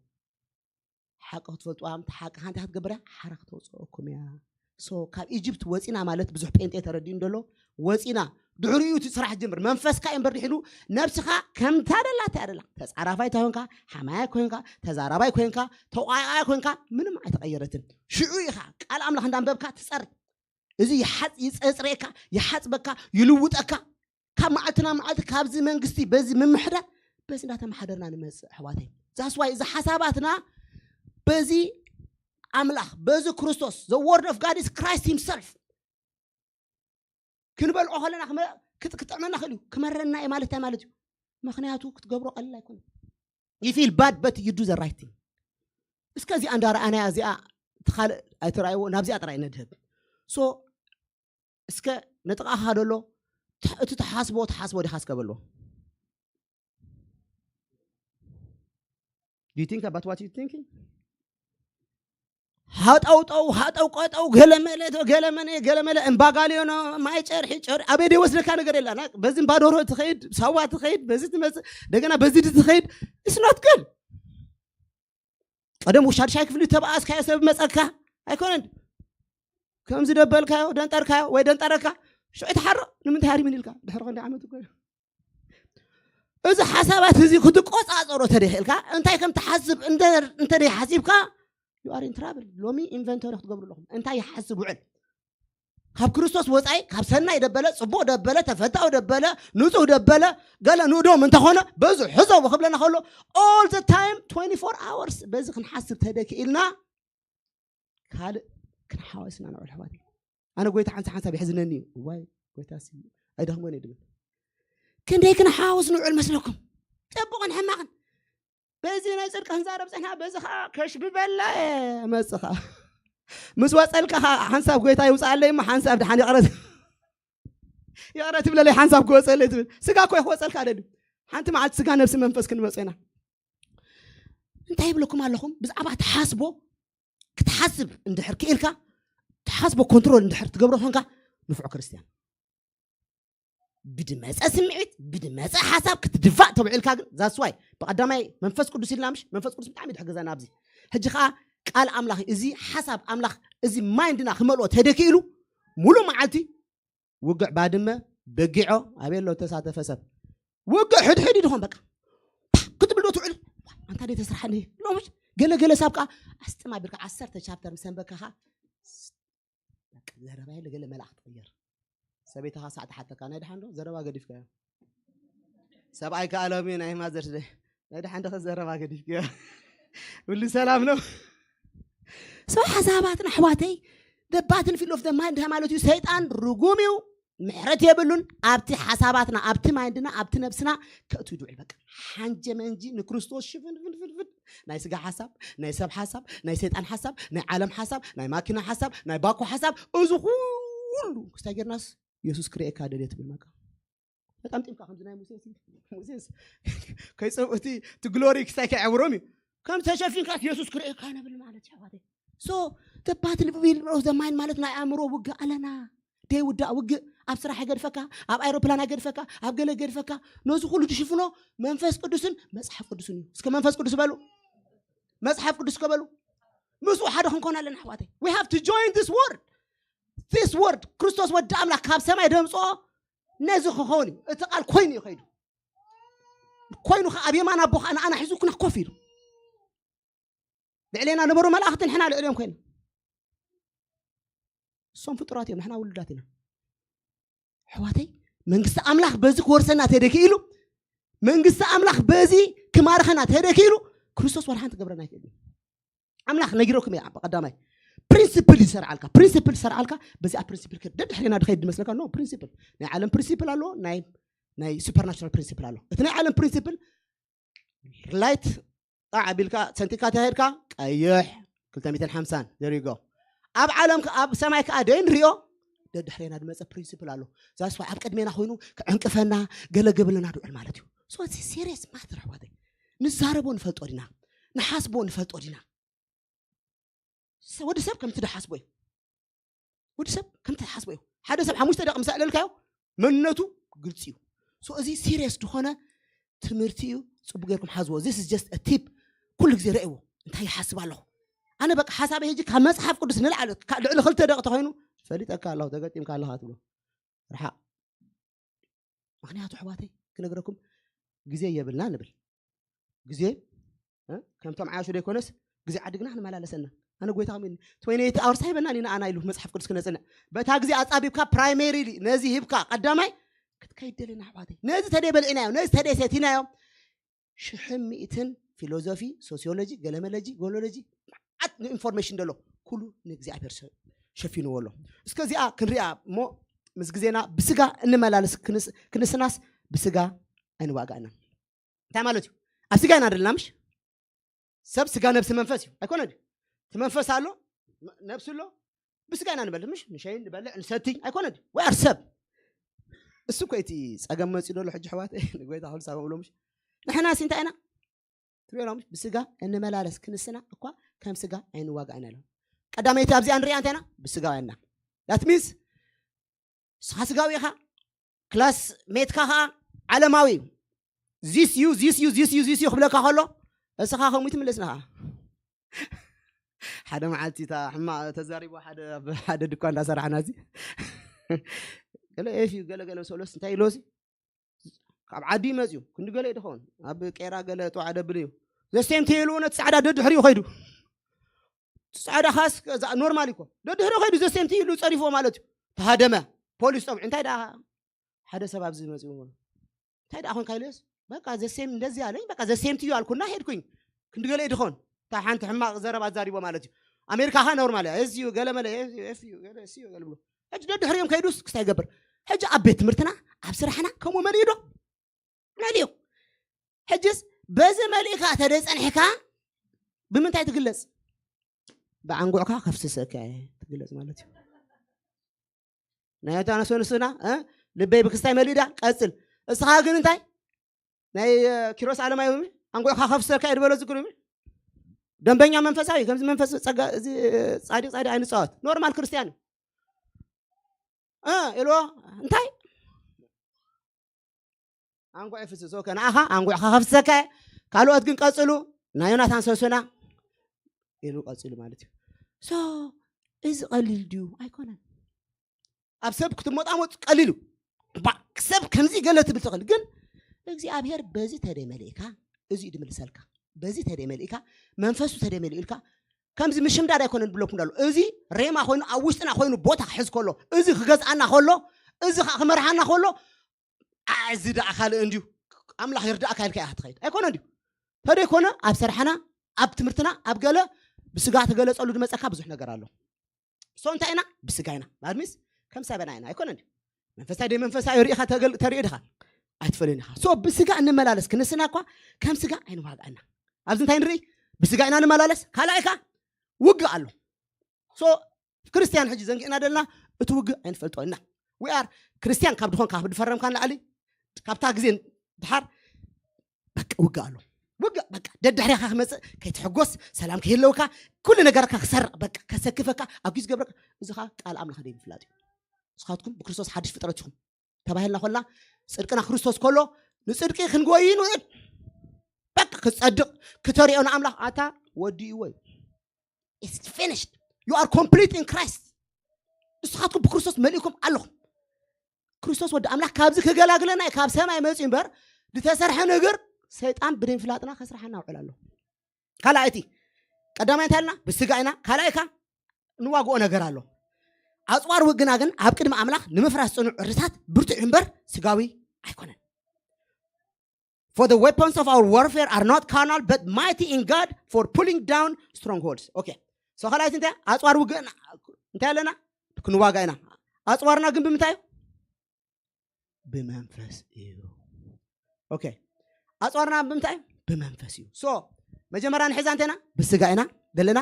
ሓቂ ክትፈልጥዋ እቲ ሓቂ ሓንቲ ክትገብር ሓራ ክተውፅኦኩም እያ ሶ ካብ ኢጅፕት ወፂና ማለት ብዙሕ ጴንጤ ተረዲኡ እንደሎ ወፂና ድሕሪኡ እቲ ስራሕ ጅምር መንፈስካ እዩ እምበር ድሒኑ ነብስኻ ከምታ ደላ እንታይ ደላ ተፃራፋይ ተኮንካ ሓማያ ኮንካ ተዛራባይ ኮንካ ተቋቃይ ኮንካ ምንም ኣይተቀየረትን ሽዑ ኢኻ ቃል ኣምላኽ እንዳንበብካ ትፀሪ እዚ ይሓፅ ይፀፅረካ ይሓፅበካ ይልውጠካ ካብ መዓልቲ ናብ መዓልቲ ካብዚ መንግስቲ በዚ ምምሕዳር በዚ እንዳተመሓደርና ንመፅእ ኣሕዋተይ ዛስዋይ እዚ ሓሳባትና በዚ ኣምላኽ በዚ ክርስቶስ the word of God is Christ himself ክንበልዖ ከለና ክጥዕመና ክእል እዩ ክመረና እዩ ማለት እንታይ ማለት እዩ ምክንያቱ ክትገብሮ ቀልል ኣይኮነ you feel bad but you do the right thing እስከ እዚኣ እንዳረኣናያ እዚኣ ትካልእ ኣይተረኣይዎ ናብዚኣ ጥራይ ነድህብ so እስከ ነጥቃኻ ደሎ እቲ ተሓስቦ ተሓስቦ ዲኻ እስከ በልዎ Do you think about what you thinking? ሃጠውጠው ሃጠው ቀጠው ገለመለ ገለመነ ገለመለ እምባጋልዮኖ ማይ ጨርሒ ጨር ኣበይ ደይወስደካ ነገር የላ በዚ እምባዶሮ ትኸይድ ሳዋ ትኸይድ በዚ ትመፅእ እንደገና በዚ ትኸይድ it's not good ቀደም ውሻድ ሻይ ክፍሊ ተባኣስካዮ ሰብ መፀካ ኣይኮነን ከምዚ ደበልካዮ ደንጠርካዮ ወይ ደንጠረካ ሽዑ ተሓሮ ንምንታይ ሃሪምን ኢልካ ድሕሪ ክንዲ ዓመት እኮ እዚ ሓሳባት እዚ ክትቆፃፀሮ ተደይክእልካ እንታይ ከም ትሓስብ እንተ ዘይሓሲብካ you are in trouble ሎሚ ኢንቨንቶሪ ክትገብሩ ኣለኹም እንታይ ይሓስብ ውዕል ካብ ክርስቶስ ወፃኢ ካብ ሰናይ ደበለ ፅቡቅ ደበለ ተፈታዊ ደበለ ንፁህ ደበለ ገለ ንእዶም እንተኾነ በዙ ሕዘቡ ክብለና ከሎ all the time twenty-four hours በዚ ክንሓስብ ተደክኢልና ካልእ ክንሓወስና ንውዕል ኣሕዋት ኣነ ጎይታ ሓንሳ ሓንሳብ የሕዝነኒ እዩ እዋይ ጎይታ ሲ ኣይደኽሞን እየ ድብል ክንደይ ክንሓወስ ንውዕል መስለኩም ፅቡቕን ሕማቕን በዚ ናይ ፅድቂ ክንዛረብ ፅሕና በዚ ከዓ ከሽብበላ እየ መፅእ ከዓ ምስ ወፀልካ ከዓ ሓንሳብ ጎይታ ይውፅኣለይ እሞ ሓንሳብ ድሓን ይቕረት ይቕረት ይብለለይ ሓንሳብ ክወፀለይ ትብል ስጋ እኮ ክወፀልካ ደልዩ ሓንቲ መዓልቲ ስጋ ነብሲ መንፈስ ክንመፁ ኢና እንታይ ይብለኩም ኣለኹም ብዛዕባ ትሓስቦ ክትሓስብ እንድሕር ክኢልካ ትሓስቦ ኮንትሮል እንድሕር ትገብሮ ኮንካ ንፉዕ ክርስትያን። ብድመፀ ስምዒት ብድመፀ ሓሳብ ክትድፋእ ተውዒልካ ግን ዛስዋይ ብቀዳማይ መንፈስ ቅዱስ ኢልና ምሽ መንፈስ ቅዱስ ብጣዕሚ ትሕግዘና ኣብዚ። ሕጂ ከዓ ቃል ኣምላኽ እዚ ሓሳብ ኣምላኽ እዚ ማይንድና ክመልኦ ተደኪኢሉ ሙሉ መዓልቲ ውግዕ ባድመ በጊዖ ኣበሎ ተሳተፈ ሰብ ውግዕ ሕድሕድ ድኾን በቃ ክትብል ዶ ትውዕል ኣንታ ደ ተስርሓኒ ሎምሽ ገለ ገለ ሳብ ከዓ ኣስጥም ኣቢልካ ዓሰርተ ቻፕተር ምስ ኣንበካኻ በቃ ዘረባይ ለገለ መልኣኽ ትቕየር ሰበይትኻ ሳዕ ትሓተካ ናይ ድሓን ዶ ዘረባ ገዲፍካዮ ሰብኣይ ከኣሎም እዩ ናይ ማዘር ናይ ድሓን ዶ ዘረባ ገዲፍካዮ ሁሉ ሰላም ነው ሰው ሓሳባትን ኣሕዋተይ the battlefield of the mind ማለት እዩ ሰይጣን ርጉም እዩ ምሕረት የብሉን ኣብቲ ሓሳባትና ኣብቲ ማይንድና ኣብቲ ነብስና ከእትው ድውዕል በቃ ሓንጀ መንጂ ንክርስቶስ ሽፍንፍንፍንፍን ናይ ስጋ ሓሳብ ናይ ሰብ ሓሳብ ናይ ሰይጣን ሓሳብ ናይ ዓለም ሓሳብ ናይ ማኪና ሓሳብ ናይ ባኮ ሓሳብ እዚ ኩሉ ክስታይ ጌርናስ የሱስ ክርእየካ ደልየ ትብል መቃ በጣም ጢምካ ከምዚ ናይ ሙሴስ ሙሴስ ከይፀብኡቲ እቲ ግሎሪ ክስታይ ከይዕብሮም እዩ ከም ተሸፊንካስ የሱስ ክርእየካ ነብል ማለት እዩ ኣሕዋተይ so the battle of the mind ማለት ናይ ኣእምሮ ውግእ ኣለና ደይ ውዳእ ውግእ ኣብ ስራሕ ይገድፈካ ኣብ ኣይሮፕላን ኣይገድፈካ ኣብ ገለ ገድፈካ ነዚ ኩሉ ትሽፍኖ መንፈስ ቅዱስን መፅሓፍ ቅዱስን እዩ እስከ መንፈስ ቅዱስ በሉ መፅሓፍ ቅዱስ ከበሉ ምስኡ ሓደ ክንኮን ኣለና ኣሕዋተይ we have to join this word this word ክርስቶስ ወዲ ኣምላኽ ካብ ሰማይ ደምፅኦ ነዚ ክኸውን እዩ እቲ ቃል ኮይኑ እዩ ከይዱ ኮይኑ ከዓ ኣብ የማን ኣቦ ከዓ ንኣና ሒዙ ኩና ኮፍ ኢሉ ልዕሌና ነበሩ መላእኽቲ ንሕና ልዕሊኦም ኮይና እሶም ፍጡራት እዮም ንሕና ውሉዳት ኢና ኣሕዋተይ መንግስቲ ኣምላኽ በዚ ክወርሰና ተደኪኢሉ መንግስቲ ኣምላኽ በዚ ክማርኸና ተደኪኢሉ ክርስቶስ ዋላ ሓንቲ ክገብረና ኣይክእል ኣምላኽ ነጊረኩም እየ ብቐዳማይ ፕሪንስፕል ይሰርዓልካ ፕሪንስፕል ይሰርዓልካ በዚኣ ፕሪንስፕል ደድሕሬና ድኸይድ ድመስለካ ኖ ፕሪንስፕል ናይ ዓለም ፕሪንስፕል ኣለዎ ናይ ናይ ሱፐርናቹራል ፕሪንስፕል ኣሎ እቲ ናይ ዓለም ፕሪንስፕል ላይት ጣዕ ኣቢልካ ሰንቲካ ተሄድካ ቀይሕ ክልተ ሚእትን ሓምሳን ዘሪጎ ኣብ ዓለም ኣብ ሰማይ ከዓ ደይ ንሪኦ ደድሕሬና ድመፀ ፕሪንስፕል ኣሎ ዛስፋ ኣብ ቅድሜና ኮይኑ ክዕንቅፈና ገለ ገብለና ድውዕል ማለት እዩ ሶ ሲሪየስ ማተር ኣሕዋተይ ንዛረቦ ንፈልጦ ዲና ንሓስቦ ንፈልጦ ዲና ወዲ ሰብ ከምቲ ድሓስቦ እዩ ወዲ ሰብ ከምቲ ድሓስቦ እዩ ሓደ ሰብ ሓሙሽተ ደቂ ምስ ኣዕለልካዮ መንነቱ ግልፂ እዩ ሶ እዚ ሲሪየስ ዝኾነ ትምህርቲ እዩ ፅቡቅ ጌርኩም ሓዝዎ this is just a tip ኩሉ ግዜ ረእይዎ እንታይ ይሓስብ ኣለኹ ኣነ በቃ ሓሳበይ ሕጂ ካብ መፅሓፍ ቅዱስ ንላዕሊ ልዕሊ ክልተ ደቂ ተኮይኑ ፈሊጠካ ኣለኹ ተገጢምካ ኣለኻ ትብሎ ርሓቅ ምክንያቱ ኣሕዋተይ ክነግረኩም ግዜ የብልና ንብል ግዜ ከምቶም ዓያሹ ዘይኮነስ ግዜ ዓድግና ክንመላለሰና ኣነ ጎይታ ከም twenty eight hours ኣይበናን ኢና ኣና ኢሉ መፅሓፍ ቅዱስ ክነፅንዕ በታ ግዜ ኣፃቢብካ ፕራይሜሪ ነዚ ሂብካ ቀዳማይ ክትከይድ ደለና ኣሕዋተይ ነዚ ተደይ በልዒናዮ ነዚ ተደይ ሰቲናዮ ሽሕን ሚእትን ፊሎዞፊ ሶሲዮሎጂ ገለመለጂ ጎሎሎጂ መዓት ንኢንፎርሜሽን ደሎ ኩሉ ንእግዚኣብሔር ሸፊንዎ ኣሎ እስከዚኣ ክንሪኣ እሞ ምስ ግዜና ብስጋ እንመላለስ ክንስናስ ብስጋ ኣይንዋጋእና እንታይ ማለት እዩ ኣብ ስጋ ኢና ደለና ምሽ ሰብ ስጋ ነብሲ መንፈስ እዩ ኣይኮነ እቲ መንፈስ ኣሎ ነብሲ ኣሎ ብስጋ ኢና ንበልዕ ምሽ ንሸይ ንበልዕ ንሰትይ ኣይኮነ ወያር ሰብ እሱ እኮ እቲ ፀገም መፂኡ ደሎ ሕጂ ኣሕዋት ንጎይታ ክልሳ ብሎ ምሽ ንሕና ሲ እንታይ ኢና ትሪኦ ምሽ ብስጋ እንመላለስ ክንስና እኳ ከም ስጋ ኣይንዋጋእና ኢሎም ቀዳመይቲ ኣብዚኣ ንሪኣ እንታይ ኢና ብስጋውያንና that means ንስኻ ስጋዊ ኢኻ ክላስ ሜትካ ከዓ ዓለማዊ እዩ this you this you this you this you ክብለካ ከሎ እስኻ ከምኡ ትምለስ ንኻ ሓደ መዓልቲ እታ ሕማቕ ተዛሪቦ ሓደ ኣብ ሓደ ድኳ እንዳሰራሕና እዚ ገለ ኤፍ እዩ ገለ ገለ ሰሎስ እንታይ ኢሎሲ ካብ ዓዲ ይመፅዩ ክንዲ ገለ ይድኸውን ኣብ ቄራ ገለ ጠዋዕ ደብል እዩ ዘስቴም ተይልዎ ነቲ ፃዕዳ ደድሕሪኡ ከይዱ ፃዕዳ ካስ ኖርማል ይኮ ደድሕሪኡ ከይዱ ዘስቴም ተይሉ ፀሪፎ ማለት እዩ ተሃደመ ፖሊስ ፀውዒ እንታይ ደኣ ሓደ ሰብ ኣብዚ መፅኡ እንታይ ደኣ ኮንካ ኢለስ በቃ ዘሴም እንደዚህ አለኝ በቃ ዘሴም ትዩ አልኩና ሄድኩኝ ክንዲ ገለ ድኾን እታ ሓንቲ ሕማቕ ዘረባ ኣዛሪቦ ማለት እዩ ኣሜሪካ ኻ ኖርማል እያ እዚ ገለ መለ እፍዩ ገለ እሲዩ ገለ ብሎ ሕጂ ደድሕሪኦም ከይዱስ ክስታይ ይገብር ሕጂ ኣብ ቤት ትምህርትና ኣብ ስራሕና ከምኡ መሊኡ ዶ መሊኡ ሕጅስ በዚ መሊእካ ተደይ ፀኒሕካ ብምንታይ ትግለፅ ብዓንጉዕካ ከፍስሰካ ትግለፅ ማለት እዩ ናይ ኣታነሶ ንስና ልበይ ብክስታይ መሊዳ ቀፅል እስኻ ግን እንታይ ናይ ኪሮስ ኣለማይ ኣንጉዕካ ከፍሰካ እየ ዝበሎ ዝግርም ደንበኛ መንፈሳዊ ከምዚ መንፈስ ጸጋ እዚ ጻድቅ ጻድቅ ኣይንጻወት ኖርማል ክርስቲያን እ፣ ኢልዎ። እንታይ? ኣንጉዕ ይፍስስ። ኦኬ፣ ንኣኻ ኣንጉዕኻ ከፍስሰካ እየ። ካልኦት ግን ቀጽሉ። ናይ ዮናታን ሰሱና ኢሉ ቀጺሉ ማለት እዩ። ሶ፣ እዚ ቀሊል ድዩ? ኣይኮነን። ኣብ ሰብ ክትሞጣሞጥ ቀሊል እዩ። ባ-፣ ሰብ ከምዚ ገለ ትብል ትኽእል፣ ግን እግዚኣብሔር በዚ ተደይ መሊእካ፣ እዚ እዩ ድምልሰልካ። በዚ ተደይ መሊእካ፣ መንፈሱ ተደይ መሊእልካ፣ ከምዚ ምሽምዳድ ኣይኮነን ብለኩም ዳሎ። እዚ ሬማ ኮይኑ፣ ኣብ ውሽጥና ኮይኑ ቦታ ክሕዝ ከሎ፣ እዚ ክገዝኣና ከሎ፣ እዚ ኸዓ ክመርሓና ከሎ፣ "ኣ፣ እዚ ደኣ ካልእ እንድዩ፣ ኣምላኽ ይርዳእካ" ኢልካ ኢኻ ትኸይድ። ኣይኮነ እንድዩ። ተደይኮነ ኣብ ስራሕና፣ ኣብ ትምህርትና፣ ኣብ ገለ ብስጋ ተገለጸሉ ዝመጸካ ብዙሕ ነገር ኣሎ። ሶ እንታይ ኢና? ብስጋ ኢና። ማድሚስ ከም ሰበና ኢና። ኣይኮነ እንድዩ። መንፈሳዊ ደይ መንፈሳዊ ርኢኻ ተገል-፣ ተርኢ ድኻ? ኣይትፈልዮን ኢኻ። ሶ ብስጋ እንመላለስ ክንስና እኳ ከም ስጋ ኣይንዋጋእና። ኣብዚ እንታይ ንርኢ? ብስጋ ኢና ንመላለስ። ካልኣይ ከ ውግእ ኣሎ። ሶ ክርስትያን ሕጂ ዘንጊዕና ደልና እቲ ውግእ ኣይንፈልጦ ኢና። We are ክርስትያን ካብ ድኾን ካብ ድፈረምካ ንላዕሊ ካብታ ግዜ ድሓር በቃ ውግእ ኣሎ። ውግእ በቃ ደድሕሪኻ ክመጽእ ከይትሕጎስ፣ ሰላም ከይህለውካ፣ ኩሉ ነገርካ ክሰርቕ በቃ ከሰክፈካ ኣብ ግዜ ዝገብረካ፣ እዚ ኸኣ ቃል ኣምላኽ ደይ ምፍላጥ እዩ። ንስኻትኩም ብክርስቶስ ሓድሽ ፍጥረት ኢኹም ተባሂልና ኮልና፣ ጽድቅና ክርስቶስ ከሎ ንጽድቂ ክንጎይ ንውዕል። በቃ ክትጸድቕ፣ ክተሪኦ ንኣምላኽ ኣታ ወዲእዎ እዩ። It's finished. You are complete in Christ. ንስኻትኩም ብክርስቶስ መሊእኩም ኣለኹም። ክርስቶስ ወዲ ኣምላኽ ካብዚ ክገላግለና እዩ ካብ ሰማይ መጺኡ እምበር፣ ዝተሰርሐ ነገር ሰይጣን ብደይ ምፍላጥና ከስርሓና ውዕል ኣሎ። ካልኣይቲ፣ ቀዳማይ እንታይ ኢልና? ብስጋ ኢና። ካልኣይ ከ ንዋግኦ ነገር ኣሎ። ኣጽዋር ውግና ግን ኣብ ቅድሚ ኣምላኽ ንምፍራስ ጽኑዕ ዕርታት ብርቱዕ እምበር ስጋዊ ኣይኮነን። For the weapons of our warfare are not carnal, but mighty in God for pulling down strongholds. Okay. So ካልኣይቲ እንታይ? ኣጽዋር ውግእና እንታይ ኣለና? ክንዋጋ ኢና። ኣጽዋርና ግን ብምንታይ እዩ? ብመንፈስ እዩ። ኦኬ። ኣጽዋርና ብምንታይ? ብመንፈስ እዩ። ሶ መጀመርያ ንሕዛ እንተና ብስጋ ኢና ዘለና፣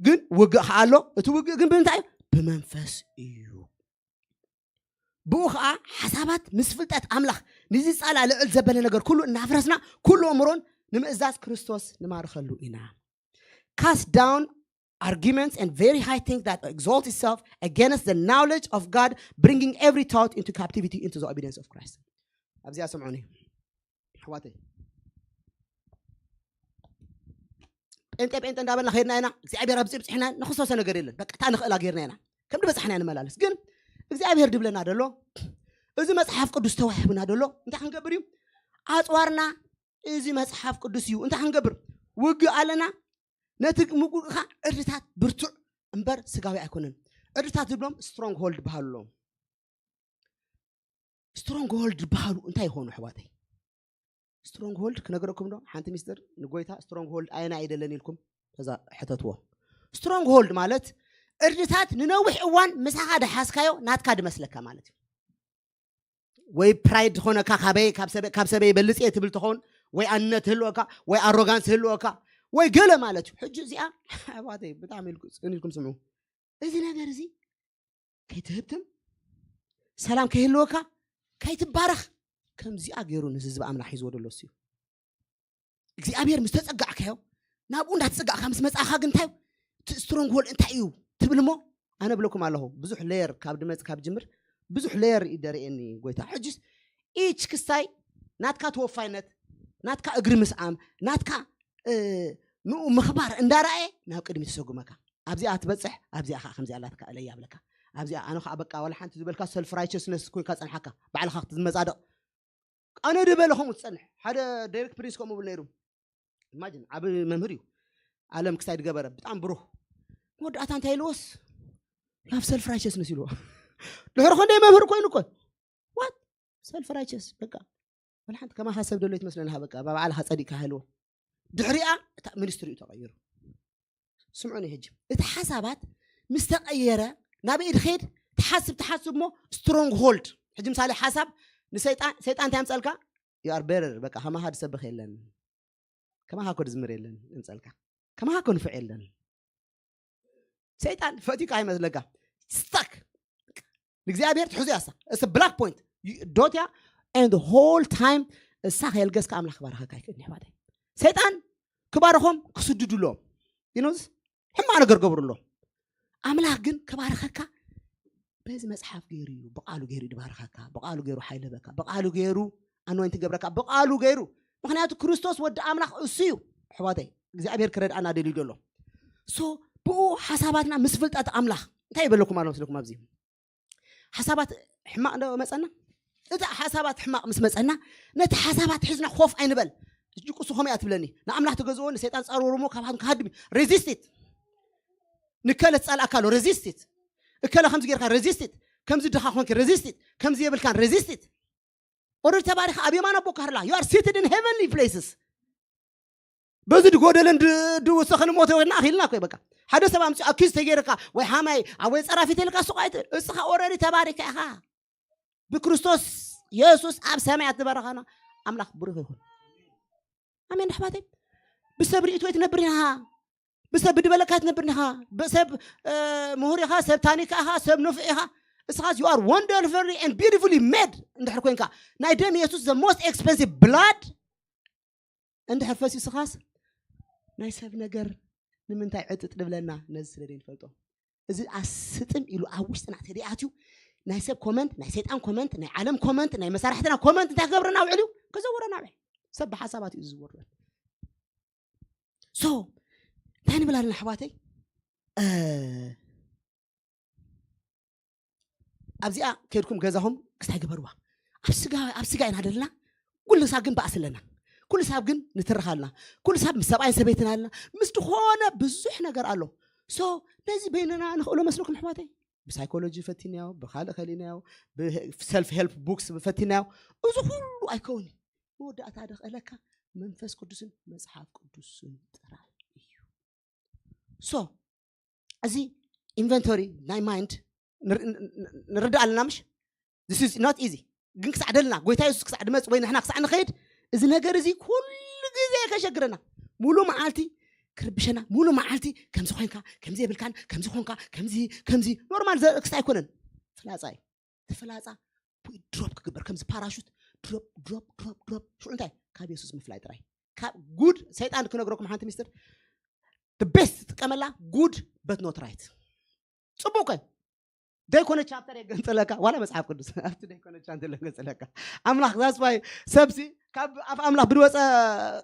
ግን ውግእ ኸዓ ኣሎ። እቲ ውግእ ግን ብምንታይ እዩ? ብመንፈስ እዩ። ብኡ ኸዓ ሓሳባት ምስ ፍልጠት ኣምላኽ ንዚ ጻላ ልዕል ዘበለ ነገር ኩሉ እናፍረስና፣ ኩሉ ኣእምሮን ንምእዛዝ ክርስቶስ ንማርኸሉ ኢና። Cast down arguments and very high things that exalt itself against the knowledge of God, bringing every thought into captivity into the obedience of Christ. ኣብዚኣ ስምዑኒ ኣሕዋተይ። ጴንጠ ጴንጠ እንዳበልና ኸይድና ኢና። እግዚኣብሔር ኣብዚ ብፅሕና ንክሰሶ ነገር የለን። በቃ እታ ንኽእላ ጌርና ኢና። ከም ዝበፃሕና ንመላለስ። ግን እግዚኣብሔር ድብለና ደሎ፣ እዚ መፅሓፍ ቅዱስ ተዋሂቡና ደሎ እንታይ ክንገብር እዩ? ኣፅዋርና እዚ መፅሓፍ ቅዱስ እዩ። እንታይ ክንገብር? ውግእ ኣለና። ነቲ ምውግእኻ ዕርድታት ብርቱዕ እምበር ስጋዊ ኣይኮነን። ዕርድታት ዝብሎም ስትሮንግ ሆልድ በሃሉ ኣለዎም። ስትሮንግ ሆልድ ዝበሃሉ እንታይ ይኾኑ ኣሕዋተይ? ስትሮንግ ሆልድ ክነግረኩም ዶ ሓንቲ ሚስጥር? ንጎይታ ስትሮንግ ሆልድ ኣየና ኣይደለን ኢልኩም ተዛ ሕተትዎ። ስትሮንግ ሆልድ ማለት ዕርድታት ንነዊሕ እዋን ምሳኻ ደሓዝካዮ ናትካ ድመስለካ ማለት እዩ። ወይ ፕራይድ ዝኾነካ፣ ካበይ፣ ካብ ሰበ-፣ ካብ ሰበይ ይበልጽ እየ ትብል ትኸውን፣ ወይ ኣንነት ህልወካ፣ ወይ ኣሮጋንስ ህልወካ፣ ወይ ገለ ማለት እዩ። ሕጂ እዚኣ ኣሕዋተይ ብጣዕሚ ኢልኩ-፣ ጽን ኢልኩም ስምዑ። እዚ ነገር እዚ ከይትህብትም፣ ሰላም ከይህልወካ፣ ከይትባረኽ፣ ከምዚኣ ገይሩ ንህዝቢ ኣምላኽ ሒዝዎ ደሎ እሱ እዩ። እግዚኣብሔር ምስ ተጸጋዕካዮ፣ ናብኡ እንዳተጸጋዕካ ምስ መጻእካ ግን እንታይ እቲ ስትሮንግ ሆልድ እንታይ እዩ ትብል እሞ፣ ኣነ ብለኩም ኣለኹ፣ ብዙሕ ሌየር ካብ ድመጽ ካብ ጅምር፣ ብዙሕ ሌየር እዩ ደርእየኒ ጎይታ። ሕጅስ ኢች ክስታይ ናትካ ተወፋይነት፣ ናትካ እግሪ ምስዓም፣ ናትካ፣ እ፣ ንኡ ምኽባር እንዳረኣየ ናብ ቅድሚት ይሰጉመካ። ኣብዚኣ ትበጽሕ፣ ኣብዚኣ ኸዓ ከምዚኣ ኣላትካ እለያ ይብለካ። ኣብዚኣ ኣነ ኸዓ በቃ ዋላ ሓንቲ ዝበልካ ሰልፍ ራይቸስነስ ኮይንካ ጸንሓካ፣ ባዕልኻ ክትመጻደቕ። ኣነ ድበለ ከምኡ ትጸንሕ። ሓደ ዴሪክ ፕሪንስ ከምኡ ብል ነይሩ። ኢማጂን፣ ዓቢ መምህር እዩ። ኣለም ክሳይ ድገበረ፣ ብጣዕሚ ብሩህ። መወዳእታ እንታይ ኢልዎስ? You have self righteousness ኢልዎ። ድሕሪ ኸንደይ መምህር ኮይኑ እኮ። What? ሰልፍ ራይቸስ፣ በቃ። ዋላ ሓንቲ ከማኻ ሰብ ደሎ ይትመስለና፣ በቃ። ባዕልኻ ጸዲቅካ ሃልዎ። ድሕሪኣ፣ እታ ሚኒስትሪ እዩ ተቐይሩ። ስምዑኒ ሕጂ። እቲ ሓሳባት ምስ ተቐየረ፣ ናበይ ድኸይድ? ትሓስብ፣ ትሓስብ እሞ ስትሮንግ ሆልድ። ሕጂ ምሳሌ ሓሳብ ንሰይጣን፣ ሰይጣን እንታይ ኣምጸልካ? You are better፣ በቃ፣ ከማኻ ድሰብኽ የለን። ከማኻ እኮ ድዝምር የለን፣ ኣምጸልካ። ከማኻ እኮ ንፉዕ የለን። ሰይጣን ፈትዩካ ኣይመስለካ። ስታክ። ንእግዚኣብሔር ትሕዙ እያ እሳ። እስ ብላክ ፖይንት። ዶትያ and the whole time እሳ ከየልገስካ ኣምላኽ ክባርኸካ ኣይክእልን፣ ኣሕዋተይ። ሰይጣን ክባርኾም ክስድዱ ኣለዎም። You know this? ሕማቕ ነገር ገብሩ ኣለዎም። ኣምላኽ ግን ክባርኸካ በዚ መፅሓፍ ገይሩ እዩ፣ ብቃሉ ገይሩ ድባርኸካ፣ ብቃሉ ገይሩ ሓይለበካ፣ ብቃሉ ገይሩ ኣኖይንት ገብረካ፣ ብቃሉ ገይሩ። ምክንያቱ ክርስቶስ ወዲ ኣምላኽ እሱ እዩ። ኣሕዋተይ፣ እግዚኣብሔር ክረድኣና ደልዩ ዘሎ። ሶ ብኡ ሓሳባትና ምስ ፍልጠት ኣምላኽ እንታይ ይበለኩም ኣሎ መስለኩም ኣብዚ ሓሳባት ሕማቕ እንዶ መፀና? እቲ ሓሳባት ሕማቕ ምስ መፀና፣ ነቲ ሓሳባት ሒዝና ኮፍ ኣይንበል። እጅ ቁሱ ከመይ እያ ትብለኒ? ንኣምላኽ ትገዝኦ፣ ንሰይጣን ፃርወርሞ ካብሃም ክሃድም። ሬዚስቲት ንከለ ትፃልኣካ ኣሎ። ሬዚስቲት እከለ ከምዚ ጌርካ ሬዚስቲት፣ ከምዚ ድኻ ኮንኪ ሬዚስቲት፣ ከምዚ የብልካን ሬዚስቲት። ኦረድ ተባሪኻ ኣብ የማን ኣቦ ካርላ you are seated in heavenly places። በዚ ድጎደለን ድውሰኽን ሞተ ወና ኣኺልና እኮ በቃ። ሓደ ሰብ ኣምፂ ኣኪዝ ተገይርካ ወይ ሓማይ ኣብ ወይ ፀራፊ ተልካ ሱቕ ኣይትብል። እስኻ ኦረዲ ተባሪካ ኢኻ ብክርስቶስ የሱስ ኣብ ሰማያት ዝበረኸና ኣምላኽ ብሩኽ ይኹን። ኣሜን ኣሕዋተይ። ብሰብ ርእይቶ ኣይትነብር ኢኻ። ብሰብ ብድበለካ ትነብር ኢኻ። ብሰብ ምሁር ኢኻ፣ ሰብ ታኒካ ኢኻ፣ ሰብ ንፉዕ ኢኻ። እስኻስ you are wonderfully and beautifully made እንድሕር ኮንካ፣ ናይ ደም የሱስ the most expensive blood እንድሕር ፈሲስኻስ፣ ናይ ሰብ ነገር ንምንታይ ዕጥጥ ድብለና? ነዚ ስለ ዘይንፈልጦ። እዚ ኣስጥም ኢሉ ኣብ ውሽጥና ተደኣትዩ ናይ ሰብ ኮመንት፣ ናይ ሰይጣን ኮመንት፣ ናይ ዓለም ኮመንት፣ ናይ መሳርሕትና ኮመንት እንታይ ክገብረና ውዕል እዩ? ክዘውረና ውዕል። ሰብ ብሓሳባት እዩ ዝዝወር። ሶ እንታይ ንብል ኣለና ኣሕዋተይ? ኣብዚኣ ከድኩም ገዛኹም ክስታይ ግበርዋ። ኣብ ስጋ ኣብ ስጋ ኢና ደለና። ኩሉ ሳብ ግን ባእሲ ኣለና። ኩሉ ሳብ ግን ንትርኽ ኣለና። ኩሉ ሳብ ምስ ሰብኣይን ሰበይትን ኣለና። ምስ ዝኾነ ብዙሕ ነገር ኣሎ። ሶ ነዚ በይንና ንኽእሎ መስለኩም ኣሕዋተይ? ብሳይኮሎጂ ፈቲናዮ፣ ብካልእ ከሊናዮ፣ ብሰልፍ ሄልፕ ቡክስ ፈቲናዮ። እዚ ኩሉ ኣይከውን። መወዳእታ ደኽእለካ መንፈስ ቅዱስን መጽሓፍ ቅዱስን ጥራይ እዩ። ሶ እዚ ኢንቨንቶሪ ናይ ማይንድ ንርዳእ ኣለና ምሽ? This is not easy። ግን ክሳዕ ደልና ጎይታ የሱስ ክሳዕ ድመፅ ወይ ንሕና ክሳዕ ንኸይድ እዚ ነገር እዚ ኩሉ ግዜ ከሸግረና፣ ሙሉ መዓልቲ ክርብሸና፣ ሙሉ መዓልቲ ከምዚ ኮይንካ ከምዚ የብልካን ከምዚ ኮንካ ከምዚ ከምዚ ኖርማል ክስታይ ኣይኮነን። ፍላፃ እዩ። እቲ ፍላፃ ድሮፕ ክግበር ከምዚ ፓራሹት ድሮፕ ድሮፕ ድሮፕ ድሮፕ ሽዑ እንታይ ካብ የሱስ ምፍላይ ጥራይ። ካብ ጉድ ሰይጣን ክነግረኩም ሓንቲ ሚስጥር ቤስት ትጥቀመላ ጉድ በት ኖት ራይት። ፅቡቅ ኮይ ደይኮነ ቻፕተር የገንፅለካ ዋላ መፅሓፍ ቅዱስ ኣብቲ ደይኮነ ቻንተር የገንፅለካ ኣምላኽ ዛስባይ ሰብሲ ካብ ኣፍ ኣምላኽ ብድወፀ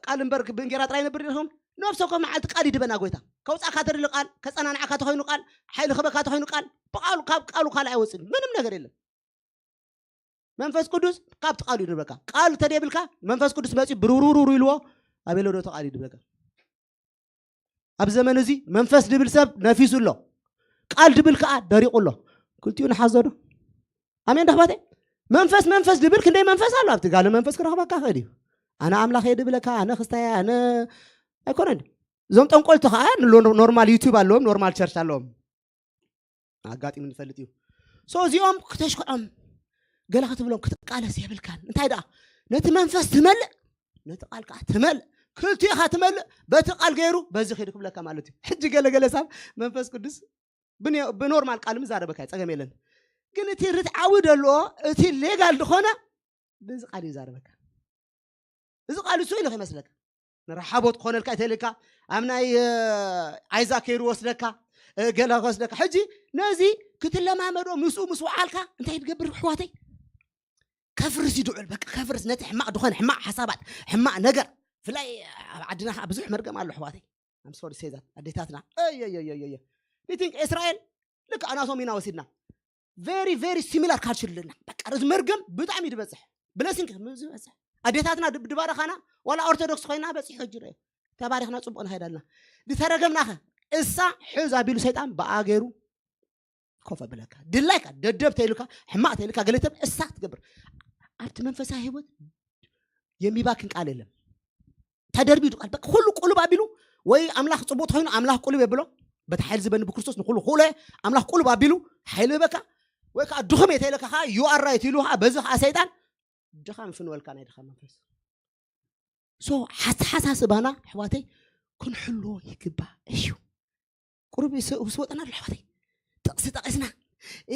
ቃል እምበር ብእንጌራ ጥራይ ነብር ዲኹም ነብሰ ኮ መዓልቲ ቃል ይድበና ጎይታ ከውፃእካ ተደሊ ቃል ከፀናንዓካ ተኮይኑ ቃል ሓይሊ ክበካ ተኮይኑ ቃል ብቃሉ ካብ ቃሉ ካልእ ኣይወፅን ምንም ነገር የለን መንፈስ ቅዱስ ካብቲ ቃሉ ይድበካ ቃል ተደይብልካ መንፈስ ቅዱስ መፂኡ ብርውርውርውር ኢልዎ ኣቤሎ ዶ ተቃል ይድበካ ኣብ ዘመን እዚ መንፈስ ድብል ሰብ ነፊሱ ኣሎ ቃል ድብል ከዓ ደሪቁ ኣሎ ክልቲኡ ንሓዞ ዶ ኣሜን ዳሕባተይ መንፈስ መንፈስ ድብል ክንደይ መንፈስ ኣሎ ኣብቲ ጋለ መንፈስ ክረኽበካ ክእል እዩ ኣነ ኣምላኽ እየ ድብለካ ኣነ ክስታይ ኣነ ኣይኮነን እዞም ጠንቆልቲ ከዓ ኖርማል ዩቱብ ኣለዎም ኖርማል ቸርች ኣለዎም ኣጋጢሙ ንፈልጥ እዩ ሶ እዚኦም ክተሽክዖም ገለ ክትብሎም ክትቃለስ የብልካን እንታይ ደኣ ነቲ መንፈስ ትመልእ ነቲ ቃል ከዓ ትመልእ ክልቲኻ ትመልእ በቲ ቃል ገይሩ በዚ ኸይዱ ክብለካ ማለት እዩ ሕጂ ገለገለ ሳብ መንፈስ ቅዱስ ብኖርማል ቃል ምዛረበካ ፀገም የለን ግን እቲ ርትዓዊ ደልዎ እቲ ሌጋል ዝኾነ በዚ ቃል እዩ ዛረበካ እዚ ቃል እሱ ኢሉ ከይመስለካ ንረሓቦት ክኾነልካ ይተልካ ኣብ ናይ ኣይዛ ከይሩ ወስደካ ገለ ወስደካ ሕጂ ነዚ ክትለማመዶ ምስኡ ምስ ወዓልካ እንታይ ትገብር ኣሕዋተይ ከፍርስ ይድዑል በቃ ከፍርስ ነቲ ሕማቕ ድኾነ ሕማቕ ሓሳባት ሕማቕ ነገር ፍላይ ኣብ ዓድና ከዓ ብዙሕ መርገም ኣሎ ኣሕዋተይ ኣምሶሪ ሴዛት ኣዴታትና እየየየየ ኒቲንክ እስራኤል ልክ ኣናቶም ኢና ወሲድና very very similar culture ኣለና በቃ እዚ መርገም ብጣዕሚ ድበፅሕ blessing ዝበፅሕ ኣዴታትና ድባረኻና ዋላ ኦርቶዶክስ ኮይና በፂሑ ሕጂ ርእ ተባሪኽና ፅቡቅ ንኸይድ ኣለና ድተረገምናኸ እሳ ሕዝ ኣቢሉ ሰይጣን ብኣ ገይሩ ኮፍ ኣብለካ ድላይካ ደደብ ተይሉካ ሕማቅ ተይሉካ ገለተብ እሳ ክትገብር ኣብቲ መንፈሳዊ ህይወት የሚባክን ቃል የለም ተደርቢዱ ቃል በቃ ኩሉ ቁሉብ ኣቢሉ ወይ ኣምላኽ ጽቡቅ ተኮይኑ ኣምላኽ ቁሉብ የብሎ በቲ ሓይሊ ዝበኒ ብክርስቶስ ንኩሉ ክእሎ ኣምላኽ ቁሉብ ኣቢሉ ሓይሊ በካ ወይ ከዓ ድኹም እየ ተይለካ ከዓ you are right ኢሉ ከዓ በዚ ከዓ ሰይጣን ድኻም ፍንወልካ ናይ ድኻም መንፈስ so ሓተሓሳስባና ኣሕዋተይ ክንሕልዎ ይግባእ እዩ ቁሩብ ይስወጠና ኣሎ ኣሕዋተይ ጥቕሲ ጠቒስና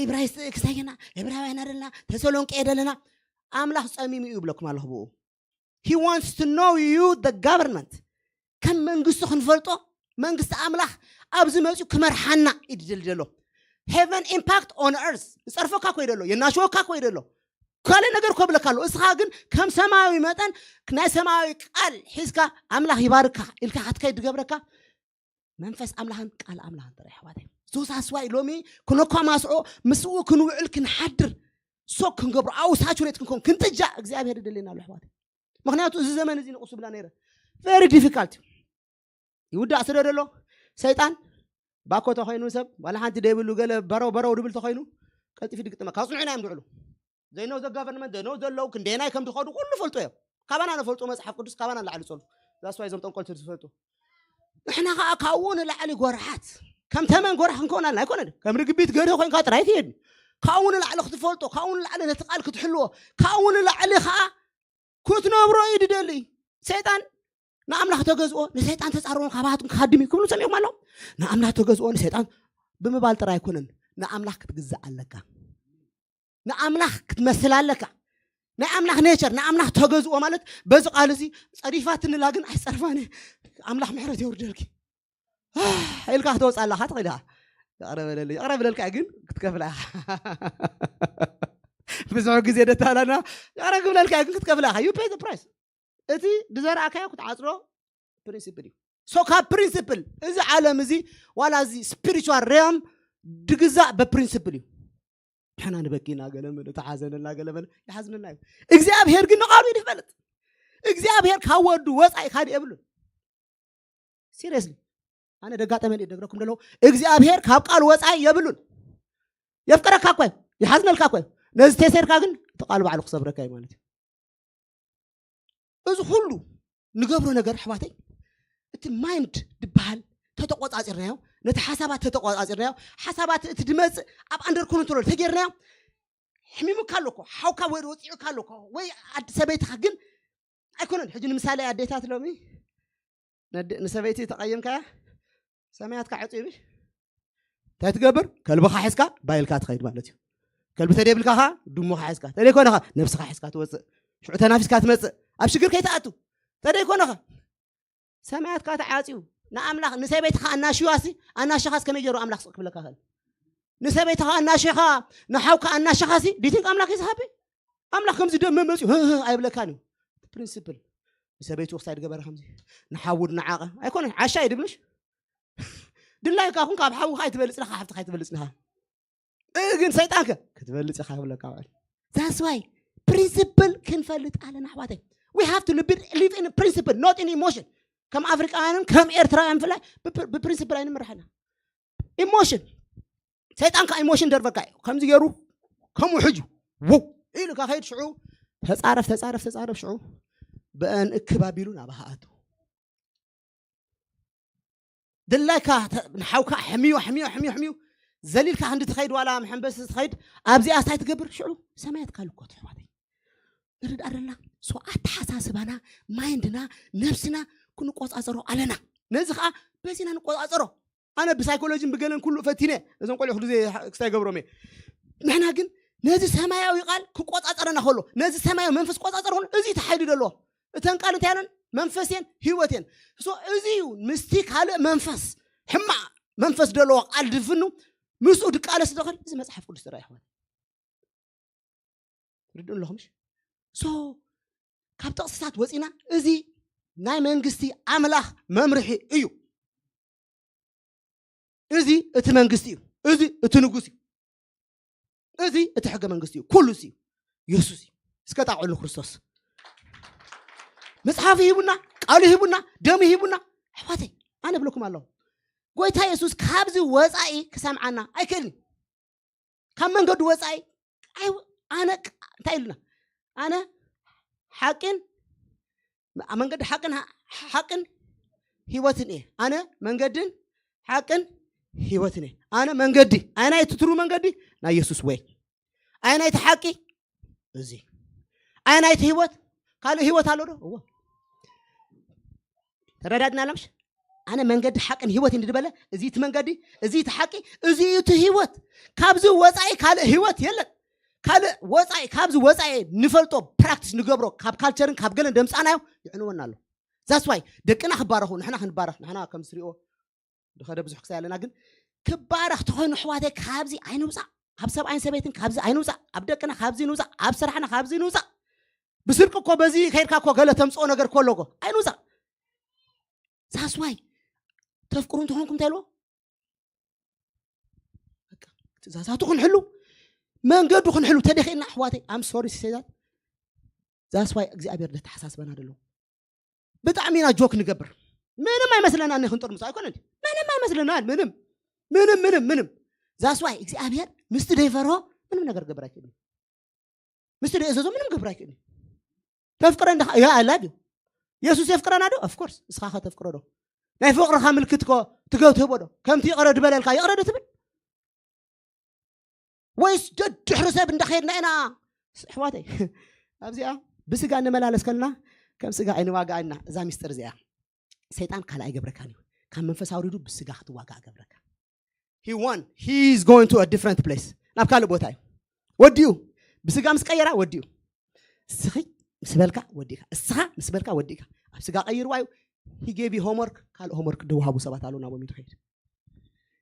ኢብራይስጥ ክሳየና ዕብራውያን ኣለና ተሰሎንቄ ደለና ኣምላኽ ጸሚሙ እዩ ይብለኩም ኣለኹ ብኡ he wants to know you the government ከም መንግስቱ ክንፈልጦ መንግስቲ ኣምላኽ ኣብዚ መፅኡ ክመርሓና እዩ ዝደሊ ዘሎ heaven impact on earth። ዝጸርፈካ ኮይደ ኣሎ፣ የናሸወካ ኮይደ ኣሎ፣ ካልእ ነገር ኮብለካ ኣሎ። እስኻ ግን ከም ሰማያዊ መጠን ናይ ሰማያዊ ቃል ሒዝካ ኣምላኽ ይባርካ ኢልካ ክትከይድ ዝገብረካ መንፈስ ኣምላኽን ቃል ኣምላኽን ጥራይ ኣሕዋተይ። ዞሳስዋይ ሎሚ ክነኳማስዖ ምስኡ ክንውዕል ክንሓድር ሶክ ክንገብሮ ኣው ሳቹሬት ክንኮን ክንጥጃ እግዚኣብሔር ይደልየና ኣሎ ኣሕዋተይ። ምክንያቱ እዚ ዘመን እዚ ንቁስ ብላ ነይረ very difficult ይውዳእ ስለ ደሎ ሰይጣን ባኮ ተኮይኑ ሰብ ዋላ ሓንቲ ደይብሉ ገለ በረው በረው ድብል ተኮይኑ ቀልጢፊ ድግጥመ ካብ ጽኑዕና እዮም ዝውዕሉ ዘይነው ዘጋቨርንመንት ዘይነው ዘለው ክንደየናይ ከም ዝኸዱ ኩሉ ፈልጡ እዮም። ካባና ነፈልጡ መጽሓፍ ቅዱስ ካባና ንላዕሊ ጸሉ ዛስዋይ ዞም ጠንቆልቲ ዝፈልጡ ንሕና ከዓ ካብኡ ንላዕሊ ጎርሓት ከም ተመን ጎራሕ ክንከውን ኣለና ኣይኮነን። ከም ርግቢት ገርህ ኮይንካ ጥራይ ትሄድ ካብኡ ንላዕሊ ክትፈልጦ ካብኡ ንላዕሊ ነቲ ቃል ክትሕልዎ ካብኡ ንላዕሊ ከዓ ክትነብሮ እዩ ድደሊ። ሰይጣን ንኣምላኽ ተገዝኦ ንሰይጣን ተጻርዎ ካባትኩም ክሃድም እዩ ክብሉ ሰሚዕኩም ኣለኹም። ንኣምላኽ ተገዝኦ ንሰይጣን ብምባል ጥራይ ኣይኮነን ንኣምላኽ ክትግዛእ ኣለካ። ንኣምላኽ ክትመስል ኣለካ። ናይ ኣምላኽ ኔቸር ንኣምላኽ ተገዝኦ ማለት በዚ ቃል እዚ ጸዲፋትንላ ግን ኣይጸርፋን ኣምላኽ ምሕረት የውርደልኪ ኢልካ ክትወፅእ ኣለካ ትኽእል ኢኻ። ይቕረ በለለይ ይቕረ ብለልካ ግን ክትከፍላ ኢኻ። ብዙሕ ግዜ ደታላና ይቕረ ክብለልካ ግን ክትከፍላ ኢኻ። You pay the price። እቲ ድዘርኣካዮ ክትዓፅዶ ፕሪንሲፕል እዩ። So ካብ ፕሪንሲፕል እዚ ዓለም እዚ ዋላ እዚ ስፒሪቹዋል ሬም ድግዛእ በፕሪንሲፕል እዩ። ንሕና ንበኪ እናገለመለ ተሓዘነ እናገለመለ ይሓዝንና እዩ። እግዚኣብሔር ግን ንቃሉ እዩ ዝፈልጥ። እግዚኣብሔር ካብ ወዱ ወፃኢ ካልእ የብሉን። ሲሪየስሊ ኣነ ደጋጠመ ደግረኩም ደለው እግዚኣብሔር ካብ ቃል ወፃኢ የብሉን። የፍቅረካ እኮ ይሓዝነልካ እኮ ነዚ ተሰርካ ግን እቲ ቃል ባዕሉ ክሰብረካ እዩ ማለት እዩ። እዚ ኩሉ ንገብሮ ነገር ኣሕዋተይ እቲ ማይንድ ዝበሃል ተተቆፃፂርናዮ ነቲ ሓሳባት ተተቆፃፂርናዮ ሓሳባት እቲ ድመፅእ ኣብ ኣንደር ኮንትሮል ተጌርናዮ ሕሚሙካ ኣለኮ ሓውካ ወይ ወፂዑካ ኣለኮ ወይ ኣዲ ሰበይትካ ግን ኣይኮነን። ሕጂ ንምሳሌ ኣዴታት ሎሚ ንሰበይቲ ተቐየምካያ ሰማያትካ ዕፅዩ እንታይ ትገብር? ከልብኻ ሒዝካ ባይልካ ትኸይድ ማለት እዩ። ከልቢ ተደይብልካ ኸዓ ድሙኻ ሒዝካ ተደይኮነኻ ነብስኻ ሒዝካ ትወፅእ። ሽዑ ተናፊስካ ትመፅእ ኣብ ሽግር ከይትኣቱ ተደይኮነኻ ሰማያትካ ተዓፅዩ ንኣምላኽ ንሰበይትኻ ኣናሽዋሲ ኣናሽኻስ ከመይ ገይሩ ኣምላኽ ስቕ ክብለካ ኽእል? ንሰበይትኻ ኣናሽኻ ንሓውካ ኣናሽኻሲ ዲቲንክ ኣምላኽ ይዝሃቢ ኣምላኽ ከምዚ ደመ መፅዩ ኣይብለካን እዩ። ፕሪንስፕል ንሰበይቱ ክሳይ ድገበረ ከምዚ ንሓውድ ንዓቐ ኣይኮነ ዓሻ ይድብልሽ ድላይካ ኩን ካብ ሓውኻ ኣይትበልፅ ኢኻ ሓፍትኻ ኣይትበልፅ ኢኻ። ግን ሰይጣንከ ክትበልፅ ኢኻ ክብለካ ውዕል። That's why ፕሪንስፕል ክንፈልጥ ኣለና ኣሕዋተይ። We have to live in principle not in emotion። ከም ኣፍሪቃውያንን ከም ኤርትራውያን ብፍላይ ብፕሪንስፕል ኣይንምርሐና። ኢሞሽን ሰይጣን ከዓ ኢሞሽን ደርበካ እዩ ከምዚ ገይሩ ከምኡ ሕጁ ውው ኢሉ ካኸይድ ሽዑ ተፃረፍ ተፃረፍ ተፃረፍ ሽዑ ብአን እክብ ኣቢሉ ናባኻ ኣቱ ድላይካ ንሓውካ ሕምዮ ሕምዮ ሕምዮ ሕምዩ ዘሊልካ ክንዲ ትኸይድ ዋላ መሐንበሲ ትኸይድ ኣብዚኣ ስታይ ትገብር ሽዑ ሰማያት ካልኮ ትሕዋተይ ንርድኣ ኣለና። ሶ ኣተሓሳስባና ማይንድና ነብስና ክንቆፃፀሮ ኣለና። ነዚ ከዓ በዚና ንቆፃፀሮ። ኣነ ብሳይኮሎጂን ብገለን ኩሉ ፈቲነ እዞም ቆልዑ ክዜ ክስታይ ገብሮም እየ። ንሕና ግን ነዚ ሰማያዊ ቃል ክቆፃፀረና ከሎ ነዚ ሰማያዊ መንፈስ ቆፃፀር ከሎ እዚ ተሓይሉ ዘለዎ እተን ቃል እንታይ ኣለና መንፈስየን ህይወትየን። ሶ እዚ እዩ ምስቲ ካልእ መንፈስ ሕማቕ መንፈስ ዘለዎ ቃል ድፍኑ ምስኡ ድቃለስ ዝኽእል እዚ መፅሓፍ ቅዱስ ጥራይ ይኸውን። ርድኡ ኣለኹምሽ? ሶ ካብ ጥቕስታት ወፂና እዚ ናይ መንግስቲ ኣምላኽ መምርሒ እዩ። እዚ እቲ መንግስቲ እዩ። እዚ እቲ ንጉስ እዩ። እዚ እቲ ሕገ መንግስቲ እዩ። ኩሉ እዚ እዩ። የሱስ እዩ። እስከ ጣቕዑሉ ክርስቶስ መፅሓፍ ሂቡና፣ ቃሉ ሂቡና፣ ደሙ ሂቡና። ኣሕዋተይ ኣነ ብለኩም ኣለኹ ጎይታ የሱስ ካብዚ ወፃኢ ክሰምዓና ኣይክእልን። ካብ መንገዱ ወፃኢ ኣነ እንታይ ኢሉና ኣነ ሓቅን መንገዲ ሓቅን ሓቅን ህይወትን እየ። ኣነ መንገድን ሓቅን ህይወትን እየ። ኣነ መንገዲ ኣይናይ ትትሩ መንገዲ ናይ የሱስ ወይ ኣይናይቲ ሓቂ እዚ ኣይናይቲ ህይወት ካልእ ህይወት ኣሎ ዶ? እዎ ተረዳድና ኣለምሽ ኣነ መንገዲ ሓቅን ህይወት እንድበለ እዚ እቲ መንገዲ እዚ እቲ ሓቂ እዚ እቲ ህይወት ካብዚ ወፃኢ ካልእ ህይወት የለን። ካልእ ወፃኢ ካብዚ ወፃኢ ንፈልጦ ፕራክቲስ ንገብሮ ካብ ካልቸርን ካብ ገለን ደምፃናዮ ይዕንወና ኣሎ። ዛስዋይ ደቅና ክባረኹ ንሕና ክንባረኽ ንሕና ከም ስሪኦ ድኸደ ብዙሕ ክሳይ ኣለና ግን ክባረኽ ተኾይኑ ኣሕዋተይ፣ ካብዚ ኣይንውፃእ። ኣብ ሰብኣይን ሰበይትን ካብዚ ኣይንውፃእ። ኣብ ደቅና ካብዚ ንውፃእ። ኣብ ስራሕና ካብዚ ንውፃእ። ብስርቂ እኮ በዚ ከይድካ እኮ ገለ ተምፅኦ ነገር እኮ ኣሎ እኮ። ኣይንውፃእ። ዛስዋይ ተፍቅሩ እንተኾንኩም እንታይ ኢልዎ? በቃ ትእዛዛቱ ክንሕሉ፣ መንገዱ ክንሕሉ ተደኺእና ኣሕዋተይ፣ ኣም ሶሪ ሲሰይዛት። ዛስዋይ እግዚኣብሔር ደተሓሳስበና ደሎ። ብጣዕሚ ኢና ጆክ ንገብር። ምንም ኣይመስለና እኒ ክንጥርምሶ ኣይኮነን። ምንም ኣይመስለና ምንም ምንም ምንም ምንም። ዛስዋይ እግዚኣብሔር ምስቲ ደይፈርሆ ምንም ነገር ገብር ኣይክእልን። ምስቲ ደይእዘዞ ምንም ገብር ኣይክእልን። ተፍቅረ እንዳ ያ ኣላድ የሱስ የፍቅረና ዶ? ኦፍኮርስ። እስኻ ኸ ተፍቅሮ ዶ? ናይ ፍቕርኻ ምልክት ኮ ትገብ ትህቦ ዶ? ከምቲ ይቕረ ድበለልካ ይቕረ ዶ ትብል? ወይስ ደድሕሪ ሰብ እንዳኸድና ኢና? ኣሕዋተይ ኣብዚኣ ብስጋ እንመላለስ ከለና ከም ስጋ ኣይንዋጋእና። እዛ ሚስጥር እዚኣ ሰይጣን ካልእ ኣይገብረካን እዩ። ካብ መንፈስ ኣውሪዱ ብስጋ ክትዋጋእ ገብረካ። He won. He is going to a different place. ናብ ካልእ ቦታ እዩ ወዲኡ። ብስጋ ምስ ቀየራ ወዲኡ። እስኺ ምስ በልካ ወዲእካ፣ እስኻ ምስ በልካ ወዲእካ። ኣብ ስጋ ቀይርዋ እዩ። He gave you homework። ካልእ homework ድወሃቡ ሰባት ኣለዉ ናቦም እዩ ትኸይድ።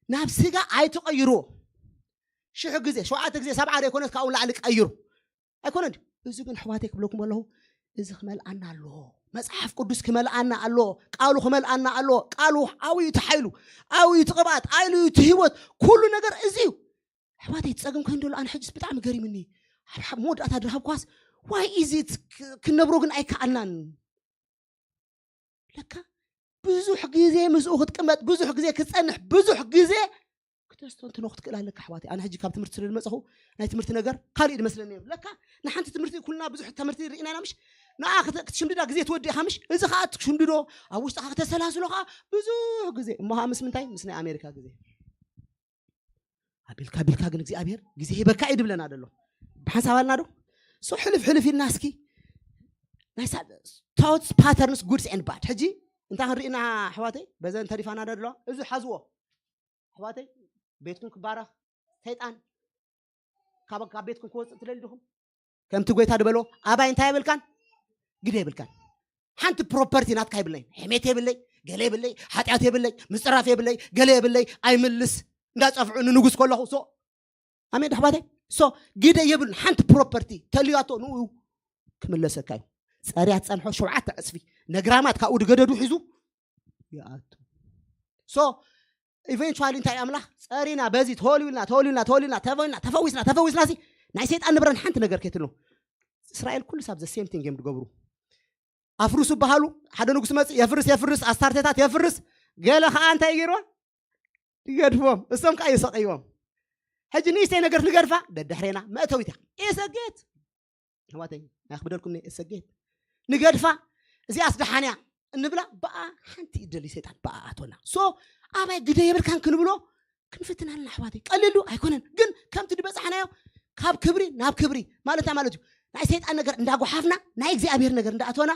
ናብ ስጋ ኣይትቐይርዎ። ሽሕ ግዜ ሸውዓተ ግዜ ሰብዓ ዘይኮነስ ካብኡ ላዕሊ ቀይሩ። ኣይኮነን ድዩ? እዚ ግን ኣሕዋተይ ክብለኩም ኣለኹ፣ እዚ ክመልኣና ኣለዎ። መጽሓፍ ቅዱስ ክመልኣና ኣለዎ። ቃሉ ክመልኣና ኣለዎ። ቃሉ ዓብዩ እቲ ሓይሉ፣ ዓብዩ እቲ ቅብኣት፣ ዓብዩ እቲ ህይወት፣ ኩሉ ነገር እዚ እዩ። ኣሕዋተይ ጸገም ኮይኑ ደሎ ኣነ ሕጅስ ብጣዕሚ ገሪምኒ። ኣብ መወዳእታ ድረኸብኳስ ዋይ ኢዚ ክንነብሮ ግን ኣይከኣልናን። ለካ ብዙሕ ግዜ ምስኡ ክትቅመጥ፣ ብዙሕ ግዜ ክትጸንሕ፣ ብዙሕ ግዜ ክተስተንትኖ ክትክእል ኣለካ ኣሕዋተይ። ኣነ ሕጂ ካብ ትምህርቲ ስለ ዝመጽኹ ናይ ትምህርቲ ነገር ካልእ እዩ ዝመስለኒ ነይሩ። ለካ ንሓንቲ ትምህርቲ ኩልና ብዙሕ ትምህርቲ ርኢና ኢና ምሽ? ንኣ ክተ- ክትሽምድዳ ግዜ ትወዲ ኢኻ ምሽ? እዚ ኸኣ ትሽምድዶ ኣብ ውሽጥኻ ክተሰላስሎ ኸኣ ብዙሕ ግዜ። እሞ ኸኣ ምስ ምንታይ? ምስ ናይ ኣሜሪካ ግዜ። ኣቢልካ ቢልካ ግን እግዚኣብሔር ግዜ ሂበካ እዩ ድብለና ደሎ። ብሓንሳብ ኣልና ዶ? So ሕልፍ ሕልፍ ኢልና እስኪ ናይ ሳ- thoughts patterns goods and bad። ሕጂ እንታይ ክንርኢ ኢና ኣሕዋተይ? በዘን ተሪፋና ዶ ኣለዋ? እዚ ሓዝዎ ኣሕዋተይ፣ ቤትኩም ክባረኽ። ሰይጣን ካብ ካብ ቤትኩም ክወፅእ ትደሊ ዲኹም? ከምቲ ጎይታ ድበሎ ኣባይ እንታይ የብልካን ግደ የብልካን። ሓንቲ ፕሮፐርቲ ናትካ የብለይ፣ ሕሜት የብለይ፣ ገለ የብለይ፣ ሓጢኣት የብለይ፣ ምፅራፍ የብለይ፣ ገለ የብለይ። ኣይምልስ እንዳፀፍዑ ንንጉስ ከለኹ ሶ ኣሜን ዳሕባተይ ሶ ግደ የብሉን። ሓንቲ ፕሮፐርቲ ተልያቶ ንኡ ክምለሰካ እዩ። ፀርያ ትፀንሖ ሸውዓተ ዕፅፊ ነግራማት ካብኡ ድገደዱ ሒዙ ይኣቱ። So ኢቨንቹዋሊ እንታይ ኣምላኽ ጸሪና በዚ ተወልዩልና ተወልዩልና ተወልዩልና ተፈዊና ተፈዊስና ተፈዊስና ሲ ናይ ሰይጣን ንብረን ሓንቲ ነገር ከይትሉ። እስራኤል ኩሉ ሳብ the same thing እዮም ዝገብሩ። ኣፍርሱ በሃሉ ሓደ ንጉስ መጽእ የፍርስ የፍርስ ኣስታርተታት የፍርስ። ገለ ኸኣ እንታይ ይገይርዋ ይገድፎም። እሶም ከኣ ይሰቀይዎም። ሕጂ ንእሽተይ ነገር ንገድፋ ደድሕሬና መእተዊት እያ። ኢሰጌት ኣሕዋተይ ኣኽብደልኩም እየ እሰጌት ንገድፋ እዚኣስ ደሓን እያ እንብላ። ብኣ ሓንቲ ይደሊ ሰይጣን ብኣ ኣቶና ሶ ኣባይ ግደ የብልካን ክንብሎ ክንፍትን ኣለና ኣሕዋተይ። ቀሊሉ ኣይኮነን ግን ከምቲ ዝበፃሕናዮ ካብ ክብሪ ናብ ክብሪ ማለት እንታይ ማለት እዩ? ናይ ሰይጣን ነገር እንዳጓሓፍና ናይ እግዚኣብሔር ነገር እንዳኣተወና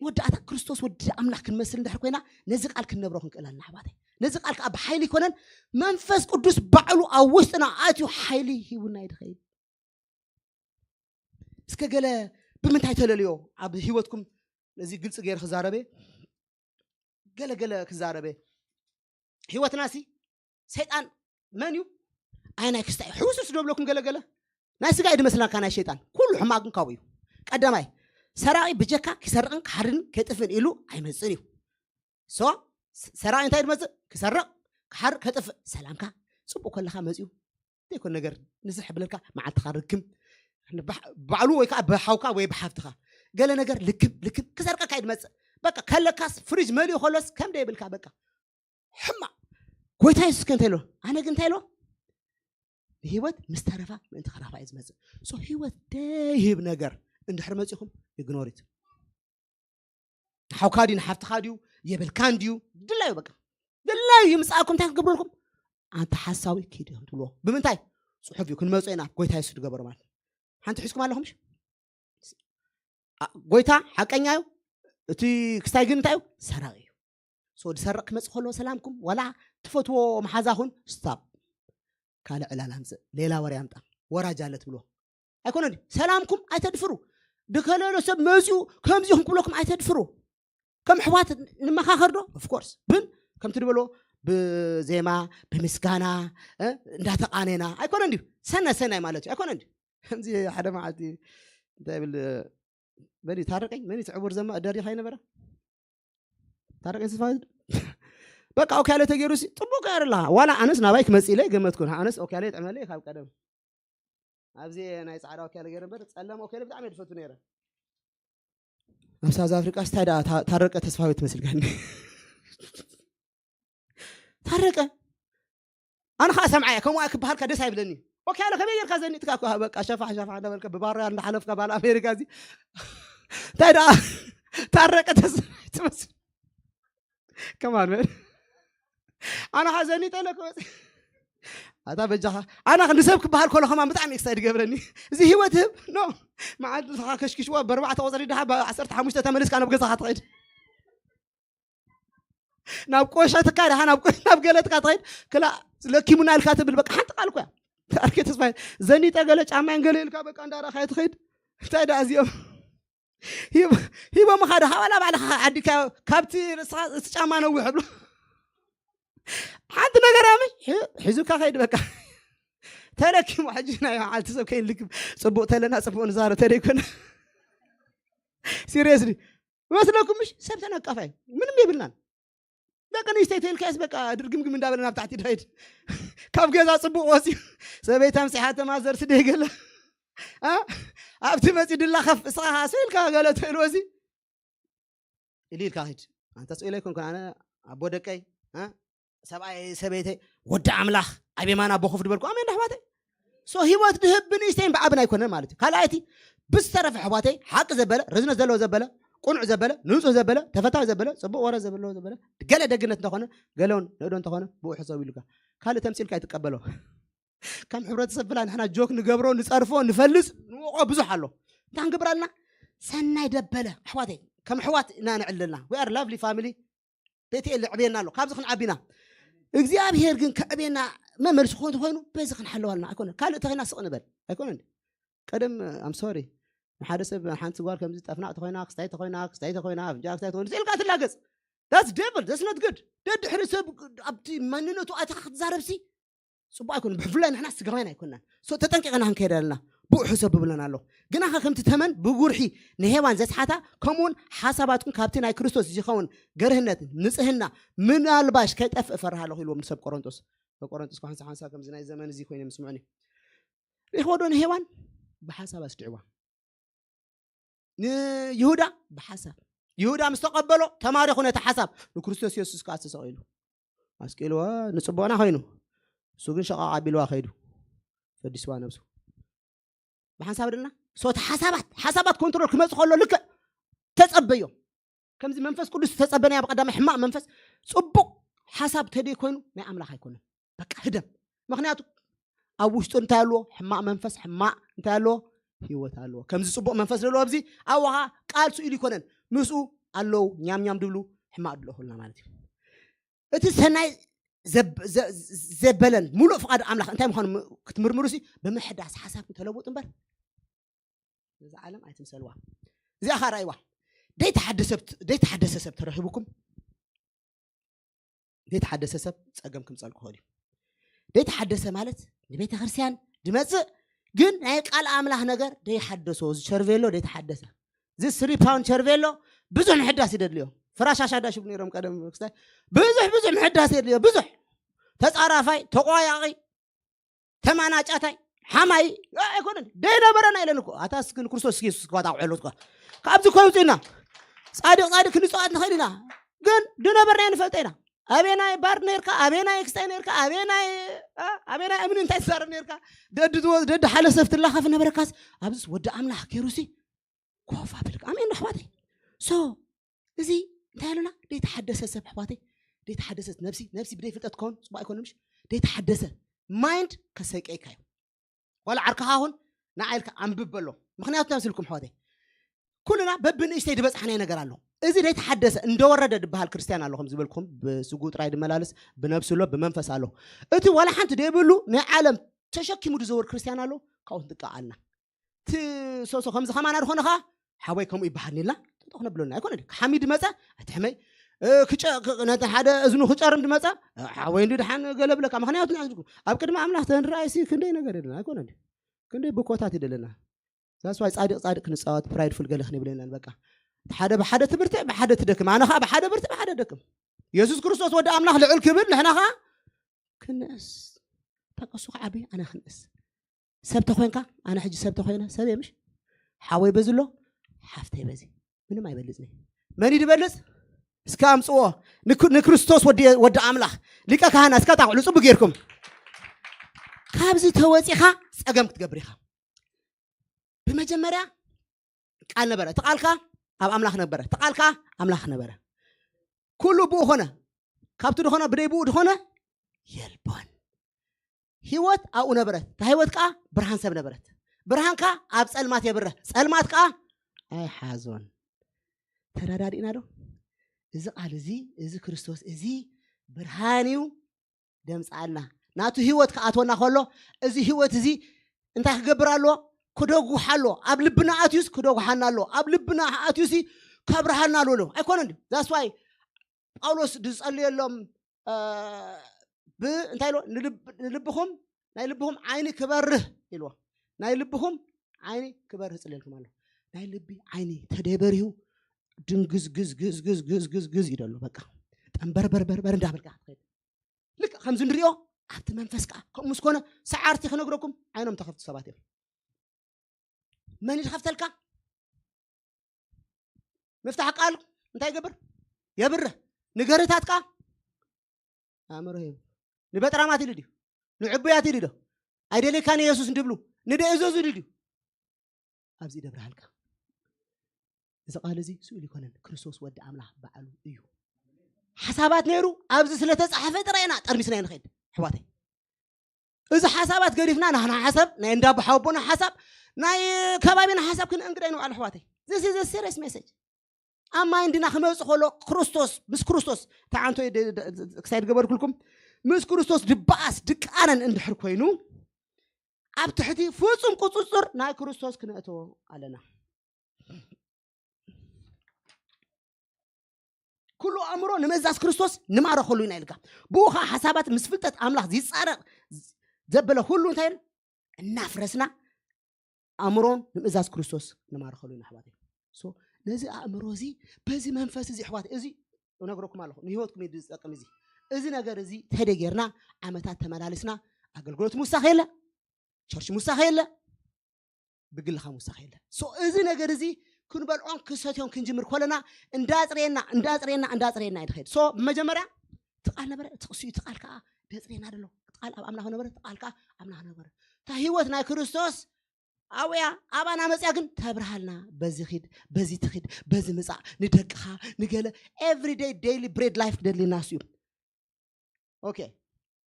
መወዳእታ ክርስቶስ ወዲ ኣምላኽ ክንመስል እንድሕር ኮይና ነዚ ቃል ክንነብሮ ክንክእል ኣለና ኣሕዋተይ። ነዚ ቃል ከዓ ብሓይሊ ይኮነን መንፈስ ቅዱስ ባዕሉ ኣብ ውሽጥና ኣትዩ ሓይሊ ሂቡና ይድኸይድ። እስከ ገለ ብምንታይ ተለልዮ ኣብ ህይወትኩም ነዚ ግልፂ ገይረ ክዛረበ ገለ ገለ ክዛረበ ህይወትና ሲ ሰይጣን መን እዩ? ኣይ ናይ ክስታይ ሕውስስ ዶ ብለኩም ገለ ገለ ናይ ስጋ እዩ ድመስላካ ናይ ሸይጣን ኩሉ ሕማቅ ግን ካብኡ እዩ። ቀዳማይ ሰራቂ ብጀካ ክሰርቅን ክሓርን ከጥፍን ኢሉ ኣይመፅን እዩ። ሶ ሰራቂ እንታይ ድመፅእ ክሰርቅ ክሓር ከጥፍእ ሰላምካ ፅቡቅ ከለካ መፅኡ ዘይኮን ነገር ንስሕ ብለካ መዓልትኻ ርክም ባዕሉ ወይ ከዓ ብሓውካ ወይ ብሓፍትኻ ገለ ነገር ልክም ልክም ክሰርቀካ እዩ ድመፅእ። በቃ ከለካስ ፍሪጅ መሊኡ ከሎስ ከም ደይብልካ በቃ ሕማቅ። ጎይታ የሱስ ከ እንታይ ኢሎ? ኣነ ግን እንታይ ኢሎ? ንህይወት ምስ ተረፋ ምእንቲ ክረፋ እዩ ዝመፅእ። ሶ ህይወት ደይህብ ነገር እንድሕር መፂኹም ኢግኖሪት። ሓውካ ድዩ ንሓፍትኻ ድዩ የብልካን ድዩ ድላዩ በቃ ድላዩ ይምፅኣኩም እንታይ ክገብረልኩም? ኣንተ ሓሳዊ ኪድ ኢኹም ትብልዎ። ብምንታይ? ፅሑፍ እዩ ክንመፁ ኢና። ጎይታ የሱስ ዝገበሮ ማለት ሓንቲ ሒዝኩም ኣለኹም። ጎይታ ሓቀኛ እዩ። እቲ ክስታይ ግን እንታይ እዩ? ሰራቂ እዩ። ሶ ዝሰርቕ ክመፅእ ከሎ ሰላምኩም ዋላ ትፈትዎ መሓዛኹን ስታፕ ካልእ ዕላል ኣምፅእ ሌላ ወሬ ኣምጣ ወራጅ ኣለ ትብልዎ ኣይኮነ ሰላምኩም ኣይተድፍሩ። ድከለሎ ሰብ መፅኡ ከምዚኹም ክብለኩም ኣይተድፍሩ። ከም ኣሕዋት ንመኻኸር ዶ ኦፍኮርስ ግን ከምቲ ዝበሎ ብዜማ ብምስጋና እንዳተቃኔና ኣይኮነን ድዩ? ሰናይ ሰናይ ማለት እዩ ኣይኮነን ድዩ? ከምዚ ሓደ መዓልቲ እንታይ ብል መን ታረቀኝ መን ትዕቡር ዘማ ደሪኻ ይነበረ ታረቀኝ ስፋ በቃ ኦካለ ተገይሩ ሲ ጥቡቅ ያርላ ዋላ ኣነስ ናባይ ክመጽእ ኢለ ገመትኩ ኣነስ ኦካለ ይጥዕመለ ካብ ቀደም ኣብዚ ናይ ጻዕዳ ኦካለ ገይረ እምበር ጸለማ ኦካለ ብጣዕሚ ድፈቱ ነይረ ኣብ ሳውዝ ኣፍሪቃ ስታይ ዳ ታረቀ ተስፋዊ ትመስልካኒ ታረቀ ኣነ ከዓ ሰምዓያ ከምኡ ክበሃልካ ደስ ኣይብለኒ ኦኬ ኣለ ከመይ ጌርካ ዘኒጥካ እኮ በቃ ሸፋሕ ሸፋሕ እንዳበልካ ብባርያ እንዳሓለፍካ ባል ኣሜሪካ እዚ እንታይ ደኣ ታረቀ ተስፋ ትመስል ከማን መን ኣነ ከዓ ዘኒጠ ለኮ ኣታ በጃኻ ኣና ንሰብ ክበሃል ከሎ ከማን ብጣዕሚ ኤክሳይድ ገብረኒ እዚ ህይወት ህብ ኖ መዓልቲ ንስኻ ከሽኪሽዋ በርባዕተ ቁፅሪ ድሓ ብዓሰርተ ሓሙሽተ ተመልስካ ናብ ገዛኻ ትኸይድ ናብ ቆሸትካ ድሓ ናብ ቆ- ናብ ገለትካ ትኸይድ ክላ ለኪሙና ኢልካ ትብል በቃ ሓንቲ ቃል እኮ እያ ኣርኬ ተስፋ ዘኒጠ ገለ ጫማይን ገለ ኢልካ በቃ እንዳረኻየ ትኸይድ እንታይ ደኣ እዚኦም ሂቦምኻ ዶ ሃባላ ባዕልኻ ዓዲካ ካብቲ ርእስኻ እቲ ጫማ ነዊሕ ብሎ ሓንቲ ነገር ኣሚ ሒዙካ ከይድ በቃ ተለኪሙ ሕጂ ናይ መዓልቲ ሰብ ከይንልክም ፅቡቅ ተለና ፅቡቅ ንዛረብ ተደይኮነ ሲሪየስሊ መስለኩም ምሽ ሰብ ተነቀፋይ ምንም የብልናን ደቂ ንእሽተይ ተልካስ በቃ ድርግምግም እንዳበለ ናብ ታሕቲ ድኸይድ ካብ ገዛ ፅቡቅ ወፂ ሰበይታ ምፅሓ ተማዘር ስደይ ገለ ኣብቲ መፂ ድላ ከፍ እስኻ ሃሰ ኢልካ ገለ ትህልዎ እዚ ኢሉ ኢልካ ሂድ ኣንተ ስኢለ ይኮንኩን ኣነ ኣቦ ደቀይ ሰብኣይ ሰበይተይ ወዲ ኣምላኽ ኣብ የማን ኣቦ ኮፍ ድበልኩ ኣሜን ዳሕባተይ ሶ ህይወት ድህብ ብንእሽተይን ብዓብን ኣይኮነን ማለት እዩ ካልኣይቲ ብዝተረፈ ኣሕዋተይ ሓቂ ዘበለ ርዝነት ዘለዎ ዘበለ ቁኑዕ ዘበለ ንፁህ ዘበለ ተፈታዊ ዘበለ ፅቡቅ ወረ ዘበለ ዘበለ ገለ ደግነት እንተኾነ ገለውን ንእዶ እንተኾነ ብኡ ሕሰብ ኢሉካ ካልእ ተምፂልካ ኣይትቀበሎ ከም ሕብረተሰብ ብላ ንሕና ጆክ ንገብሮ ንፀርፎ ንፈልስ ንወቆ ብዙሕ ኣሎ እንታይ ንገብራልና ሰናይ ደበለ ኣሕዋተይ ከም ኣሕዋት ኢና ንዕልልና we are lovely family ቤት የለ ዕብየና ኣሎ ካብዚ ክንዓቢና እግዚኣብሄር ግን ከዕብየና መመልሲ ክኾን ተኮይኑ በዚ ክንሓለዋልና ኣይኮነ ካልእ ተኸይና ስቕ ንበል ኣይኮነ ቀደም ኣም ሶሪ ንሓደ ሰብ ሓንቲ ጓል ከምዚ ጠፍናቕ ተኮይና ክስታይ ተኮይና ክስታይ ተኮይና ፍንጃ ክስታይ ተኮይና ስልካ ትላገጽ that's devil that's not good ደድሕሪ ሰብ ኣብቲ ማንነቱ ኣትኻ ክትዛረብሲ ፅቡቅ ኣይኮነ ብፍላይ ንሕና ስጋውያን ኣይኮናን ሶ ተጠንቂቀና ክንከይድ ኣለና ብኡ ሕሰብ ብብለና ኣሎ ግናኸ ከምቲ ተመን ብጉርሒ ንሄዋን ዘስሓታ ከምኡውን ሓሳባትኩም ካብቲ ናይ ክርስቶስ ዝኸውን ገርህነት ንፅህና ምናልባሽ ከይጠፍእ እፈርሃ ኣለኹ ኢልዎም ንሰብ ቆሮንጦስ ቆሮንጦስ ሓንሳ ሓንሳ ከምዚ ናይ ዘመን እዚ ኮይነ ምስምዑኒ ሪእኽዎ ዶ ንሄዋን ብሓሳብ ኣስድዕዋ ንይሁዳ ብሓሳብ ይሁዳ ምስ ተቐበሎ ተማሪኹ ነቲ ሓሳብ ንክርስቶስ የሱስ ከዓ ተሰቒሉ ኣስቂልዋ ንፅቡቕና ኮይኑ እሱ ግን ሸቓቕ ኣቢልዋ ከይዱ ፈዲስዋ ነብሱ ብሓንሳብ ድና ሶቲ ሓሳባት ሓሳባት ኮንትሮል ክመፅ ከሎ ልክዕ ተፀበዮ ከምዚ መንፈስ ቅዱስ ተፀበናያ ብቀዳማይ ሕማቕ መንፈስ ፅቡቕ ሓሳብ ተደይ ኮይኑ ናይ ኣምላኽ ኣይኮነን በቃ ህደም ምክንያቱ ኣብ ውሽጡ እንታይ ኣለዎ ሕማቕ መንፈስ ሕማቕ እንታይ ኣለዎ ህይወት ኣለዎ ከምዚ ፅቡቕ መንፈስ ዘለዎ ኣብዚ ኣብኻ ቃል ስኢሉ ይኮነን ምስኡ ኣለዉ ኛምኛም ድብሉ ሕማቕ ድልእኹልና ማለት እዩ እቲ ሰናይ ዘበለን ሙሉእ ፍቓድ ኣምላኽ እንታይ ምዃኑ ክትምርምሩ ሲ ብምሕዳስ ሓሳብ ተለውጥ እምበር ነዚ ዓለም ኣይትምሰልዋ እዚኣ ኸ ራእይዋ ደይተሓደሰ ሰብ ተረኺቡኩም ዘይተሓደሰ ሰብ ፀገም ክምፀል ክኽእል እዩ ዘይተሓደሰ ማለት ንቤተ ክርስቲያን ድመፅእ ግን ናይ ቃል ኣምላኽ ነገር ደይሓደሶ እዚ ቸርቬሎ ደይተሓደሰ እዚ ስሪ ፓውንድ ቸርቬሎ ብዙሕ ምሕዳስ ይደድልዮ ፍራሻሻ ዳሽብ ነይሮም ቀደም ክስታይ ብዙሕ ብዙሕ ምሕዳስ የድልዮ ብዙሕ ተፃራፋይ ተቋያቂ ተማናጫታይ ሓማይ ኣይኮነን ደይነበረና ኢለን እኮ ኣታስ ግን ክርስቶስ የሱስ ክባጣ ውዕሎት እኳ ካብዚ እኮ ይውፅእና ፃድቅ ፃድቅ ክንፅዋት ንኽእል ኢና ግን ድነበርና ንፈልጠ ኢና ኣበናይ ባር ነርካ ኣበናይ ክስታይ ነርካ ኣበናይ ኣበናይ እምኒ እንታይ ትዛረብ ነርካ ደዲ ዝወ- ደዲ ሓለሰብ ትላኸፍ ነበረካስ ኣብዚስ ወዲ ኣምላኽ ገይሩሲ ኮፍ ኣብልካ ኣሜን ዶ ኣሕዋተይ ሶ እዚ እንታይ ኣለና ደይተሓደሰ ሰብ ኣሕዋተይ ደይተሓደሰት ነብሲ ነብሲ ብደይ ፍልጠት ከውን ፅቡቅ ኣይኮነ ምሽ ደይተሓደሰ ማይንድ ከሰቀይካ እዩ ዋላ ዓርክኻ ኹን ንዓይልካ ኣንብብ በሎ ምክንያቱ ናብ ስልኩም ኣሕዋተይ ኩልና በብንእሽተይ ዝበፅሓናይ ነገር ኣሎ እዚ ደይተሓደሰ እንደወረደ ድበሃል ክርስትያን ኣሎ ከም ዝበልኩም ብስጉ ጥራይ ድመላለስ ብነብሲ ኣሎ ብመንፈስ ኣሎ እቲ ዋላ ሓንቲ ደይብሉ ናይ ዓለም ተሸኪሙ ድዘወር ክርስትያን ኣሎ ካብኡ ክንጥቀቕ ኣለና ሶሶ ከምዚ ከማና ዝኾነ ከዓ ሓወይ ከምኡ ይበሃል ኒልና ጠጠ ክነብለና ኣይኮነ ክሓሚድ መፀ ኣቲ ሕመይ እ፣ ክጨ- ክ- ነቲ ሓደ እዝኑ ክጨርም ድመጻ፣ እ፣ ሓወይ እንዲ ድሓን ገለ ብለካ። ምኽንያቱ ንሕና ኣብ ቅድሚ ኣምላኽ ተንረኣይሲ ክንደይ ነገር የለና ኣይኮነ እንዲ? ክንደይ ብኮታት ይደለና። ዛስዋይ ጻድቅ ጻድቅ ክንጻወት፣ ፕራይድፉል ገለ ክንብል የለን። በቃ ሓደ ብሓደ ትብርትዕ፣ ብሓደ ትደክም፣ ኣነ ኸዓ ብሓደ ብርትዕ፣ ብሓደ ደክም። የሱስ ክርስቶስ ወዲ ኣምላኽ ልዕል ክብል፣ ንሕና ኸዓ ክንእስ። ተቀሱ ክዓቢ፣ ኣነ ክንእስ። ሰብ ተኾይንካ፣ ኣነ ሕጂ ሰብ ተኾይነ ሰብ እየ ምሽ? ሓወይ በዚ ኣሎ፣ ሓፍተይ በዚ። ምንም ኣይበልጽን እየ። መን እዩ ዝበልጽ? እስከ ኣምጽዎ። ንክ- ንክርስቶስ ወዲ ወዲ ኣምላኽ ሊቀ ካህናት እስከ ታውዕሉ ጽቡቅ ጌርኩም። ካብዚ ተወጺኻ ጸገም ክትገብር ኢኻ። ብመጀመርያ ቃል ነበረ፣ እቲ ቃል ከኣ ኣብ ኣምላኽ ነበረ፣ እቲ ቃል ከኣ ኣምላኽ ነበረ። ኩሉ ብኡ ኾነ፣ ካብቲ ድኾነ ብደይ ብኡ ድኾነ የልቦን። ህይወት ኣብኡ ነበረት፣ እታ ህይወት ከኣ ብርሃን ሰብ ነበረት። ብርሃን ከኣ ኣብ ጸልማት የብርህ፣ ጸልማት ከኣ ኣይሓዞን። ተረዳዲእና ዶ? እዚ ቃል እዚ፣ እዚ ክርስቶስ እዚ ብርሃን እዩ፣ ደምጽኣልና። ናቱ ህይወት ክኣትወና ከሎ፣ እዚ ህይወት እዚ እንታይ ክገብር ኣለዎ? ክደጉሕ ኣለዎ። ኣብ ልብና ኣትዩስ ክደጉሓና ኣለዎ። ኣብ ልብና ኣትዩሲ ከብርሃና ኣለዎ። ኣይኮነን ድዩ? That's why ጳውሎስ ዝጸልየሎም፣ እ፣ ብ-፣ እንታይ ኢልዎ? ንልብ-፣ ንልብኹም፣ ናይ ልብኹም ዓይኒ ክበርህ ኢልዎ። ናይ ልብኹም ዓይኒ ክበርህ ጽልየልኩም ኣሎ። ናይ ልቢ ዓይኒ ተደበርሁ ድንግዝ ግዝ ግዝ ግዝ ግዝ ግዝ ግዝ ይደሉ። በቃ ጠንበርበርበርበር እንዳበልካ ክትኸይድ። ልክዕ ከምዚ ንሪኦ ኣብቲ መንፈስ ከኣ ከምኡ ምስ ኮነ፣ ሰዓርቲ ክነግረኩም ዓይኖም ተኸፍቱ ሰባት እዮም። መን እዩ ዝኸፍተልካ? ምፍታሕ ቃል እንታይ ይገብር? የብርህ። ንገርህታት ከኣ ኣእምሮ ይህብ። ንበጥራማት ኢሉ ድዩ? ንዕቡያት ኢሉ ዶ? ኣይደልየካን የሱስ እንድብሉ ንደእዘዙ ኢሉ ድዩ? ኣብዚ ይደብርሃልካ። እዚ ቃል እዚ ስኡል ይኮነን፣ ክርስቶስ ወዲ ኣምላኽ ባዕሉ እዩ። ሓሳባት ነይሩ ኣብዚ ስለተጻሕፈ ጥራይ ኢና ጠርሚስና ንኸይድ ኣሕዋተይ። እዚ ሓሳባት ገዲፍና ናህና ሓሳብ ናይ እንዳ ኣቦሓወቦና ሓሳብ ናይ ከባቢና ሓሳብ ክንእንግድ ኣይንውዓል ኣሕዋተይ። This is a serious message። ኣብ ማይንድና ክመጽእ ከሎ ክርስቶስ ምስ ክርስቶስ ተዓንቶ ክሳይ ድገበርኩልኩም ምስ ክርስቶስ ድበኣስ ድቃነን እንድሕር ኮይኑ ኣብ ትሕቲ ፍጹም ቁጽጽር ናይ ክርስቶስ ክነእተዎ ኣለና። ኩሉ ኣእምሮ ንምእዛዝ ክርስቶስ ንማረኸሉ ኢና ኢልካ። ብኡ ኸዓ ሓሳባት ምስ ፍልጠት ኣምላኽ ዝጻረቕ ዘበለ ኩሉ እንታይ ኢሉ? እናፍረስና ኣእምሮን ንምእዛዝ ክርስቶስ ንማረኸሉ ኢና ኣሕዋተይ። So ነዚ ኣእምሮ እዚ በዚ መንፈስ እዚ ኣሕዋተይ እዚ እነግረኩም ኣለኹ ንህይወትኩም እዩ ዝጠቅም። እዚ እዚ ነገር እዚ ተደጌርና ዓመታት ተመላልስና ኣገልግሎት ምውሳኽ የለ፣ ቸርች ምውሳኽ የለ፣ ብግልኻ ምውሳኽ የለ። So እዚ ነገር እዚ ክንበልዖን ክሰትዮን ክንጅምር ከለና እንዳፅሬና እንዳፅሬና እንዳፅሬና ይድኸድ። So ብመጀመርያ እቲ ቃል ነበረ፣ እቲ ቅሱ እዩ፣ እቲ ቃል ከዓ ደፅሬና ደሎ። እቲ ቃል ኣብ ኣምላኽ ነበረ፣ እቲ ቃል ከዓ ኣምላኽ ነበረ። እታ ህይወት ናይ ክርስቶስ ኣብያ ኣባና መፅያ ግን ተብርሃልና። በዚ ኺድ፣ በዚ ትኺድ፣ በዚ ምፃእ፣ ንደቅኻ፣ ንገለ everyday daily bread life ክደልየናስ እዩ። ኦኬ፣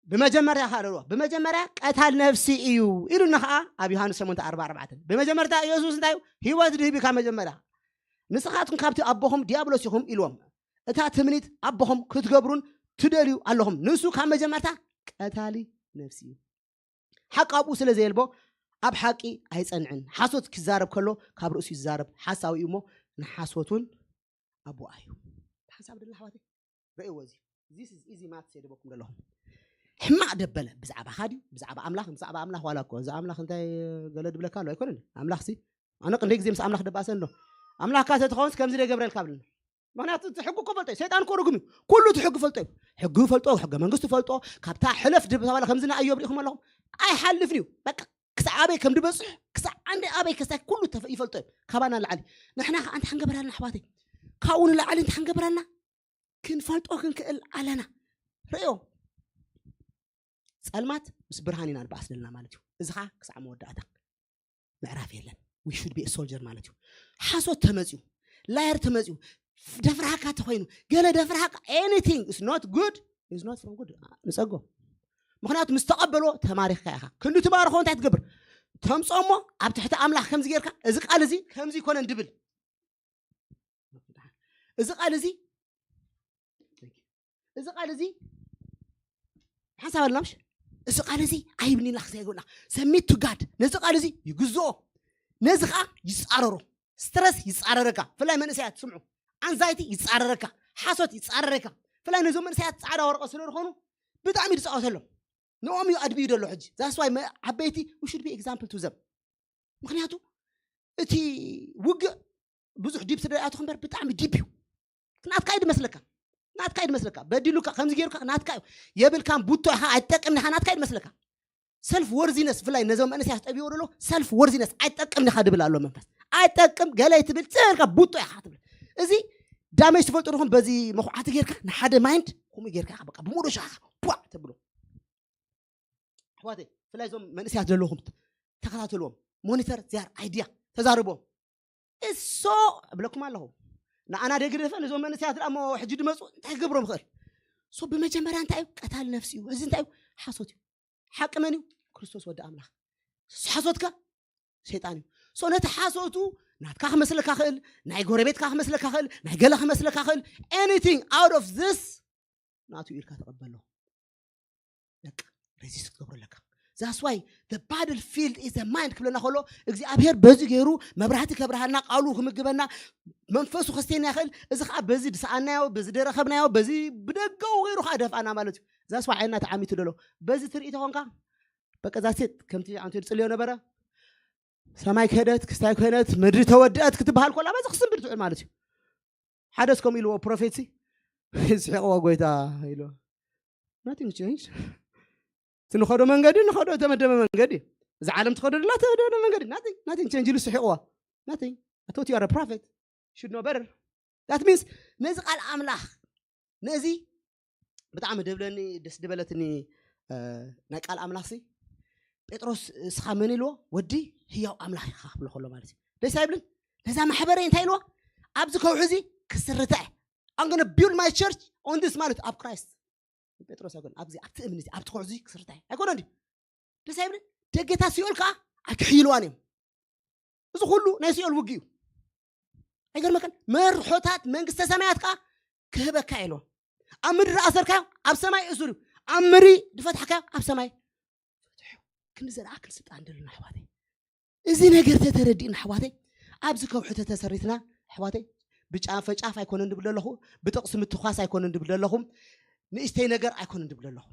ብመጀመርያ ኸኣ ደልዎ፣ ብመጀመርያ ቀታል ነፍሲ እዩ ኢሉና ኸኣ ኣብ ዮሃንስ ሸሞንተ ኣርባ ኣርባዕተ። ብመጀመርታ ኢየሱስ እንታይ እዩ? ህይወት ድህብ እዩ ካብ መጀመርያ። ንስኻትኩም ካብቲ ኣቦኹም ዲያብሎስ ኢኹም ኢልዎም። እታ ትምኒት ኣቦኹም ክትገብሩን ትደልዩ ኣለኹም። ንሱ ካብ መጀመርታ ቀታሊ ነፍሲ እዩ። ሓቂ ኣብኡ ስለ ዘየልቦ ኣብ ሓቂ ኣይጸንዕን። ሓሶት ክዛረብ ከሎ ካብ ርእሱ ይዛረብ። ሓሳዊ እዩ እሞ ንሓሶት እውን ኣቦኣ እዩ። ሓሳብ ደላ ኣሕዋተይ ረእይዎ። እዚ this is easy maths የድበኩም ዘለኹም። ሕማቕ ደበለ ብዛዕባኻ ድዩ ብዛዕባ ኣምላኽ? ብዛዕባ ኣምላኽ ዋላ እኮ እዚ ኣምላኽ እንታይ ገለ ድብለካ ኣሎ ኣይኮነን። ኣምላኽ ሲ ኣነ ክንደይ ግዜ ምስ ኣምላኽ ደባእሰ ኣሎ። ኣምላኽካ ተትኸውንስ ከምዚ ደይገብረልካ ብለኒ። ምኽንያቱ እቲ ሕጊ እኮ ፈልጦ እዩ። ሰይጣን እኮ ርጉም እዩ። ኩሉ እቲ ሕጊ ፈልጦ እዩ። ሕጊ ፈልጦ፣ ሕገ መንግስቲ ፈልጦ። ካብታ ሕለፍ ድብተባለ ከምዚ ንኣዮብ ርኢኹም ኣለኹም። ኣይሓልፍን እዩ። በቃ ክሳዕ ኣበይ ከም ድበፅሕ ክሳዕ ዓንዲ ኣበይ ከሳይ ኩሉ ተፈ- ይፈልጦ እዩ። ካባና ንላዕሊ ንሕና ከዓ እንታይ ክንገብር ኣለና ኣሕዋተይ? ካብኡ ንላዕሊ እንታይ ክንገብር ኣለና? ክንፈልጦ ክንክእል ኣለና። ርእዮ፣ ጸልማት ምስ ብርሃን ኢና ንበኣስ ዘለና ማለት እዩ። እዚ ከዓ ክሳዕ መወዳእታ ምዕራፍ የለን። We should be a soldier ማለት እዩ። ሓሶት ተመፅዩ፣ ላየር ተመፅዩ፣ ደፍርሃካ ተኮይኑ፣ ገለ ደፍርሃካ፣ anything is not good, is not from good። ንፀጎ። ምኽንያቱ ምስ ተቐበልዎ ተማሪኽካ ኢኻ። ክንዲ ትማርኾ እንታይ ትገብር? ተምፅኦ እሞ ኣብ ትሕቲ ኣምላኽ ከምዚ ጌርካ፣ እዚ ቃል እዚ ከምዚ ይኮነን ድብል። እዚ ቃል እዚ፣ እዚ ቃል እዚ ሓንሳብ ኣለና ምሽ? እዚ ቃል እዚ ኣይብኒ ኢልና ክዘይገብና። Submit to God። ነዚ ቃል እዚ ይግዝኦ። ነዚ ከዓ ይፃረሮ። ስትረስ ይፃረረካ። ብፍላይ መንእሰያት ስምዑ። ኣንዛይቲ ይፃረረካ። ሓሶት ይፃረረካ። ብፍላይ ነዞም መንእሰያት ፃዕዳ ወረቐት ስለ ዝኾኑ ብጣዕሚ እዩ ዝፃወተሎም። ንኦም እዩ ኣድብዩ ዘሎ ሕጂ። That's why ዓበይቲ we should be example to them። ምክንያቱ እቲ ውግእ ብዙሕ ዲፕ ስለ ኣትኹ እምበር ብጣዕሚ ዲፕ እዩ። ናትካ እዩ ዝመስለካ፣ ናትካ እዩ ዝመስለካ። በዲሉካ ከምዚ ገይሩካ ናትካ እዩ። የብልካን ቡቶ ኢኻ፣ ኣይትጠቅምን ኢኻ፣ ናትካ እዩ ዝመስለካ። ሰልፍ ወርዚነስ ብፍላይ ነዞም መንእሰያት ጠቢዎ ዘሎ ሰልፍ ወርዚነስ ኣይትጠቅምን ኢኻ ድብል ኣሎ መንፈስ። ኣይጠቅም ገለ ትብል ጽልካ ቡቶ ኢኻ ትብል። እዚ ዳሜጅ ትፈልጡ ዲኹም? በዚ መኹዓቲ ጌርካ ንሓደ ማይንድ ከምኡ ጌርካ ኢኻ በቃ ብሙሉእ ሻኻ ቧዕ ተብሎ። ኣሕዋተይ ብፍላይ እዞም መንእሰያት ዘለኹም ተኸታተልዎም። ሞኒተር ዚያር ኣይድያ ተዛርቦም። እሶ እብለኩም ኣለኹ። ንኣና ደግደፈ ነዞም መንእሰያት ደኣ እሞ ሕጂ ድመፁ እንታይ ክገብሮም ይኽእል? ሶ ብመጀመርያ እንታይ እዩ? ቀታል ነፍሲ እዩ። እዚ እንታይ እዩ? ሓሶት እዩ። ሓቂ መን እዩ? ክርስቶስ ወዲ ኣምላኽ። ሓሶትካ ሰይጣን እዩ። ሶ ነቲ ሓሶቱ ናትካ ክመስለካ ክእል፣ ናይ ጎረቤትካ ክመስለካ ክእል፣ ናይ ገለ ክመስለካ ክእል፣ anything out of this ናቱ ኢልካ ተቐበሎ። በቃ ሬዚስት ክትገብሮ ኣለካ። That's why the battle field is the mind ክብለና ከሎ እግዚኣብሔር በዚ ገይሩ መብራህቲ ከብርሃልና ቃሉ ክምግበና መንፈሱ ከስተየና ይኽእል። እዚ ከዓ በዚ ዝሰኣናዮ በዚ ደረኸብናዮ በዚ ብደጋዊ ገይሩ ከዓ ደፍኣና ማለት እዩ። That's why ዓይንና ተዓሚቱ ደሎ በዚ ትርኢ ተኾንካ በቃ ዛሴት ከምቲ ኣንቶ ዝፅልዮ ነበረ ሰማይ ክህደት ክስታይ ክህነት ምድሪ ተወድአት ክትበሃል ኮላ በዚ ክስንብድ ትውዕል ማለት እዩ። ሓደስ ከምኡ ኢልዎ ፕሮፌት ሲ ስሒቕዎ ጎይታ ኢልዎ nothing change እቲ ንኸዶ መንገዲ ንኸዶ ተመደበ መንገዲ እዚ ዓለም ትኸዶ ደላ ተመደበ መንገዲ nothing nothing change ኢሉ ስሒቕዎ nothing ኣቶት ዩ ፕሮፌት should know better that means ነዚ ቃል ኣምላኽ ነዚ ብጣዕሚ ደብለኒ ደስ ድበለትኒ ናይ ቃል ኣምላኽ ሲ ጴጥሮስ እስኻ መን ኢልዎ ወዲ ህያው ኣምላኽ ኢኻ ክብሎ ከሎ ማለት እዩ ደስ ኣይብልን ነዛ ማሕበረይ እንታይ ኢልዎ ኣብዚ ከውሒ እዚ ክስርተ I'm gonna build my church on this ማለት ኣብ ክራይስት ጴጥሮስ ኣይኮን ኣብዚ ኣብቲ እምኒ ኣብቲ ከውሒ እዚ ክስርተ ኣይኮነ እንዲ ደስ ኣይብልን ደገታ ሲኦል ከዓ ኣይክሕይልዋን እዮም እዚ ኩሉ ናይ ሲኦል ውግ እዩ ኣይገርመከን መርሖታት መንግስተ ሰማያት ከዓ ክህበካ ኢልዎ ኣብ ምድሪ ኣሰርካዮ ኣብ ሰማይ እሱር እዩ ኣብ ምድሪ ዝፈትሕካዮ ኣብ ሰማይ ክንዲ ዘረኣክል ስልጣን ደልና ኣሕዋተይ እዚ ነገር ተተረዲእና ኣሕዋተይ ኣብዚ ከውሒ ተተሰሪትና ኣሕዋተይ ብጫፈ ጫፍ ኣይኮነን ድብል ኣለኹ ብጥቕሲ ምትኳስ ኣይኮነን ድብል ኣለኹ ንእሽተይ ነገር ኣይኮነን ድብል ኣለኹ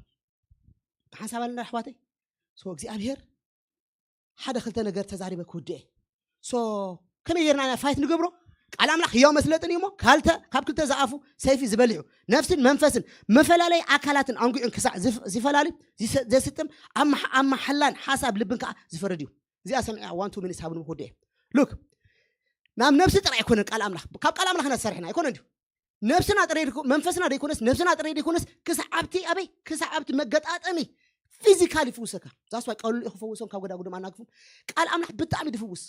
ሓንሳብ ኣለና ኣሕዋተይ ሶ እግዚኣብሔር ሓደ ክልተ ነገር ተዛሪበ ክውድእ ሶ ከመይ ጌርና ኢና ፋይት ንገብሮ ቃል ኣምላኽ ህያው መስለጥን እዩ እሞ ካልተ ካብ ክልተ ዝኣፉ ሰይፊ ዝበሊዑ ነፍስን መንፈስን መፈላለይ ኣካላትን ኣንጉዕን ክሳዕ ዝፈላሊ ዘስጥም ኣብ መሓላን ሓሳብ ልብን ከዓ ዝፈርድ እዩ እዚኣ ሰሚዐ ዋን ቱ ሚኒትስ ሃብኒ ክውድእ ሉክ ናብ ነብሲ ጥራይ ኣይኮነን ቃል ኣምላኽ ካብ ቃል ኣምላኽ ኢና ዝሰርሕና ኣይኮነ እንዲሁ ነብስና ጥራይ መንፈስና ደይኮነስ ነብስና ጥራይ ደይኮነስ ክሳዕ ኣብቲ ኣበይ ክሳዕ ኣብቲ መገጣጠሚ ፊዚካል ይፍውሰካ ዛስ ዋይ ቀሉ ክፈውሶም ካብ ገዳጉዶም ኣናግፉም ቃል ኣምላኽ ብጣዕሚ ድፍውስ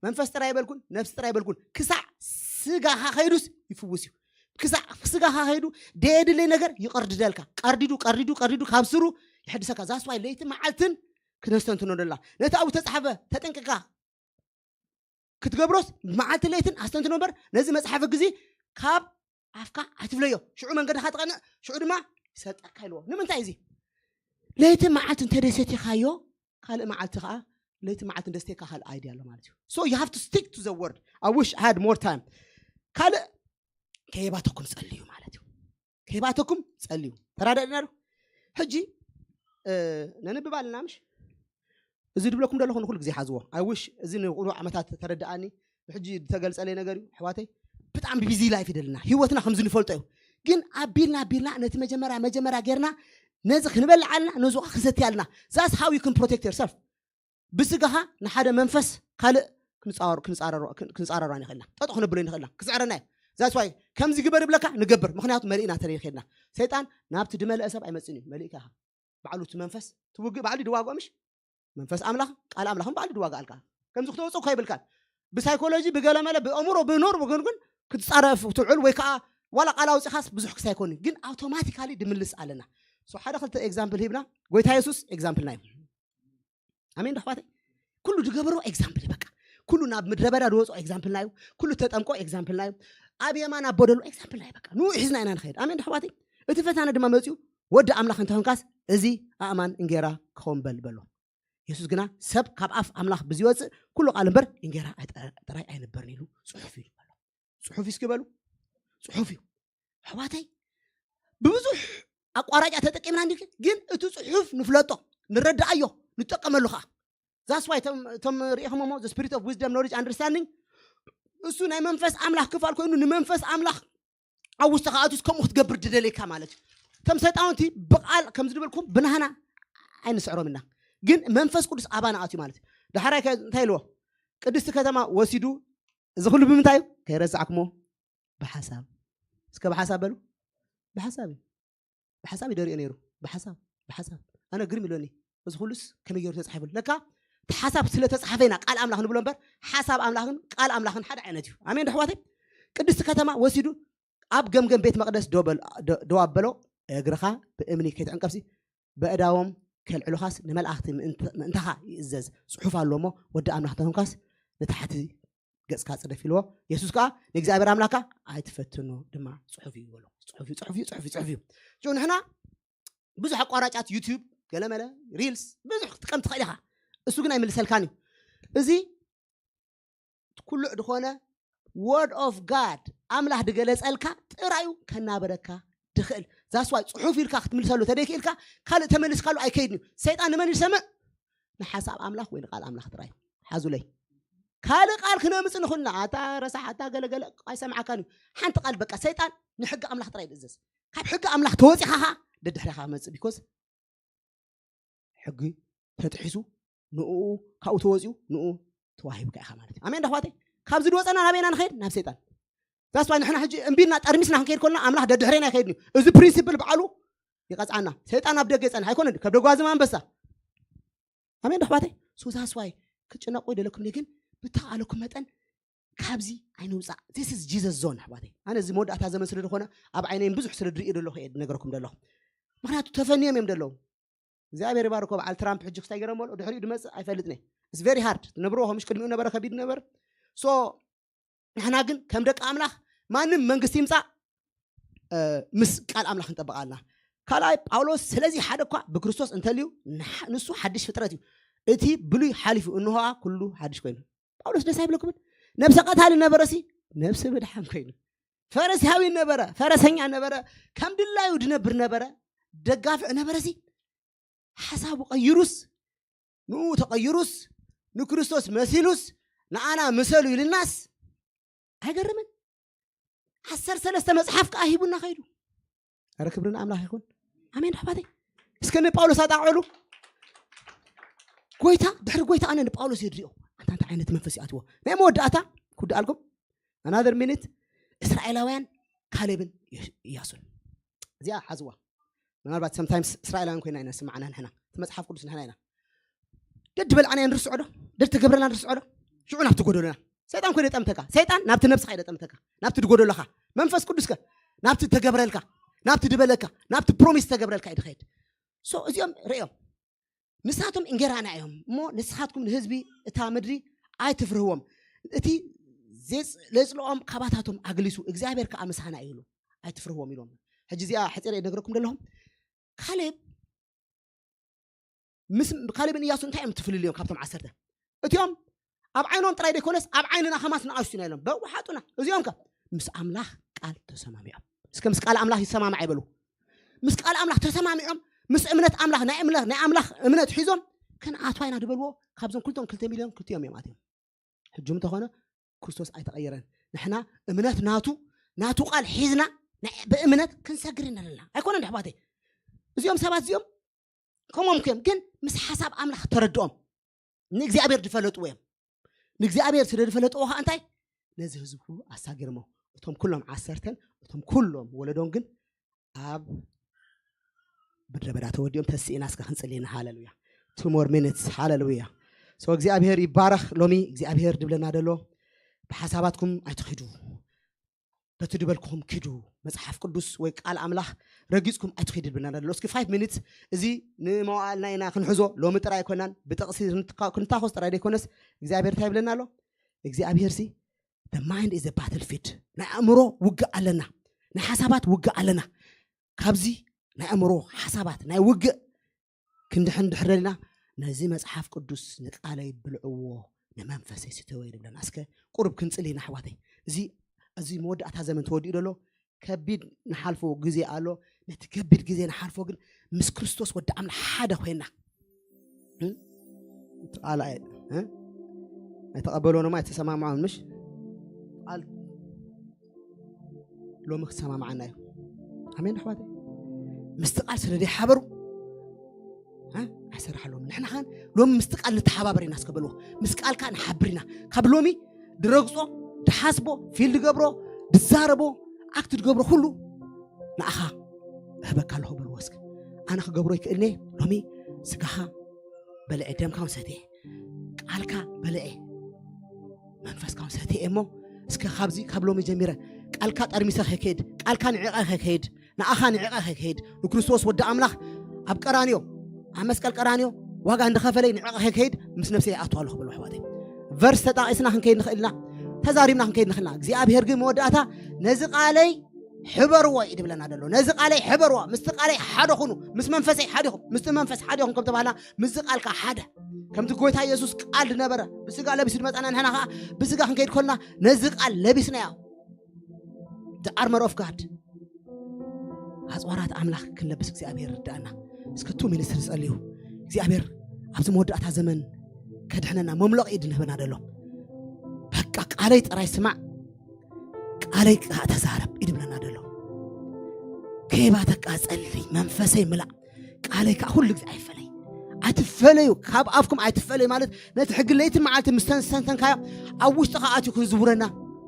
መንፈስ ጥራይ ይበልኩን ነብሲ ጥራይ ይበልኩን ክሳዕ ስጋኻ ከይዱስ ይፍውስ እዩ ክሳዕ ስጋኻ ከይዱ ደየድለይ ነገር ይቐርድደልካ ቀርዲዱ ቀርዲዱ ቀርዲዱ ካብ ስሩ ይሕድሰካ ዛስ ዋይ ለይቲ መዓልትን ክነስተንትኖ ደላ ነቲ ኣብኡ ተፃሓፈ ተጠንቅካ ክትገብሮስ መዓልቲ ለይትን ኣስተንትኖ እምበር ነዚ መፅሓፊ ግዜ ካብ ኣፍካ ኣይትፍለዮ ሽዑ መንገድኻ ትቐንዕ ሽዑ ድማ ይሰልጠካ ኢልዎ ንምንታይ እዚ ለይቲ መዓልቲ እንተደሰቲኻዮ ካልእ መዓልቲ ከዓ ለይቲ መዓልቲ እንደስተካ ካልእ ኣይዲ ኣሎ ማለት እዩ so you have to stick to the word I wish I had more time ካልእ ከየባተኩም ጸልዩ ማለት እዩ ከይባተኩም ጸልዩ ተራዳድና ዶ ሕጂ ነንብብ ኣለና ምሽ እዚ ድብለኩም ዘለኹ ንኩሉ ግዜ ሓዝዎ ኣይ ውሽ እዚ ንቁሩብ ዓመታት ተረድኣኒ ሕጂ ዝተገልጸለይ ነገር እዩ ኣሕዋተይ ብጣዕሚ ቢዚ ላይፍ ይደልና ህይወትና ከምዚ ንፈልጦ እዩ ግን ኣቢልና ኣቢልና ነቲ መጀመርያ መጀመርያ ጌርና ነዚ ክንበልዕ ኣለና ነዚ ክንሰቲ ኣለና that's how you can protect yourself ብስጋኻ ንሓደ መንፈስ ካልእ ክንጻረሮ ንኽእልና ጠጦ ክነብሎ ንኽእልና ክስዕረና እዩ that's why ከምዚ ግበር ይብለካ ንገብር ምክንያቱ መሊእና ተለይ ኸድና ሰይጣን ናብቲ ድመልአ ሰብ ኣይመፅን እዩ መሊእካ ኢኻ ባዕሉ እቲ መንፈስ ትውግእ ባዕሉ ድዋግኦ ምሽ መንፈስ ኣምላኽ ቃል ኣምላኽን ባዕሉ ድዋግኣልካ ከምዚ ክተወፅእ እኳ ይብልካን ብሳይኮሎጂ ብገለመለ ብእምሮ ብኖር ወገን ግን ክትፃረፍ ትውዕል ወይ ከዓ ዋላ ቃል ኣውፂኻስ ብዙሕ ክሳይኮኒ ግን ኣውቶማቲካሊ ድምልስ ኣለና ሓደ ክልተ ኤግዛምፕል ሂብና ጎይታ የሱስ ኤግዛምፕልና እዩ ኣሜን ዶ ኣሕዋተይ ኩሉ ዝገበሮ ኤግዛምፕል በቃ ኩሉ ናብ ምድረ በዳ ዝወፅኦ ኤግዛምፕልና እዩ ኩሉ ተጠምቆ ኤግዛምፕልና እዩ ኣብ የማን ኣቦ ደሎ ኤግዛምፕልና እዩ በቃ ንኡ ሒዝና ኢና ንኸይድ ኣሜን ዶ ኣሕዋተይ እቲ ፈታነ ድማ መፅኡ ወዲ ኣምላኽ እንተኾንካስ እዚ ኣእማን እንጌራ ክኸውን በል በሎ የሱስ ግና ሰብ ካብ ኣፍ ኣምላኽ ብዝወፅእ ኩሉ ቃል እምበር እንጌራ ጥራይ ኣይንበርን ኢሉ ፅሑፍ ኢሉ በሎ ፅሑፍ እስኪ በሉ ጽሑፍ እዩ። ኣሕዋተይ፣ ብብዙሕ ኣቋራጫ ተጠቂምና እንዲ፣ ግን እቲ ጽሑፍ ንፍለጦ፣ ንረዳኣዮ፣ ንጠቀመሉ ከዓ። That's why እቶም ርኢኹም እሞ the spirit of wisdom, knowledge, understanding፣ እሱ ናይ መንፈስ ኣምላኽ ክፋል ኮይኑ ንመንፈስ ኣምላኽ ኣብ ውሽጥኻ ኣትዩስ ከምኡ ክትገብር ድደልየካ ማለት እዩ። ከም ሰይጣውንቲ ብቃል ከም ዝድበልኩም ብናህና ኣይንስዕሮም ኢና፣ ግን መንፈስ ቅዱስ ኣባና ኣትዩ ማለት እዩ። ዳሕራይ እንታይ ኢልዎ? ቅድስቲ ከተማ ወሲዱ፣ እዚ ኩሉ ብምንታይ እዩ? ከይረሳዕኩሞ ብሓሳብ። እስከ ብሓሳብ በሉ። ብሓሳብ እዩ። ብሓሳብ ይደሪኦ ነይሩ። ብሓሳብ፣ ብሓሳብ። ኣነ ግርም ኢሎኒ። እዚ ኩሉስ ከመይ ገይሩ ተጻሒፉ? ለካ እቲ ሓሳብ ስለ ተጻሓፈ ኢና ቃል ኣምላኽ ንብሎ እምበር፣ ሓሳብ ኣምላኽን ቃል ኣምላኽን ሓደ ዓይነት እዩ። ኣሜን ዶ ኣሕዋተይ? ቅድስቲ ከተማ ወሲዱ ኣብ ገምገም ቤት መቕደስ ደው በል-፣ ደ-፣ ደው ኣበሎ። እግርኻ ብእምኒ ከይትዕንቀፍሲ በእዳዎም ከልዕሉኻስ ንመላእኽቲ ምእንት-፣ ምእንታኻ ይእዘዝ ጽሑፍ ኣሎ እሞ፣ ወዲ ኣምላኽ እንተኾንካስ ንታሕቲ ገጽካ ጽደፍ ኢልዎ። የሱስ ከኣ ንእግዚኣብሔር ኣምላኽካ ኣይትፈትኖ ድማ ጽሑፍ እዩ በሎ። ጽሑፍ እዩ፣ ጽሑፍ እዩ፣ ጽሑፍ እዩ፣ ጽሑፍ እዩ። ሽዑ ንሕና ብዙሕ ኣቋራጫት ዩቲዩብ፣ ገለመለ፣ ሪልስ፣ ብዙሕ ክትጥቀም ትኽእል ኢኻ። እሱ ግን ኣይምልሰልካን እዩ። እዚ ኩሉዕ ዝኾነ word of God ኣምላኽ ድገለጸልካ ጥራዩ ከናበረካ ድኽእል። That's why ጽሑፍ ኢልካ ክትምልሰሉ ተደይክኢልካ ካልእ ተመሊስካሉ ኣይከይድን እዩ። ሰይጣን ንመን ይሰምዕ? ንሓሳብ ኣምላኽ ወይ ንቃል ኣምላኽ ጥራይ። ሓዙለይ። ካልእ ቃል ክነምጽእ ንኽእልና፣ ኣታ ረሳሕ፣ ኣታ ገለገለ ኣይሰምዓካን እዩ። ሓንቲ ቃል በቃ። ሰይጣን ንሕጊ ኣምላኽ ጥራይ ይእዘዝ። ካብ ሕጊ ኣምላኽ ተወጺኻ ኸኣ ደድሕሪኻ መጽእ። ቢኮዝ ሕጊ ተጥሒሱ ንኡ፣ ካብኡ ተወጺኡ ንኡ ተዋሂብካ ኢኻ ማለት እዩ። ኣሜን ዶ ኣሕዋተይ? ካብዚ ዝወጸና ናበይ ኢና ንኸይድ? ናብ ሰይጣን። That's why ንሕና ሕጂ እምቢልና ጠርሚስና ክንከይድ ከለና ኣምላኽ ደድሕሬና ኣይከይድን እዩ። እዚ ፕሪንሲፕል በዓሉ ይቐጽዓና። ሰይጣን ኣብ ደገ ይጸንሕ ኣይኮነን፣ ከም ደጓዝም ኣንበሳ። ኣሜን ዶ ኣሕዋተይ? So that's why ክጨነቁ ይደለኩም እየ፣ ግን ብተኻእለኩም መጠን ካብዚ ኣይንውጻእ። This is Jesus zone ኣሕዋተይ። ኣነ እዚ መወዳእታ ዘመን ስለ ዝኾነ ኣብ ዓይነይም ብዙሕ ስለ ድርእዮ ዘለኹ እየ ዝነገረኩም ዘለኹ። ምኽንያቱ ተፈንዮም እዮም ዘለዉ። እግዚኣብሔር ይባርኮ። በዓል ትራምፕ ሕጂ ክስታይ ገይሮም በሎ፣ ድሕሪኡ ድመጽእ ኣይፈልጥን እየ። It's very hard። ትነብርዎ ከምሽ ቅድሚኡ ነበረ፣ ከቢድ ነበር። So ንሕና ግን ከም ደቂ ኣምላኽ ማንም መንግስቲ ይምጻእ፣ እ፣ ምስ ቃል ኣምላኽ ክንጠብቕ ኣለና። ካልኣይ ጳውሎስ ስለዚ ሓደ እኳ ብክርስቶስ እንተልዩ ንሓ-፣ ንሱ ሓድሽ ፍጥረት እዩ። እቲ ብሉይ ሓሊፉ እንሆ ኩሉ ሓድሽ ኮይኑ። ጳውሎስ ደስ ኣይብለኩምን? ነብሰ ቀታሊ ነበረሲ ነብሲ ምድሓን ኮይኑ። ፈሪሳዊ ነበረ፣ ፈረሰኛ ነበረ፣ ከም ድላዩ ድነብር ነበረ፣ ደጋፍዕ ነበረሲ ሓሳቡ ቀይሩስ፣ ንኡ ተቐይሩስ፣ ንክርስቶስ መሲሉስ፣ ንኣና ምሰሉ ኢልናስ ኣይገርምን? ዓሰርተ ሰለስተ መጽሓፍ ከኣ ሂቡና ከይዱ። ኣረ ክብሪ ንኣምላኽ ይኹን። ኣሜን ኣሕዋተይ። እስከ ንጳውሎስ ኣጣቕዕሉ። ጎይታ፣ ድሕሪ ጎይታ ኣነ ንጳውሎስ የድሪኦ። ኣንታ እንታይ ዓይነት መንፈስ ይኣትዎ? ናይ መወዳእታ ክውድኣልኩም። Another minute። እስራኤላውያን ካሌብን የ-፣ ኢያሱን። እዚኣ ሓዝዋ። ምናልባት sometimes እስራኤላውያን ኮይና ኢና ስማዕና ንሕና። እቲ መጽሓፍ ቅዱስ ንሕና ኢና። ደድ በልዓና ንርስዖ ዶ? ደድ ተገብረና ንርስዖ ዶ? ሽዑ ናብቲ ጎደሎና። ሰይጣን ኮይነ ጠምተካ። ሰይጣን ናብቲ ነብስኻ ኢለ ጠምተካ። ናብቲ ድጎደሎኻ። መንፈስ ቅዱስከ ናብቲ ተገብረልካ፣ ናብቲ ድበለካ፣ ናብቲ ፕሮሚስ ተገብረልካ እዩ ድኸይድ። So እዚኦም ርእዮም። ንሳቶም እንጌራና እዮም እሞ ንስኻትኩም ንህዝቢ እታ ምድሪ ኣይትፍርህዎም። እቲ ዜጽ-፣ ዜጽልኦም ካባታቶም ኣግሊሱ እግዚኣብሔር ከኣ ምሳና እዩ ኢሉ ኣይትፍርህዎም ኢሎም። ሕጂ እዚኣ ሕጺረ እነግረኩም ዘለኹም። ካሌብ ምስ፣ ካሌብን ኢያሱ እንታይ እዮም ትፍልልዮም ካብቶም ዓሰርተ? እቲኦም ኣብ ዓይኖም ጥራይ ዘይኮነስ ኣብ ዓይንና ከማስ ንኣሽቱ ኢና ኢሎም በዋሓጡና። እዚኦም ከ ምስ ኣምላኽ ቃል ተሰማሚዖም። እስከ ምስ ቃል ኣምላኽ ይሰማማዕ ይበሉ። ምስ ቃል ኣምላኽ ተሰማሚዖም፣ ምስ እምነት ኣምላኽ፣ ናይ እምለ-፣ ናይ ኣምላኽ እምነት ሒዞም ክንኣትዋ ኢና ዝበልዎ ካብዞም ክልተን ክልተ ሚልዮን ክልቲኦም እዮም ኣትዮም። ሕጂ እንተኾነ ክርስቶስ ኣይተቐየረን። ንሕና እምነት ናቱ፣ ናቱ ቃል ሒዝና ናይ፣ ብእምነት ክንሰግር ኢና ዘለና። ኣይኮነን ኣሕዋተይ? እዚኦም ሰባት እዚኦም ከምኦም እዮም፣ ግን ምስ ሓሳብ ኣምላኽ ተረድኦም ንእግዚኣብሔር ዝፈለጥዎ እዮም። ንእግዚኣብሔር ስለ ዝፈለጥዎ ከዓ እንታይ? ነዚ ህዝቢ ኩሉ ኣሳጊርሞ። እቶም ኩሎም ዓሰርተን፣ እቶም ኩሎም ወለዶን ግን ኣብ ምድረ በዳ ተወዲኦም ተስኢና እስከ ክንጽሊ ኢና። ሃለሉያ። Two more minutes። ሃለሉያ። So እግዚኣብሔር ይባረኽ። ሎሚ እግዚኣብሔር ድብለና ደሎ ብሓሳባትኩም ኣይትኺዱ፣ በቲ ድበልኩኹም ኪዱ። መጽሓፍ ቅዱስ ወይ ቃል ኣምላኽ ረጊጽኩም ኣይትኺዱ ድብለና ደሎ። እስኪ five minutes እዚ ንመዋእልና ኢና ክንሕዞ። ሎሚ ጥራይ ኣይኮናን፣ ብጥቕሲ ክንትካ-፣ ክንታኾስ ጥራይ ዘይኮነስ እግዚኣብሔር እንታይ ይብለና ኣሎ? እግዚኣብሔር ሲ the mind is a battlefield። ናይ ኣእምሮ ውግእ ኣለና። ናይ ሓሳባት ውግእ ኣለና። ካብዚ ናይ ኣእምሮ ሓሳባት ናይ ውግእ ክንድሕን ድሕር ደሊና ነዚ መጽሓፍ ቅዱስ ንቃለይ ብልዕዎ ንመንፈሰይ ስተወ ይብለና። እስከ ቁሩብ ክንጽሊ ኢና ኣሕዋተይ። እዚ፣ እዚ መወዳእታ ዘመን ተወዲኡ ደሎ ከቢድ ንሓልፎ ግዜ ኣሎ። ነቲ ከቢድ ግዜ ንሓልፎ ግን ምስ ክርስቶስ ወዲ ኣምላኽ ሓደ ኮይና፣ እ? እቲ ቃል ኣይ-፣ እ? ኣይተቐበልዎን እሞ ኣይተሰማምዖን፣ ምሽ? ቃል ሎሚ ክሰማምዓና እዩ። ኣሜን ኣሕዋተይ። ምስቲ ቃል ስለ ዘይሓበሩ፣ እ? ኣይሰራሕሎም። ንሕና ኸን ሎሚ ምስቲ ቃል ንተሓባበር ኢና እስከ በልዎ። ምስ ቃልካ ንሓብር ኢና። ካብ ሎሚ ድረግጾ፣ ድሓስቦ፣ ፊል ድገብሮ፣ ድዛረቦ፣ ኣክት ድገብሮ ኩሉ ንኣኻ እህበካ ኣለኹ በልዎ እስከ። ኣነ ክገብሮ ይክእልኒ ሎሚ ስጋኻ በልዐ፣ ደምካ እውን ሰትየ፣ ቃልካ በልዐ፣ መንፈስካ እውን ሰትየ እሞ እስከ ካብዚ ካብ ሎሚ ጀሚረ ቃልካ ጠርሚሰ ከይከይድ፣ ቃልካ ንዕቐ ከይከይድ፣ ንኣኻ ንዕቐ ከይከይድ፣ ንክርስቶስ ወዲ ኣምላኽ ኣብ ቀራንዮ፣ ኣብ መስቀል ቀራንዮ ዋጋ እንደኸፈለይ ንዕቐ ከይከይድ ምስ ነፍሰይ ይኣቱ ኣለኹ በሉ ኣሕዋተይ። ቨርስ ተጣቒስና ክንከይድ ንኽእል ኢና፣ ተዛሪብና ክንከይድ ንኽእል ኢና። እግዚኣብሔር ግን መወዳእታ ነዚ ቃለይ ሕበርዎ እዩ ድብለና ዘሎ። ነዚ ቃለይ ሕበርዎ፣ ምስቲ ቃለይ ሓደ ኩኑ፣ ምስ መንፈሰይ ሓደ ይኹን፣ ምስቲ መንፈስ ሓደ ይኹን ከም ተባህልና፣ ምስዚ ቃልካ ሓደ። ከምቲ ጎይታ የሱስ ቃል ድነበረ፣ ብስጋ ለቢሱ ድመጻና፣ ንሕና ኸዓ ብስጋ ክንከይድ ከልና ነዚ ቃል ለቢስናዮ። The armor of God። ኣጽዋራት ኣምላኽ ክንለብስ እግዚኣብሔር ርዳእና። እስከ ቱ ሚኒስትር ጸልዩ። እግዚኣብሔር ኣብዚ መወዳእታ ዘመን ከድሕነና መምለቕ ኢድ ንህበና ደሎ። በቃ ቃለይ ጥራይ ስማዕ፣ ቃለይ ከኣ ተዛረብ ኢድ ብለና ደሎ። ከይባተካ ጸሊ፣ መንፈሰይ ምላእ፣ ቃለይ ከኣ ኩሉ ግዜ ኣይፈለይ። ኣይትፈለዩ፣ ካብ ኣፍኩም ኣይትፈለዩ ማለት ነቲ ሕጊ ለይቲ መዓልቲ ምስ ተንስተንተንካዮ ኣብ ውሽጥኻ ኣትዩ ክንዝውረና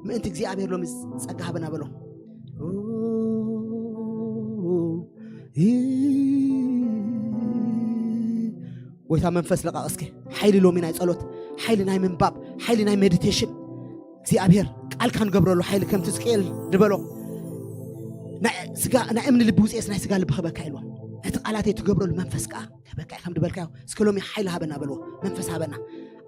ምእንቲ እግዚኣብሔር ሎሚ ጸጋ ሃበና በሎ። ጎይታ መንፈስ ለቃቕ እስከ ሓይሊ ሎሚ ናይ ጸሎት፣ ሓይሊ ናይ ምንባብ፣ ሓይሊ ናይ ሜዲቴሽን እግዚኣብሔር ቃልካ ንገብረሉ ሓይሊ ከምቲ ሕዝቅኤል ዝበሎ ናይ ስጋ ናይ እምኒ ልቢ ውፅኤስ ናይ ስጋ ልቢ ክበካ ኢልዎ። ነቲ ቃላተይ ትገብረሉ መንፈስ ከዓ ክበካ ከም ዝበልካዮ እስከ ሎሚ ሓይሊ ሃበና በልዎ። መንፈስ ሃበና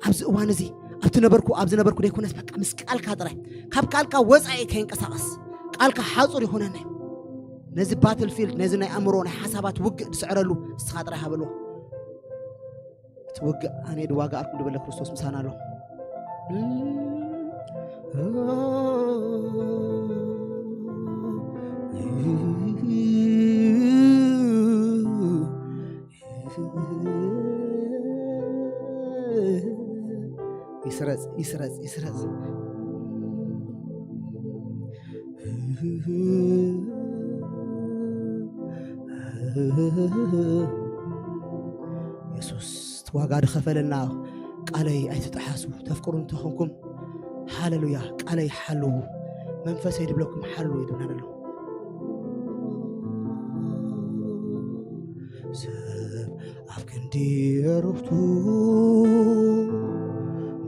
ኣብዚ እዋን እዚ ኣብቲ ነበርኩ ኣብ ዝነበርኩ ዘይኮነስ በቃ ምስ ቃልካ ጥራይ ካብ ቃልካ ወፃኢ ከይንቀሳቐስ ቃልካ ሓፁር ይኾነኒ። ነዚ ባትል ፊልድ ነዚ ናይ ኣእምሮ ናይ ሓሳባት ውግእ ዝስዕረሉ እስኻ ጥራይ ሃበልዎ። እቲ ውግእ ኣነ ድዋጋኣልኩም ዝበለ ክርስቶስ ምሳና ኣሎ። ይስረጽ ይስረጽ ይስረጽ። የሱስ እቲ ዋጋ ዝኸፈለልና። ቃለይ ኣይትጠሓሱ፣ ተፍቅሩ እንተኾንኩም፣ ሃሌሉያ፣ ቃለይ ሓልዉ፣ መንፈሰይ ድብለኩም ሓልዉ እዩ ድብለና ኣሎ። ሰብ ኣብ ክንዲ ዕረፍቱ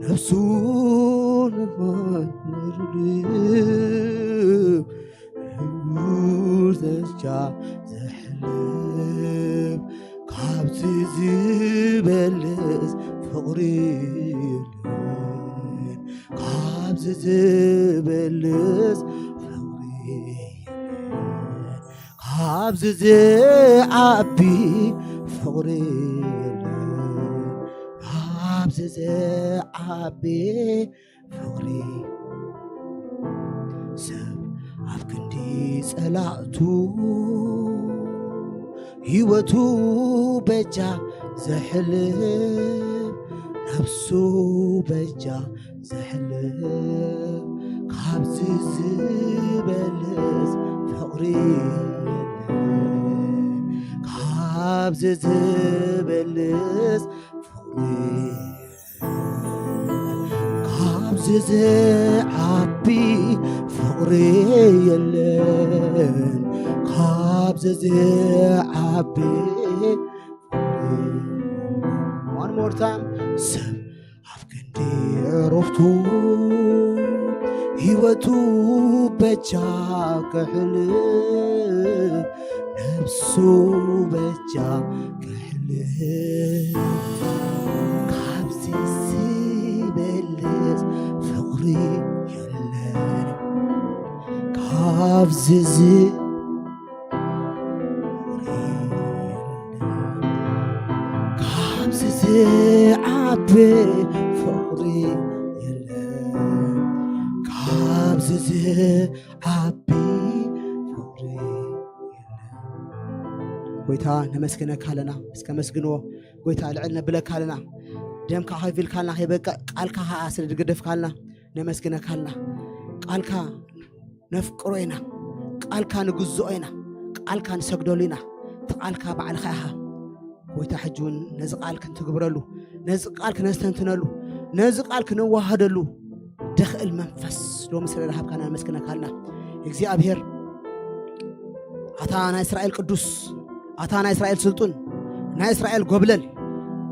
ነፍሱ ንኽመርር ህይወት ዘስቻ ዘሕልፍ ካብዚ ዝበልጽ ፍቕሪ የለን። ካብዚ ዝበልጽ ፍቕሪ የለን። ካብዚ ዝዓቢ ፍቕሪ የለን። ካብዚ ዝዓቢ ፍቕሪ ሰብ ኣብ ክንዲ ጸላእቱ ህይወቱ በጃ ዘሕልፍ ነፍሱ በጃ ዘሕልፍ ካብዚ ዝበልጽ ፍቕሪ የለን። ካብዚ ዝበልጽ ፍቕሪ ካብዚ ዝዓቢ ፍቕሪ የለን። ካብዚ ዝዓቢ ፍቕሪ። One more time። ሰብ ኣብ ክንዲ ዕረፍቱ ህይወቱ በጃ ከሕልፍ ነብሱ በጃ ከሕልፍ ካብዚ ዝበልጽ ፍቕሪ የለን። ካብዚ ዝ-፣ ካብዚ ዝዓቢ ፍቕሪ የለን። ካብዚ ዝዓቢ ጎይታ ነመስግነካ ኣለና። እስከ መስግንዎ ጎይታ ልዕል ነብለካ ኣለና። ደምካ ከፊልካልና ከይበቃ ቃልካ ከዓ ስለ ዝገደፍካልና ነመስግነካ ኣለና። ቃልካ ነፍቅሮ ኢና። ቃልካ ንግዝኦ ኢና። ቃልካ ንሰግደሉ ኢና። እቲ ቃልካ ባዕልኻ ኢኻ። ጎይታ ሕጂ እውን ነዚ ቃል ክንትግብረሉ፣ ነዚ ቃል ክነስተንትነሉ፣ ነዚ ቃል ክነዋህደሉ ደኽእል መንፈስ ሎሚ ስለ ዝሃብካና ነመስግነካ ኣለና እግዚኣብሔር። ኣታ ናይ እስራኤል ቅዱስ፣ ኣታ ናይ እስራኤል ስልጡን፣ ናይ እስራኤል ጎብለል፣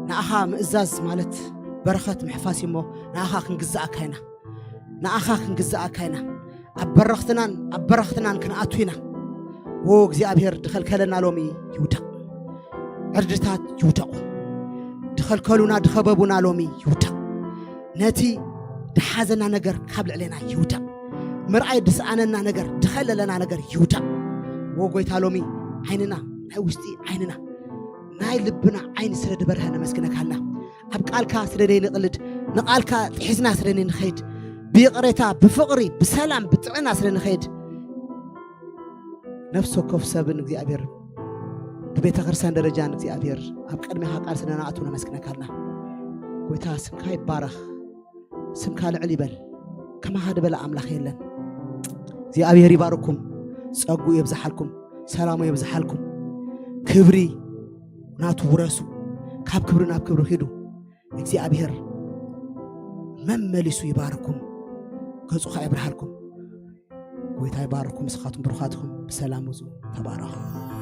ንኣኻ ምእዛዝ ማለት በረኸት ምሕፋስ እዩ እሞ ንኣኻ ክንግዛኣካ ኢና። ንኣኻ ክንግዛኣካ ኢና። ኣብ በረኽትናን ኣብ በረኽትናን ክንኣቱ ኢና። ዎ እግዚኣብሔር ድኸልከለና ሎሚ ይውደቕ። ዕርድታት ይውደቑ። ድኸልከሉና ድኸበቡና ሎሚ ይውደቕ። ነቲ ድሓዘና ነገር ካብ ልዕሌና ይውደቕ። ምርኣይ ድስኣነና ነገር ድኸለለና ነገር ይውደቕ። ዎ ጎይታ ሎሚ ዓይንና ናይ ውሽጢ ዓይንና ናይ ልብና ዓይኒ ስለ ድበርሀ ነመስግነካልና። ኣብ ቃልካ ስለ ደይንቕልድ ንቃልካ ጥሒስና ስለ ንኸይድ ብይቕሬታ ብፍቕሪ ብሰላም ብጥዕና ስለ ንኸይድ ነፍሲ ወከፍ ሰብን እግዚኣብሔር ብቤተ ክርስቲያን ደረጃን እግዚኣብሔር ኣብ ቅድሚኻ ቃል ስለ ንኣቱ ነመስግነካልና። ጎይታ ስምካ ይባረኽ። ስምካ ልዕል ይበል። ከማኻ ዝበለ ኣምላኽ የለን። እግዚኣብሔር ይባርኩም። ጸጉ የብዝሓልኩም። ሰላሙ የብዝሓልኩም። ክብሪ ናቱ ውረሱ። ካብ ክብሪ ናብ ክብሪ ሂዱ። እግዚኣብሔር መመሊሱ ይባርኩም። ገጹ ኸዓ የብርሃልኩም። ጎይታ ይባርኩም። ንስኻትኩም ብሩኻትኩም ብሰላም ውጹ። ተባረኹ።